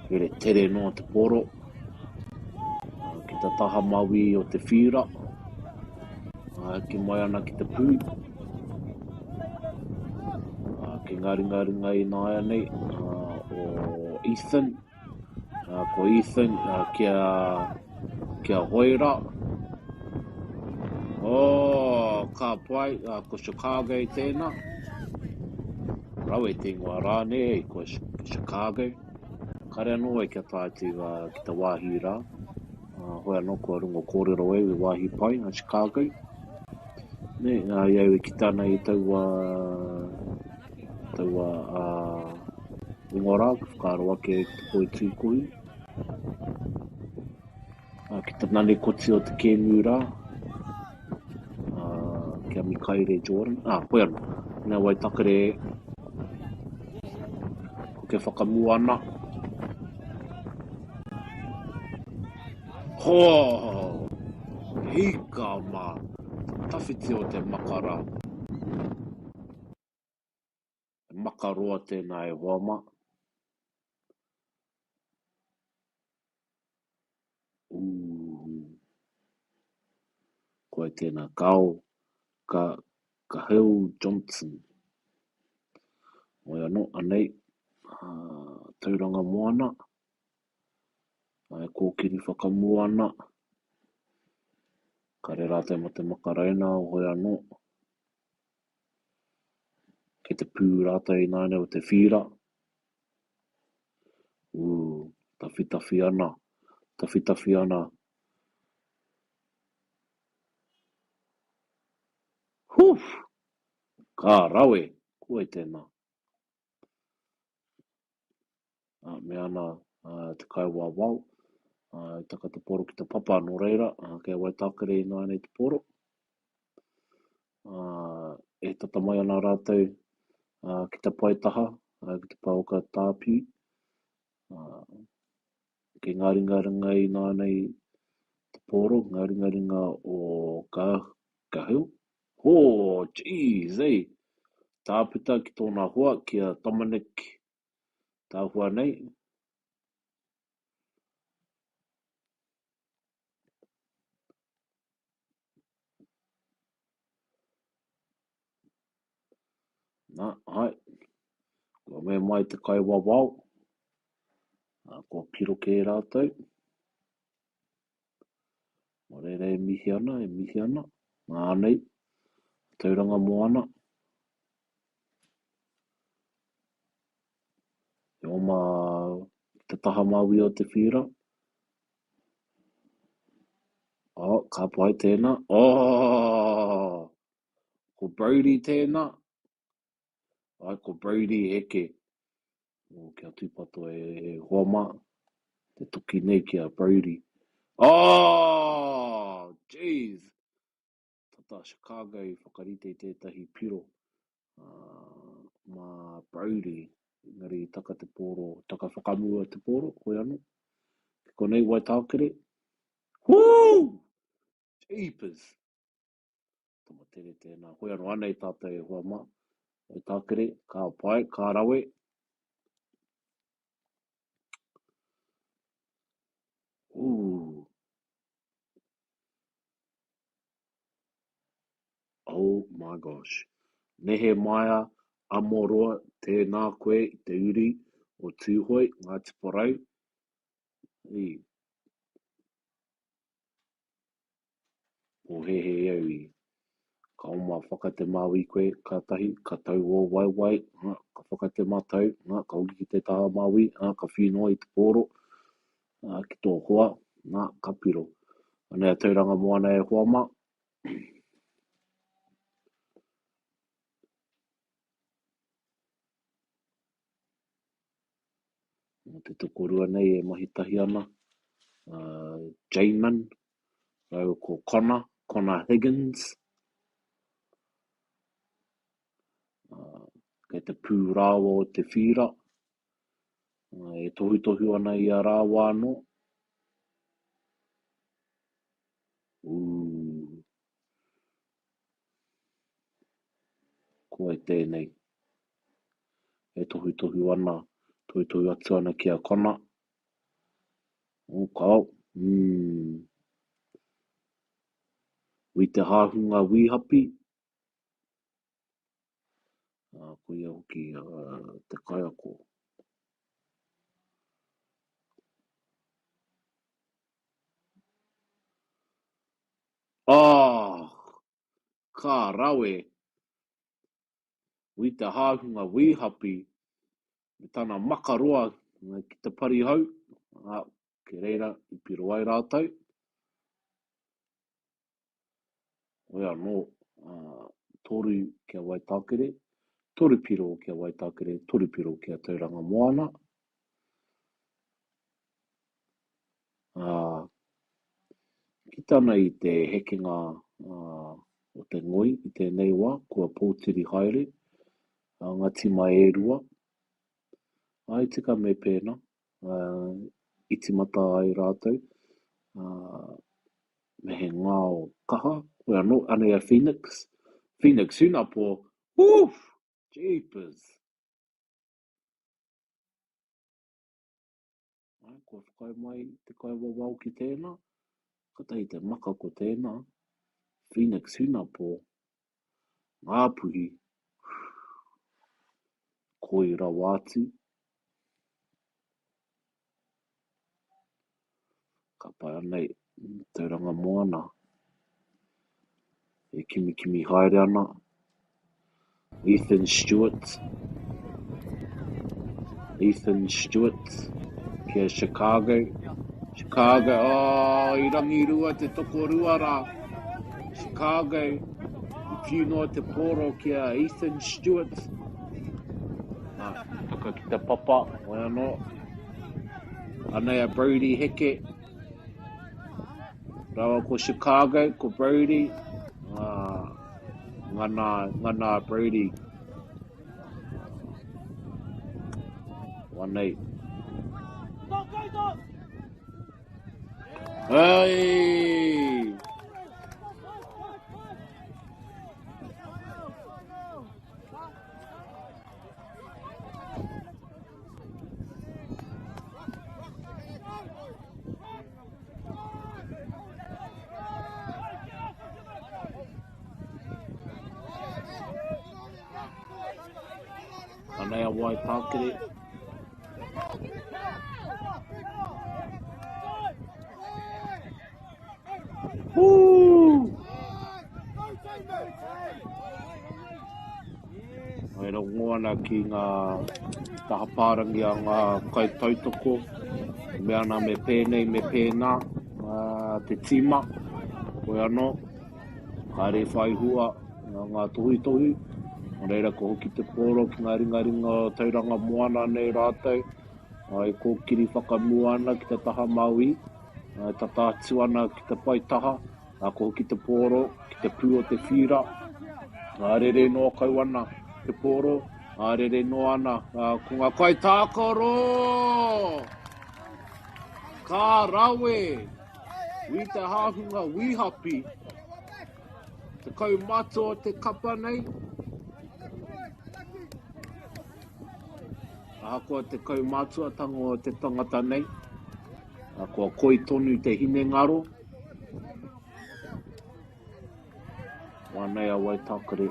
rere tere noa te pōro, ki te taha mauī o te whira, a, ki mai ana ki te pū, a, ki ngā ringaringa ināianei a, o Ethan, Uh, ko Ethan uh, kia, kia Hoera. Oh, ka pai, uh, ko Chicago tēnā. Rawe te ingoa rā, nē, ko Chicago. Kare anō e kia tae atu uh, ki te wāhi rā. Uh, hoi anō kua rongo kōrero au i wāhi pai a Chicago. Nē, uh, i au e kite ana i taua, taua uh, Ingoa rā, ka whakaaro ake ki te poi tūkohu, ā, ki te nanekoti o te kēmu rā, ā, ki a Mikaere Jordan, ā, koe anō, nā Waitakere e koke whakamua ana. Ho! Hika mā, tawhiti o te makara. He maka roa tēnā e hoa mā. Ooh. Koe tēnā. Kao, ka, Kahil Johnson. Hoi anō, anei, uh, Tauranga Moana. E kōkiri whakamua ana. Kare rātou mō te makaraina, hoi anō. Kei te pū rātou ināianei o te whīra. Ū, tawhitawhi ana, tawhitawhi ana. Hūf! Ka rawe! Koe tēnā. Ā, me ana te kaiwawao, ā, i taka te poro ki te papa, nō reira, ā, kei a Waitākere ināianei te poro. Ā, e tata mai ana rātou ā, ki te paetaha, ā, ki te paoka tāpī, ā, kei ngā ringaringa ināianei te poro, ngā ringaringa o Ka, Kahu. Hō, jeez, eh! Tāputa ki tōna hoa, ki a Dominic Tahua nei. Nā, hai. Kua mea mai te kaiwawao. Nā, kua piro kē rātou. Nō reira e mihi ana, e mihi ana. Nā, anei, Tauranga Moana. He oma ki te taha māui o te whīra. Oh, ka pai tēnā. Oh! Ko Brodie tēnā. Ai, ko Brodie Heke. Oh, kia tūpato e, e hoa mā. Te toki nei ki a Brodie. Oh! Jeez! Tata Chicago i whakarite i tētahi piro uh, mā Brodie. Engari i taka te pōro, taka whakamua te pōro, hoi anō. Ki konei Waitākere. Woo! Jeepers! Tama tere tēnā. Hoi anō, anei tātou e hoa mā. Waitākere, ka pai, ka rawe. Ooh. Oh my gosh. Nehemiah Amoroa tēnā koe i te uri o Tūhoe, Ngāti Porou. I pōhēhē au i ka oma whakatemāui koe, kātahi ka tau ō waewae, ā, ka whakatematau, ā, ka hoki ki te taha māui, ā, ka whīnoa i te pōro, ā, ki tō hoa, nā, ka piro. Anei a Tauranga Moana e hoa mā. Mō te tokorua nei e mahi tahi ana, uh, Jamin rāua ko Connor, Connor Higgins. Uh, kei te pū rāua o te whīra, uh, e tohutohu ana i a rāua anō. Ooh. Ko wai tēnei e tohutohu ana, tohutohu atu ana ki a Connor. Oh, kao. Mm. Wi te hāhunga wīhapi. Uh, ko ia hoki uh, te kaiako. Oh, ka rawe! Wi te hāhunga wīhapi me tana makaroa ki te parihau, ā, ki reira i piro ai rātou. Hoi anō, ā, toru kia Waitākere, toru piro kia Waitākere, toru piro kia Tauranga Moana. Ā, kite ana i te hekenga o te ngoi i tēnei wā, kua pōturi haere ngā tīma e rua. Āe tika me pēnā, i tīmata ai rātou, me he ngao kaha, koe anō, anei a Phoenix, Phoenix Hunapo, woof! Jeepers! Āe, kua whakaae mai te kaiwawao ki tēnā, katahi te maka ko tēnā, Phoenix Hunapo, Ngāpuhi, koi rawa atu. Ka pai anei, Tauranga Moana e kimikimi haere ana. Ethan Stewart, Ethan Stewart ki a Chicago. Chicago, oh, i rangirua te tokorua rā. Chicago, i whiu noa te pōro ki a Ethan Stewart. Nā, taka ki te papa, hoi anō. Anei a Brodie Heke. Rawa ko Chicago, ko Brodie. Ah, ngana, ngana a Brodie. Wanei. Hey! Anei a Waitākere. Woo! E rongo ana ki ngā taha pārangi a ngā kaitautoko, e mea ana me pēnei, me pēnā te tīma, koe anō, kāre i whai hua ngā tohutohu, nō reira ko hoki te pōro ki ngā ringaringa o Tauranga Moana nei rātou, e kōkiri whakamua ana ki te taha mauī, e tata atu ana ki te pae taha, Ā, ko hoki te pōro ki te pū o te whīra, ā, rere noa kau ana te pōro. Ā, rere noa ana ko ngā kaitākaro! Ka rawe! Wī te hāhunga wīhapi. Te kaumatua o te kapa nei. Ahakoa te kaumātuatanga o te tangata nei, kua koi tonu te hinengaro. Wānei a Waitākere.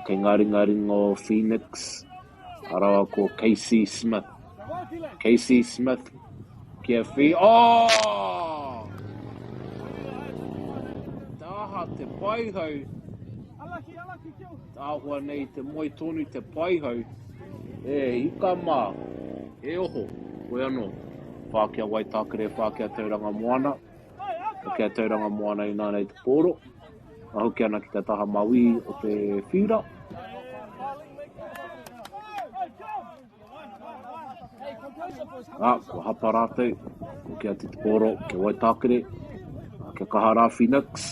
Kei ngā ringaringa o Phoenix, arawa ko Casey Smith. Casey Smith ki a Phi... Oh! Te aha te paihau. Te āhua nei te moe tonu te paihau. E hika mā, e oho, koe anō. Whākia Waitākere, whākia Tauranga Moana. Hoki a Tauranga Moana inānei te pōro. Ka hoki ana ki te taha mauī o te whira. Ā, kua hapa rātou, hoki atu te pōro kia Waitākere, kia kaha rā Phoenix.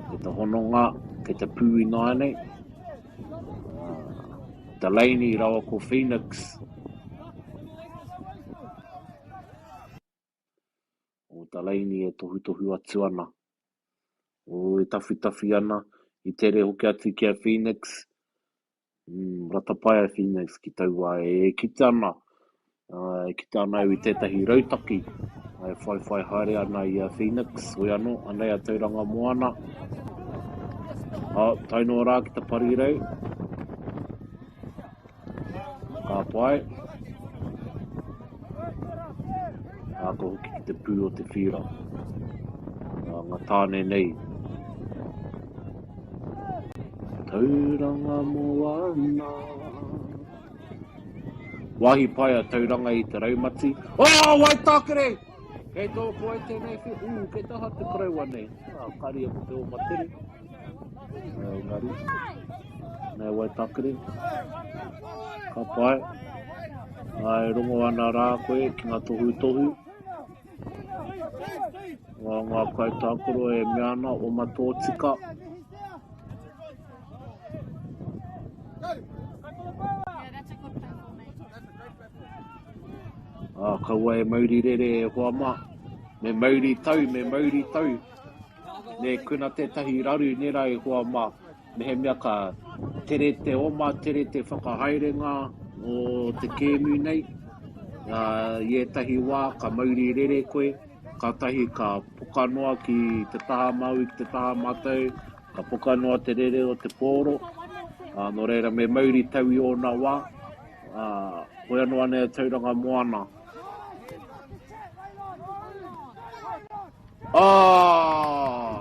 Kei te hononga, kei te pū ināianei. Delaney rawa ko Phoenix. O Delaney e tohutohu atu ana. O e tawhitawhi ana, i tere hoki atu ki a Phoenix. Mm, rata pai a Phoenix ki taua e kite ana. E kite ana au i tētahi rautaki e whaiwhai haere ana i a Phoenix, hoi anō, anei a Tauranga Moana. Oh, tae noa rā ki te parirau. Ka pai. Ā, ka hoki ki te pū o te whira. Ā, ngā tāne nei. Tauranga Moana. Wāhi pai a Tauranga i te raumati. Oh, Waitākere! Kei tō koe tēnei whiu. Ū, kei te aha te koroua nei. Ah, karia ko te oma tere. Engari. Nei Waitākere. Ka pai. Ai, rongo ana rā koe ki ngā tohutohu. Ngā ngā kaitākaro e mea ana, oma tōtika. Ā, kaua e mauri rere e hoa mā. Me mauri tau, me mauri tau. Nē, kuna tētahi raru nera e hoa mā. Mehemea ka tere te oma, tere te whakahaerenga o te kēmu nei, ā, i ētahi wā ka mauri rere koe, kātahi ka poka noa ki te taha Māui, ki te taha Matau, Ka poka noa te rere o te pōro, ā, nō reira me mauri tau i ōna wā, ā, hoi anō anei a Tauranga Moana. Oh!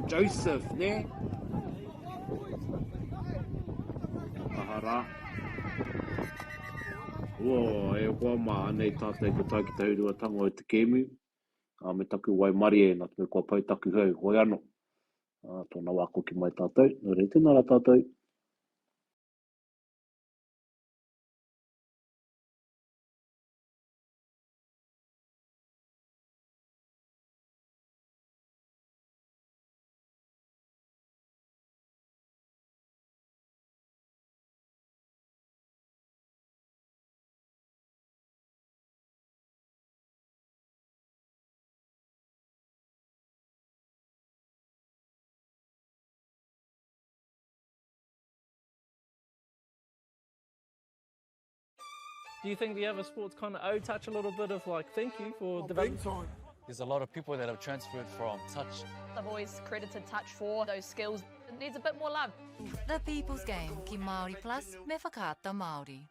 Joseph, nē? Kaha rā. O, e hoa mā, anei tātou ko tae ki te hauruatanga o te kēmu. Ā, me taku waimarie, nā te mea kua pau taku hau, hoi anō. Ā, tōna wā koki mai tātou. Nō reira, tēnā rā tātou. Do you think the other sports kind of owe touch a little bit of like thank you for oh, developing? Big time. There's a lot of people that have transferred from touch. I've always credited touch for those skills. It needs a bit more love. The People's Game ki Māori Plus me Whakaata Māori.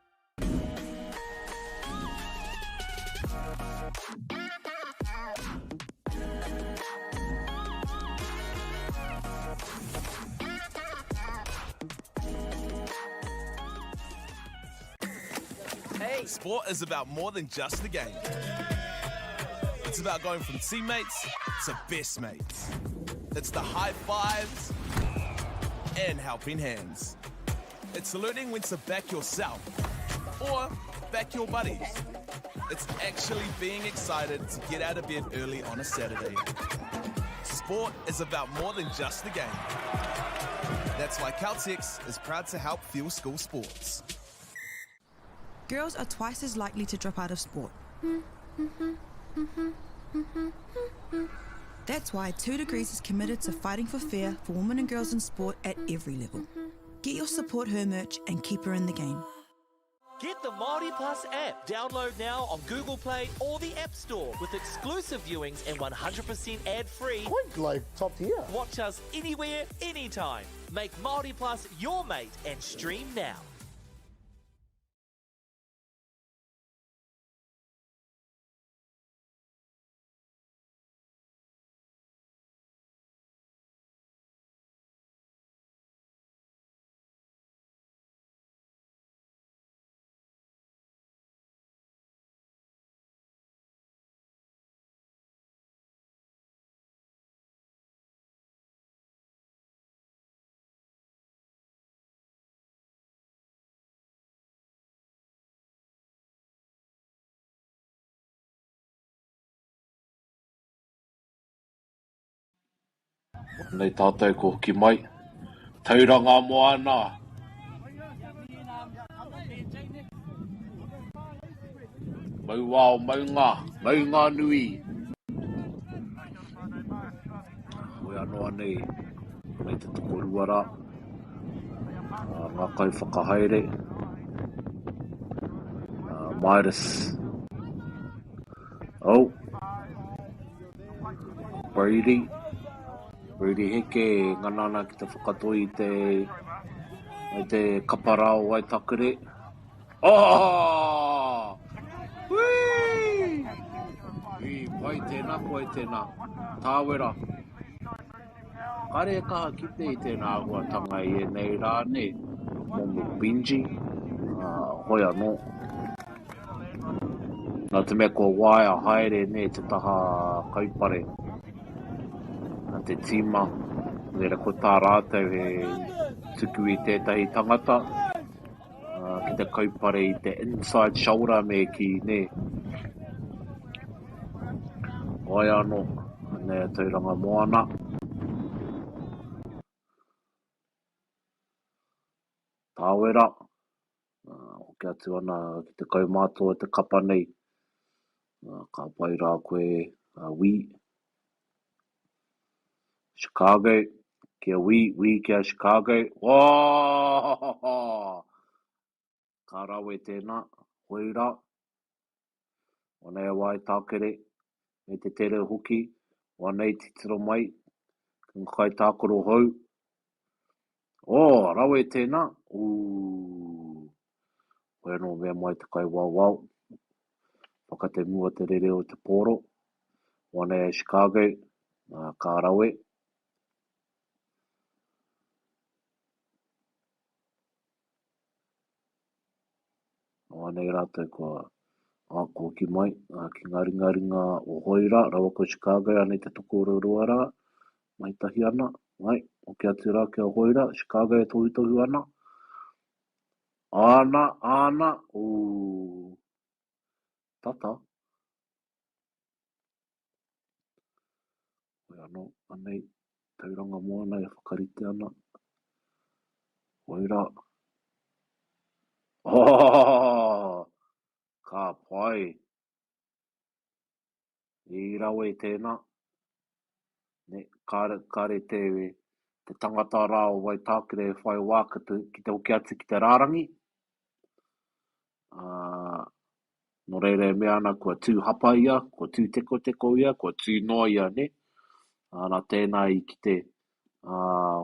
Hey. Sport is about more than just the game. It's about going from teammates to best mates. It's the high fives and helping hands. It's learning when to back yourself or back your buddies. It's actually being excited to get out of bed early on a Saturday. Sport is about more than just the game. That's why Caltex is proud to help fuel school sports. Girls are twice as likely to drop out of sport. That's why 2 Degrees is committed to fighting for fair for women and girls in sport at every level. Get your support her merch and keep her in the game. Get the Māori Plus app. Download now on Google Play or the App Store with exclusive viewings and 100% ad-free. Quite like top tier. Watch us anywhere, anytime. Make Māori Plus your mate and stream now. Nei tātou ko hoki mai. Tauranga moana. Mauao maunga, maunga nui. Hoi anō anei, anei te tokorua rā, ngā kaiwhakahaere, Midas. Oh, Brady, Brady Heke e ngana ana ki te whakatoi i te, i te kapa rā o Waitakere. Oh! Whee! Whee, pai tēnā koe tēnā. Tāwera. Kāre e kaha kite i tēnā āhuatanga i ēnei rā, nē? Momo Benji, hoi anō. Nā te mea kua waea haere, nē, te taha kaupare a te tīma, nō reira ko tā rātou he tuku i tētahi tangata, ki te kaupare i te inside shoulder me kī, nē. Wai anō, anei a Tauranga Moana. Tāwera, hoki atu ana ki te kaumātua o te kapa nei. Ka pai rā koe, Wī. Chicago, kia wī, wī kia Chicago. Wā! Ka rawe tēnā, hoi rā. Anei a Waitākere, me te tere hoki, anei titiro mai, ki ngā kaitākaro hou. Oh, rawe tēnā, ooh. Hoi anō mea mai te kaiwawao, whakatemua te rere o te pōro. Anei a Chicago, ka rawe. Anei rātou kua ākoki mai ki ngā ringaringa o Hoira rawa ko Chicago, anei te tokorua rā, mahi tahi ana, ai, hoki atu rā ki a Hoira, Chicago e tohutohu ana. Āna, āna, ū, tata. Hoi anō, anei, Tauranga Moana e whakarite ana. Hoi rā. Oh! Ka pai. I rawe tēnā. Ne, kāre, kāre te, te tangata rā o Waitākere e whai wā ki te, ki te hoki atu ki te rārangi. Ā, nō reira e mea ana kua tū hapa ia, kua tū tekoteko ia, kua tū noa ia, nē? Ā, nā tēnā i kite, ā,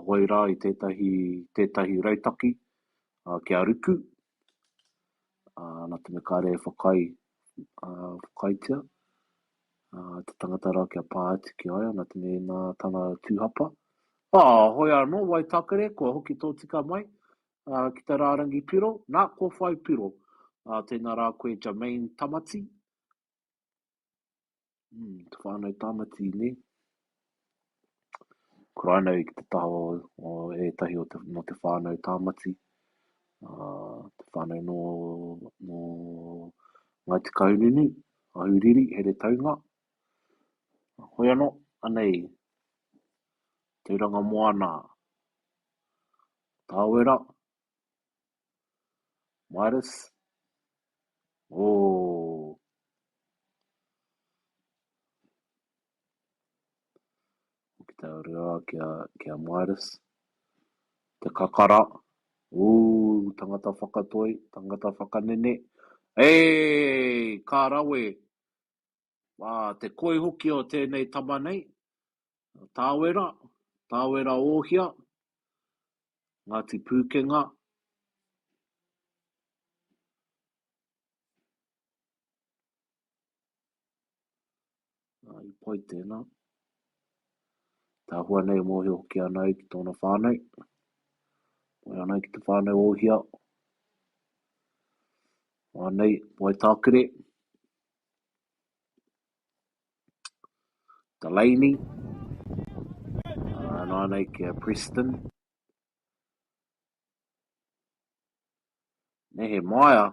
hoi rā i tētahi, tētahi rautaki, ā, kia ruku, ā, nā te mea kāre e whakaae, ā, whakaaetia, ā, te tangata rā kia pā atu ki a ia, nā te mea nā tana tū hapa. Ā, hoi anō, Waitakere, kua hoki tōtika mai, ā, ki te rārangi piro, nā, kua whai piro. Ā, tēnā rā koe Jermaine Tamati. Mm, te whānau Tamati, nē. Kuraina i ki te taha o, o ētahi o te, no te whānau Tamati. Te whānau nō, nō Ngāti Kahungunu, Ahuriri, Heretaunga. Hoi anō, anei, Tauranga Moana, Tāwera, Midas, oh! Ki te rua, ki a, ki a Midas. Te kakara, ooh, tangata whakatoi, tangata whakanene. Hey, ka rawe! Wā, te koi hoki o tēnei tama nei, Tāwera, Tāwera Ōhia, Ngāti Pūkenga. I pai tēnā. Tāhua nei mōhio hoki ana au ki tōna whānau. Mōhio ana au ki te whānau Ōhia. Anei, Waitākere. Delaney. Nānei ki a Preston. Nehemiah.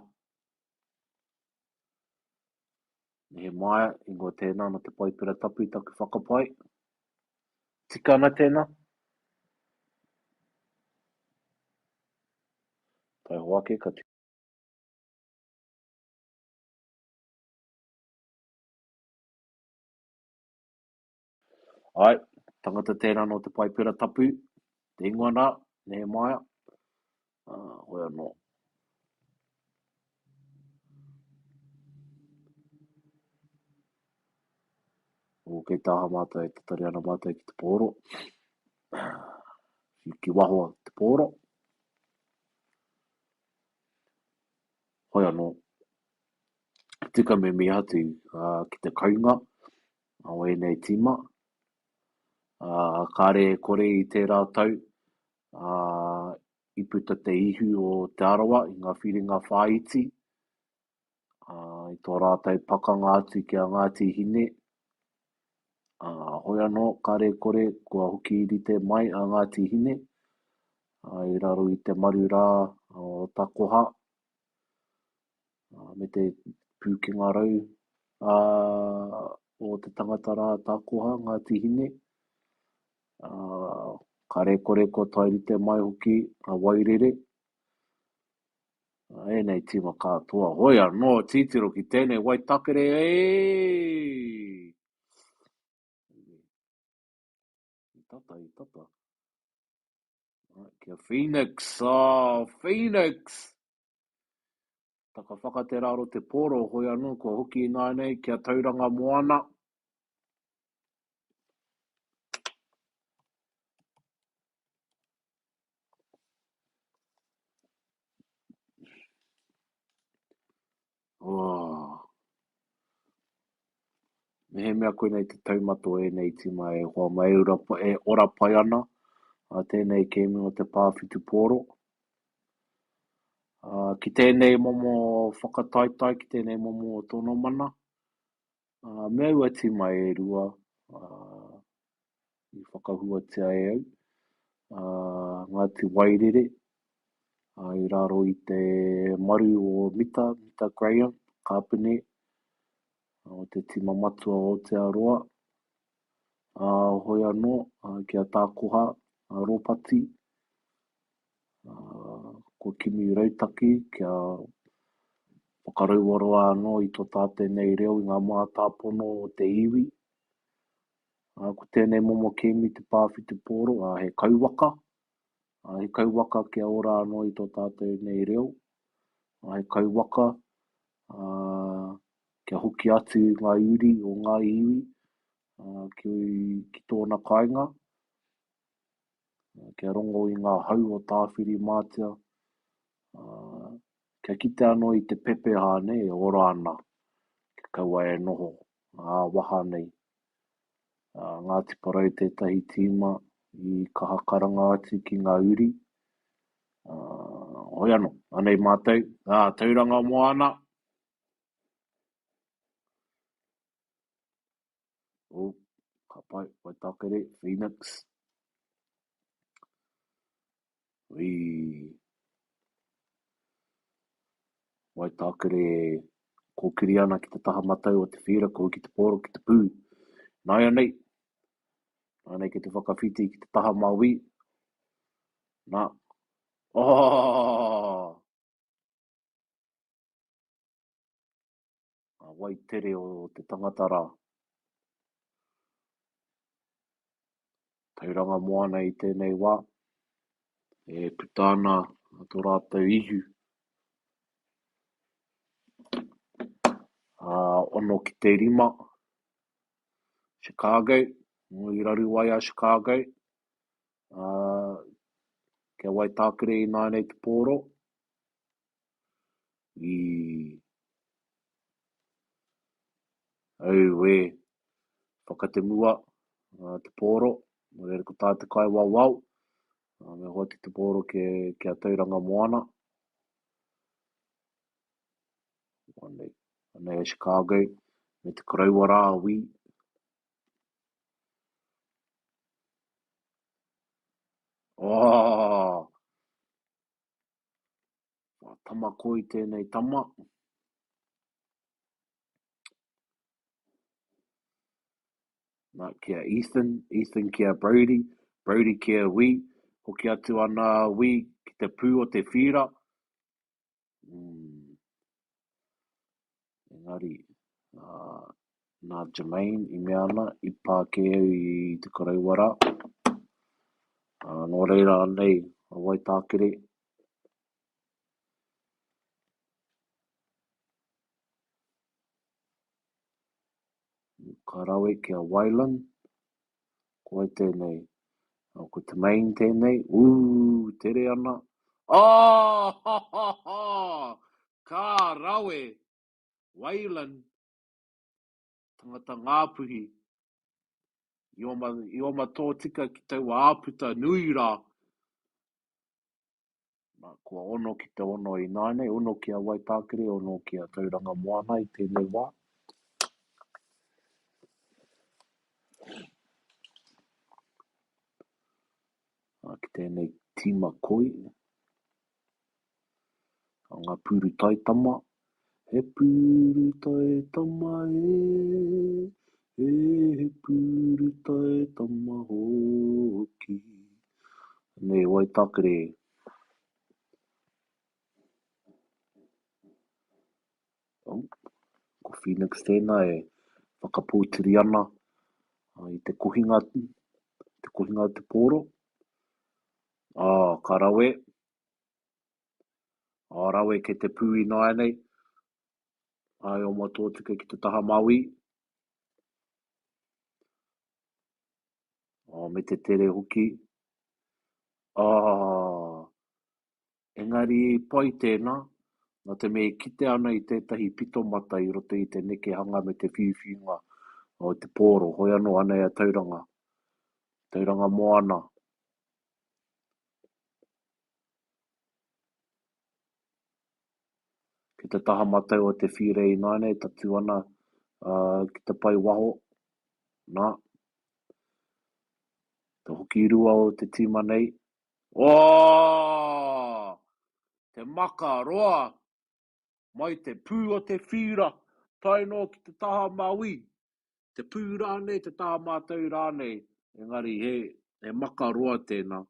Nehemiah, ingoa tēnā nō te Paipera Tapu taku whakapae. Tika ana tēnā? Taihoa ake ka tika. Āe, tangata tērā nō te Paipera Tapu, te ingoa nā, Nehemiah, ā, hoi anō. Ō, kei taha mātou e tatari ana mātou ki te pōro. Ki waho te pōro. Hoi anō, tika me mihi atu ki te kounga o ēnei tīma. Kāre e kore i tērā tau i puta te ihu o Te Arawa i ngā whiringa whāiti, i tō rātou pakanga atu ki a Ngāti Hine. Hoi anō, kāre e kore kua hoki rite mai a Ngāti Hine i raro i te maru rā o Takoha. me te pūkenga rau o te tangata rā tākoha, Ngāti Hine. Kāre kore kua tairite mai hoki a Wairere. Ēnei tīma katoa. Hoi anō, titiro ki tēnei Waitakere, e! I tata, i tata. Kia Phoenix, oh, Phoenix! Taka whakateraro te pōro, hoi anō kua hoki ināianei kia Tauranga Moana. Oh. Mehemea koinei te taumata o ēnei tīma e hoa mai e ora, e ora pai ana a tēnei kēmu o te pā whutupōro. Uh, ki tēnei momo whakataetae, ki tēnei momo tonomana, uh, me aua tīma e rua uh, i whakahuatia e au, uh, Ngāti Wairere, uh, i raro i te maru o Mita, Mita Graham, kāpene, o te tīma matua o Aotearoa, ā, hoi anō, ki a Tākoha, a Ropati, ā, kua kimi rautaki kia whakarauora anō i tō tātou nei reo i ngā mātāpono o te iwi. Ā, ko tēnei momo kēmu te pā whutupōro, ā, he kauwaka, ā, he kauwaka kia ora anō i tō tātou nei reo, ā, he kauwaka, ā, kia hoki atu ngā uri o ngā iwi ki, ki tōna kāinga, kia rongo i ngā hau o Tāwhirimātea, kia kite anō i te pepeha nei e ora ana, kia kaua e noho ā-waha nei. Ngāti Porou tētahi tīma i kaha karanga atu ki ngā uri. Hoi anō, anei mātou, Tauranga Moana! Oh, ka pai, Waitakere, Phoenix. Ui. Waitākere e kōkiri ana ki te taha matau o te whīra, ko hoki te pōro ki te pū. Nāianei, nāianei ki te whakawhiti ki te taha mauī. Nā. Oh! Ngā wai tere o te tangata rā. Tauranga moana i tēnei wā, e puta ana tō rātou ihu. Ā, 6 ki te 5. Chicago, i raru ai a Chicago. Ā, kia Waitākere ināianei te pōro. I Auē, whakatemua te pōro, nō reira ko tā te kaiwawao, me hoatu te pōro ki, ki a Tauranga Moana. Anei, anei a Chicago, me te koroua rā a Wī. Oh! Tama koi tēnei tama. Nā, ki a Ethan, Ethan ki a Brodie, Brodie ki a Wī, hoki atu ana a Wī ki te pū o te whīra. Mm. Engari, uh, nā Jermaine i mea ana, i pā kē au i te koroua rā. Uh, nō reira anei, a Waitākere. Ka rawe ki a Wailan. Ko wai tēnei? Oh, ko Temaine tēnei. Ū, tere ana. Oh, ha, ha, ha! Ka rawe! Wailan, tangata Ngāpuhi. I oma, i oma tōtika ki taua āputa nui rā. Nā, kua 6 ki te 6 ināianei, ono ki a Waitākere, ono ki a Tauranga Moana i tēnei wā. Ā, ki tēnei tīma koi, a ngā pūru taitama, he pūru taitama e, e he pūru taitama hoki. Nei, Waitākere. Oh, ko Phoenix tēnā e whakapōturi ana i te kohinga, te kohinga o te pōro. Oh, ka rawe. Oh, rawe kei te pū ināianei. Ai, oma tōtika ki te taha mauī. Oh, me te tere hoki. Oh, engari i pai tēnā, nā te mea e kite ana i tētahi pitomata i roto i te nekehanga me te whiuwhiunga o te pōro, hoi anō anei a Tauranga, Tauranga Moana. Ki te taha matau o te whirei ināianei, tatū ana uh, ki te pae waho, nā, te hoki rua o te tīma nei. Oh! Te maka roa mai te pū o te whira, tae noa ki te taha mauī. Te pū rānei, te taha mātau rānei, engari he, he maka roa tēnā,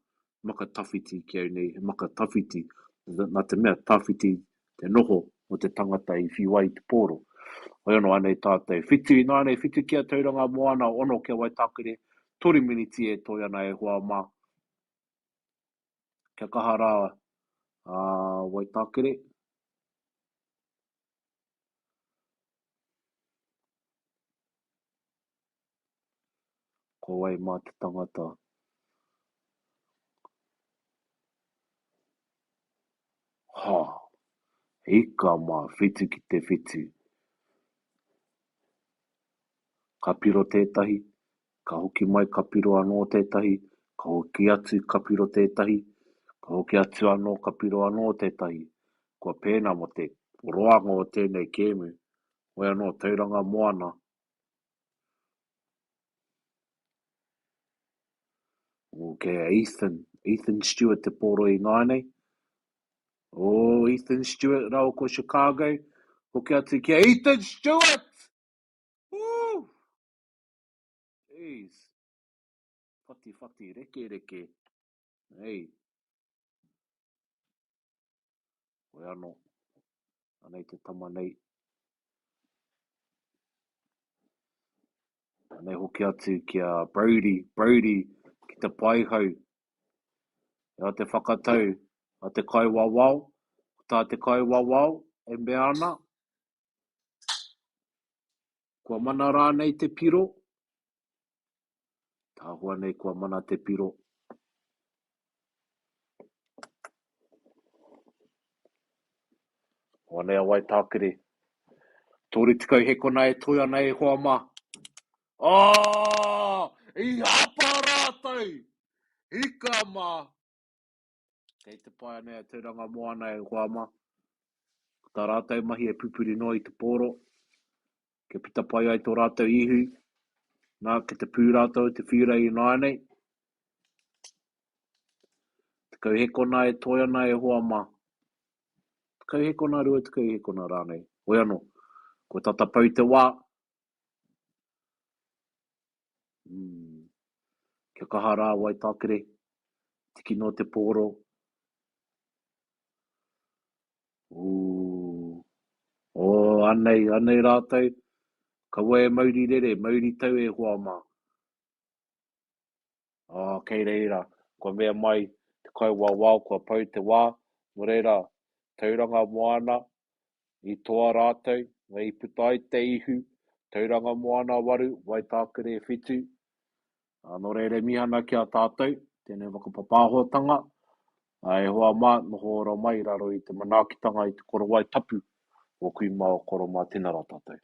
maka tawhiti ki au nei, he maka tawhiti, nā te mea tawhiti te noho o te tangata i whiu ai i te pōro. Hoi anō, anei tātou, whitu ināianei, whitu ki a Tauranga Moana, ono ki a Waitākere, toru miniti e toe ana e hoa mā. Kia kaha rā a Waitākere. Ko wai mā te tangata? Ha! Ika mā, 7 ki te 7. Ka piro tētahi, ka hoki mai ka piro anō tētahi, ka hoki atu ka piro tētahi, ka hoki atu anō ka piro anō tētahi. Kua pēnā mō te roanga o tēnei kēmu. Hoi anō, Tauranga Moana. Kei a Ethan, Ethan Stewart te pōro ināianei. Oh, Ethan Stewart rāua ko Chicago. Hoki atu ki a Ethan Stewart! Woo! Jeez. Whati whati reke reke. Hey. Hoi anō. Anei te tama nei. Anei hoki atu ki a Brodie, Brodie ki te paihau. Ea te whakatau a te kaiwawao, ko tā te kaiwawao e mea ana, kua mana rānei te piro? Tāhua nei kua mana te piro. Hoa nei a Waitākere. 30 hekona e toe ana e hoa mā. Oh! I hapa rātou! Hika mā! Kei te pae nei a Tauranga Moana e hoa mā. Ko tā rātou mahi e pupuri noa i te pōro. Kia puta pai ai tō rātou ihu. Nā, ki te pū rātou te whira i nāianei. 10 hekona e toe ana e hoa mā. 10 hekona, 20 hekona rānei. Hoi anō, kua tata pau te wā. Mm. Kia kaha rā Waitākere, tiki noa te pōro. Ooh. Oh, anei, anei rātou. Kaua e mauri rere, mauri tau e hoa mā. Oh, kei reira, kua mea mai te kaiwawao kua pau te wā, nō reira, Tauranga Moana, i toa rātou, i puta ai te ihu, Tauranga Moana 8, Waitākere 7. Ā, nō reira e mihi ana ki a tātou, tēnei whakapapāhotanga, ā, e hoa mā, noho ora mai i raro i te manaakitanga i te korowai tapu o kui mā o koro mā, tēnā rā tātou.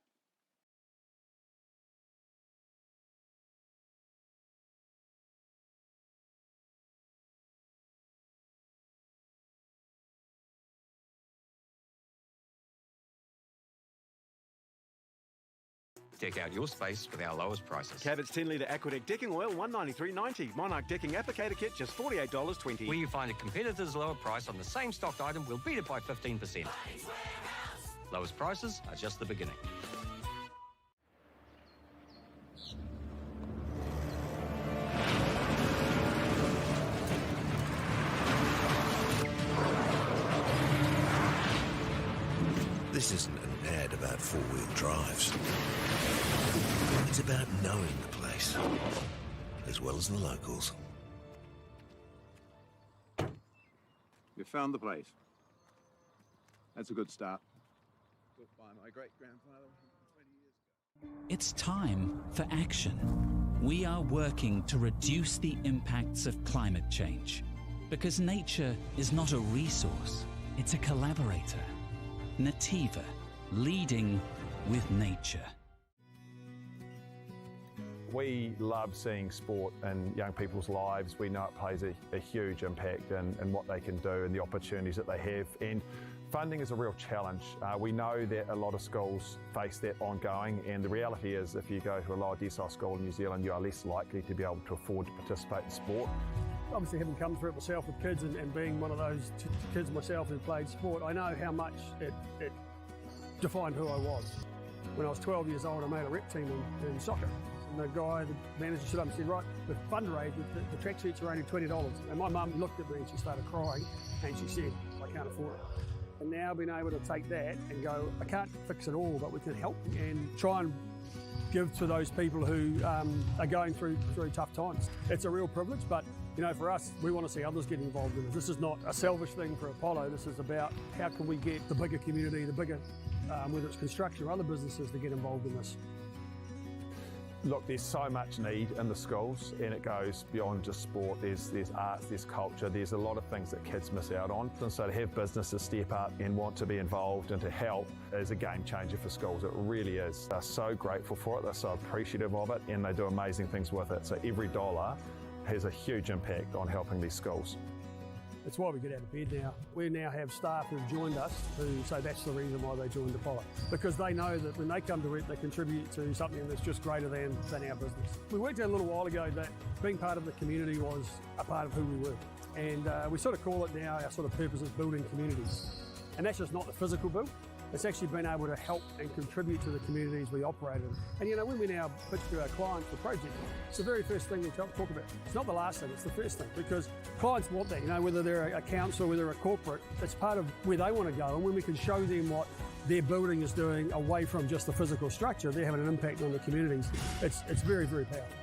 Deck out your space with our lowest prices. Cabot's 10 litre Aquadeck decking oil, $193.90. Monarch decking applicator kit, just $48.20. Where you find a competitor's lower price on the same stocked item, we'll beat it by 15%. Lowest prices are just the beginning. This isn't an ad about four-wheel drives. It's about knowing the place, as well as the locals. You found the place. That's a good start. Built by my great-grandfather 120 years ago. It's time for action. We are working to reduce the impacts of climate change. Because nature is not a resource, it's a collaborator. Nativa, leading with nature. We love seeing sport in young people's lives. We know it plays a, a huge impact in, in what they can do and the opportunities that they have. And funding is a real challenge. Uh, we know that a lot of schools face that ongoing, and the reality is if you go to a lower decile school in New Zealand, you are less likely to be able to afford to participate in sport. Obviously, having come through it myself with kids and, and being one of those kids myself who played sport, I know how much it, it defined who I was. When I was 12 years old, I made a rep team in, in soccer. And the guy, the manager stood up and said, right, the fundraiser, the, the tracksuits are only $20. And my mum looked at me and she started crying and she said, I can't afford it. And now being able to take that and go, I can't fix it all, but we can help and try and give to those people who um, are going through through tough times. It's a real privilege, but you know, for us, we want to see others get involved in it. This is not a selfish thing for Apollo. This is about how can we get the bigger community, the bigger, um, whether it's construction or other businesses, to get involved in this. Look, there's so much need in the schools, and it goes beyond just sport. There's, there's arts, there's culture, there's a lot of things that kids miss out on. And so to have businesses step up and want to be involved and to help is a game changer for schools. It really is. They're so grateful for it, they're so appreciative of it, and they do amazing things with it. So every dollar has a huge impact on helping these schools. It's why we get out of bed now. We now have staff who've joined us who say that's the reason why they joined Apollo. Because they know that when they come to work, they contribute to something that's just greater than, than our business. We worked out a little while ago that being part of the community was a part of who we were. And uh, we sort of call it now, our sort of purpose is building communities. And that's just not the physical build, it's actually been able to help and contribute to the communities we operate in. And you know, when we now pitch to our clients the project, it's the very first thing we talk, talk about. It's not the last thing, it's the first thing because clients want that, you know, whether they're a council, whether a corporate, it's part of where they want to go. And when we can show them what their building is doing away from just the physical structure, they're having an impact on the communities. It's, it's very, very powerful.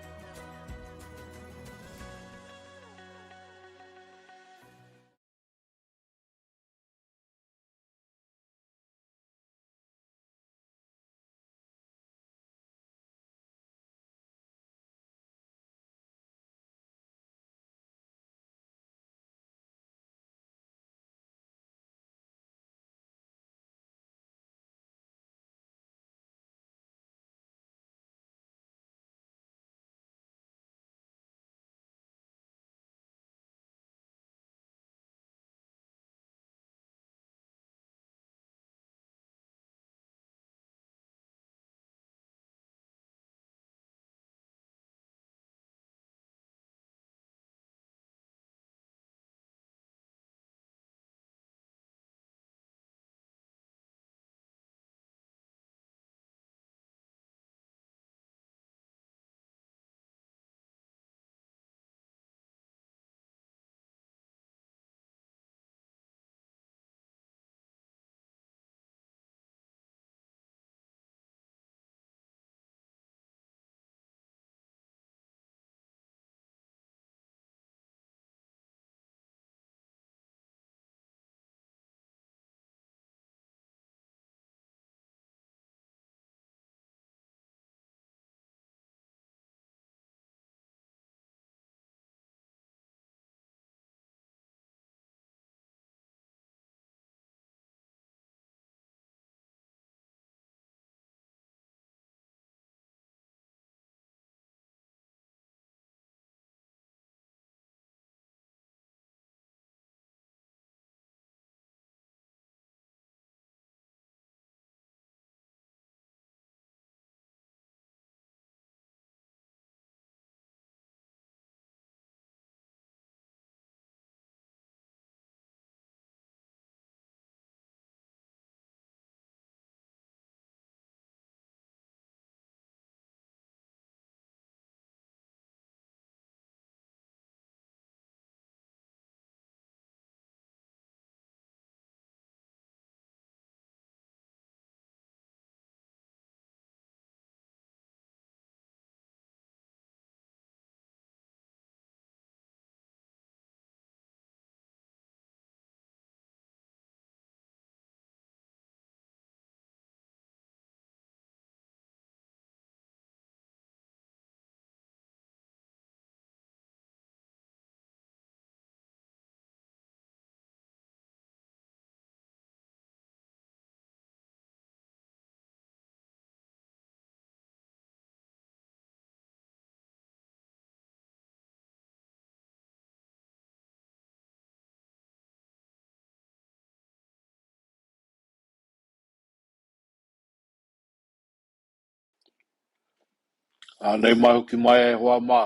Ā, nau mai hoki mai e hoa mā.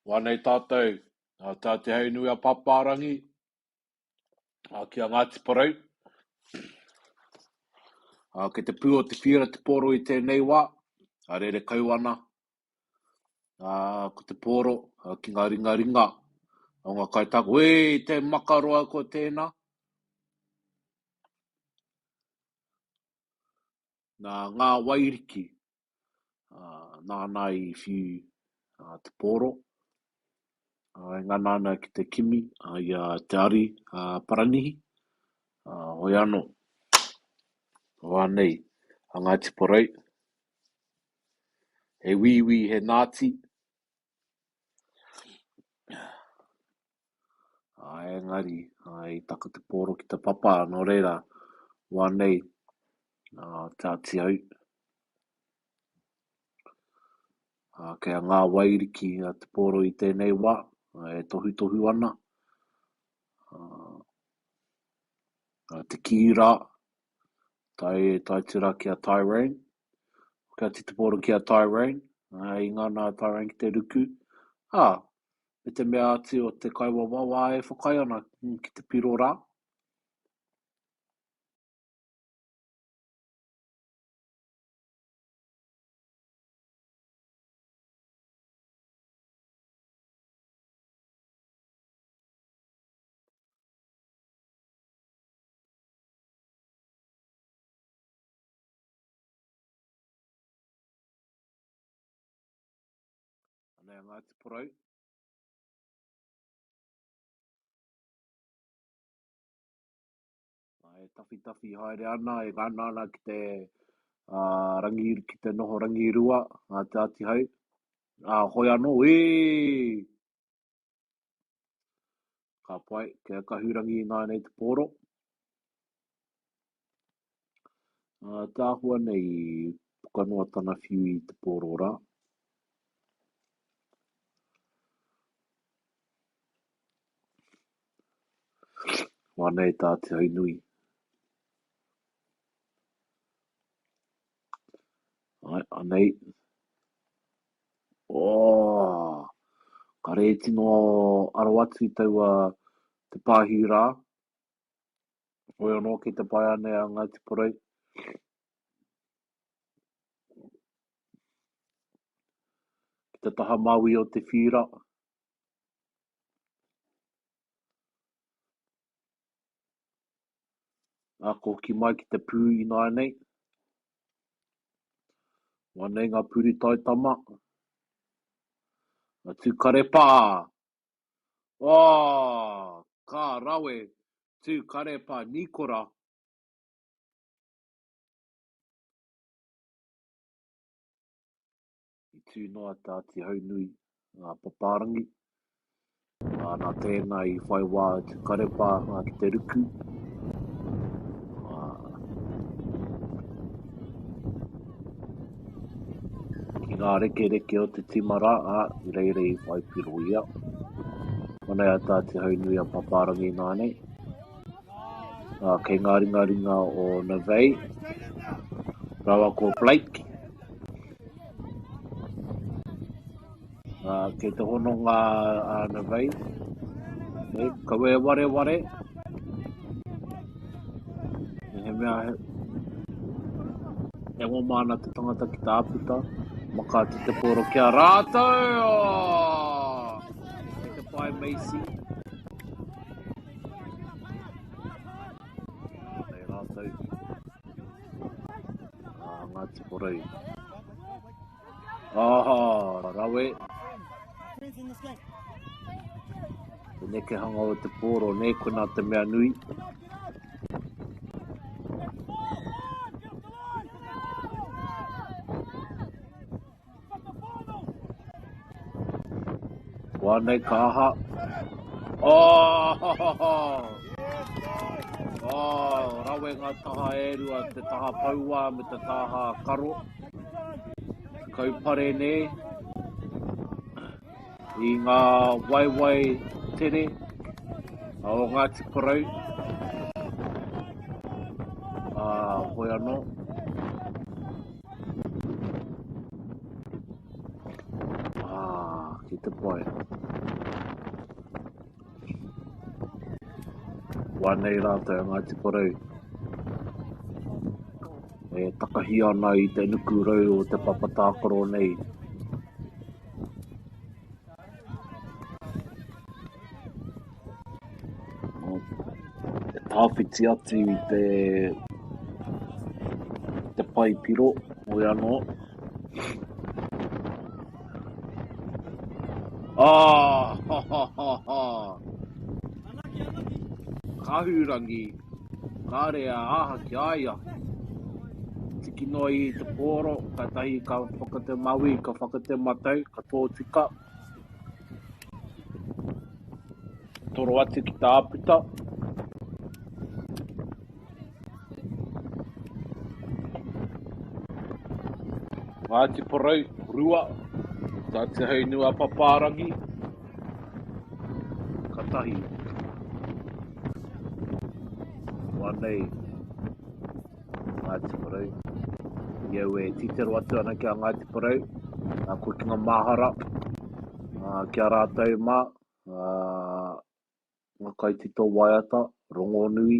Wā nei tātou, ā, tā Te Haunui a Pāpārangi, ā, ki a Ngāti Porou. Ā, kei te pū o te whira te pōro i tēnei wā, ā, rere kau ana, ā, ko te pōro ā, ki ngā ringaringa o ngā kaitākaro. Wē, te makaroa ko tēnā! Nā Ngā Wairiki, ā, nāna i whiu ā, te pōro, ā, e ngana ana ki te kimi ā, i a Te Ari ā, Paranihi, ā, hoi anō, wā nei a Ngāti Porou, he wīwī, he nāti, Āe, engari, āe, i taka te pōro ki te papa, nō reira, wā nei, ā, Te Āti Au, ā, kei a Ngā Wairiki a te pōro i tēnei wā, ā, e tohutohu ana, ā, ā, te kī rā, tae, tae atu rā ki a Tyrone, hoki atu te pōro ki a Tyrone, ā, i ngana a Tyrone ki te ruku, ā, Me te mea atu o te kaiwawawā e whakaae ana ki te piro rā. Anei a Ngāti Porou. E tawhitawhi haere ana, e ngana ana ki te, uh, rangi, ki te noho rangirua a Te Āti Hau. Ā, hoi anō, ē! Ka pai, kia kahurangi ināianei te pōro. Ā, te āhua nei, puka noa tana whiu i te pōro rā. Wā nei tā Te Haunui. Ai, anei. Oh! Ka rēti noa aro atu i taua te pāhi rā. Hoi anō kei te pae anei a Ngāti Porou. Ki te taha māui o te whīra. Ā, ka hoki mai ki te pū ināianei. Wānei ngā puri taitama. A Tūkarepā! Oh, ka rawe! Tūkarepā Nīkora! I tū noa te Āti Haunui a Papārangi, ā, nā tēnā i whai wā a Tūkarepa ki te ruku. Ā, ki ngā rekereke o te tīma rā, ā, i reira i whai piro ia. Konei a Tā Te Haunui a Papārangi ināianei. Ā, kei ngā ringaringa o Navei rāua ko Blake. Ā, kei te hononga a Navei. Nei, kaua e wareware. Me he mea he, e ngoma ana te tangata ki te āputa, maka atu te pōro ki a rātou! Oh! Kei te pae Macy. Nei rātou. Ā, Ngāti Porou. Ah, rawe. Te nekehanga o te pōro, nē, koinā te mea nui. Wā nei ka aha. Oh! Oh, rawe ngā taha e rua, te taha pauā me te taha karo. Kaupare nē. I ngā waewae tere o Ngāti Porou. Ā, hoi anō. Ah, ki te pai. Wā nei rātou a Ngāti Porou e takahi ana i te nukurau o te papa tākaro nei. E tāwhiti atu i te, te pae piro, hoi anō. Ah, ha, ha, ha, ha. Kahurangi, kāre a aha ki a ia. Tiki noa i te pōro, kātahi ka whakatemaui, ka whakatematau, ka tōtika. Toro atu ki te āputa. Ngāti Porou, Rua, Ngāti Haunui a Papārangi, ka tahi. Wā nei, Ngāti Porou. I au e titiro atu ana ki a Ngāti Porou, ngā kokinga māhara. Ki a rātou mā, ngā kaitito waiata rongonui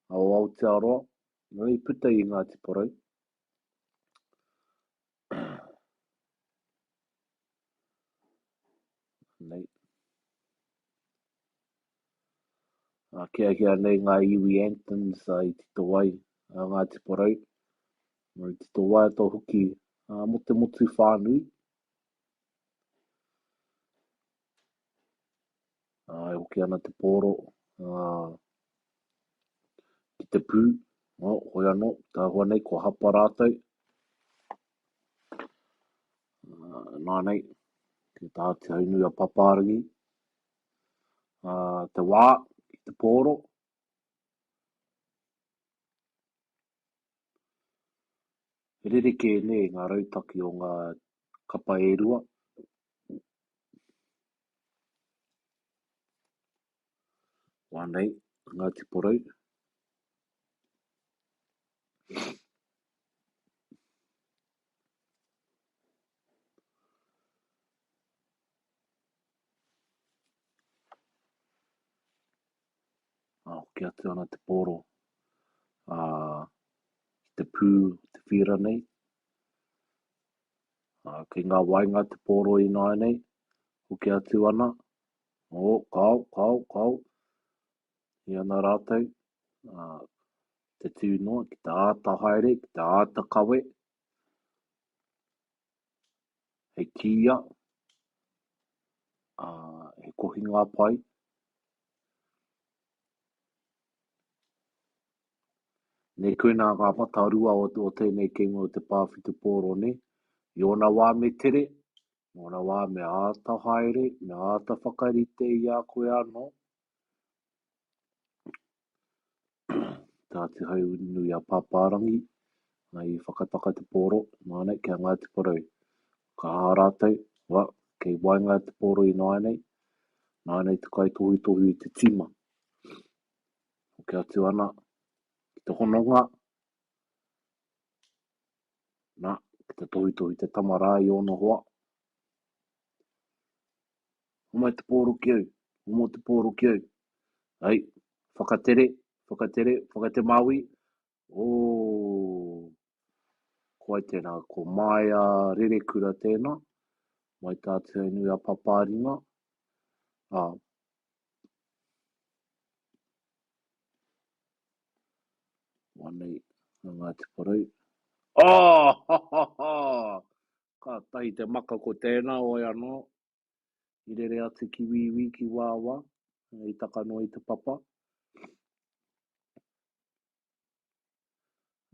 o Aotearoa, i puta i Ngāti Porou. Nei. Kia hia nei ngā iwi anthems i tito ai a Ngāti Porou, i tito waiata hoki mō te motu whānui. E hoki ana te pōro ki te pū, hoi anō, te āhua nei kua hapa rātou. Nā nei, ki tā Te Haunui a Papārangi, te wā ki te pōro. He rerekē nē ngā rautaki o ngā kapa e rua. Wā nei, Ngāti Porou. Ā, hoki atu ana te pōro, ā, ki te pū o te whīra nei. Ā, kei ngā waenga te pōro ināianei, hoki atu ana, ō, kāo, kāo, kāo, i ana rātou, ā, te tū noa, ki te āta haere, ki te āta kawe, He kīia, ā, he kohinga pai. Nei koinā ngā matarua o, o tēnei kēmu o te pā whutupōro nei. I ōna wā me tere, i ōna wā me āta haere, me āta whakarite i a koe anō. Tā Te Haunui a Pāpārangi i whakataka te pōro, nānei ki a Ngāti Porou. Ka aha rātou, wa, kei waenga te pōro ināianei, nānei te kaitohutohu i te tīma. Hoki atu ana ki te hononga, nā, ki te tohutohu te tama rā i ōna hoa. Homai te pōro ki au, homo te pōro ki au. Ai, whakatere, whakatere, whakatemāui. Oh, ko ai tēnā, ko Maia Rerekura tēnā, mai tā Te Haunui a Papāringa. Ā, Wanei, a Ngāti Porou. Oh, ha, ha, ha! Kātahi te maka ko tēnā, oi anō. I rere atu ki wīwī, ki wāwā, i taka noa i te papa.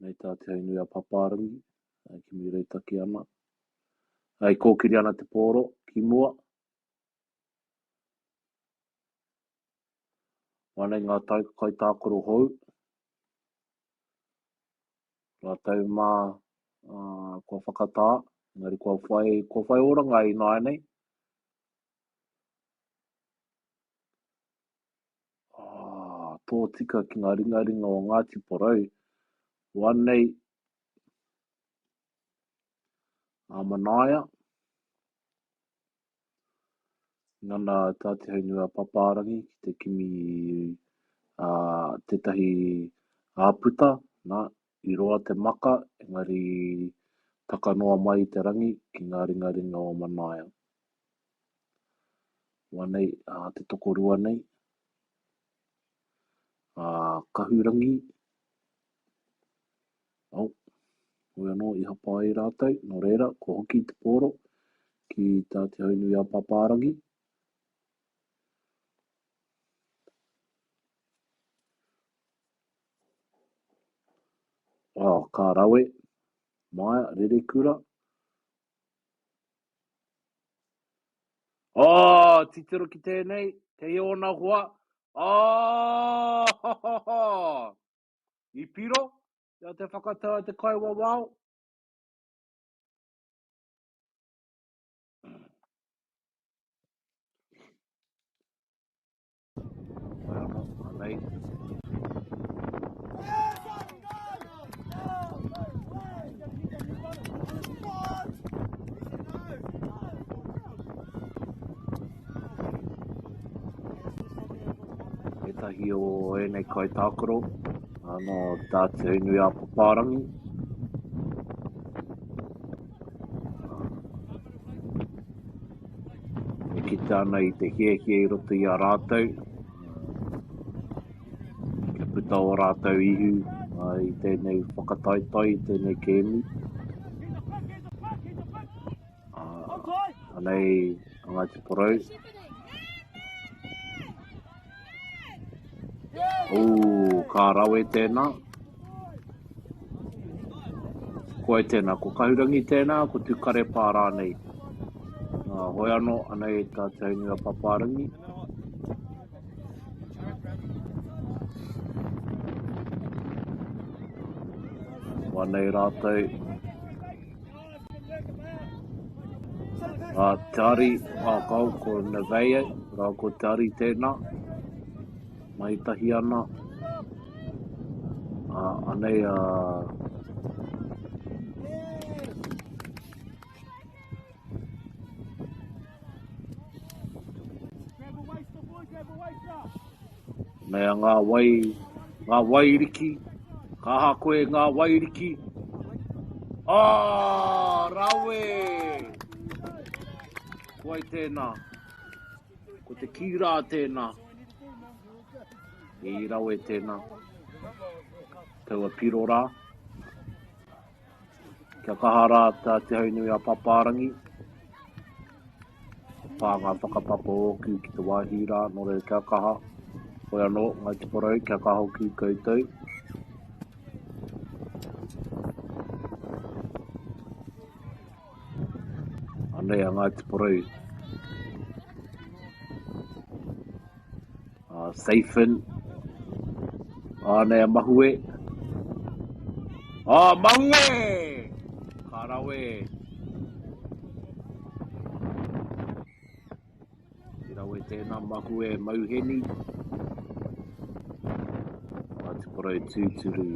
Nei tā Te Haunui a Papārangi, kimi rautaki ana. I kōkiri ana te pōro ki mua. Wānei ngā tai, kaitākaro hou. Rātou mā kua whakatā, engari kua whai, kua whai oranga ināianei. Ah, tōtika ki ngā ringaringa o Ngāti Porou. Wānei a Manaia. Ngana tā Te Haunui a Papārangi ki te kimi ā, tētahi āputa, nā, i roa te maka, engari taka noa mai i te rangi ki ngā ringaringa o Manaia. Wā nei, ā, te tokorua nei, ā, Kahurangi, Oh, hoi anō i hapa ai rātou, nō reira, kua hoki te pōro ki tā Te Haunui a Papārangi. Oh, ka rawe, Maia, rerekura. Oh, titiro ki tēnei, kei ōna hoa. Oh, ho, ho, ho. I piro, i a te whakatau a te kaiwawao. Anei. Tētahi o ēnei kaitākaro, nō Tā Te Haunui-a-Papārangi. E kite ana i te hiahia i roto i a rātou, kia puta ō rātou ihu i tēnei whakataetae, i tēnei kēmu. Anei a Ngāti Porou. Ooh, ka rawe tēnā. Ko ai tēnā, ko Kahurangi tēnā, ko Tūkarepā rānei. Hoi anō, anei tā Te Haunui a Papārangi. Anei rātou. A Te Ari, a kau ko Neveia, rā ko Te Ari tēnā, mahi tahi ana. A, anei a... Anei a ngā wai, ngā wairiki, ka aha koe ngā wairiki? Ah, rawe! Ko ai tēnā? Ko te kī rā tēnā. I rawe tēnā. Taua piro rā. Kia kaha rā tā Te Haunui a Papārangi. Ka pā ngā whakapapa ōku ki te wāhi rā, nō reira kia kaha. Hoi anō, Ngāti Porou, kia kaha hoki koutou. Anei a Ngāti Porou. Safin. Anei a Mahue. Ah, Mahue! Ka rawe. I rawe tēnā Mahue Mauheni. Ngāti Porou tūturu.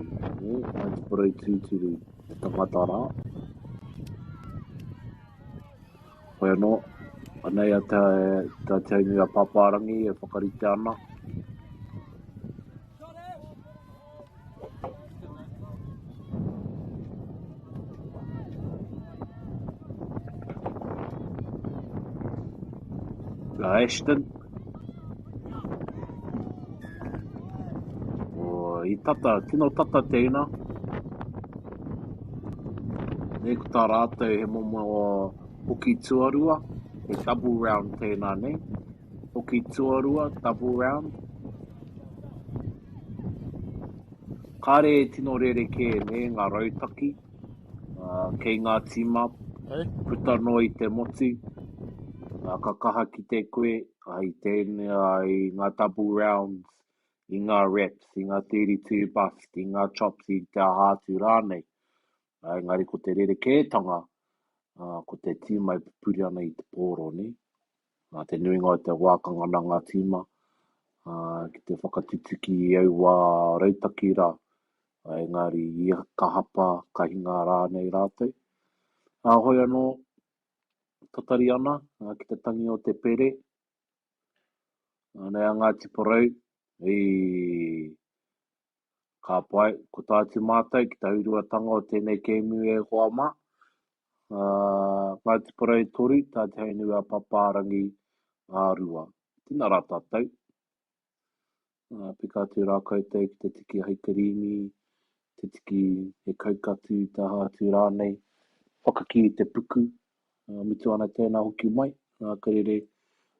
Ngāti Porou tūturu. Te tangata rā. Hoi anō, anei a Te, Te Te Haunui a Pāpārangi e whakarite ana. A Ashton. O, i tata, tino tata tēnā. Nei ko tā rātou he momo hoki tuarua, he double round tēnā nei. Hoki tuarua, double round. Kāre e tino rerekē nē ngā rautaki kei ngā tīma puta noa i te motu. Ka kaha kite koe i tēnei i ngā double rounds, i ngā wraps, i ngā 32 bust, i ngā chops, i te aha atu rānei. Engari ko te rerekētanga, ko te tīma e pupuri ana i te pōro, nē. Nā te nuinga o te wā ka ngana ngā tīma ki te whakatutuki i aua rautaki rā, engari i ka hapa, ka hinga rānei rātou. Hoi anō, tatari ana ki te tangi o te pere, Anei a Ngāti Porou i Ka pai, ko tā atu mātou ki te hauruatanga o tēnei kēmu e hoa mā. Ngāti Porou 3, Tā Te Haunui a Papārangi 2. Tēnā rā tātou. Peka atu rā koutou ki te tiki haikarīmi, te tiki he kaukatu, te aha atu rānei. Whakakī i te puku, mutu ana tēnā hoki mai, ka rere,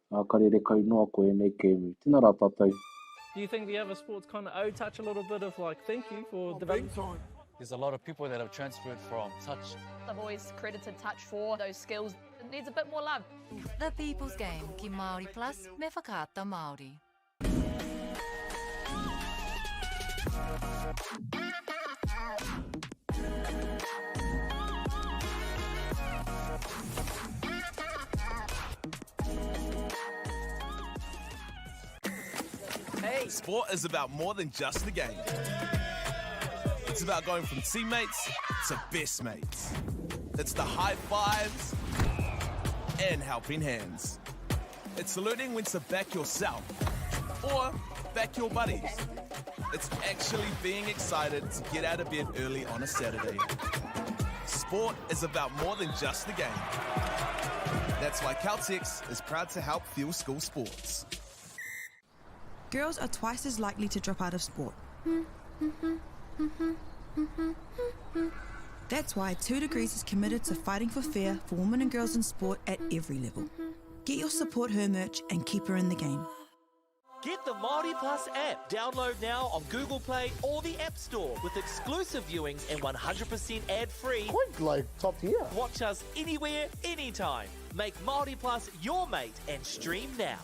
ka rere kau noa ko ēnei kēmu. Tēnā rā tātou. Do you think the other sports kind of owe touch a little bit of like thank you for oh, developing? Time. There's a lot of people that have transferred from touch. I've always credited touch for those skills. It needs a bit more love. The People's Game ki Māori Plus me Whakaata Māori. Hey. Sport is about more than just the game. It's about going from teammates to best mates. It's the high fives and helping hands. It's learning when to back yourself. Or back your buddies. It's actually being excited to get out of bed early on a Saturday. Sport is about more than just the game. That's why Caltex is proud to help fuel school sports. Girls are twice as likely to drop out of sport. That's why 2 Degrees is committed to fighting for fair for women and girls in sport at every level. Get your support her merch and keep her in the game. Get the Māori Plus app. Download now on Google Play or the App Store with exclusive viewings and 100% ad-free. Quite like top tier. Watch us anywhere, anytime. Make Māori Plus your mate and stream now.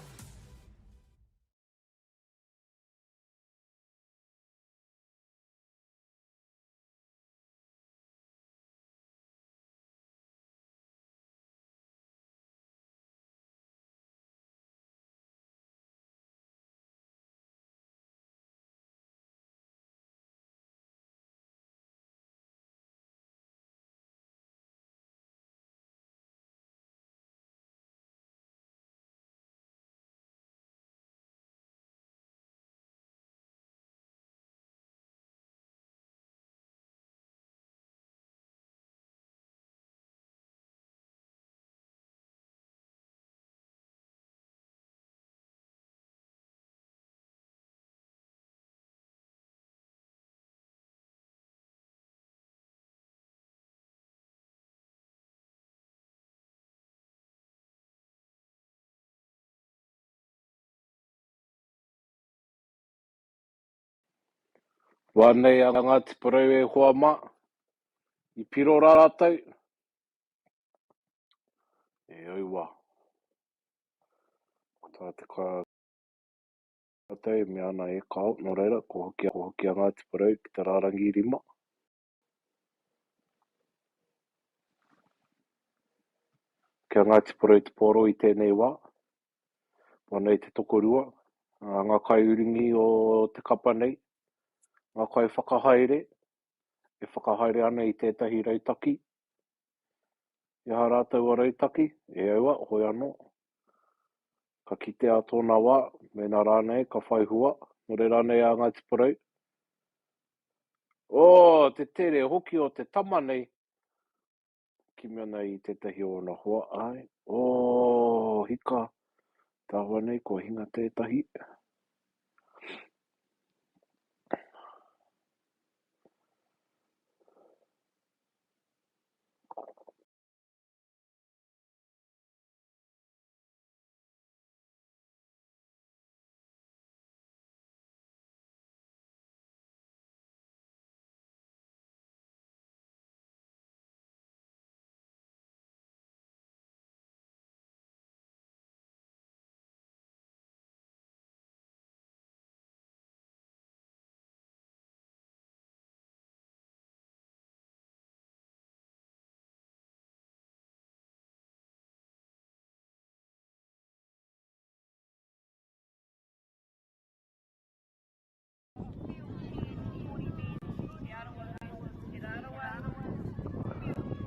Wā nei a Ngāti Porou e hoa mā, i piro rā rātou, e aua, ko tā te rātou e mea ana e kāo, nō reira, kua hoki, kua hoki a Ngāti Porou ki te rārangi rima. Ki a Ngāti Porou te pōro i tēnei wā, wā nei te tokorua, ngā kaiurungi o te kapa nei, ngā kaiwhakahaere, e whakahaere ana i tētahi rautaki. I aha rā taua rautaki? E aua, hoi anō. Ka kitea tōna wā, mēnā rānei ka whai hua, nō reira nei a Ngāti Porou. Oh, te tere hoki o te tama nei! Kimi ana i tētahi o ōna hoa, āe, oh, hika, tāua nei kua hinga tētahi.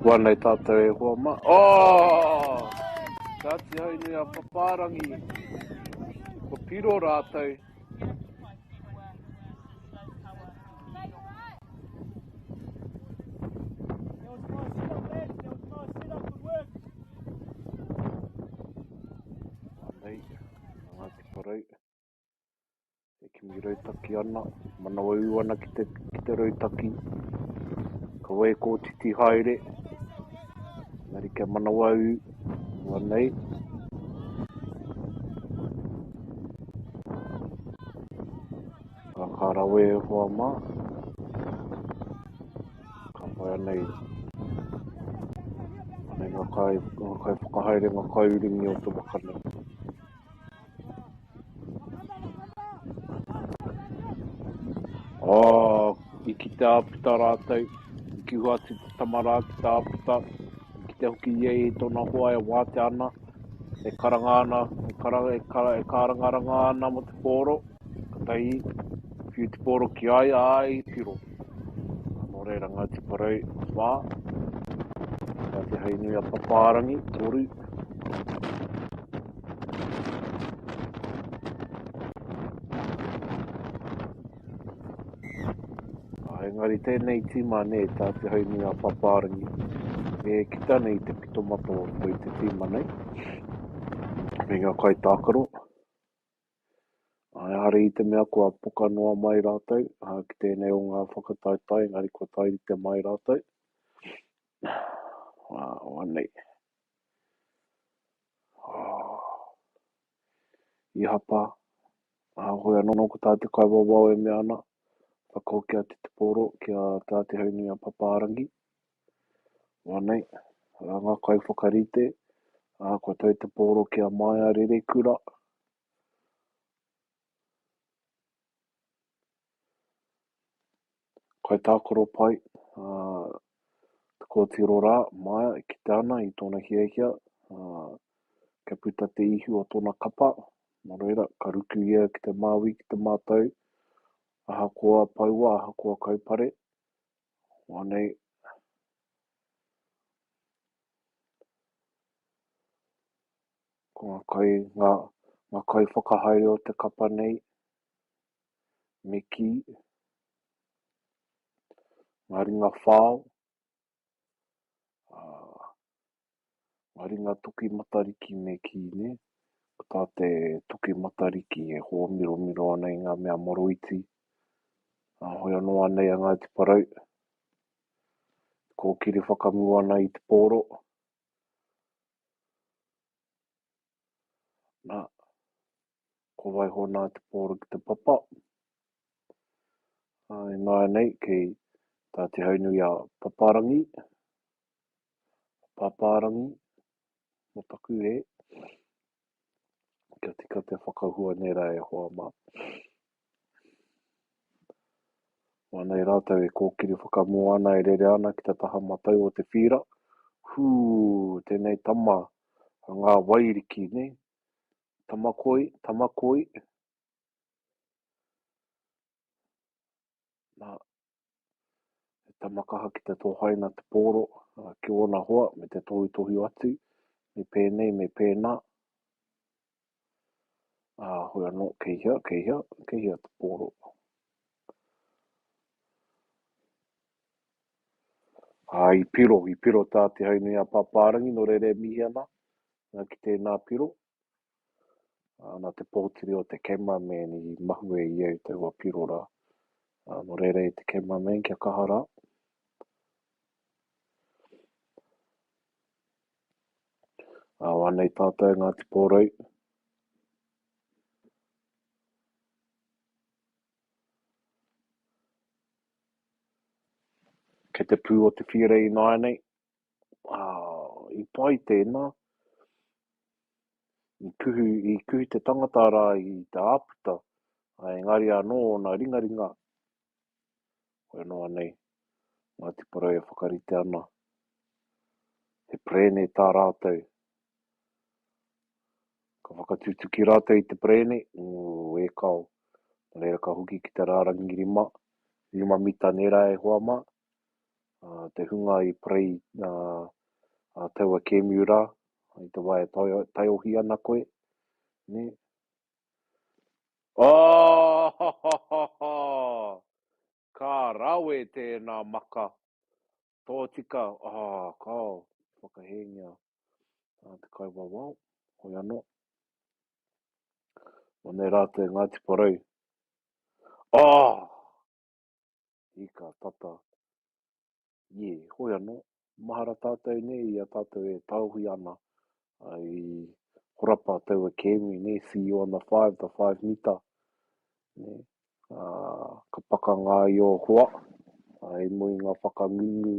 Kua nei tātou e hoa mā. Oh! Kāti Haunui a Papārangi. Ko piro rātou. Nei, Ngāti Porou. E kimi rautaki ana, manawa ū ana ki te, ki te rautaki. Kaua e kōtiti haere, engari kia manawa ū, ua nei. Ka, ka rawe e hoa mā. Ka pai ana i anei ngā kai, ngā kai whakahaere, ngā kaiurungi o te waka nei. Oh, i kite āputa rātou, i kihu atu te tama rā ki te āputa, i kite hoki ia i tōna hoa e wātea ana, e karanga ana, e, karanga, e, kara, e kārangaranga ana mō te pōro, katahi, whiu te pōro ki a ia, ā, i piro. Nō reira, Ngāti Porou, whā, Ngāti Hainui a Papārangi, toru. Engari tēnei tīma nē, tā Te Haunui a Papārangi, e kite ana i te pitomata o roto i te tīma nei, me ngā kaitākaro. Ehara i te mea kua poka noa mai rātou ki tēnei o ngā whakataetae, engari kua tairite mai rātou. Anei. I hapa, hoi anō ko tā te kaiwawao e mea ana, whakahokia atu te pōro ki a Tā Te Haunui a Papārangi. Anei, arā ngā kaiwhakarite, ā, kua tau te pōro ki a Maia Rerekura. Kaitākaro pai, ā, te kōtiro rā, Maia, e kite ana i tōna hiahia, ā, kia puta te ihu o tōna kapa, nō reira, ka ruku ia ki te māui, ki te mātau, ahakoa paua, ahakoa kaupare, anei, ko ngā kai, ngā, ngā kaiwhakahaere o te kapa nei, me kī, ngā ringa whao, ā, ngā ringa toki matariki me kī, nē? Ko tā te toki matariki e hōmiromiro ana i ngā mea moroiti, ā, hoi anō anei a Ngāti Porou, kōkiri whakamua ana i te pōro. Nā, Ko waiho nā te pōro ki te papa. Ā, ināianei, kei tā Te Haunui a Paparangi, Pāpārangi, mō taku hē. Kia tika te whakahua nei rā e hoa mā. Anei rātou e kōkiri whakamua ana, e rere ana ki te taha matau o te whīra. Hū, tēnei tama a ngā wairiki, nē? Tamakoi, tamakoi. Nā, he tama kaha ki te tohaina te pōro ki ōna hoa me te tohutohu atu, me pēnei, me pēnā. Ā, hoi anō, kei hea, kei hea, kei hea te pōro. Ā, i piro, i piro tā Te Haunui a Pāpārangi, nō reira e mihi ana ki tēnā piro. Ā, nā te pōturi o te cameraman i mahue i au taua piro rā. Ā, nō reira e te cameraman kia kaha rā. Ā, anei tātou Ngāti Pōrou. Kei te pū o te whirei ināianei. Ā, i pai tēnā. I kuhu, i kuhu te tangata rā i te āputa, ā, engari anō ōna ringaringa, koe noa nei, Ngāti Porou e whakarite ana. He perēne tā rātou. Ka whakatutuki rātou i te perēne, ū, e kao. Nō reira ka hoki ki te rārangi rima, rima mita nē rā e hoa mā. te hunga i parei a taua kēmu rā, i te wā e taiohi ana koe, nē? Oh! Ka rawe tēnā maka. Tōtika, oh, kao, whakahēngia te kaiwawao, hoi anō. Anei rātou Ngāti Porou. Oh! Ika, tata. Ye, hoi anō, mahara tātou nē i a tātou e taohi ana i horapa taua kēmu nē, see you on the five, the five mita, nē, ā, ka pakanga i ō hoa, ā, i mua i ngā whakangungu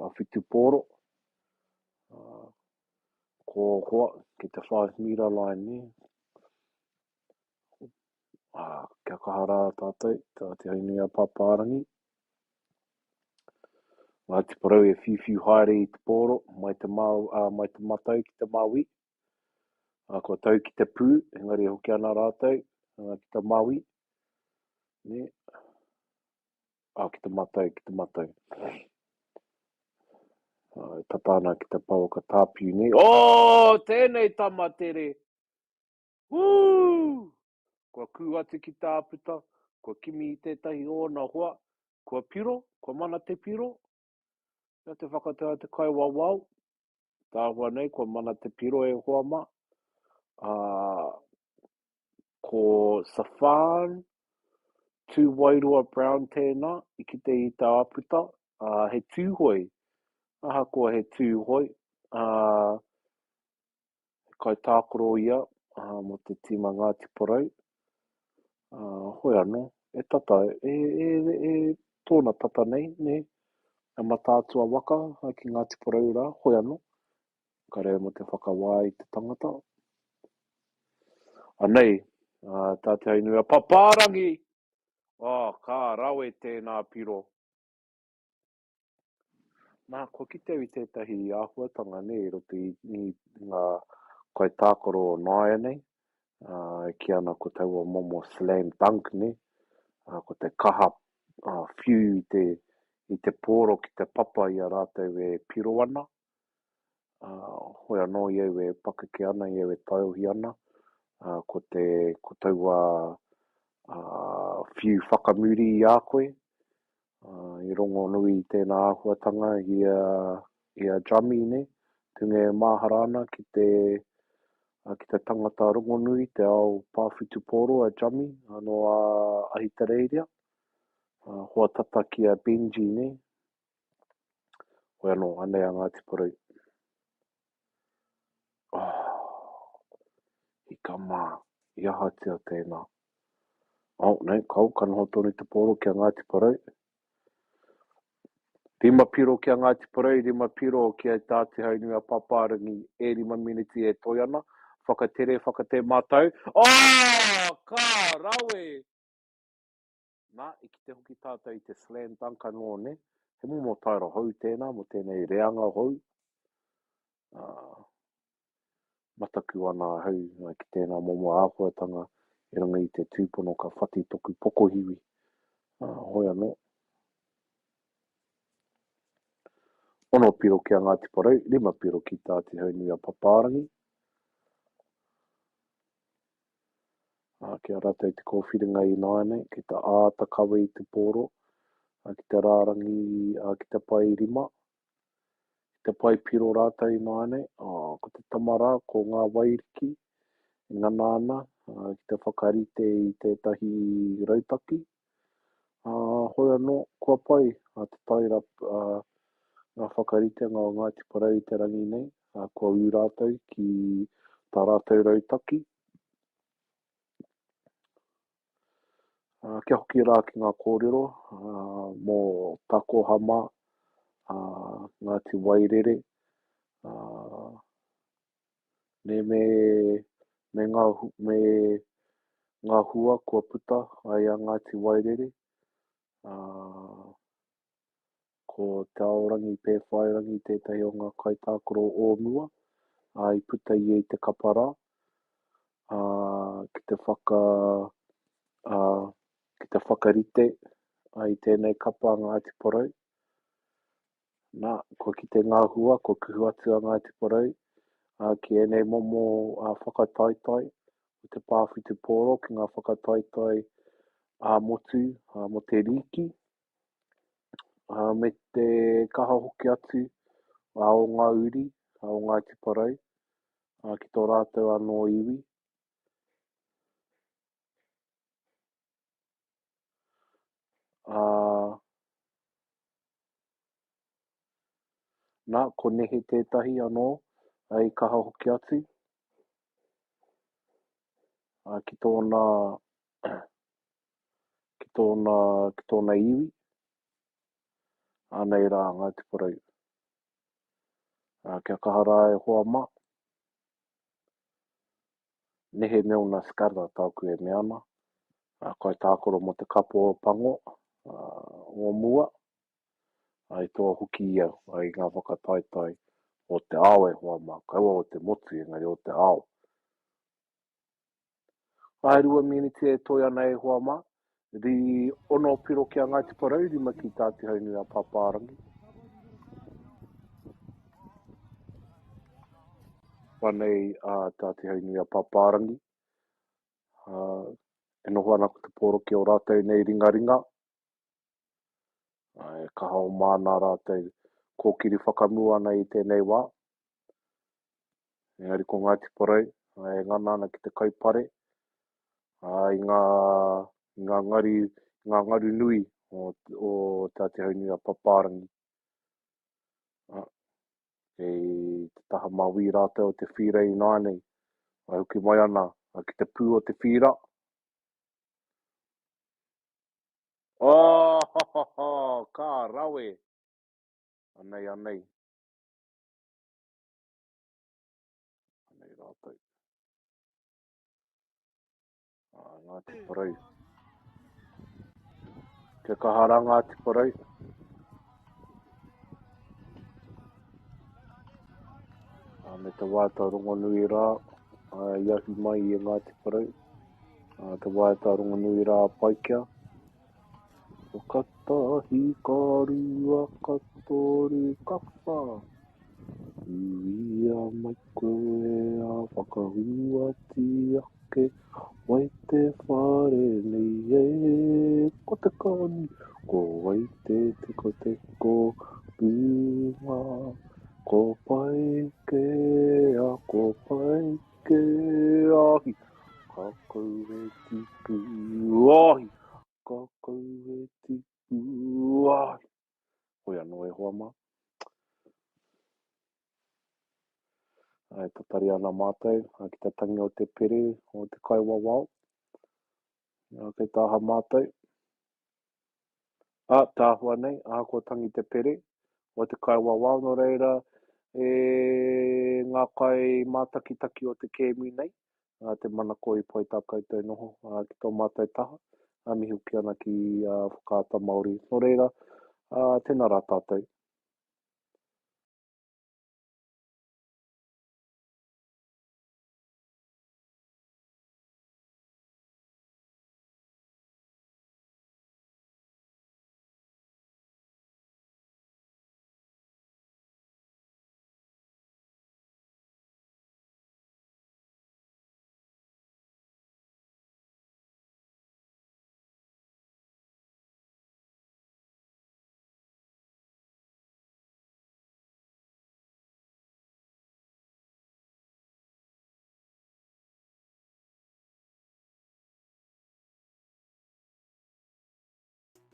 a whutupōro, ā, ko ō hoa ki te five metre line, nē, Ā, kia kaha rā tātou, tā Te Haunui-a-Pāpārangi. Ngāti Porou e whiuwhiu haere i te pōro, mai te, mā, ā, mai te matau ki te māui. Ā, kua tau ki te pū, engari e hoki ana rātou ā, ki te māui. Nē? Ā, ki te matau, ki te matau. Ā, e tata ana ki te pouaka tāpiu nei. Oh, tēnei tama tere! Woo! Kua kū atu ki te āputa, kua kimi i tētahi o ōna hoa, Kua piro, kua mana te piro. Kia te whakatau a te kaiwawao. Tāhua nei, kua mana te piro e hoa mā. Ā, ko Safan Tūwairua Brown tēnā i kite i te āputa, ā, he Tūhoe, ahakoa he Tūhoe, ā, he kaitākaro ia mō te tīma Ngāti Porou, ā, hoi anō, e tata, e, e, e tōna tata nei, nē, e Mataatua waka ki Ngāti Porou rā, hoi anō, ka reo mō te whakawā i te tangata. Anei, tā Te Hainui a Papārangi! Oh, ka rawe tēnā piro. Nā, kua kite au i tētahi āhuatanga nei i roto i, i ngā kaitākaro o nāianei, e kī ana ko taua momo slam dunk nei, ko te kaha whiu i te, i te pōro ki te papa i a rātou e piro ana. Ā, hoi anō i au e pakeke ana, i au e taiohi ana, ā, ko te, ko taua, ā, whiu whakamuri i a koe, ā, i rongonui i tēnā āhuatanga i a, i a Jummy, nē, tunge e māhara ana ki te, ā, ki te tangata rongonui, te ao pā whutupōro a Jummy, nō Ahitereiria, ā, hoa tata ki a Benji, nē. Hoi anō, anei a Ngāti Porou. Oh, hika mā, i ahatia tēnā. Oh, nei, kau, ka noho tonu te pōro ki a Ngāti Porou. Rima piro ki a Ngāti Porou, rima piro ki a Tāti Haunui a Pāpārangi, e rima miniti e toe ana. Whakatere, whakate mātou. Oh, ka rawe! Nā, i kite hoki tātou i te slam dunk anō, nē? He momo taera hou tēnā mō tēnei reanga hou. Ā, mataku ana ahau ki tēnā momo āhuatanga i runga i te tūpono ka whati toku pokohiwi. Ā, hoi anō. Ono piro ki a Ngāti Porou, rima piro ki tā Te Haunui-a-Papārangi. Ā, ki a rātou te kōwhiringa ināianei, ki te āta kawe i te pōro, ā, ki te rārangi, ā, ki te pae rima, ki te pae piro rātou ināianei, ā, ko te tama rā, ko ngā wairiki, e ngana ana, ā, ki te whakarite i tētahi rautaki, ā, hoi anō, kua pai, ā, te taera, ā, ngā whakaritenga o Ngāti Porou i te rangi nei, ā, kua ū rātou ki tā rātou rautaki. Ā, kia hoki rā ki ngā kōrero, ā, mō Takoha mā, ā, Ngāti Wairere, ā, me, me, me ngā, me ngā hua kua puta ai a Ngāti Wairere, ā, ko Te Aorangi Pēwhairangi tētahi o ngā kaitākaro o mua, ā, i puta ia i te kapa rā, ā, ki te whaka, ā, ki te whakarite i tēnei kapa a Ngāti Porou. Nā, kua kite ngā hua, kua kuhu atu a Ngāti Porou ki ēnei momo whakataetae o te pā whutupōro ki ngā whakataetae ā-motu mō te rīki, me te kaha hoki atu o ngā uri o Ngāti Porou ki tō rātou anō iwi. Ā, nā, ko Nehe tētahi anō i kaha hoki atu, ā, ki tōna, ki tōna, ki tōna iwi. Anei rā, Ngāti Porou. Ā, kia kaha rā e hoa mā. Nehe Milner Skudder tāku e mea ana, kaitākaro mō te Kapo Pango o mua, i toa hoki ia i ngā whakataetae o te ao e hoa mā, kaua o te motu engari o te ao. Āe 2 miniti e toe ana e hoa mā, ri ono piro ki a Ngāti Porou, rima ki tā Te Haunui a Pāpārangi. Anei a Tā Te Haunui-a-Pāpārangi, e noho ana ko te pōro ki ō rātou nei ringaringa. E kaha oma ana rātou kōkiri whakamua ana i tēnei wā. Engari ko Ngāti Porou e ngana ana ki te kaupare i ngā, i ngā ngari, i ngā ngaru nui o, o Te Āti Haunui-a-Papārangi. Kei te taha mauī rātou o te whīra ināianei. E hoki mai ana ki te pū o te whīra. Oh, ho, ho, ho, ka rawe! Anei, anei. Anei rātou. Ah, Ngāti Porou. Kia kaha rā Ngāti Porou. Ah, me te waiata rongonui rā, ah, i ahu mai i Ngāti Porou. Ah, te waiata rongonui rā Paikea. Ka tahi, ka rua, ka toru, ka whā. Uia mai koe a whakahuati ake Wai te whare nei e Ko te kani Ko wai te tekoteko runga Ko Paikea, ko Paikea Hi, ka kau e tipu ahi Ka kau e tipu ahi Hoi anō e hoa mā. E tatari ana mātou ki te tangi o te pere o te kaiwawao. Kei te aha mātou? A, te āhua nei, ahakoa tangi te pere o te kaiwawao, nō reira, e ngā kai mātakitaki o te kēmu nei, te manako i pai tā koutou noho ki tō mātou taha, mihi hoki ana ki Whakaata Māori. Nō reira, tēnā rā tātou.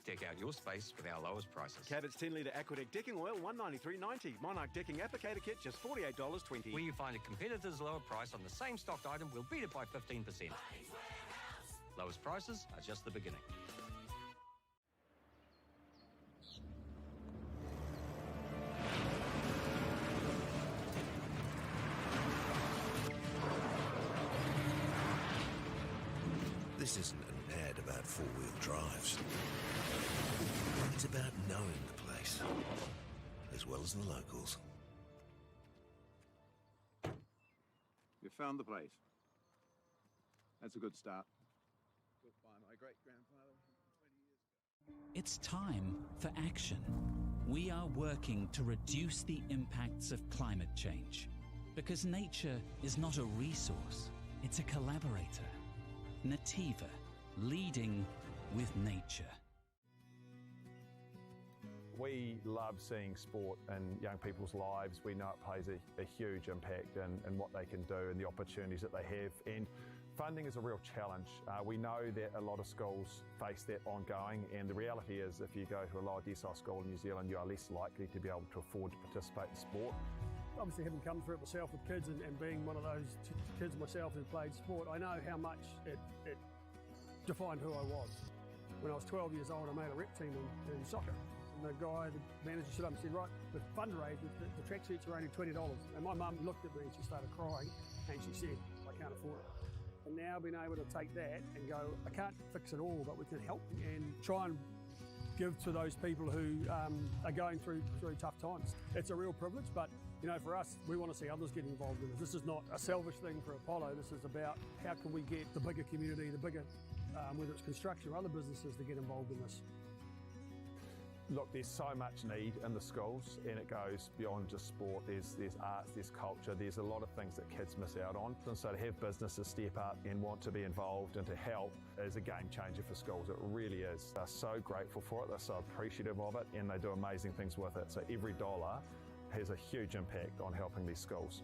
Deck out your space with our lowest prices. Cabot's 10 litre Aquadec decking oil, $193.90. Monarch decking applicator kit, just $48.20. Where you find a competitor's lower price on the same stocked item, we'll beat it by 15%. Lowest prices are just the beginning. This isn't an ad about four-wheel drives. It's about knowing the place, as well as the locals. You found the place. That's a good start. Built by my great-grandfather 20 years ago. It's time for action. We are working to reduce the impacts of climate change. Because nature is not a resource, it's a collaborator. Nativa, leading with nature. We love seeing sport in young people's lives. We know it plays a, a huge impact in, in what they can do and the opportunities that they have. And funding is a real challenge. Uh, we know that a lot of schools face that ongoing, and the reality is if you go to a lower decile school in New Zealand, you are less likely to be able to afford to participate in sport. Obviously, having come through it myself with kids and, and being one of those kids myself who played sport, I know how much it, it defined who I was. When I was 12 years old, I made a rep team in, in soccer. And the guy, the manager stood up and said, right, the fundraiser, the, the tracksuits are only $20. And my mum looked at me and she started crying and she said, I can't afford it. And now being able to take that and go, I can't fix it all, but we can help and try and give to those people who um, are going through through tough times. It's a real privilege, but you know, for us, we want to see others get involved in this. This is not a selfish thing for Apollo. This is about how can we get the bigger community, the bigger, um, whether it's construction or other businesses, to get involved in this. Look, there's so much need in the schools, and it goes beyond just sport. There's, there's arts, there's culture, there's a lot of things that kids miss out on. And so to have businesses step up and want to be involved and to help is a game changer for schools. It really is. They're so grateful for it, they're so appreciative of it, and they do amazing things with it. So every dollar has a huge impact on helping these schools.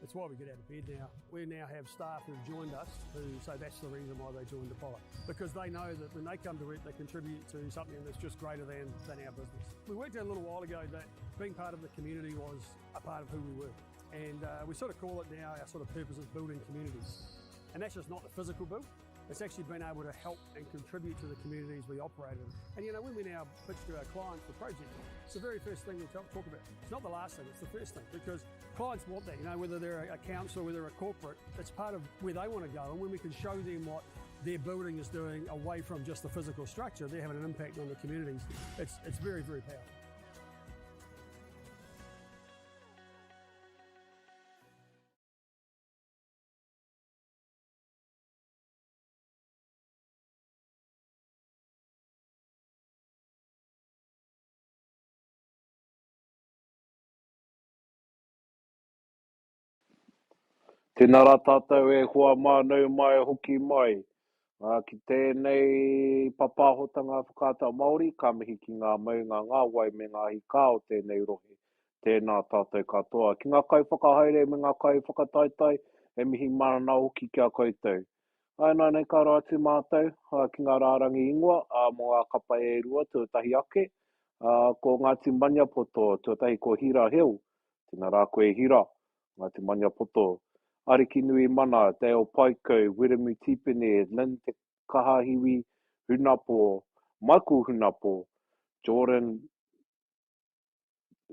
It's why we get out of bed now. We now have staff who've joined us who say that's the reason why they joined Apollo. Because they know that when they come to work, they contribute to something that's just greater than, than our business. We worked out a little while ago that being part of the community was a part of who we were. And uh, we sort of call it now our sort of purpose is building communities. And that's just not the physical build, it's actually been able to help and contribute to the communities we operate in. And you know, when we now pitch to our clients the project, it's the very first thing we talk, talk about. It's not the last thing, it's the first thing because clients want that, you know, whether they're a council, whether they're a corporate, it's part of where they want to go. And when we can show them what their building is doing away from just the physical structure, they're having an impact on the communities. It's, it's very, very powerful. Tēnā rā tātou e hoa mā nau mai hoki mai. Ā, ki tēnei papahotanga whakaata Māori, ka mihi ki ngā maunga, ngā wai me ngā hikā o tēnei rohe. Tēnā tātou katoa. Ki ngā kaiwhakahaere me ngā kaiwhakataetae, e mihi mana hoki ki a koutou. Āianei ka roa atu mātou ki ngā rārangi ingoa mō ngā kapa e rua, tuatahi ake, ko Ngāti Maniapoto, tuatahi ko Hira Hill, tēnā rā koe Hira, Ngāti Maniapoto, Arikinui Mana, Dale Paekau, Wiremu Tipene, Lynn Te Kahahiwi Hunapo, Michael Hunapo, Jordan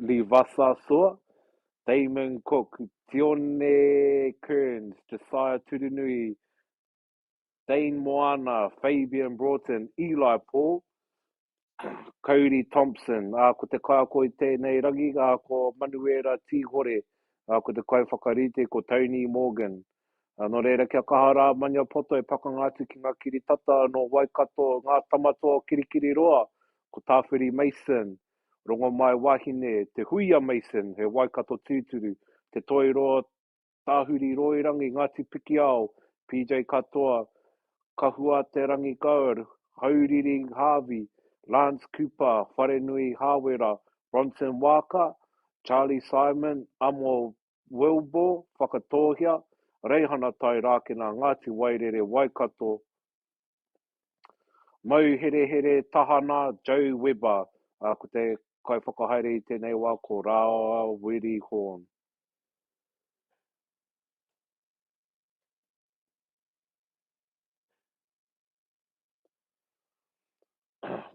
Livasasua, Damon Cook, Tione Kearns, Josiah Turunui, Dane Moana, Fabian Broughton, Eli Paul, Kauri Thompson, ā, ko te kaiako i tēnei rangi, ā, ko Manuera Tīhore, ā, ko te kaiwhakarite ko Tony Morgan. Ā, nō reira, kia kaha rā Maniapoto e pakanga atu ki ngā kiritata nō Waikato, ngā tamatoa o Kirikiriroa, ko Tāwhiri Mason, Rongomai Wahine, Te Huia Mason, he Waikato tūturu, Te Toiroa Tahuri Roirangi, Ngāti Pikiao, PJ Katoa, Kahuaterangi Gaur, Hauriri Harvey, Lance Cooper, Wharenui Hāwera, Bronson Waaka, Charlie Simon, Amo Wilbur, Whakatōhea, Reihana Tai Rākena, Ngāti Wairere, Waikato, Mauherehere Tahana, Joe Webber, ā, ko te kaiwhakahaere i tēnei wā ko Rāwiri Horne.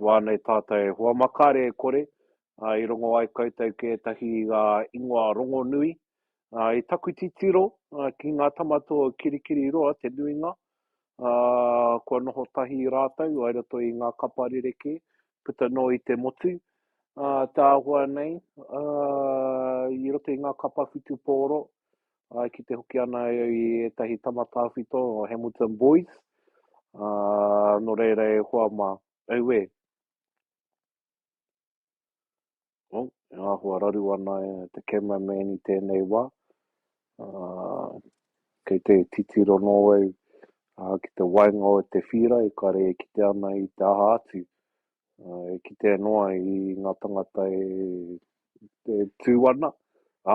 Wā nei tātou e hoa mā kāre e kore, ā, i rongo ai koutou ki ētahi ingoa rongonui. Ā, i taku titiro ki ngā tama toa o Kirikiriroa te nuinga, ā, kua noho tahi rātou i roto i ngā kapa rerekē puta noa i te motu. Ā, te āhua nei, ā, i roto i ngā kapa whutupōro, ā, ki te hoki ana au i ētahi tama tawhito o Hamilton Boys, ā, nō reira e hoa mā, auē. Oh, e āhua raru ana te cameraman i tēnei wā. Ā, kei te titiro nō au ā, ki te waenga o te whīra e kare e kite ana i te aha atu. Ā, e kite noa i ngā tangata e, e tū ana.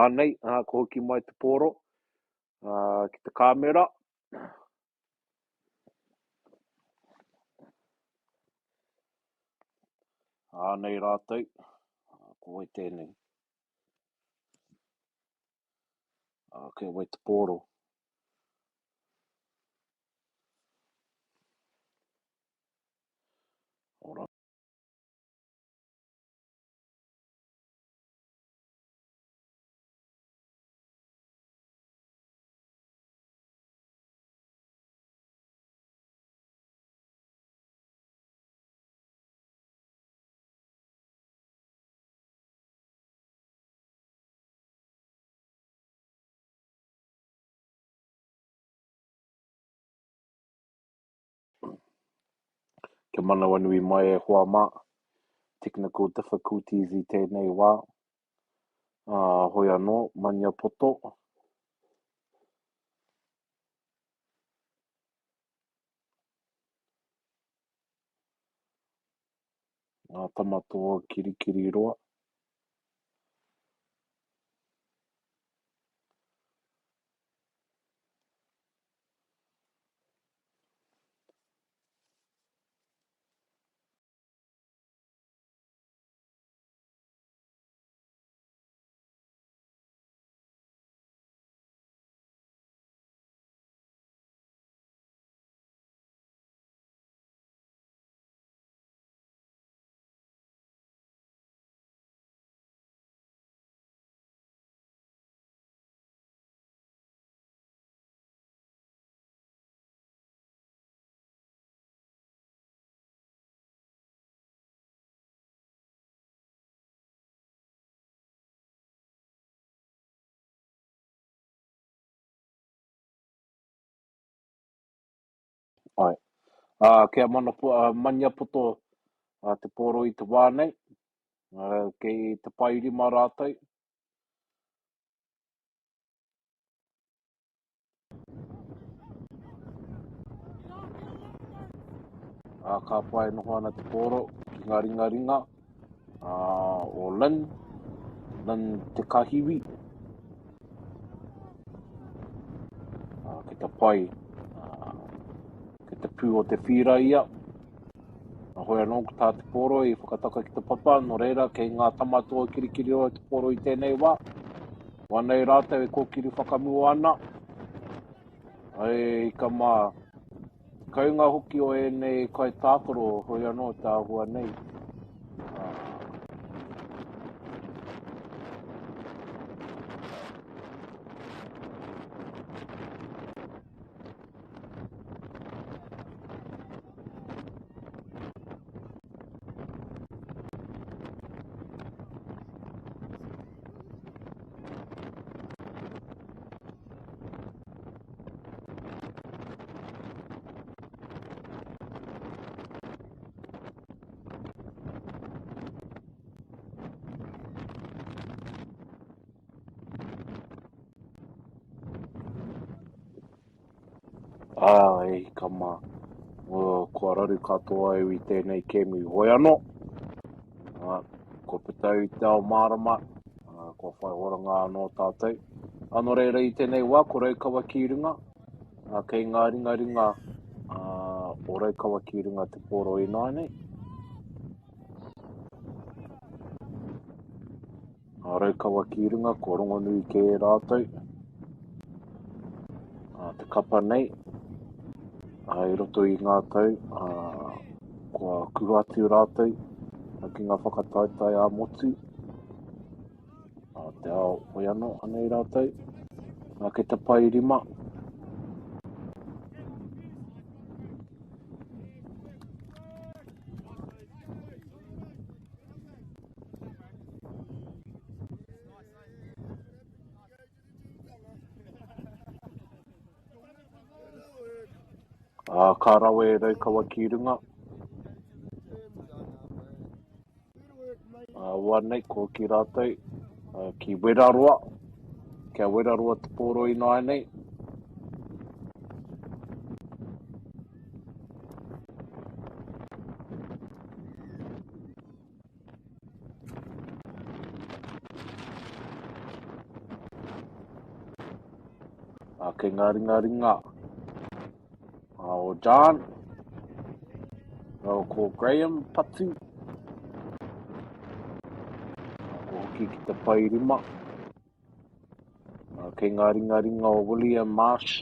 Ānei, ā, ko hoki mai te pōro ā, ki te kāmera. Ānei rātou, ko wai tēnei? Ā, kei wai te pōro? Ora. Kia manawanui mai e hoa mā. technical difficulties i tēnei wā. Ā, hoi anō, Maniapoto. Ngā Tamatoa Kirikiriroa. Ai. Ā, kia manapo, ā, Maniapoto ā, te pōro i te wā nei, ā, kei te paerima rātou. Ā, ka pai noho ana te pōro ki ngā ringaringa ā, o Lynn, Lynn Te Kahiwi. Ā, ki te pai, ā, ki te pū o te whīra ia. Nā hoi anō ko tā te pōro i whakataka ki te papa, nō reira kei ngā tama toa kirikiri o te pōro i tēnei wā. Wā nei rātou e kōkiri whakamua ana. Ai, ika mā, te kaunga hoki o ēnei kaitākaro, hoi anō te āhua nei. Ā, e hika mā, kua raru katoa au i tēnei kēmu hoi anō. Ā, kua puta au i te ao mārama, ā, kua whai oranga anō tātou. Ā, nō reira i tēnei wā, ko Raukawa ki runga, ā, kei ngā ringaringa ā, o Raukawa ki runga te pōro ināianei. Ā, Raukawa ki runga, kua rongonui kē rātou. Ā, te kapa nei, ā, i roto i ngā tau, ā, kua kuhu atu rātou ki ngā whakataetae ā-motu. Ā, te ao hoi anō, anei rātou. Ā, kei te paerima. Ā, ka rawe e Raukawa ki runga. Ā, wā nei, ko ki rātou, ki Weraroa, kia Weraroa te pōro ināianei. Ā, kei ngā ringaringa a o John, rāua ko Graham Patu, ā, ko hoki ki te paerima. Ā, kei ngā ringaringa o William Marsh,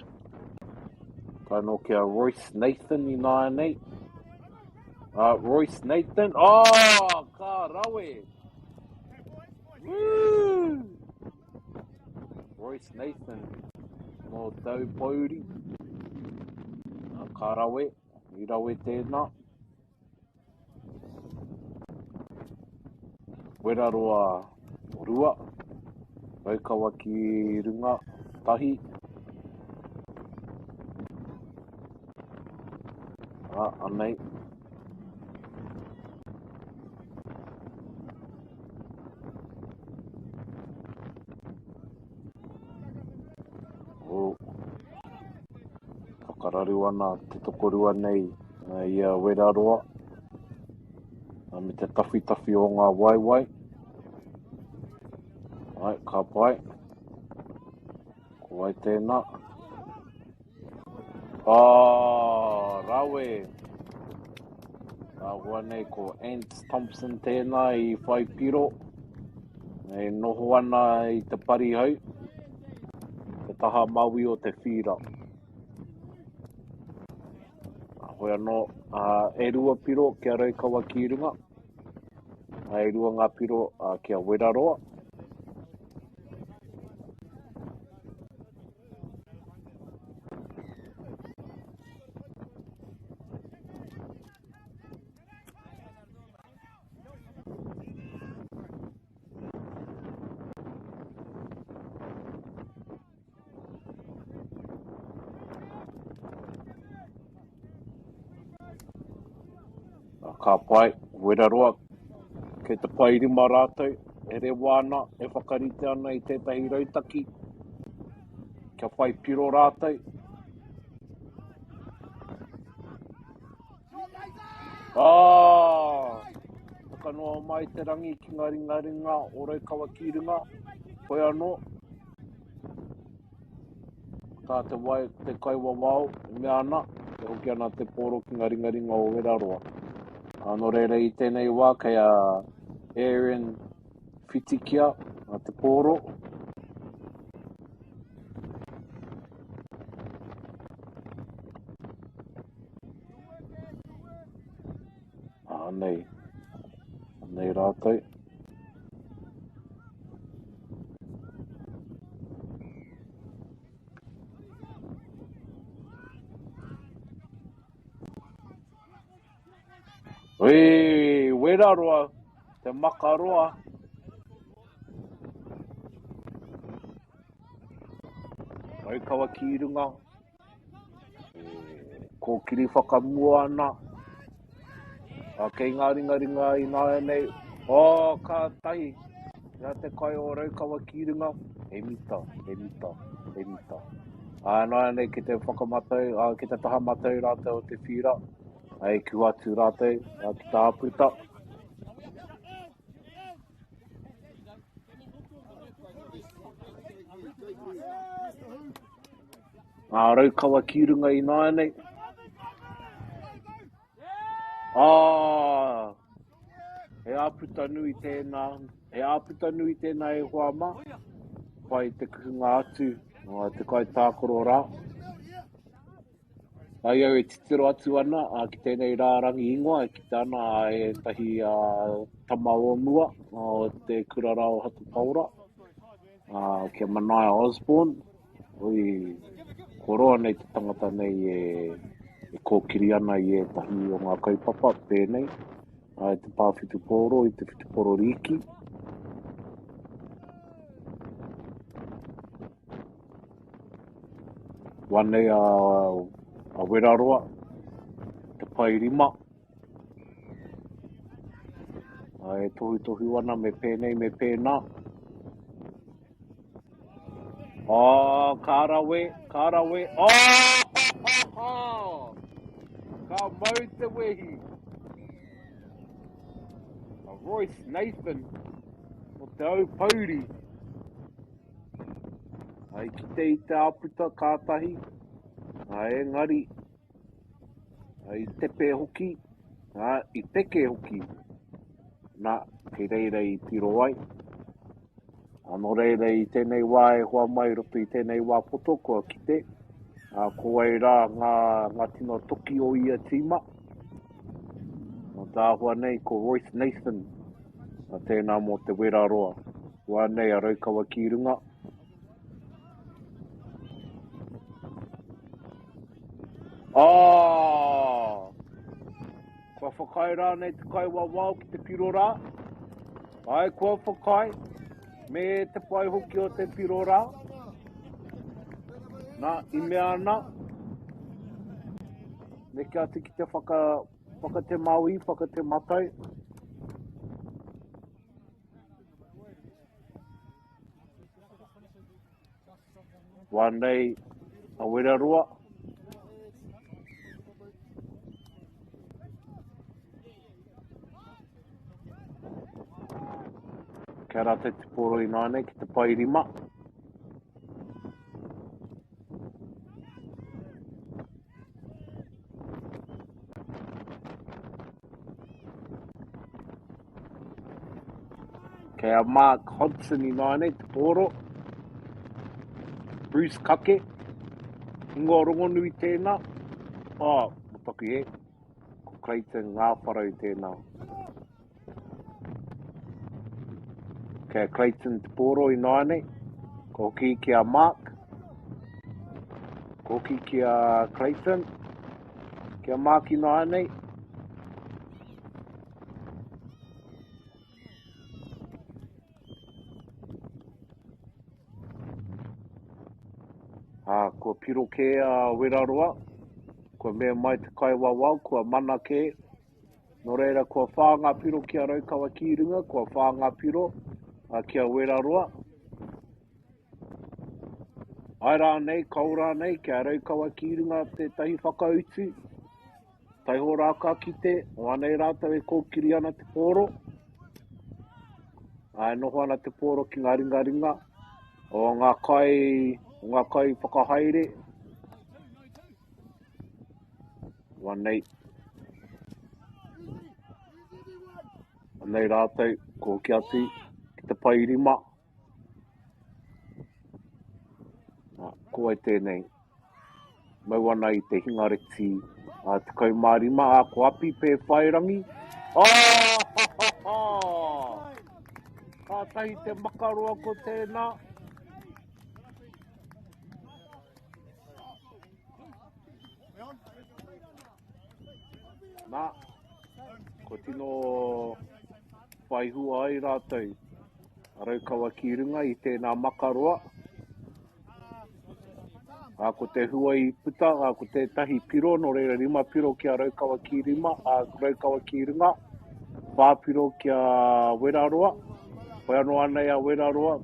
tae noa ki a Royce Nathan ināianei. Ā, Royce Nathan, oh, ka rawe! Woo! Royce Nathan nō Taupouri. Ā, ka rawe, i rawe tēnā. Weraroa rua, Raukawa ki runga, tahi. Ā, anei. Raru ana te tokorua nei i a Weraroa me te tawhitawhi o ngā waewae. Ai, ka pai. Ko wai tēnā? Ah, rawe! Āhua nei ko Ant Thompson tēnā i whai piro. E noho ana i te parihau, te taha maui o te whīra. Hoi anō, e rua piro kia Raukawa ki runga, e rua ngā piro kia Weraroa. Ka pai, Weraroa, kei te paerima rātou, e rewa ana, e whakarite ana i tētahi rautaki, kia whai piro rātou. Ah! Whakanoa mai te rangi ki ngā ringaringa o Raukawa ki runga, hoi anō, tā te wai, te kaiwawao e mea ana, e hoki ana te pōro ki ngā ringaringa o Weraroa. Ā, nō reira i tēnei wā kei a Aaron Whitikia a te pōro. Anei. Anei rātou. Ui, wera roa, te makaroa. Raukawa ki runga, E kōkiri whakamua ana. A, kei ngā ringaringa ināianei. Oh, kātahi! Ia te kai o Raukawa ki runga. He mita, he mita, he mita. Ā, nāianei ki te whakamatau, ā, ki te taha matau rātou o te whira, ā, e kuhu atu rātou ā, ki te āputa. Ngā Raukawa ki runga ināianei. Ah, he āputa nui tēnā, he āputa nui tēnā e hoa mā. Pai te kuhunga atu o te kaitākaro rā. Ai au e titiro atu ana a, ki tēnei rārangi ingoa e kite ana a ētahi a, tama o mua o te kura rā o Hato Paora, a, ki a Manaia Osborne. Oi, ko roa nei te tangata nei e, e kōkiri ana i ētahi o ngā kaupapa pēnei, a, i te pā whutupōro, i te whutupōro rīki. Wanei a, a Weraroa, te paerima. A, e tohutohu ana me pēnei, me pēnā. Oh, ka rawe, ka rawe. Oh, ha, ha, ha. Ka mau te wehi. A Royce Nathan o Te Aupouri. I kite i te āputa kātahi, ā, engari, i tepe hoki, ā, i peke hoki, nā, kei reira i piro ai. Ā, nō reira i tēnei wā e hoa mai i roto i tēnei wā poto kua kite, ā, ko wai rā ngā, ngā tino toki o ia tīma. Nō te āhua nei ko Royce Nathan, ā, tēnā mō te wera roa. Wā nei a Raukawa ki runga. Ah! Kua whakaae rānei te kaiwawao ki te piro rā? Ai, kua whakaae. Me te pai hoki o te piro rā. Nā, i mea ana, neke atu ki te whaka, whakatemāui, whakatematau. Wā nei a Weraroa. Kia rātou te pōro ināianei ki te paerima. Kei a Mark Hodgson ināianei te pōro. Bruce Kake. Ingoa rongonui tēnā. Oh, mo taku he. Ko Clayton Ngāwharau tēnā. Kei a Clayton te pōro ināianei. Ko hoki ki a Mark. Ko hoki ki a Clayton. Ki a Mark ināianei. Ā, kua piro kē a Weraroa, kua mea mai te kaiwawao, kua mana kē. Nō reira, kua whā ngā piro ki a Raukawa ki runga, kua whā ngā piro ki a Weraroa. Āe rānei, kao rānei, ki a Raukawa ki runga tētahi whakautu. Taiho rā ka kite, o anei rātou e kōkiri ana te pōro. Ā, e noho ana te pōro ki ngā ringaringa o ngā kai, o ngā kai whakahaere. O anei. Anei rātou, ko hoki atu ki te paerima. Nā, ko wai tēnei? Mau ana i te hingareti a 15, a ko Api Pēwhairangi. Oh, ha, ha, ha! Kātahi te makaroa ko tēnā. Nā, kua tino whai hua ai rātou a Raukawa ki runga i tēnā makaroa. Ā, ko te hua i puta, ā, ko tētahi piro, nō reira rima piro ki a Raukawa ki rima, ā, Raukawa ki runga, whā piro ki a Weraroa, hoi anō anei a Weraroa,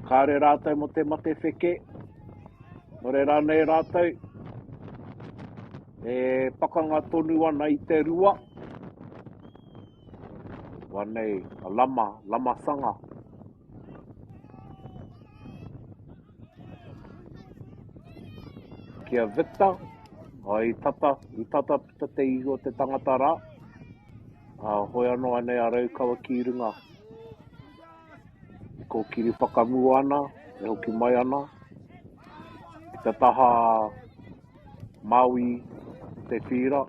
Kāre rātou mō te mate wheke, nō reira anei rātou e pakanga tonu ana i te rua. Wanei, a lama, lama sanga. Ki a Victor, i tata, i tata puta te ihu o te tangata rā. A, hoi anō anei a Raukawa ki runga. E kōkiri whakamua ana, e hoki mai ana ki te taha Māui te whīra.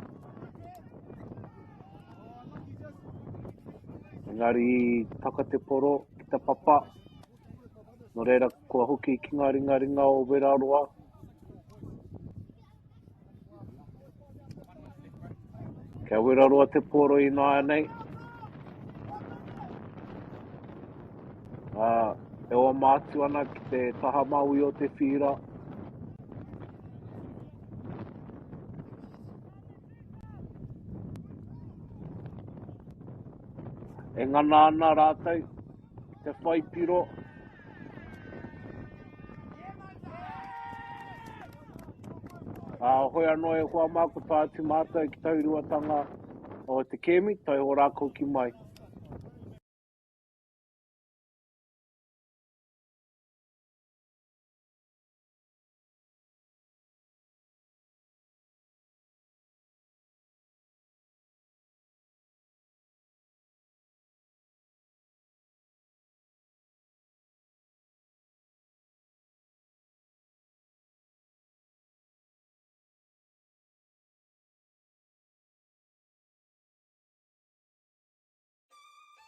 Engari taka te poro ki te papa, nō reira kua hoki ki ngā ringaringa o Weraroa. Kia weraroa te pōro ināianei. Ā, e oma atu ana ki te taha maui o te whīra. E ngana ana rātou ki te whai piro. Ā, hoi anō e hoa mā, ko tae atu mātou ki tauruatanga o te kēmi, taiho rā koki mai.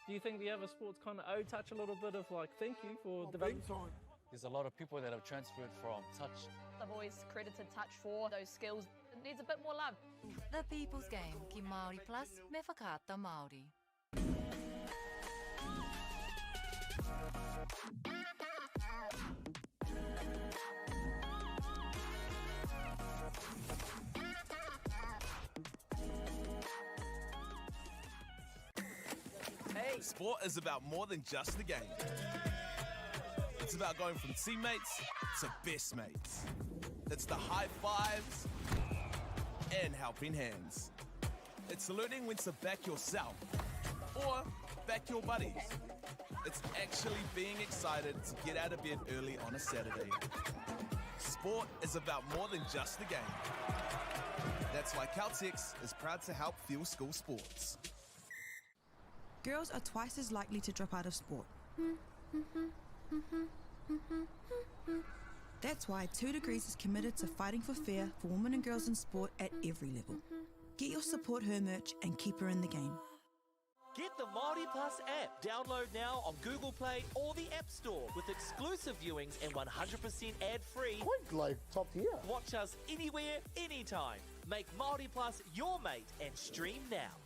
Do you think the other sports kind of owe touch a little bit of like thank you for oh, developing? Big time. There's a lot of people that have transferred from touch. I've always credited touch for those skills. It needs a bit more love. The People's Game ki Māori Plus me Whakaata Māori. Hey. Sport is about more than just the game. It's about going from teammates to best mates. It's the high fives and helping hands. It's learning when to back yourself or back your buddies. It's actually being excited to get out of bed early on a Saturday. Sport is about more than just the game. That's why Caltex is proud to help fuel school sports. Girls are twice as likely to drop out of sport. That's why 2 Degrees is committed to fighting for fair for women and girls in sport at every level. Get your Support Her merch and keep her in the game. Get the Māori Plus app. Download now on Google Play or the App Store with exclusive viewings and 100% ad-free. Quite like top tier. Watch us anywhere, anytime. Make Māori Plus your mate and stream now.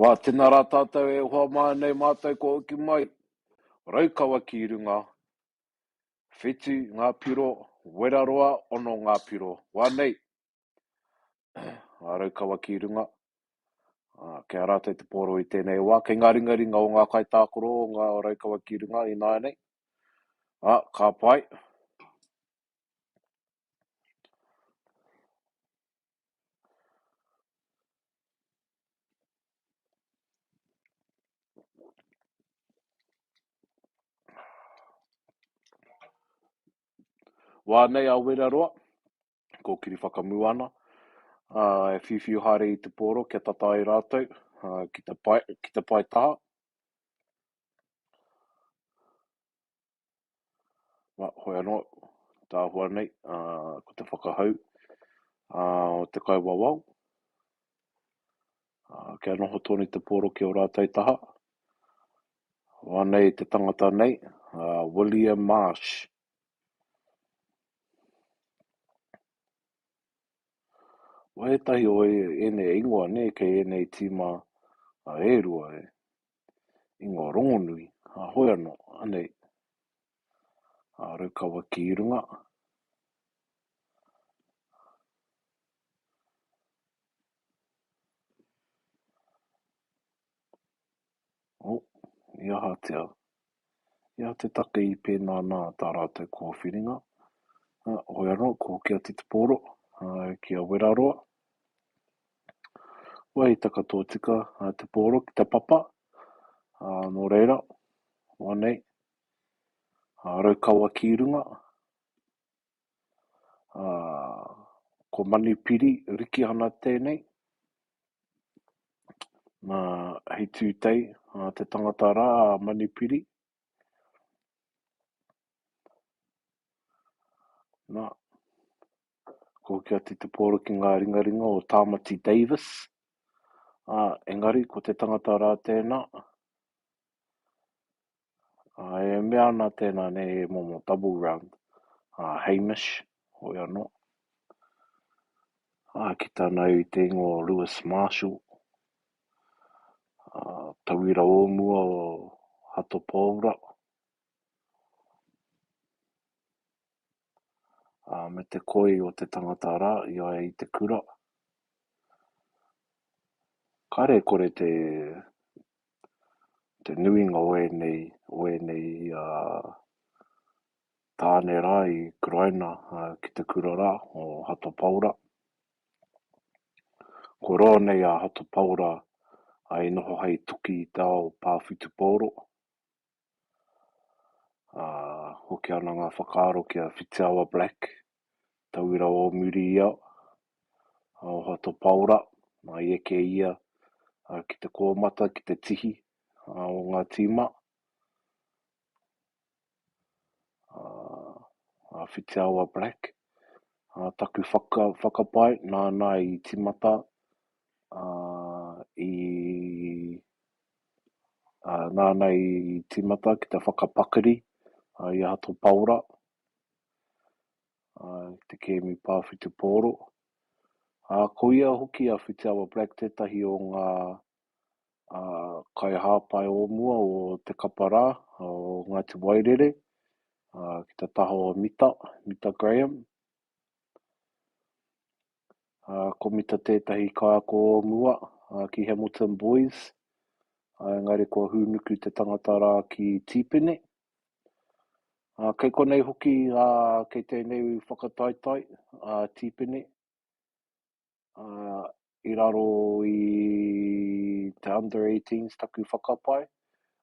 Wā, tēnā rā tātou e hoa mai nei mātou kua hoki mai. Raukawa ki runga, Whetu ngā piro, Weraroa ono ngā piro. Wā nei. a Raukawa ki runga. Ā, kei a rātou te pōro i tēnei wā, kei ngā ringaringa o ngā kaitākaro o ngā Raukawa ki runga ināianei. Ā, ka pai. Wā nei a Weraroa, kōkiri whakamua ana, ā, e whiuwhiu haere i te pōro kia tata ai rātou ki te pae, ki te pae taha. Nā, hoi anō, te āhua nei, ā, ko te whakahau ā, o te kaiwawao, ā, kia noho tonu te pōro ki ō rātou taha. Wā nei te tangata nei, ā, William Marsh. Wā ētahi o ēnei ingoa, nē, kei ēnei tīma e rua e. Ingoa rongonui, a hoi anō, anei, a Raukawa ki runga. Oh, i ahatia? I aha te take i pēnā nā tā rātou kōwhiringa? Hoi anō, ko hoki atu te pōro ki a Weraroa. Wai taka tōtika te pōro ki te papa, nō reira, wā nei, Raukawa ki runga, ko Manupiri Rikihana tēnei, nā, hei tūtei te tangata rā a Manupiri. Nā, Ko hoki atu te pōro ki ngā ringaringa o Tāmati Davis, ā, engari ko te tangata rā tēnā, ā, e mea ana tēnā nei he momo double round, ā, Hamish, hoi anō. Ā, ki tāna au i te ingoa o Lewis Marshall, ā, tauira o mua o Hato Pōura. ā, me te koi o te tangata rā i a ia i te kura. Kāre e kore te, te nuinga o ēnei, o ēnei ā, tāne rā i kuraina ki te kura rā o Hato Paora. Kua roa nei a Hato Paora i noho hei toki i te ao pā whutupōro. Ā, hoki ana ngā whakaaro ki a Whitiawa Black, tauira o muri ia, o Hato Paora, nā i eke ia ki te kōmata, ki te tihi o ngā tīma. A Whitiawa Black, taku whaka, whakapae, nāna i tīmata i ā, nāna i tīmata ki te whakapakari i a Hato Paora, ā, te kēmu pā whutupōro. Ā, ko ia hoki a Whitiawa Black tētahi o ngā ā, kaihāpai o mua o te kapa rā, o Ngāti Wairere, ā, ki te taha o Mita, Mita Graham. Ā, ko Mita tētahi kaiako o mua ki Hamilton Boys, ā, engari kua hūnuku te tangata rā ki Tīpene. Ā, kei konei hoki, ā, kei tēnei whakataetae a Tīpene, ā, i raro i te under 18s taku whakapae.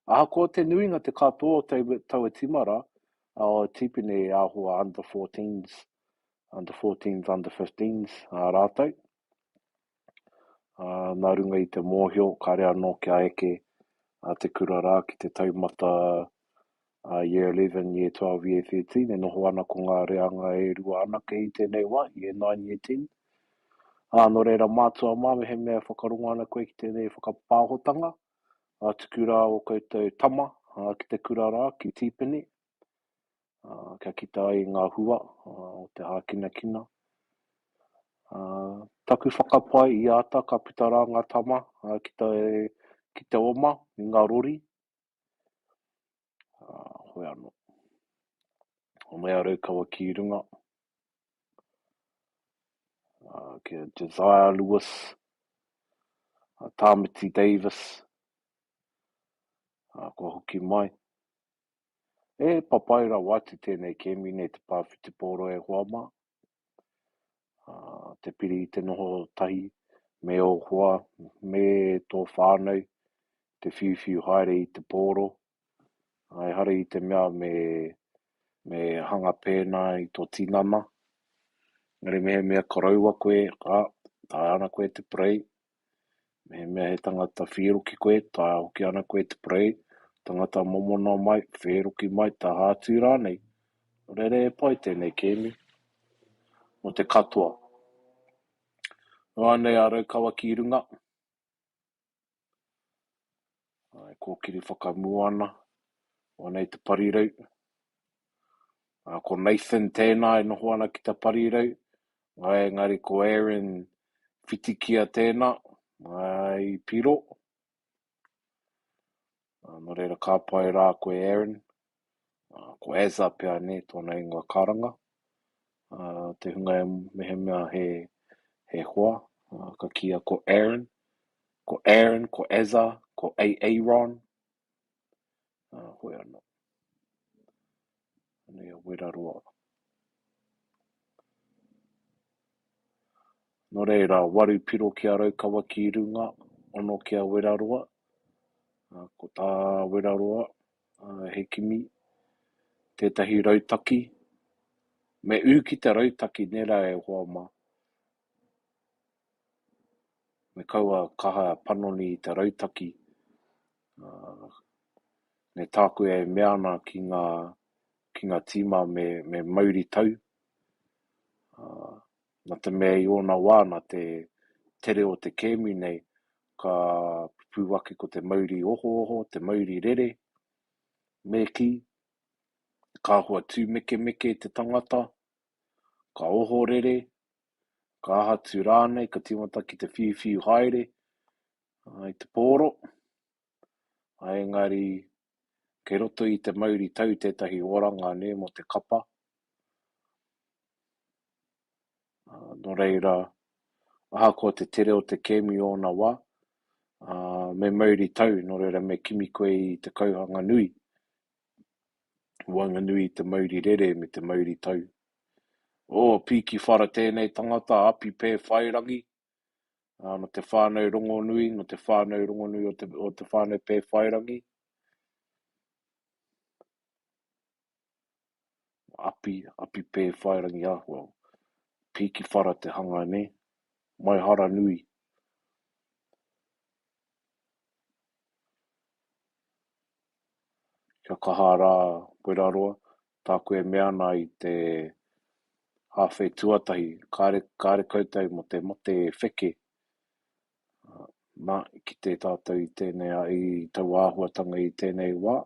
Ahakoa te nuinga te katoa o taua tīma rā, o Tīpene e āhua under 14s, under 14s, under 15s a rātou. Ā, nā runga i te mōhio, kāre anō kia eke a te kura rā ki te taumata a year 11, year 12, year 13, e noho ana ko ngā reanga e rua anake i tēnei wā, year 9, year 10. Ā, nō reira, mātua mā, mehemea e whakarongo ana koe ki tēnei whakapāhotanga, ā, tuku rā ō koutou tama ki te kura rā, ki Tīpene, ā, kia kita ai i ngā hua o te hākinakina. Ā, taku whakapae i āta ka puta rā ngā tama ki te, ki te oma i ngā rori, ā, hoi anō. O mea Raukawa ki runga. Ki a Josiah Lewis, a Tāmati Davis, kua hoki mai. E papai rawa atu tēnei kēmu nei te pā whutupōro e hoa mā. Te piri i te noho tahi me ō hoa, me tō whānau, te whiuwhiu haere i te pōro. Ehara i te mea me, me hanga pēnā i tō tinana. Engari mehemea koroua koe, ā, taea ana koe te parei. Mehemea he tangata whīroki koe, taea hoki ana koe te parei. Tangata momona mai, whēroki mai, taha atu rānei. Nō reira e pai tēnei kēmu mō te katoa. Noa nei a Raukawa ki runga. E kōkiri whakamua ana. Anei te parirau. Ko Nathan tēnā e noho ana ki te parirau. Engari ko Aaron Whitikia tēnā i piro. Nō reira ka pai rā koe Aaron. Ko Azza pea nē tōna ingoa karanga. Te hunga e mehemea he, he hoa, ka kīia ko Aaron. Ko Aaron, ko Azza, ko Aaron. Hoi anō. Anei a Weraroa. Nō reira, waru piro ki a Raukawa ki runga, ono ki a Weraroa. Ko tā Weraroa, he kimi tētahi rautaki. Me ū ki te rautaki nē rā e hoa mā. Me kaua kaha panoni i te rautaki. Me tāku e mea ana ki ngā, ki ngā tīma me, me mauri tau. Nā te mea i ōna wā, nā te tere o te kēmu nei, ka pupū ake ko te mauri ohooho, te mauri rere, me kī, ka hua tūmekemeke te tangata, ka ohorere, ka aha atu rānei, ka tīmata ki te whiuwhiu haere i te pōro. Engari, kei roto i te mauri tau tētahi oranga nē mō te kapa. Nō reira, ahakoa te tere o te kēmu i ōna wā, me mauri tau, nō reira me kimi koe i te kauhanga nui, waenganui i te mauri rere me te mauri tau. Oh, pīki whara tēnei tangata, Api Pēwhairangi, nō te whānau rongonui, nō te whānau rongonui o te, o te whānau Pēwhairangi. Api, Api Pēwhairangi, ah, well, pīki whara te hanga, nē? Maihara nui. Kia kaha rā, Weraroa, tāku e mea ana i te hāwhe tuatahi, kāre, kāre koutou mō te mate wheke, nā, i kite tātou i tēnei, i taua āhuatanga i tēnei wā,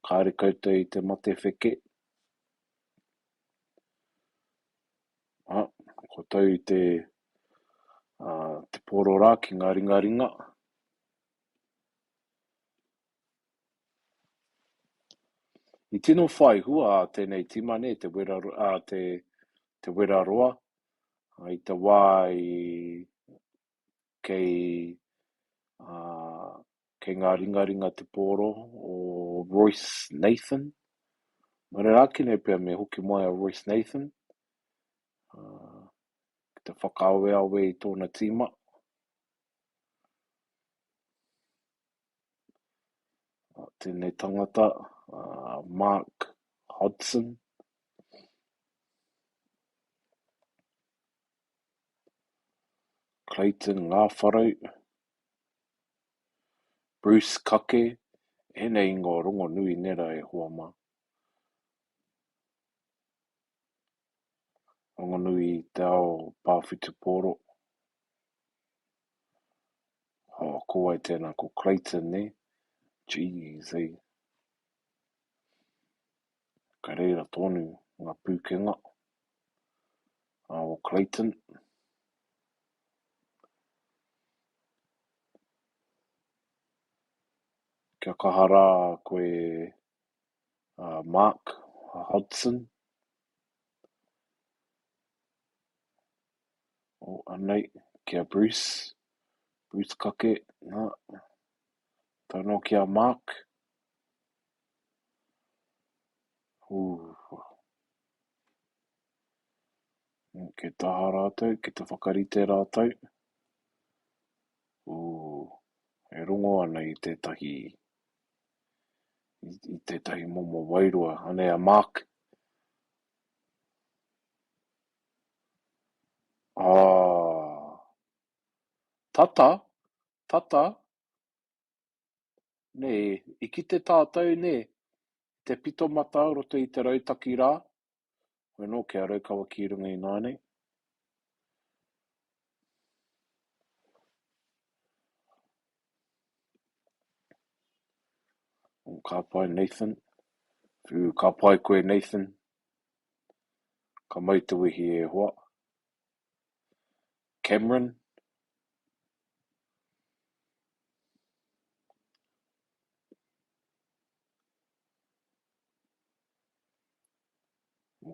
kāre koutou i te mate wheke, ā, kua tau te, ā, te pōro rā ki ngā ringaringa. I tino whai hua a tēnei tīma nei, te Wera, a, te, te Wera Roa, i te wā i kei, a, kei ngā ringaringa te pōro o Royce Nathan. Nō reira ākene pea me hoki mai a Royce Nathan a, ki te whakaaweawe i tōna tīma. Tēnei tangata, Mark Hodson. Clayton Ngāwharau. Bruce Kake. Ēnei ingoa rongonui nera e hoa mā. Rongonui i te ao pā whutupōro. Oh, ko wai tēnā? Ko Clayton, nē? Jeez, eh. Ka reira tonu ngā pūkenga o Clayton. Kia kaha rā koe Mark Hodson. Anei, ki a Bruce. Bruce Kake, nā. Tae noa ki a Mark. Ū. Kei taha rātou, kei te whakarite rātou. Ū, e rongo ana i tētahi, i, i tētahi momo wairua. Anei a Mark. Ah. Tata, tata. Nē, i kite tātou, nē, te pito mata o roto i te rautaki rā. Hoi anō, kia Raukawa ki runga ināianei. Ka pai Nathan. Whiu, ka pai koe Nathan. Ka mau te wehi e hoa. Cameron.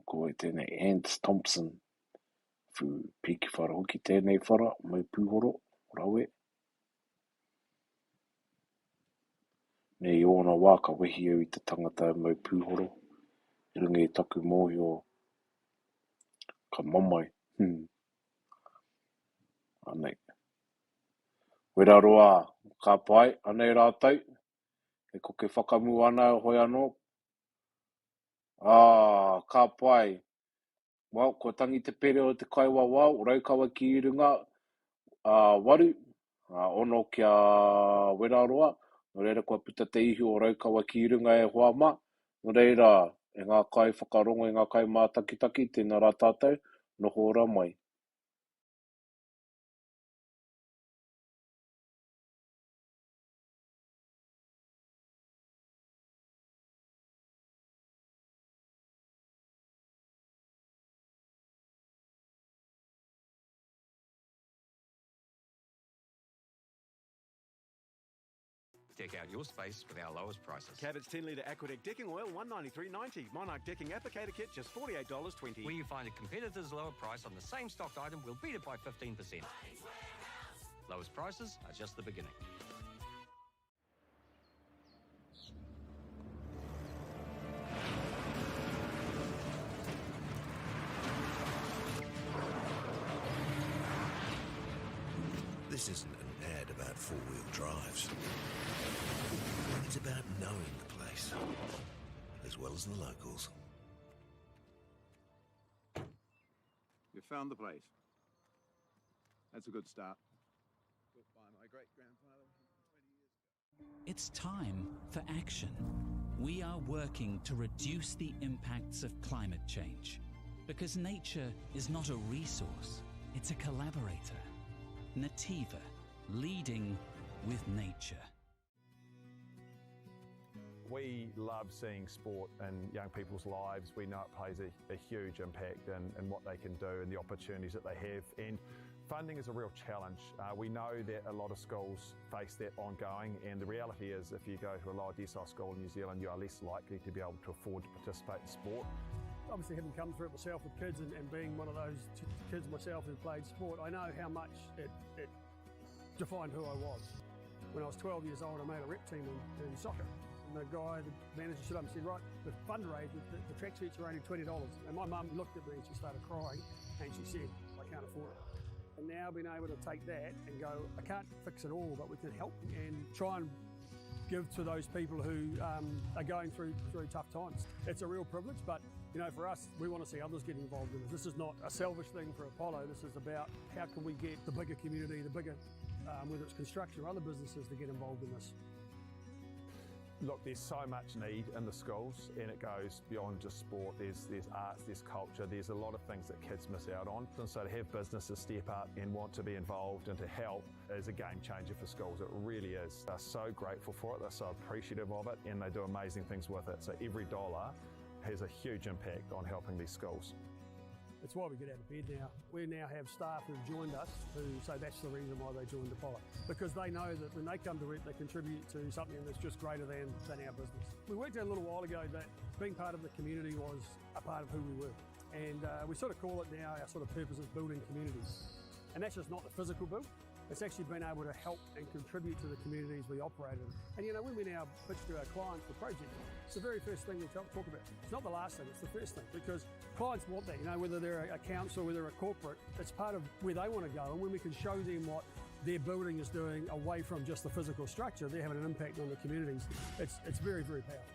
Ko wai tēnei? Ants Thompson. Whiu, piki whara hoki tēnei whara, mau pūhoro, rawe. Nei i ōna wā ka wehi au i te tangata e mau pūhoro, i runga i taku mōhio ka mamae, hmm. Anei. Weraroa, ka pai, anei rātou, e koke whakamua ana hoi anō. Ah, ka pai. Well, kua tangi te pere o te kaiwawao, Raukawa ki runga, ā, waru, ā, ono kia Weraroa, nō reira kua puta te ihu o Raukawa ki runga e hoa mā. Nō reira, e ngā kaiwhakarongo, e ngā kaimātakitaki, tēnā rā tātou, noho ora mai. Deck out your space with our lowest prices. Cabot's 10 litre Aquadeck decking oil, $193.90. Monarch decking applicator kit, just $48.20. Where you find a competitor's lower price on the same stocked item, we'll beat it by 15%. Lowest prices are just the beginning. This isn't an ad about four-wheel drives. It's about knowing the place, as well as the locals. You found the place. That's a good start. Built by my great-grandfather 120 years ago. It's time for action. We are working to reduce the impacts of climate change. Because nature is not a resource, it's a collaborator. Nativa, leading with nature. We love seeing sport in young people's lives. We know it plays a, a huge impact in, in what they can do and the opportunities that they have. And funding is a real challenge. Uh, we know that a lot of schools face that ongoing, and the reality is if you go to a lower decile school in New Zealand, you are less likely to be able to afford to participate in sport. Obviously, having come through it myself with kids and, and being one of those kids myself who played sport, I know how much it, it defined who I was. When I was 12 years old, I made a rep team in, in soccer. And the guy, the manager stood up and said, right, the fundraiser, the, the tracksuits are only $20. And my mum looked at me and she started crying and she said, I can't afford it. And now being able to take that and go, I can't fix it all, but we can help and try and give to those people who um, are going through through tough times. It's a real privilege, but you know, for us, we want to see others get involved in this. This is not a selfish thing for Apollo. This is about how can we get the bigger community, the bigger, um, whether it's construction or other businesses, to get involved in this. Look, there's so much need in the schools, and it goes beyond just sport. There's, there's arts, there's culture, there's a lot of things that kids miss out on. And so to have businesses step up and want to be involved and to help is a game changer for schools. It really is. They're so grateful for it, they're so appreciative of it, and they do amazing things with it. So every dollar has a huge impact on helping these schools. It's why we get out of bed now. We now have staff who've joined us who say that's the reason why they joined Apollo. Because they know that when they come to work, they contribute to something that's just greater than, than our business. We worked out a little while ago that being part of the community was a part of who we were. And uh, we sort of call it now our sort of purpose is building communities. And that's just not the physical build. It's actually been able to help and contribute to the communities we operate in. And you know, when we now pitch to our clients for projects, it's the very first thing we talk, talk about. It's not the last thing, it's the first thing because clients want that, you know, whether they're a council, whether a corporate, it's part of where they want to go. And when we can show them what their building is doing away from just the physical structure, they're having an impact on the communities. It's, it's very, very powerful.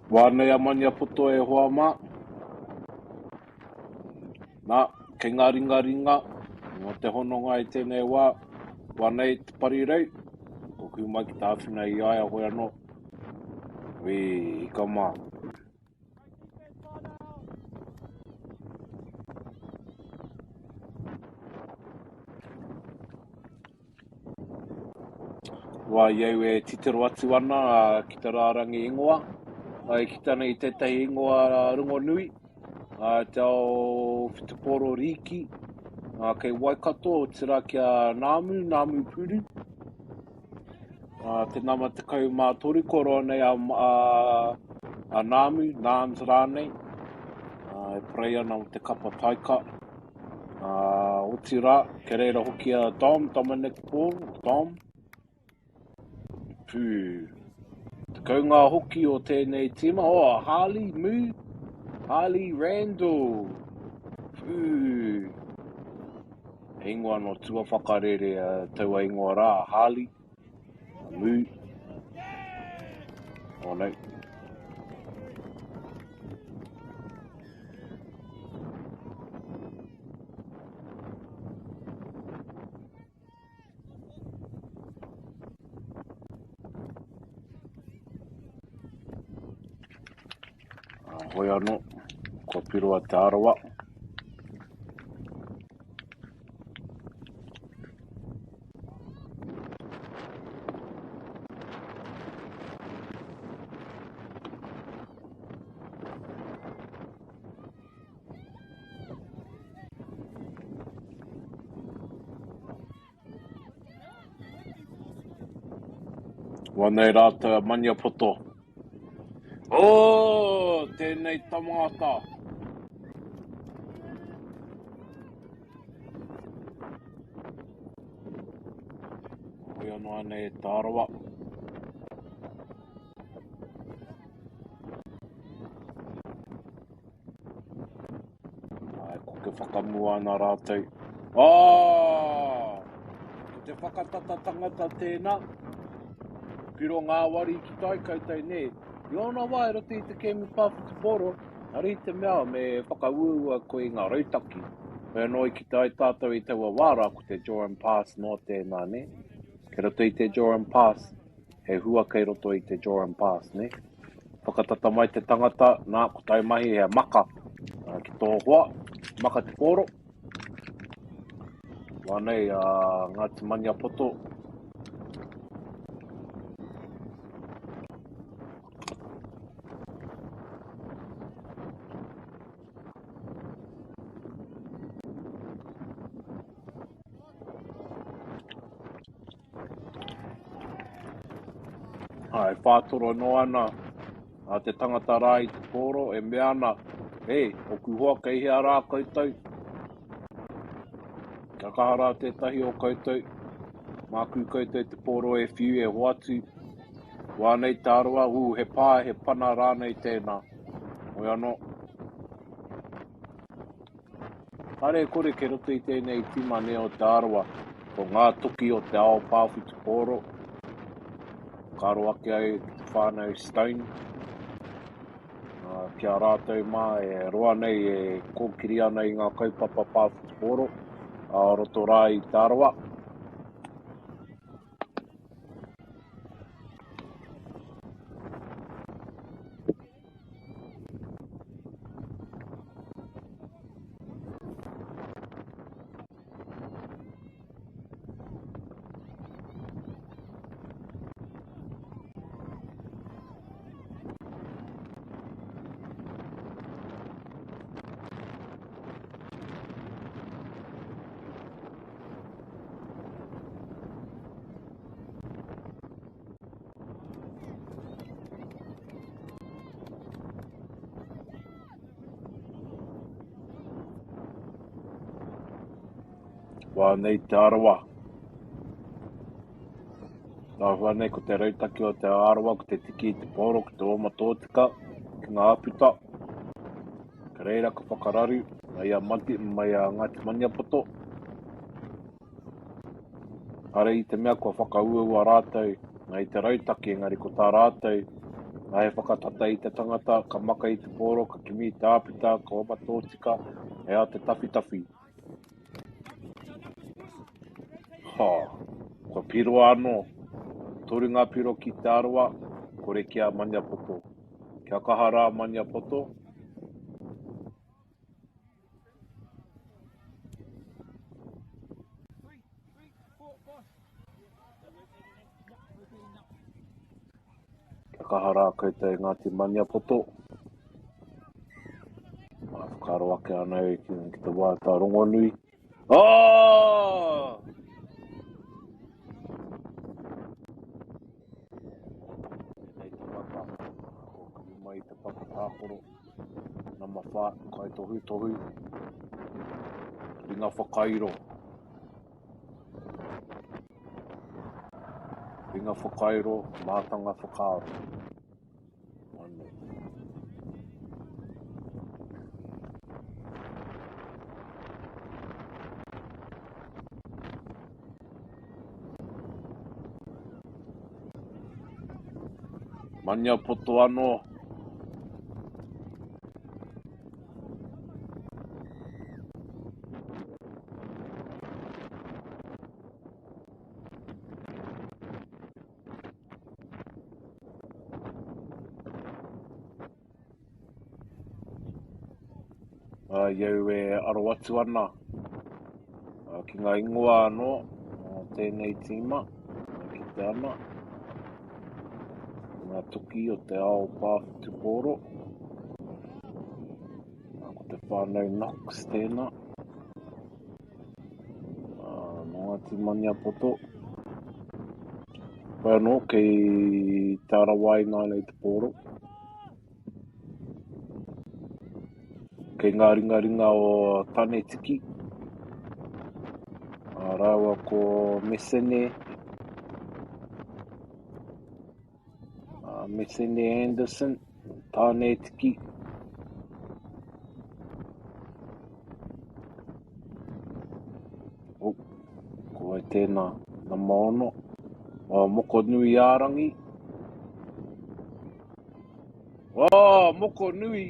Wā nei a Maniapoto e hoa mā. Nā, kei ngā ringaringa o te hononga i tēnei wā, wā nei te parirau, ko kū mai ki te āwhina i a ia hoi anō. Wī, hika mā. Wā i au e titiro atu ana ki te rārangi ingoa, e kite ana i tētahi ingoa rongonui, te ao whutupōro rīki, kei Waikato, otirā ki a Nāmu, Nāmu Puru. Te nama 13, kua roa nei a, a, A Nāmu, Nāms rānei, e parei ana o te kapa taika. Otirā, kei reira hoki a Dom, Dominic Paul, Dom. Pū. Tekau ngā hoki o tēnei tīma. Oh, Harley Moo, Harley Randall. Pū. He ingoa no tua whakarere taua ingoa rā, Harley. Moo. Oh, no. Hoi anō, kua piro a Te Arawa. Wā nei rātou a Maniapoto. Oh, tēnei tangata. Hoi anō anei e Te Arawa. Ai, koke whakamua ana rātou. Oh! Ko te whakatata tangata tēnā. Piro ngāwari ki tai koutou, nē. I ōna wā i roto i te kēmu pā whutupōro, ari te mea me whakauaua koe i ngā rautaki. Hoi anō i kite ai tātou i taua wā rā ko te draw and pass noa tēnā, nē. Kei roto i te draw and pass, he hua kei roto i te draw and pass, nē. Whakatata mai te tangata, nā, ko tāu mahi he maka ki tō hoa, maka te pōro. Wā nei a Ngāti Maniapoto. Ā, e whātoro noa ana a te tangata rā i te pōro, e mea ana, E, ōku hoa, kei hea rā koutou? Kia kaha rā tētahi o koutou, māku koutou te pōro e whiu, e hoatu. Wā nei te aroa, ū, he pā, he pana rānei tēnā. Hoi anō. Kāre e kore kei roto i tēnei tīma nei o Te Arawa, ko ngā toki o te ao pā whutupōro. Whakaaro ake ai ki te whānau Stone, ki a rātou mā e roa nei e kōkiri ana i ngā kaupapa pā whutupōro o roto rā i Te Arawa. Wā nei Te Arawa. Tāhua nei ko te rautaki o Te Arawa ko te tiki i te pōro ki te oma tōtika ki ngā āputa. Ka reira ka whakararu mai a Mati, mai a Ngāti Maniapoto. Kāre i te mea kua whakauaua rātou i te rautaki, engari ko tā rātou, nā he whakatata i te tangata, ka maka i te pōro, ka kimi i te āputa, ka oma tōtika, he ao te tawhitawhi. Ha, kua piroa anō. Toru ngā piro ki Te Arawa, kore ki a Maniapoto. Kia kaha rā Maniapoto. Kia kaha rā koutou e Ngāti Maniapoto. Ā, whakaaro ake ana au ki, ki te waiata rongonui. Oh! Tēnei tangata, ko Kuruma. mai i te papa tākaro. Nama 4, kaitohutohu. Ringa whakairo. Ringa whakairo, mātanga whakaaro. One. Maniapoto anō. I au e aro atu ana ki ngā ingoa anō o tēnei tīma, e kite ana ngā toki o te ao pā whutupōro. Ko te whānau Knox tēnā. Nō Ngāti Maniapoto. Whai anō, kei Te Arawa ināianei te pōro. Kei ngā ringaringa o Tanetiki, rāua ko Mesene, Mesene Anderson, Tānetiki. Oh, ko wai tēnā, nama ono. Oh, Mokonuiārangi. Oh, Mokonui!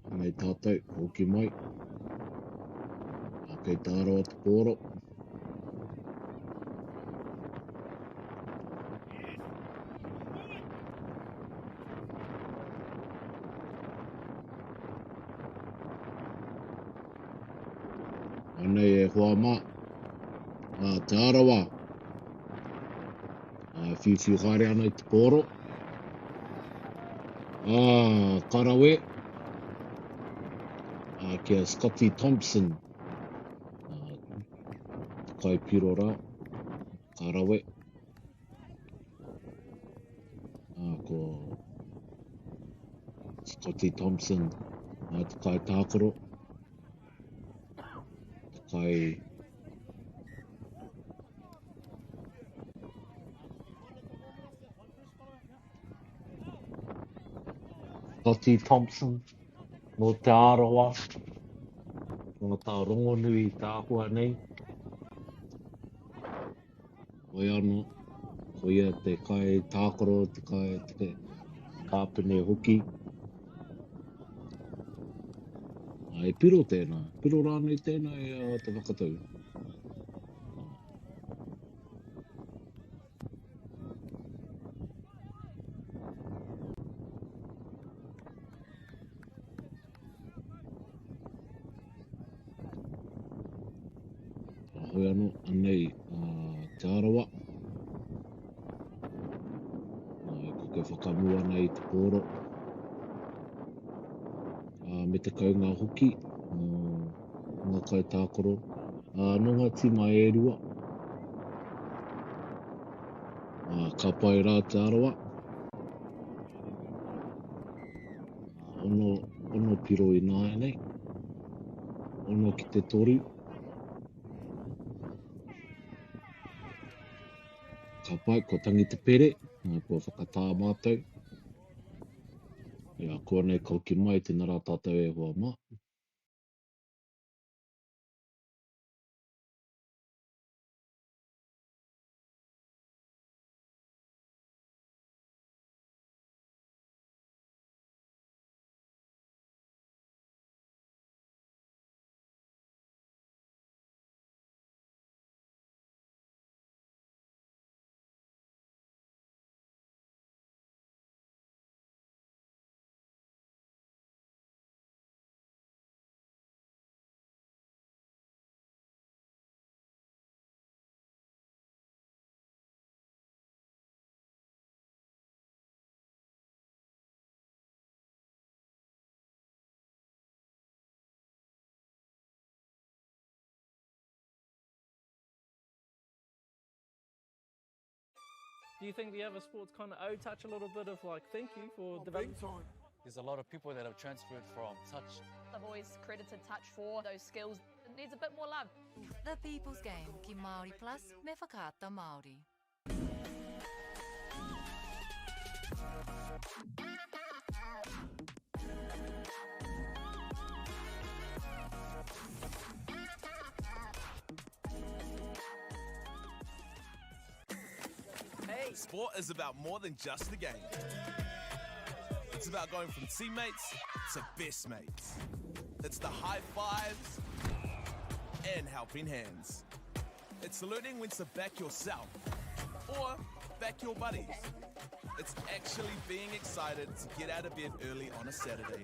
Anei tātou, hoki mai. Kei Te Arawa te pōro. Anei e hoa mā, a Te Arawa. A whiuwhiu haere ana i te pōro. A ka rawe. A ki a Scotty Thompson. A, te kaipiro rā. Ka rawe. A ko Scotty Thompson a te kaitākaro. Te kai Scotty Thompson nō Te Arawa, tangata rongonui i te āhua nei. Hoi anō, ko ia te kai tākaro, te kai, te kāpene hoki. E piro tēnā, piro rānei tēnā e te whakatau. Hoi anō, anei a Te Arawa. E koke whakamua ana i te pōro. Me te kaunga hoki mō ngā kaitākaro. Nō ngā tīma e rua. Ka pai rā Te Arawa. Ono piro ināianei. 6-3. Ka pai, kua tangi te pere, kua whakatā mātou. Ia, koanei ka hoki mai, tēnā rā tātou e hoa mā. Do you think the other sports kind of owe touch a little bit of like thank you for developing? Big time. There's a lot of people that have transferred from touch. I've always credited touch for those skills. It needs a bit more love. The People's Game ki Māori Plus me Whakaata Māori. Hey. Sport is about more than just the game. It's about going from teammates to best mates. It's the high fives and helping hands. It's learning when to back yourself or back your buddies. It's actually being excited to get out of bed early on a Saturday.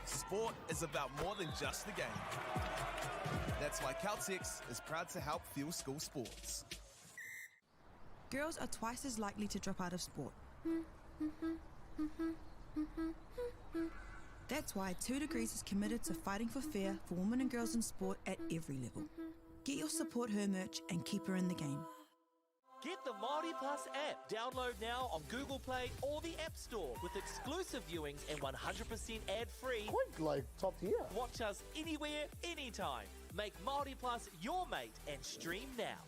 Sport is about more than just the game. That's why Caltex is proud to help fuel school sports. Girls are twice as likely to drop out of sport. That's why 2 Degrees is committed to fighting for fair for women and girls in sport at every level. Get your Support Her merch and keep her in the game. Get the Māori Plus app. Download now on Google Play or the App Store with exclusive viewings and 100% ad-free. Quite like top tier. Watch us anywhere, anytime. Make Māori Plus your mate and stream now.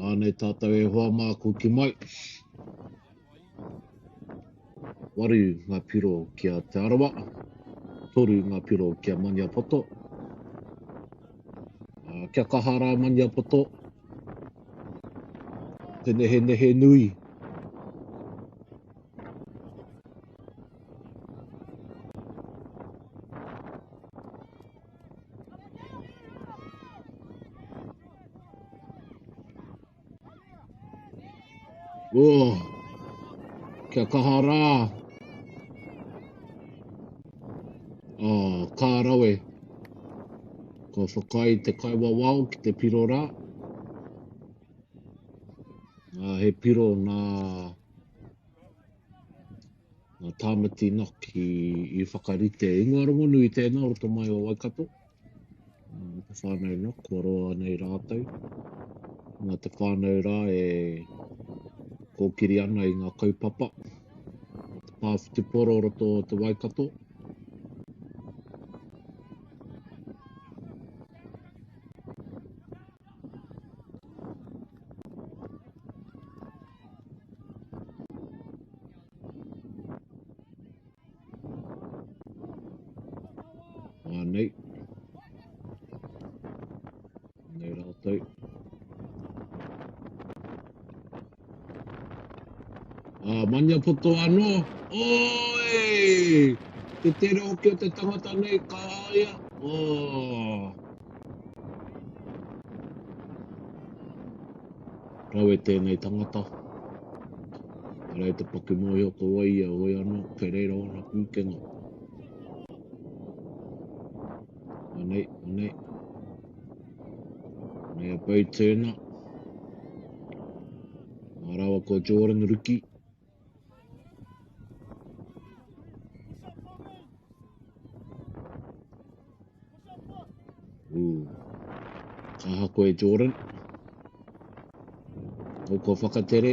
Anei tātou e hoa mā ko ki mai. Waru ngā piro ki a Te Arawa, toru ngā piro ki a Maniapoto. Kia kaha rā Maniapoto, te nehenehe nui. Oh, kia kaha rā. Oh, ka rawe. Kua whakaae te kaiwawao ki te piro rā. He piro nā, nā Tāmati Nock i, i whakarite. Ingoa rongonui tēnā o roto mai o Waikato. Te whānau Nock, kua roa nei rātou. Nā te whānau rā e kōkiri ana i ngā kaupapa o te pā whutuporo o roto o te Waikato. Anei. Anei rātou. Ā, Maniapoto anō. Oi! Te tere hoki o te tangata nei, ka aia. Oh. Rawe tēnei tangata. Arā te paku mōhio ko wai ia, hoi anō, kei reira ōna pūkenga. Anei, anei. Anei a Bo Turner. Nā rāua ko Jordan Ruki. Ka aha koe Jordan? O kua whakatere.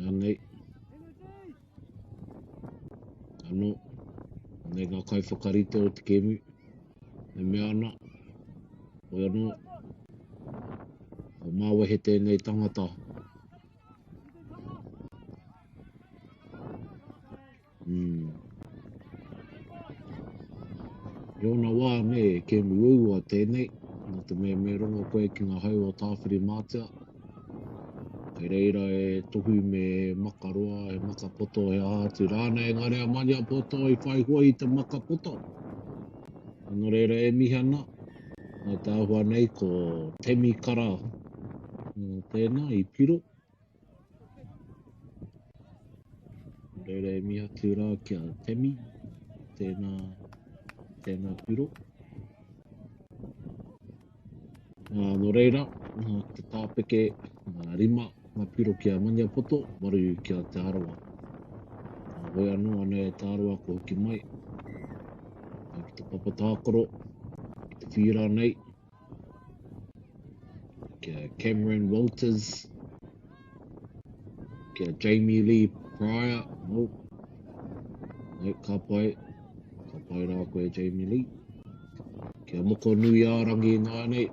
Anei. Ano. Anei ngā kaiwhakarite o te kēmu. E mea ana. Hoi anō. Ko Māwehe tēnei tangata. Mm. I ōna wā, nē, e kēmu uaua tēnei, nā te mea me rongo koe ki ngā hau o Tāwhirimātea. Kei reira e tohu me he maka roa, he maka poto, he aha atu rānei, engari a Maniapoto i whai hua i te maka poto. Nō reira e mihi ana, nā te āhua nei ko Temi Kara tēnā i piro. Nō reira e mihi atu rā ki a Temi, tēnā, tēnā piro. Nō reira, te tāpeke, 5 ngā piro ki a Maniapoto, 8 ki a Te Arawa. Hoi anō, anei a Te Arawa kua hoki mai, ki te papa tākaro, ki te whīra nei, ki a Cameron Walters, ki a Jamie Lee Pryor, oh, no, ka pai, ka pai rā koe Jamie Lee, ki a Moko Nui Ārangi nāianei,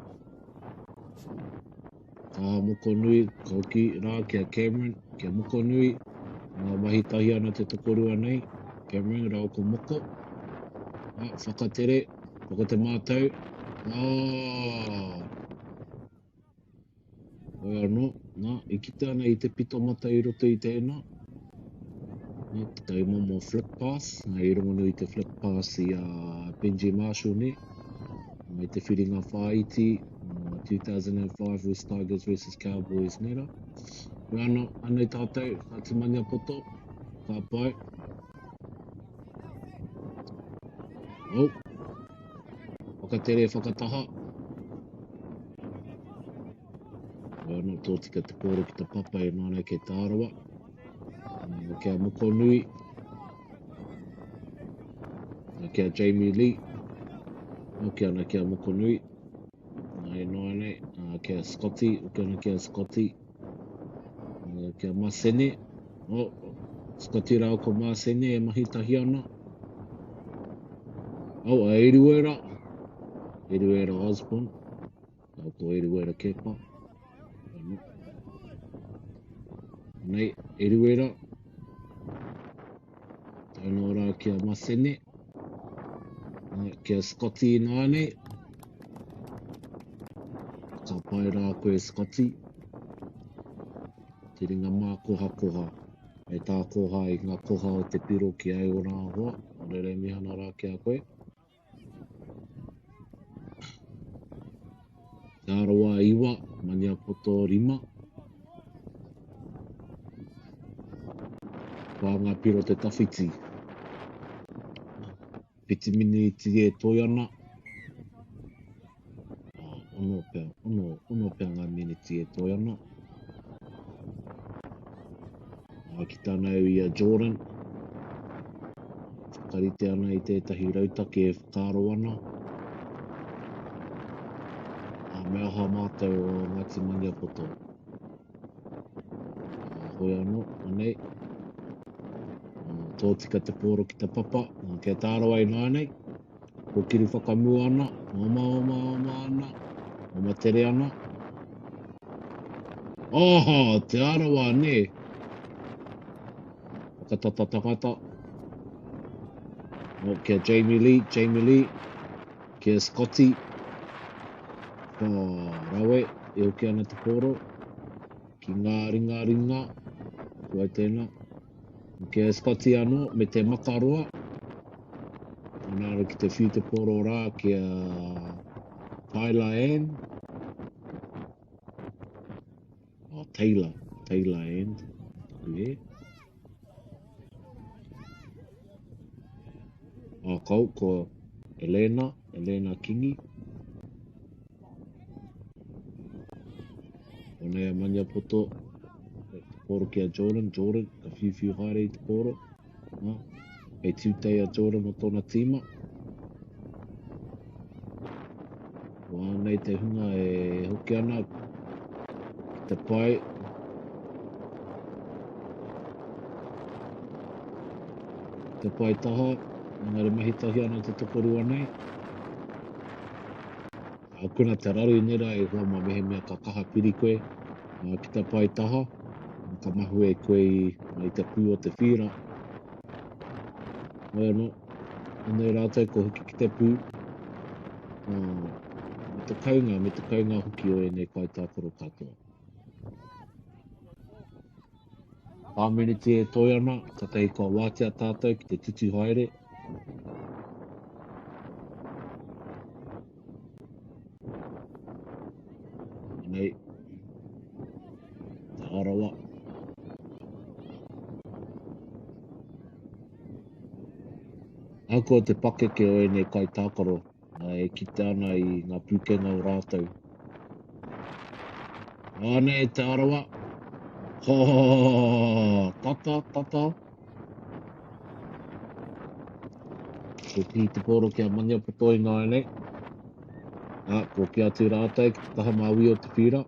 ka Moko Nui, ka hoki rā ki a Cameron, ki a Moko Nui, ngā mahi tahi ana te tokorua nei, Cameron rāua ko Moko, ah, whakatere, whakatemātau, ah! Hoi anō, nā, i kite ana i te pito mata i roto i tēnā, nā, tētahi momo flick pass, nā, i rongonui te flick pass i a Benji Marshall, nē, nā, i te whiringa whāiti, 2005 West Tigers versus Cowboys, nē rā. Hoi anō, anei tātou, Ngāti Maniapoto, ka pai. Oh. Whakatere, whakataha. Hoi anō, tōtika te pōro ki te papa e nānei kei Te Arawa. Kia Mokonui. Kia Jamie Lee. Hoki ana kia Mokonui. E nānei, kia Scotty. Hoki ana kia Scotty. Kia Masene. Oh, Scotty rāua ko Masene e mahi tahi ana. Oh, a Eruera. Eruera Osborne. Rāua ko Eruera Kepa. Ano. Nei, Eruera. Tae noa rā ki a Masene. Ki a Scotty ināianei. Ka pai rā koe Scotty. Te ringa mākohakoha. Me tā koha i ngā koha o te piro ki ai o rā hoa. Nō reira e mihana rā ki a koe. Te Arawa 9, Maniapoto 5. Whā ngā piro te tawhiti. Whiti miniti e toi ana. Ono pea, ono, ono pea ngā miniti e toi ana. Ki tāna au i a Jordan, whakarite ana i tētahi rautaki e whakaaro ana. Me aha mātou o Ngāti Maniapoto? Hoi anō, anei. Tōtika te pōro ki te papa, kia tārawa ināianei. Kōkiri whakamua ana, oma, oma, oma ana, oma tere ana. Oh, Te Arawa, nē. Whakatata tangata. Oh, kia Jamie Lee, Jamie Lee. Kia Scotty. Oh, rawe, e hoki ana te pōro. Ki ngā ringa ringa. Ko ai tēnā. Kia Scotty anō, me te makaroa. Nā ki te whiu te pōro rā ki a Tyler Ann. Oh, Taylor. Taylor Ann. Taku he. Oh, kau, ko Elena. Elena Kingi. Ko nei a Maniapoto. Te pōro ki a Jordan, Jordan ka whiuwhiu haere i te pōro. Ā, kei tūtei a Jordan mō tōna tīma. Ko ānei te hunga e hoki ana ki te pae. Te pae taha, engari mahi tahi ana te tokorua nei. Akuna te raru nera e hoa ma mehemea ka kaha piri koe ki te pae taha, ka mahue koe i te pū o te whīra. Hoi anō, anei rātou kua hoki ki te pū, me te kounga, me te kounga hoki o ēnei kaitākaro katoa. Whā miniti e toe ana, katahi kua wātea tātou ki te tutu haere. Anei, Te Arawa. Ahakoa te pakeke o ēnei kaitākaro, e kite ana i ngā pūkenga o rātou. Anei Te Arawa. Ho, tata, tata. Ko ki te pōro ki a Maniapoto i nāianei. Ā, ko ki atu rātou ki te taha māui o te whira.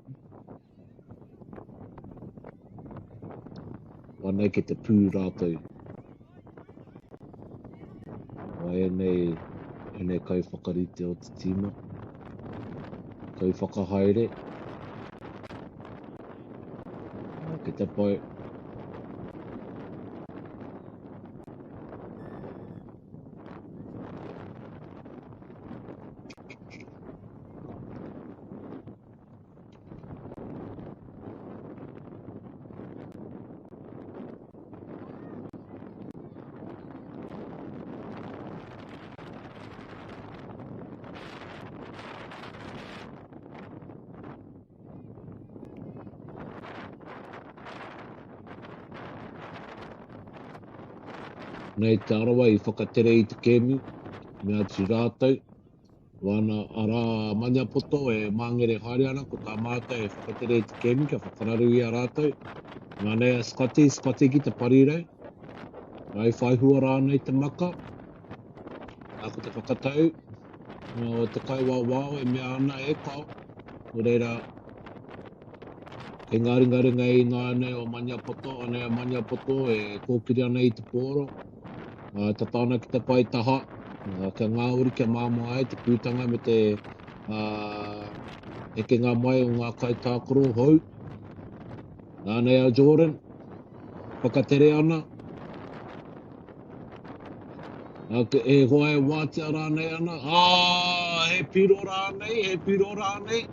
Anei ki te pū rātou. O ēnei, ēnei kaiwhakarite o te tīma. Kaiwhakahaere. Ki te pai. Nei Te Arawa i whakatere i te kēmu, me atu rātou, Wāna, arā a Maniapoto e māngere haere ana, ko tā mātou e whakatere i te kēmu kia whakararu i a rātou. Nā nei a Scotty, Scotty ki te parirau. Nā i whai hua rānei te maka. Nā ko te whakatau o te kaiwawao e mea ana e kao. Nō reira, kei ngā ringaringa ināianei o Maniapoto, anei a Maniapoto e kōkiri ana i te pōro. Tata ana ki te pae taha, kia ngāwari, kia māmā ai te pūtanga me te hekenga mai o ngā kaitākaro hou. Nānei a Jordan, whakatere ana. E hoa e wātea rānei ana. Ā, he piro rānei, he piro rānei.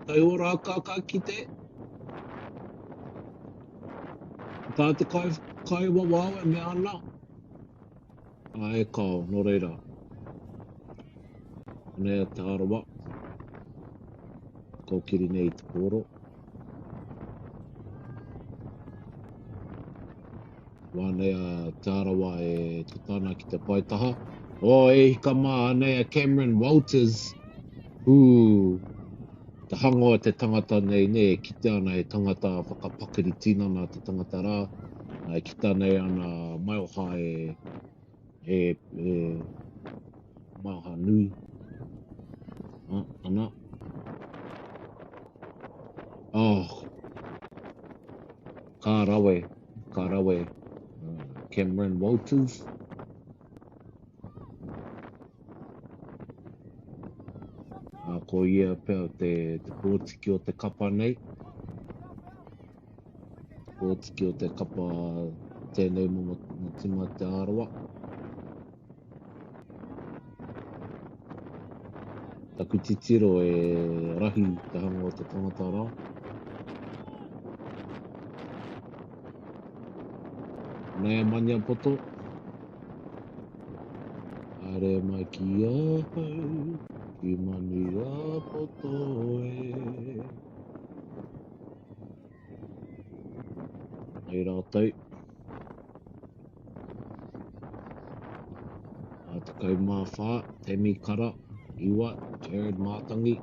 Taiho rā ka ka kite. Tā te kai, kaiwawao e mea ana, ā, e kāo, nō reira, anei a Te Arawa, kōkiri nei i te pōro. Wā nei a Te Arawa e tata ana ki te paetaha. Oh, e hika mā, anei a Cameron Walters. Ū, Te hanga o te tangata nei, nē, e kitea ana he tangata whakapakari tinana te tangata rā, e kitea nei ana maioha e, e, e maioha nui. Ah, ana. Oh, ka rawe, ka rawe. Cameron Walters. Ā, ko ia pea te, te pōtiki o te kapa nei. Te pōtiki o te kapa tēnei momo tima Te Arawa. Taku titiro e rahi te hanga o te tangata rā. Nei a Maniapoto. Haere mai ki ahau, ki Maniapoto e. Nei rātou. A 14, Tammy Kara, 9, Jared Mātangi.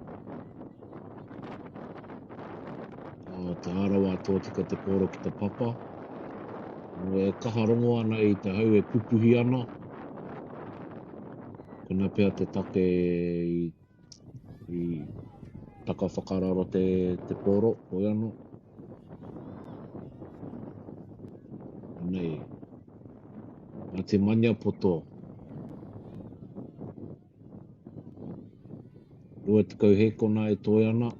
Te Arawa tōtika te pōro ki te papa. E kaha rongo ana i te hau e pupuhi ana. Kona pea te take i, i taka whakararo te, te pōro, hoi anō. Anei. Ngāti Maniapoto. 20 hēkona e toe ana.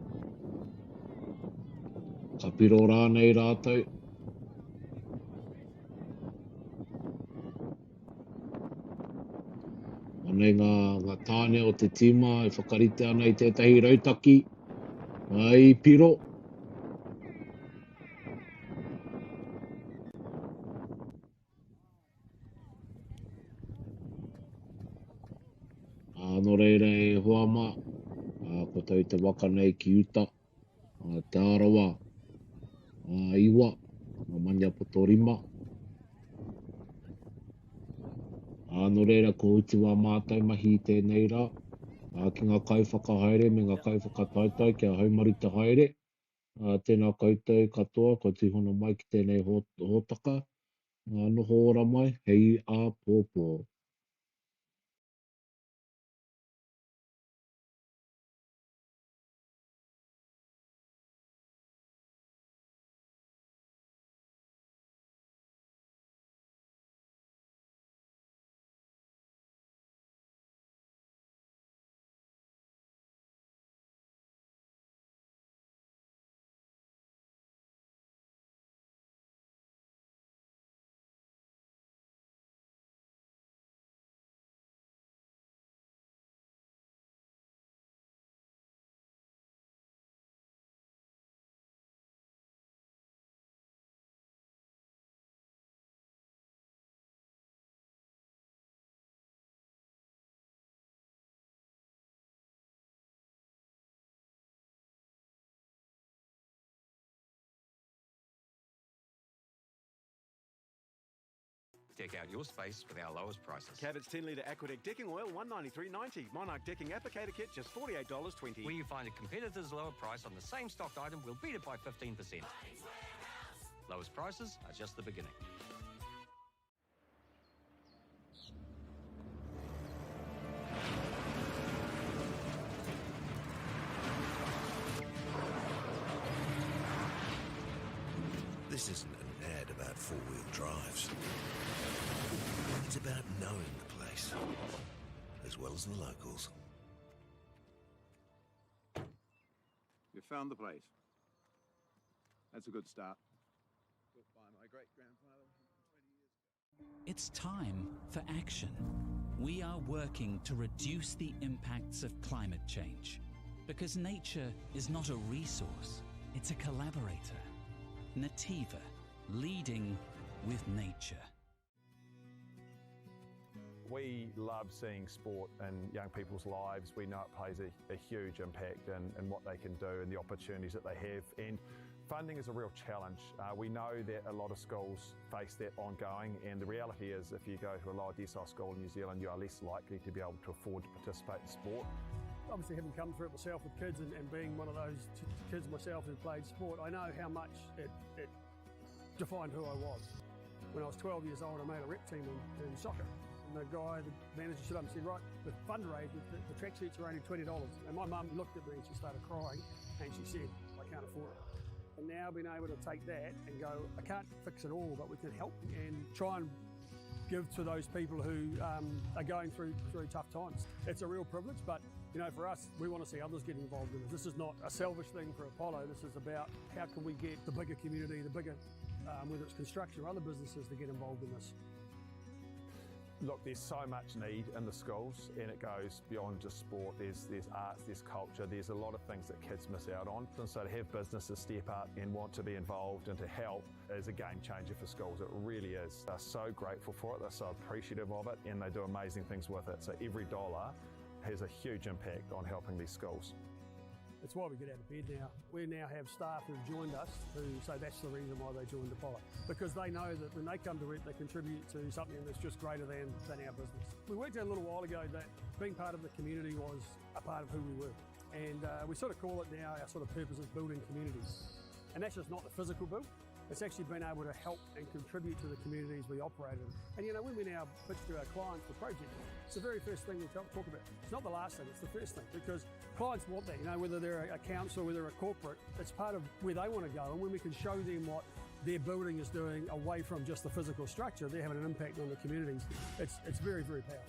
Ka piro rānei rātou. Anei ngā, ngā tāne o te tīma e whakarite ana i tētahi rautaki. Ai piro. Ā, nō reira e hoa mā, ā, kua tau te waka nei ki uta, ā, Te Arawa, ā, Iwa, ā, Maniapoto 5. Ā, nō reira kua utu ā mātou mahi i tēnei rā, ā, ki ngā kaiwhakahaere me ngā kaiwhakataetae kia haumaru te haere, ā, tēnā koutou katoa kua tūhono mai ki tēnei hōtaka, Ngā noho ora mai hei āpōpō. Deck out your space with our lowest prices. Cabot's 10 litre Aquadec decking oil, $193.90. Monarch decking applicator kit, just $48.20. Where you find a competitor's lower price on the same stocked item, we'll beat it by 15%. Lowest prices are just the beginning. This isn't an ad about four-wheel drives. It's about knowing the place, as well as the locals. You found the place. That's a good start. Built by my great-grandfather 120 years ago. It's time for action. We are working to reduce the impacts of climate change. Because nature is not a resource, it's a collaborator. Nativa, leading with nature. We love seeing sport in young people's lives. We know it plays a, a huge impact in, in what they can do and the opportunities that they have. And funding is a real challenge. Uh, we know that a lot of schools face that ongoing, and the reality is if you go to a lower decile school in New Zealand, you are less likely to be able to afford to participate in sport. Obviously, having come through it myself with kids and, and being one of those kids myself who played sport, I know how much it, it defined who I was. When I was 12 years old, I made a rep team in, in soccer. And the guy, the manager stood up and said, right, the fundraiser, the, the tracksuits are only $20. And my mum looked at me and she started crying and she said, I can't afford it. And now being able to take that and go, I can't fix it all, but we can help and try and give to those people who um, are going through through tough times. It's a real privilege, but you know, for us, we want to see others get involved in this. This is not a selfish thing for Apollo. This is about how can we get the bigger community, the bigger, um, whether it's construction or other businesses, to get involved in this. Look, there's so much need in the schools, and it goes beyond just sport. There's, there's arts, there's culture, there's a lot of things that kids miss out on. And so to have businesses step up and want to be involved and to help is a game changer for schools. It really is. They're so grateful for it, they're so appreciative of it, and they do amazing things with it. So every dollar has a huge impact on helping these schools. It's why we get out of bed now. We now have staff who've joined us who say that's the reason why they joined Apollo. Because they know that when they come to work, they contribute to something that's just greater than, than our business. We worked out a little while ago that being part of the community was a part of who we were. And uh, we sort of call it now our sort of purpose is building communities. And that's just not the physical build. It's actually been able to help and contribute to the communities we operate in. And you know, when we now pitch to our clients the project, it's the very first thing we talk about. It's not the last thing, it's the first thing, because clients want that, you know, whether they're a council, whether they're a corporate, it's part of where they want to go. And when we can show them what their building is doing away from just the physical structure, they're having an impact on the communities. It's, it's very, very powerful.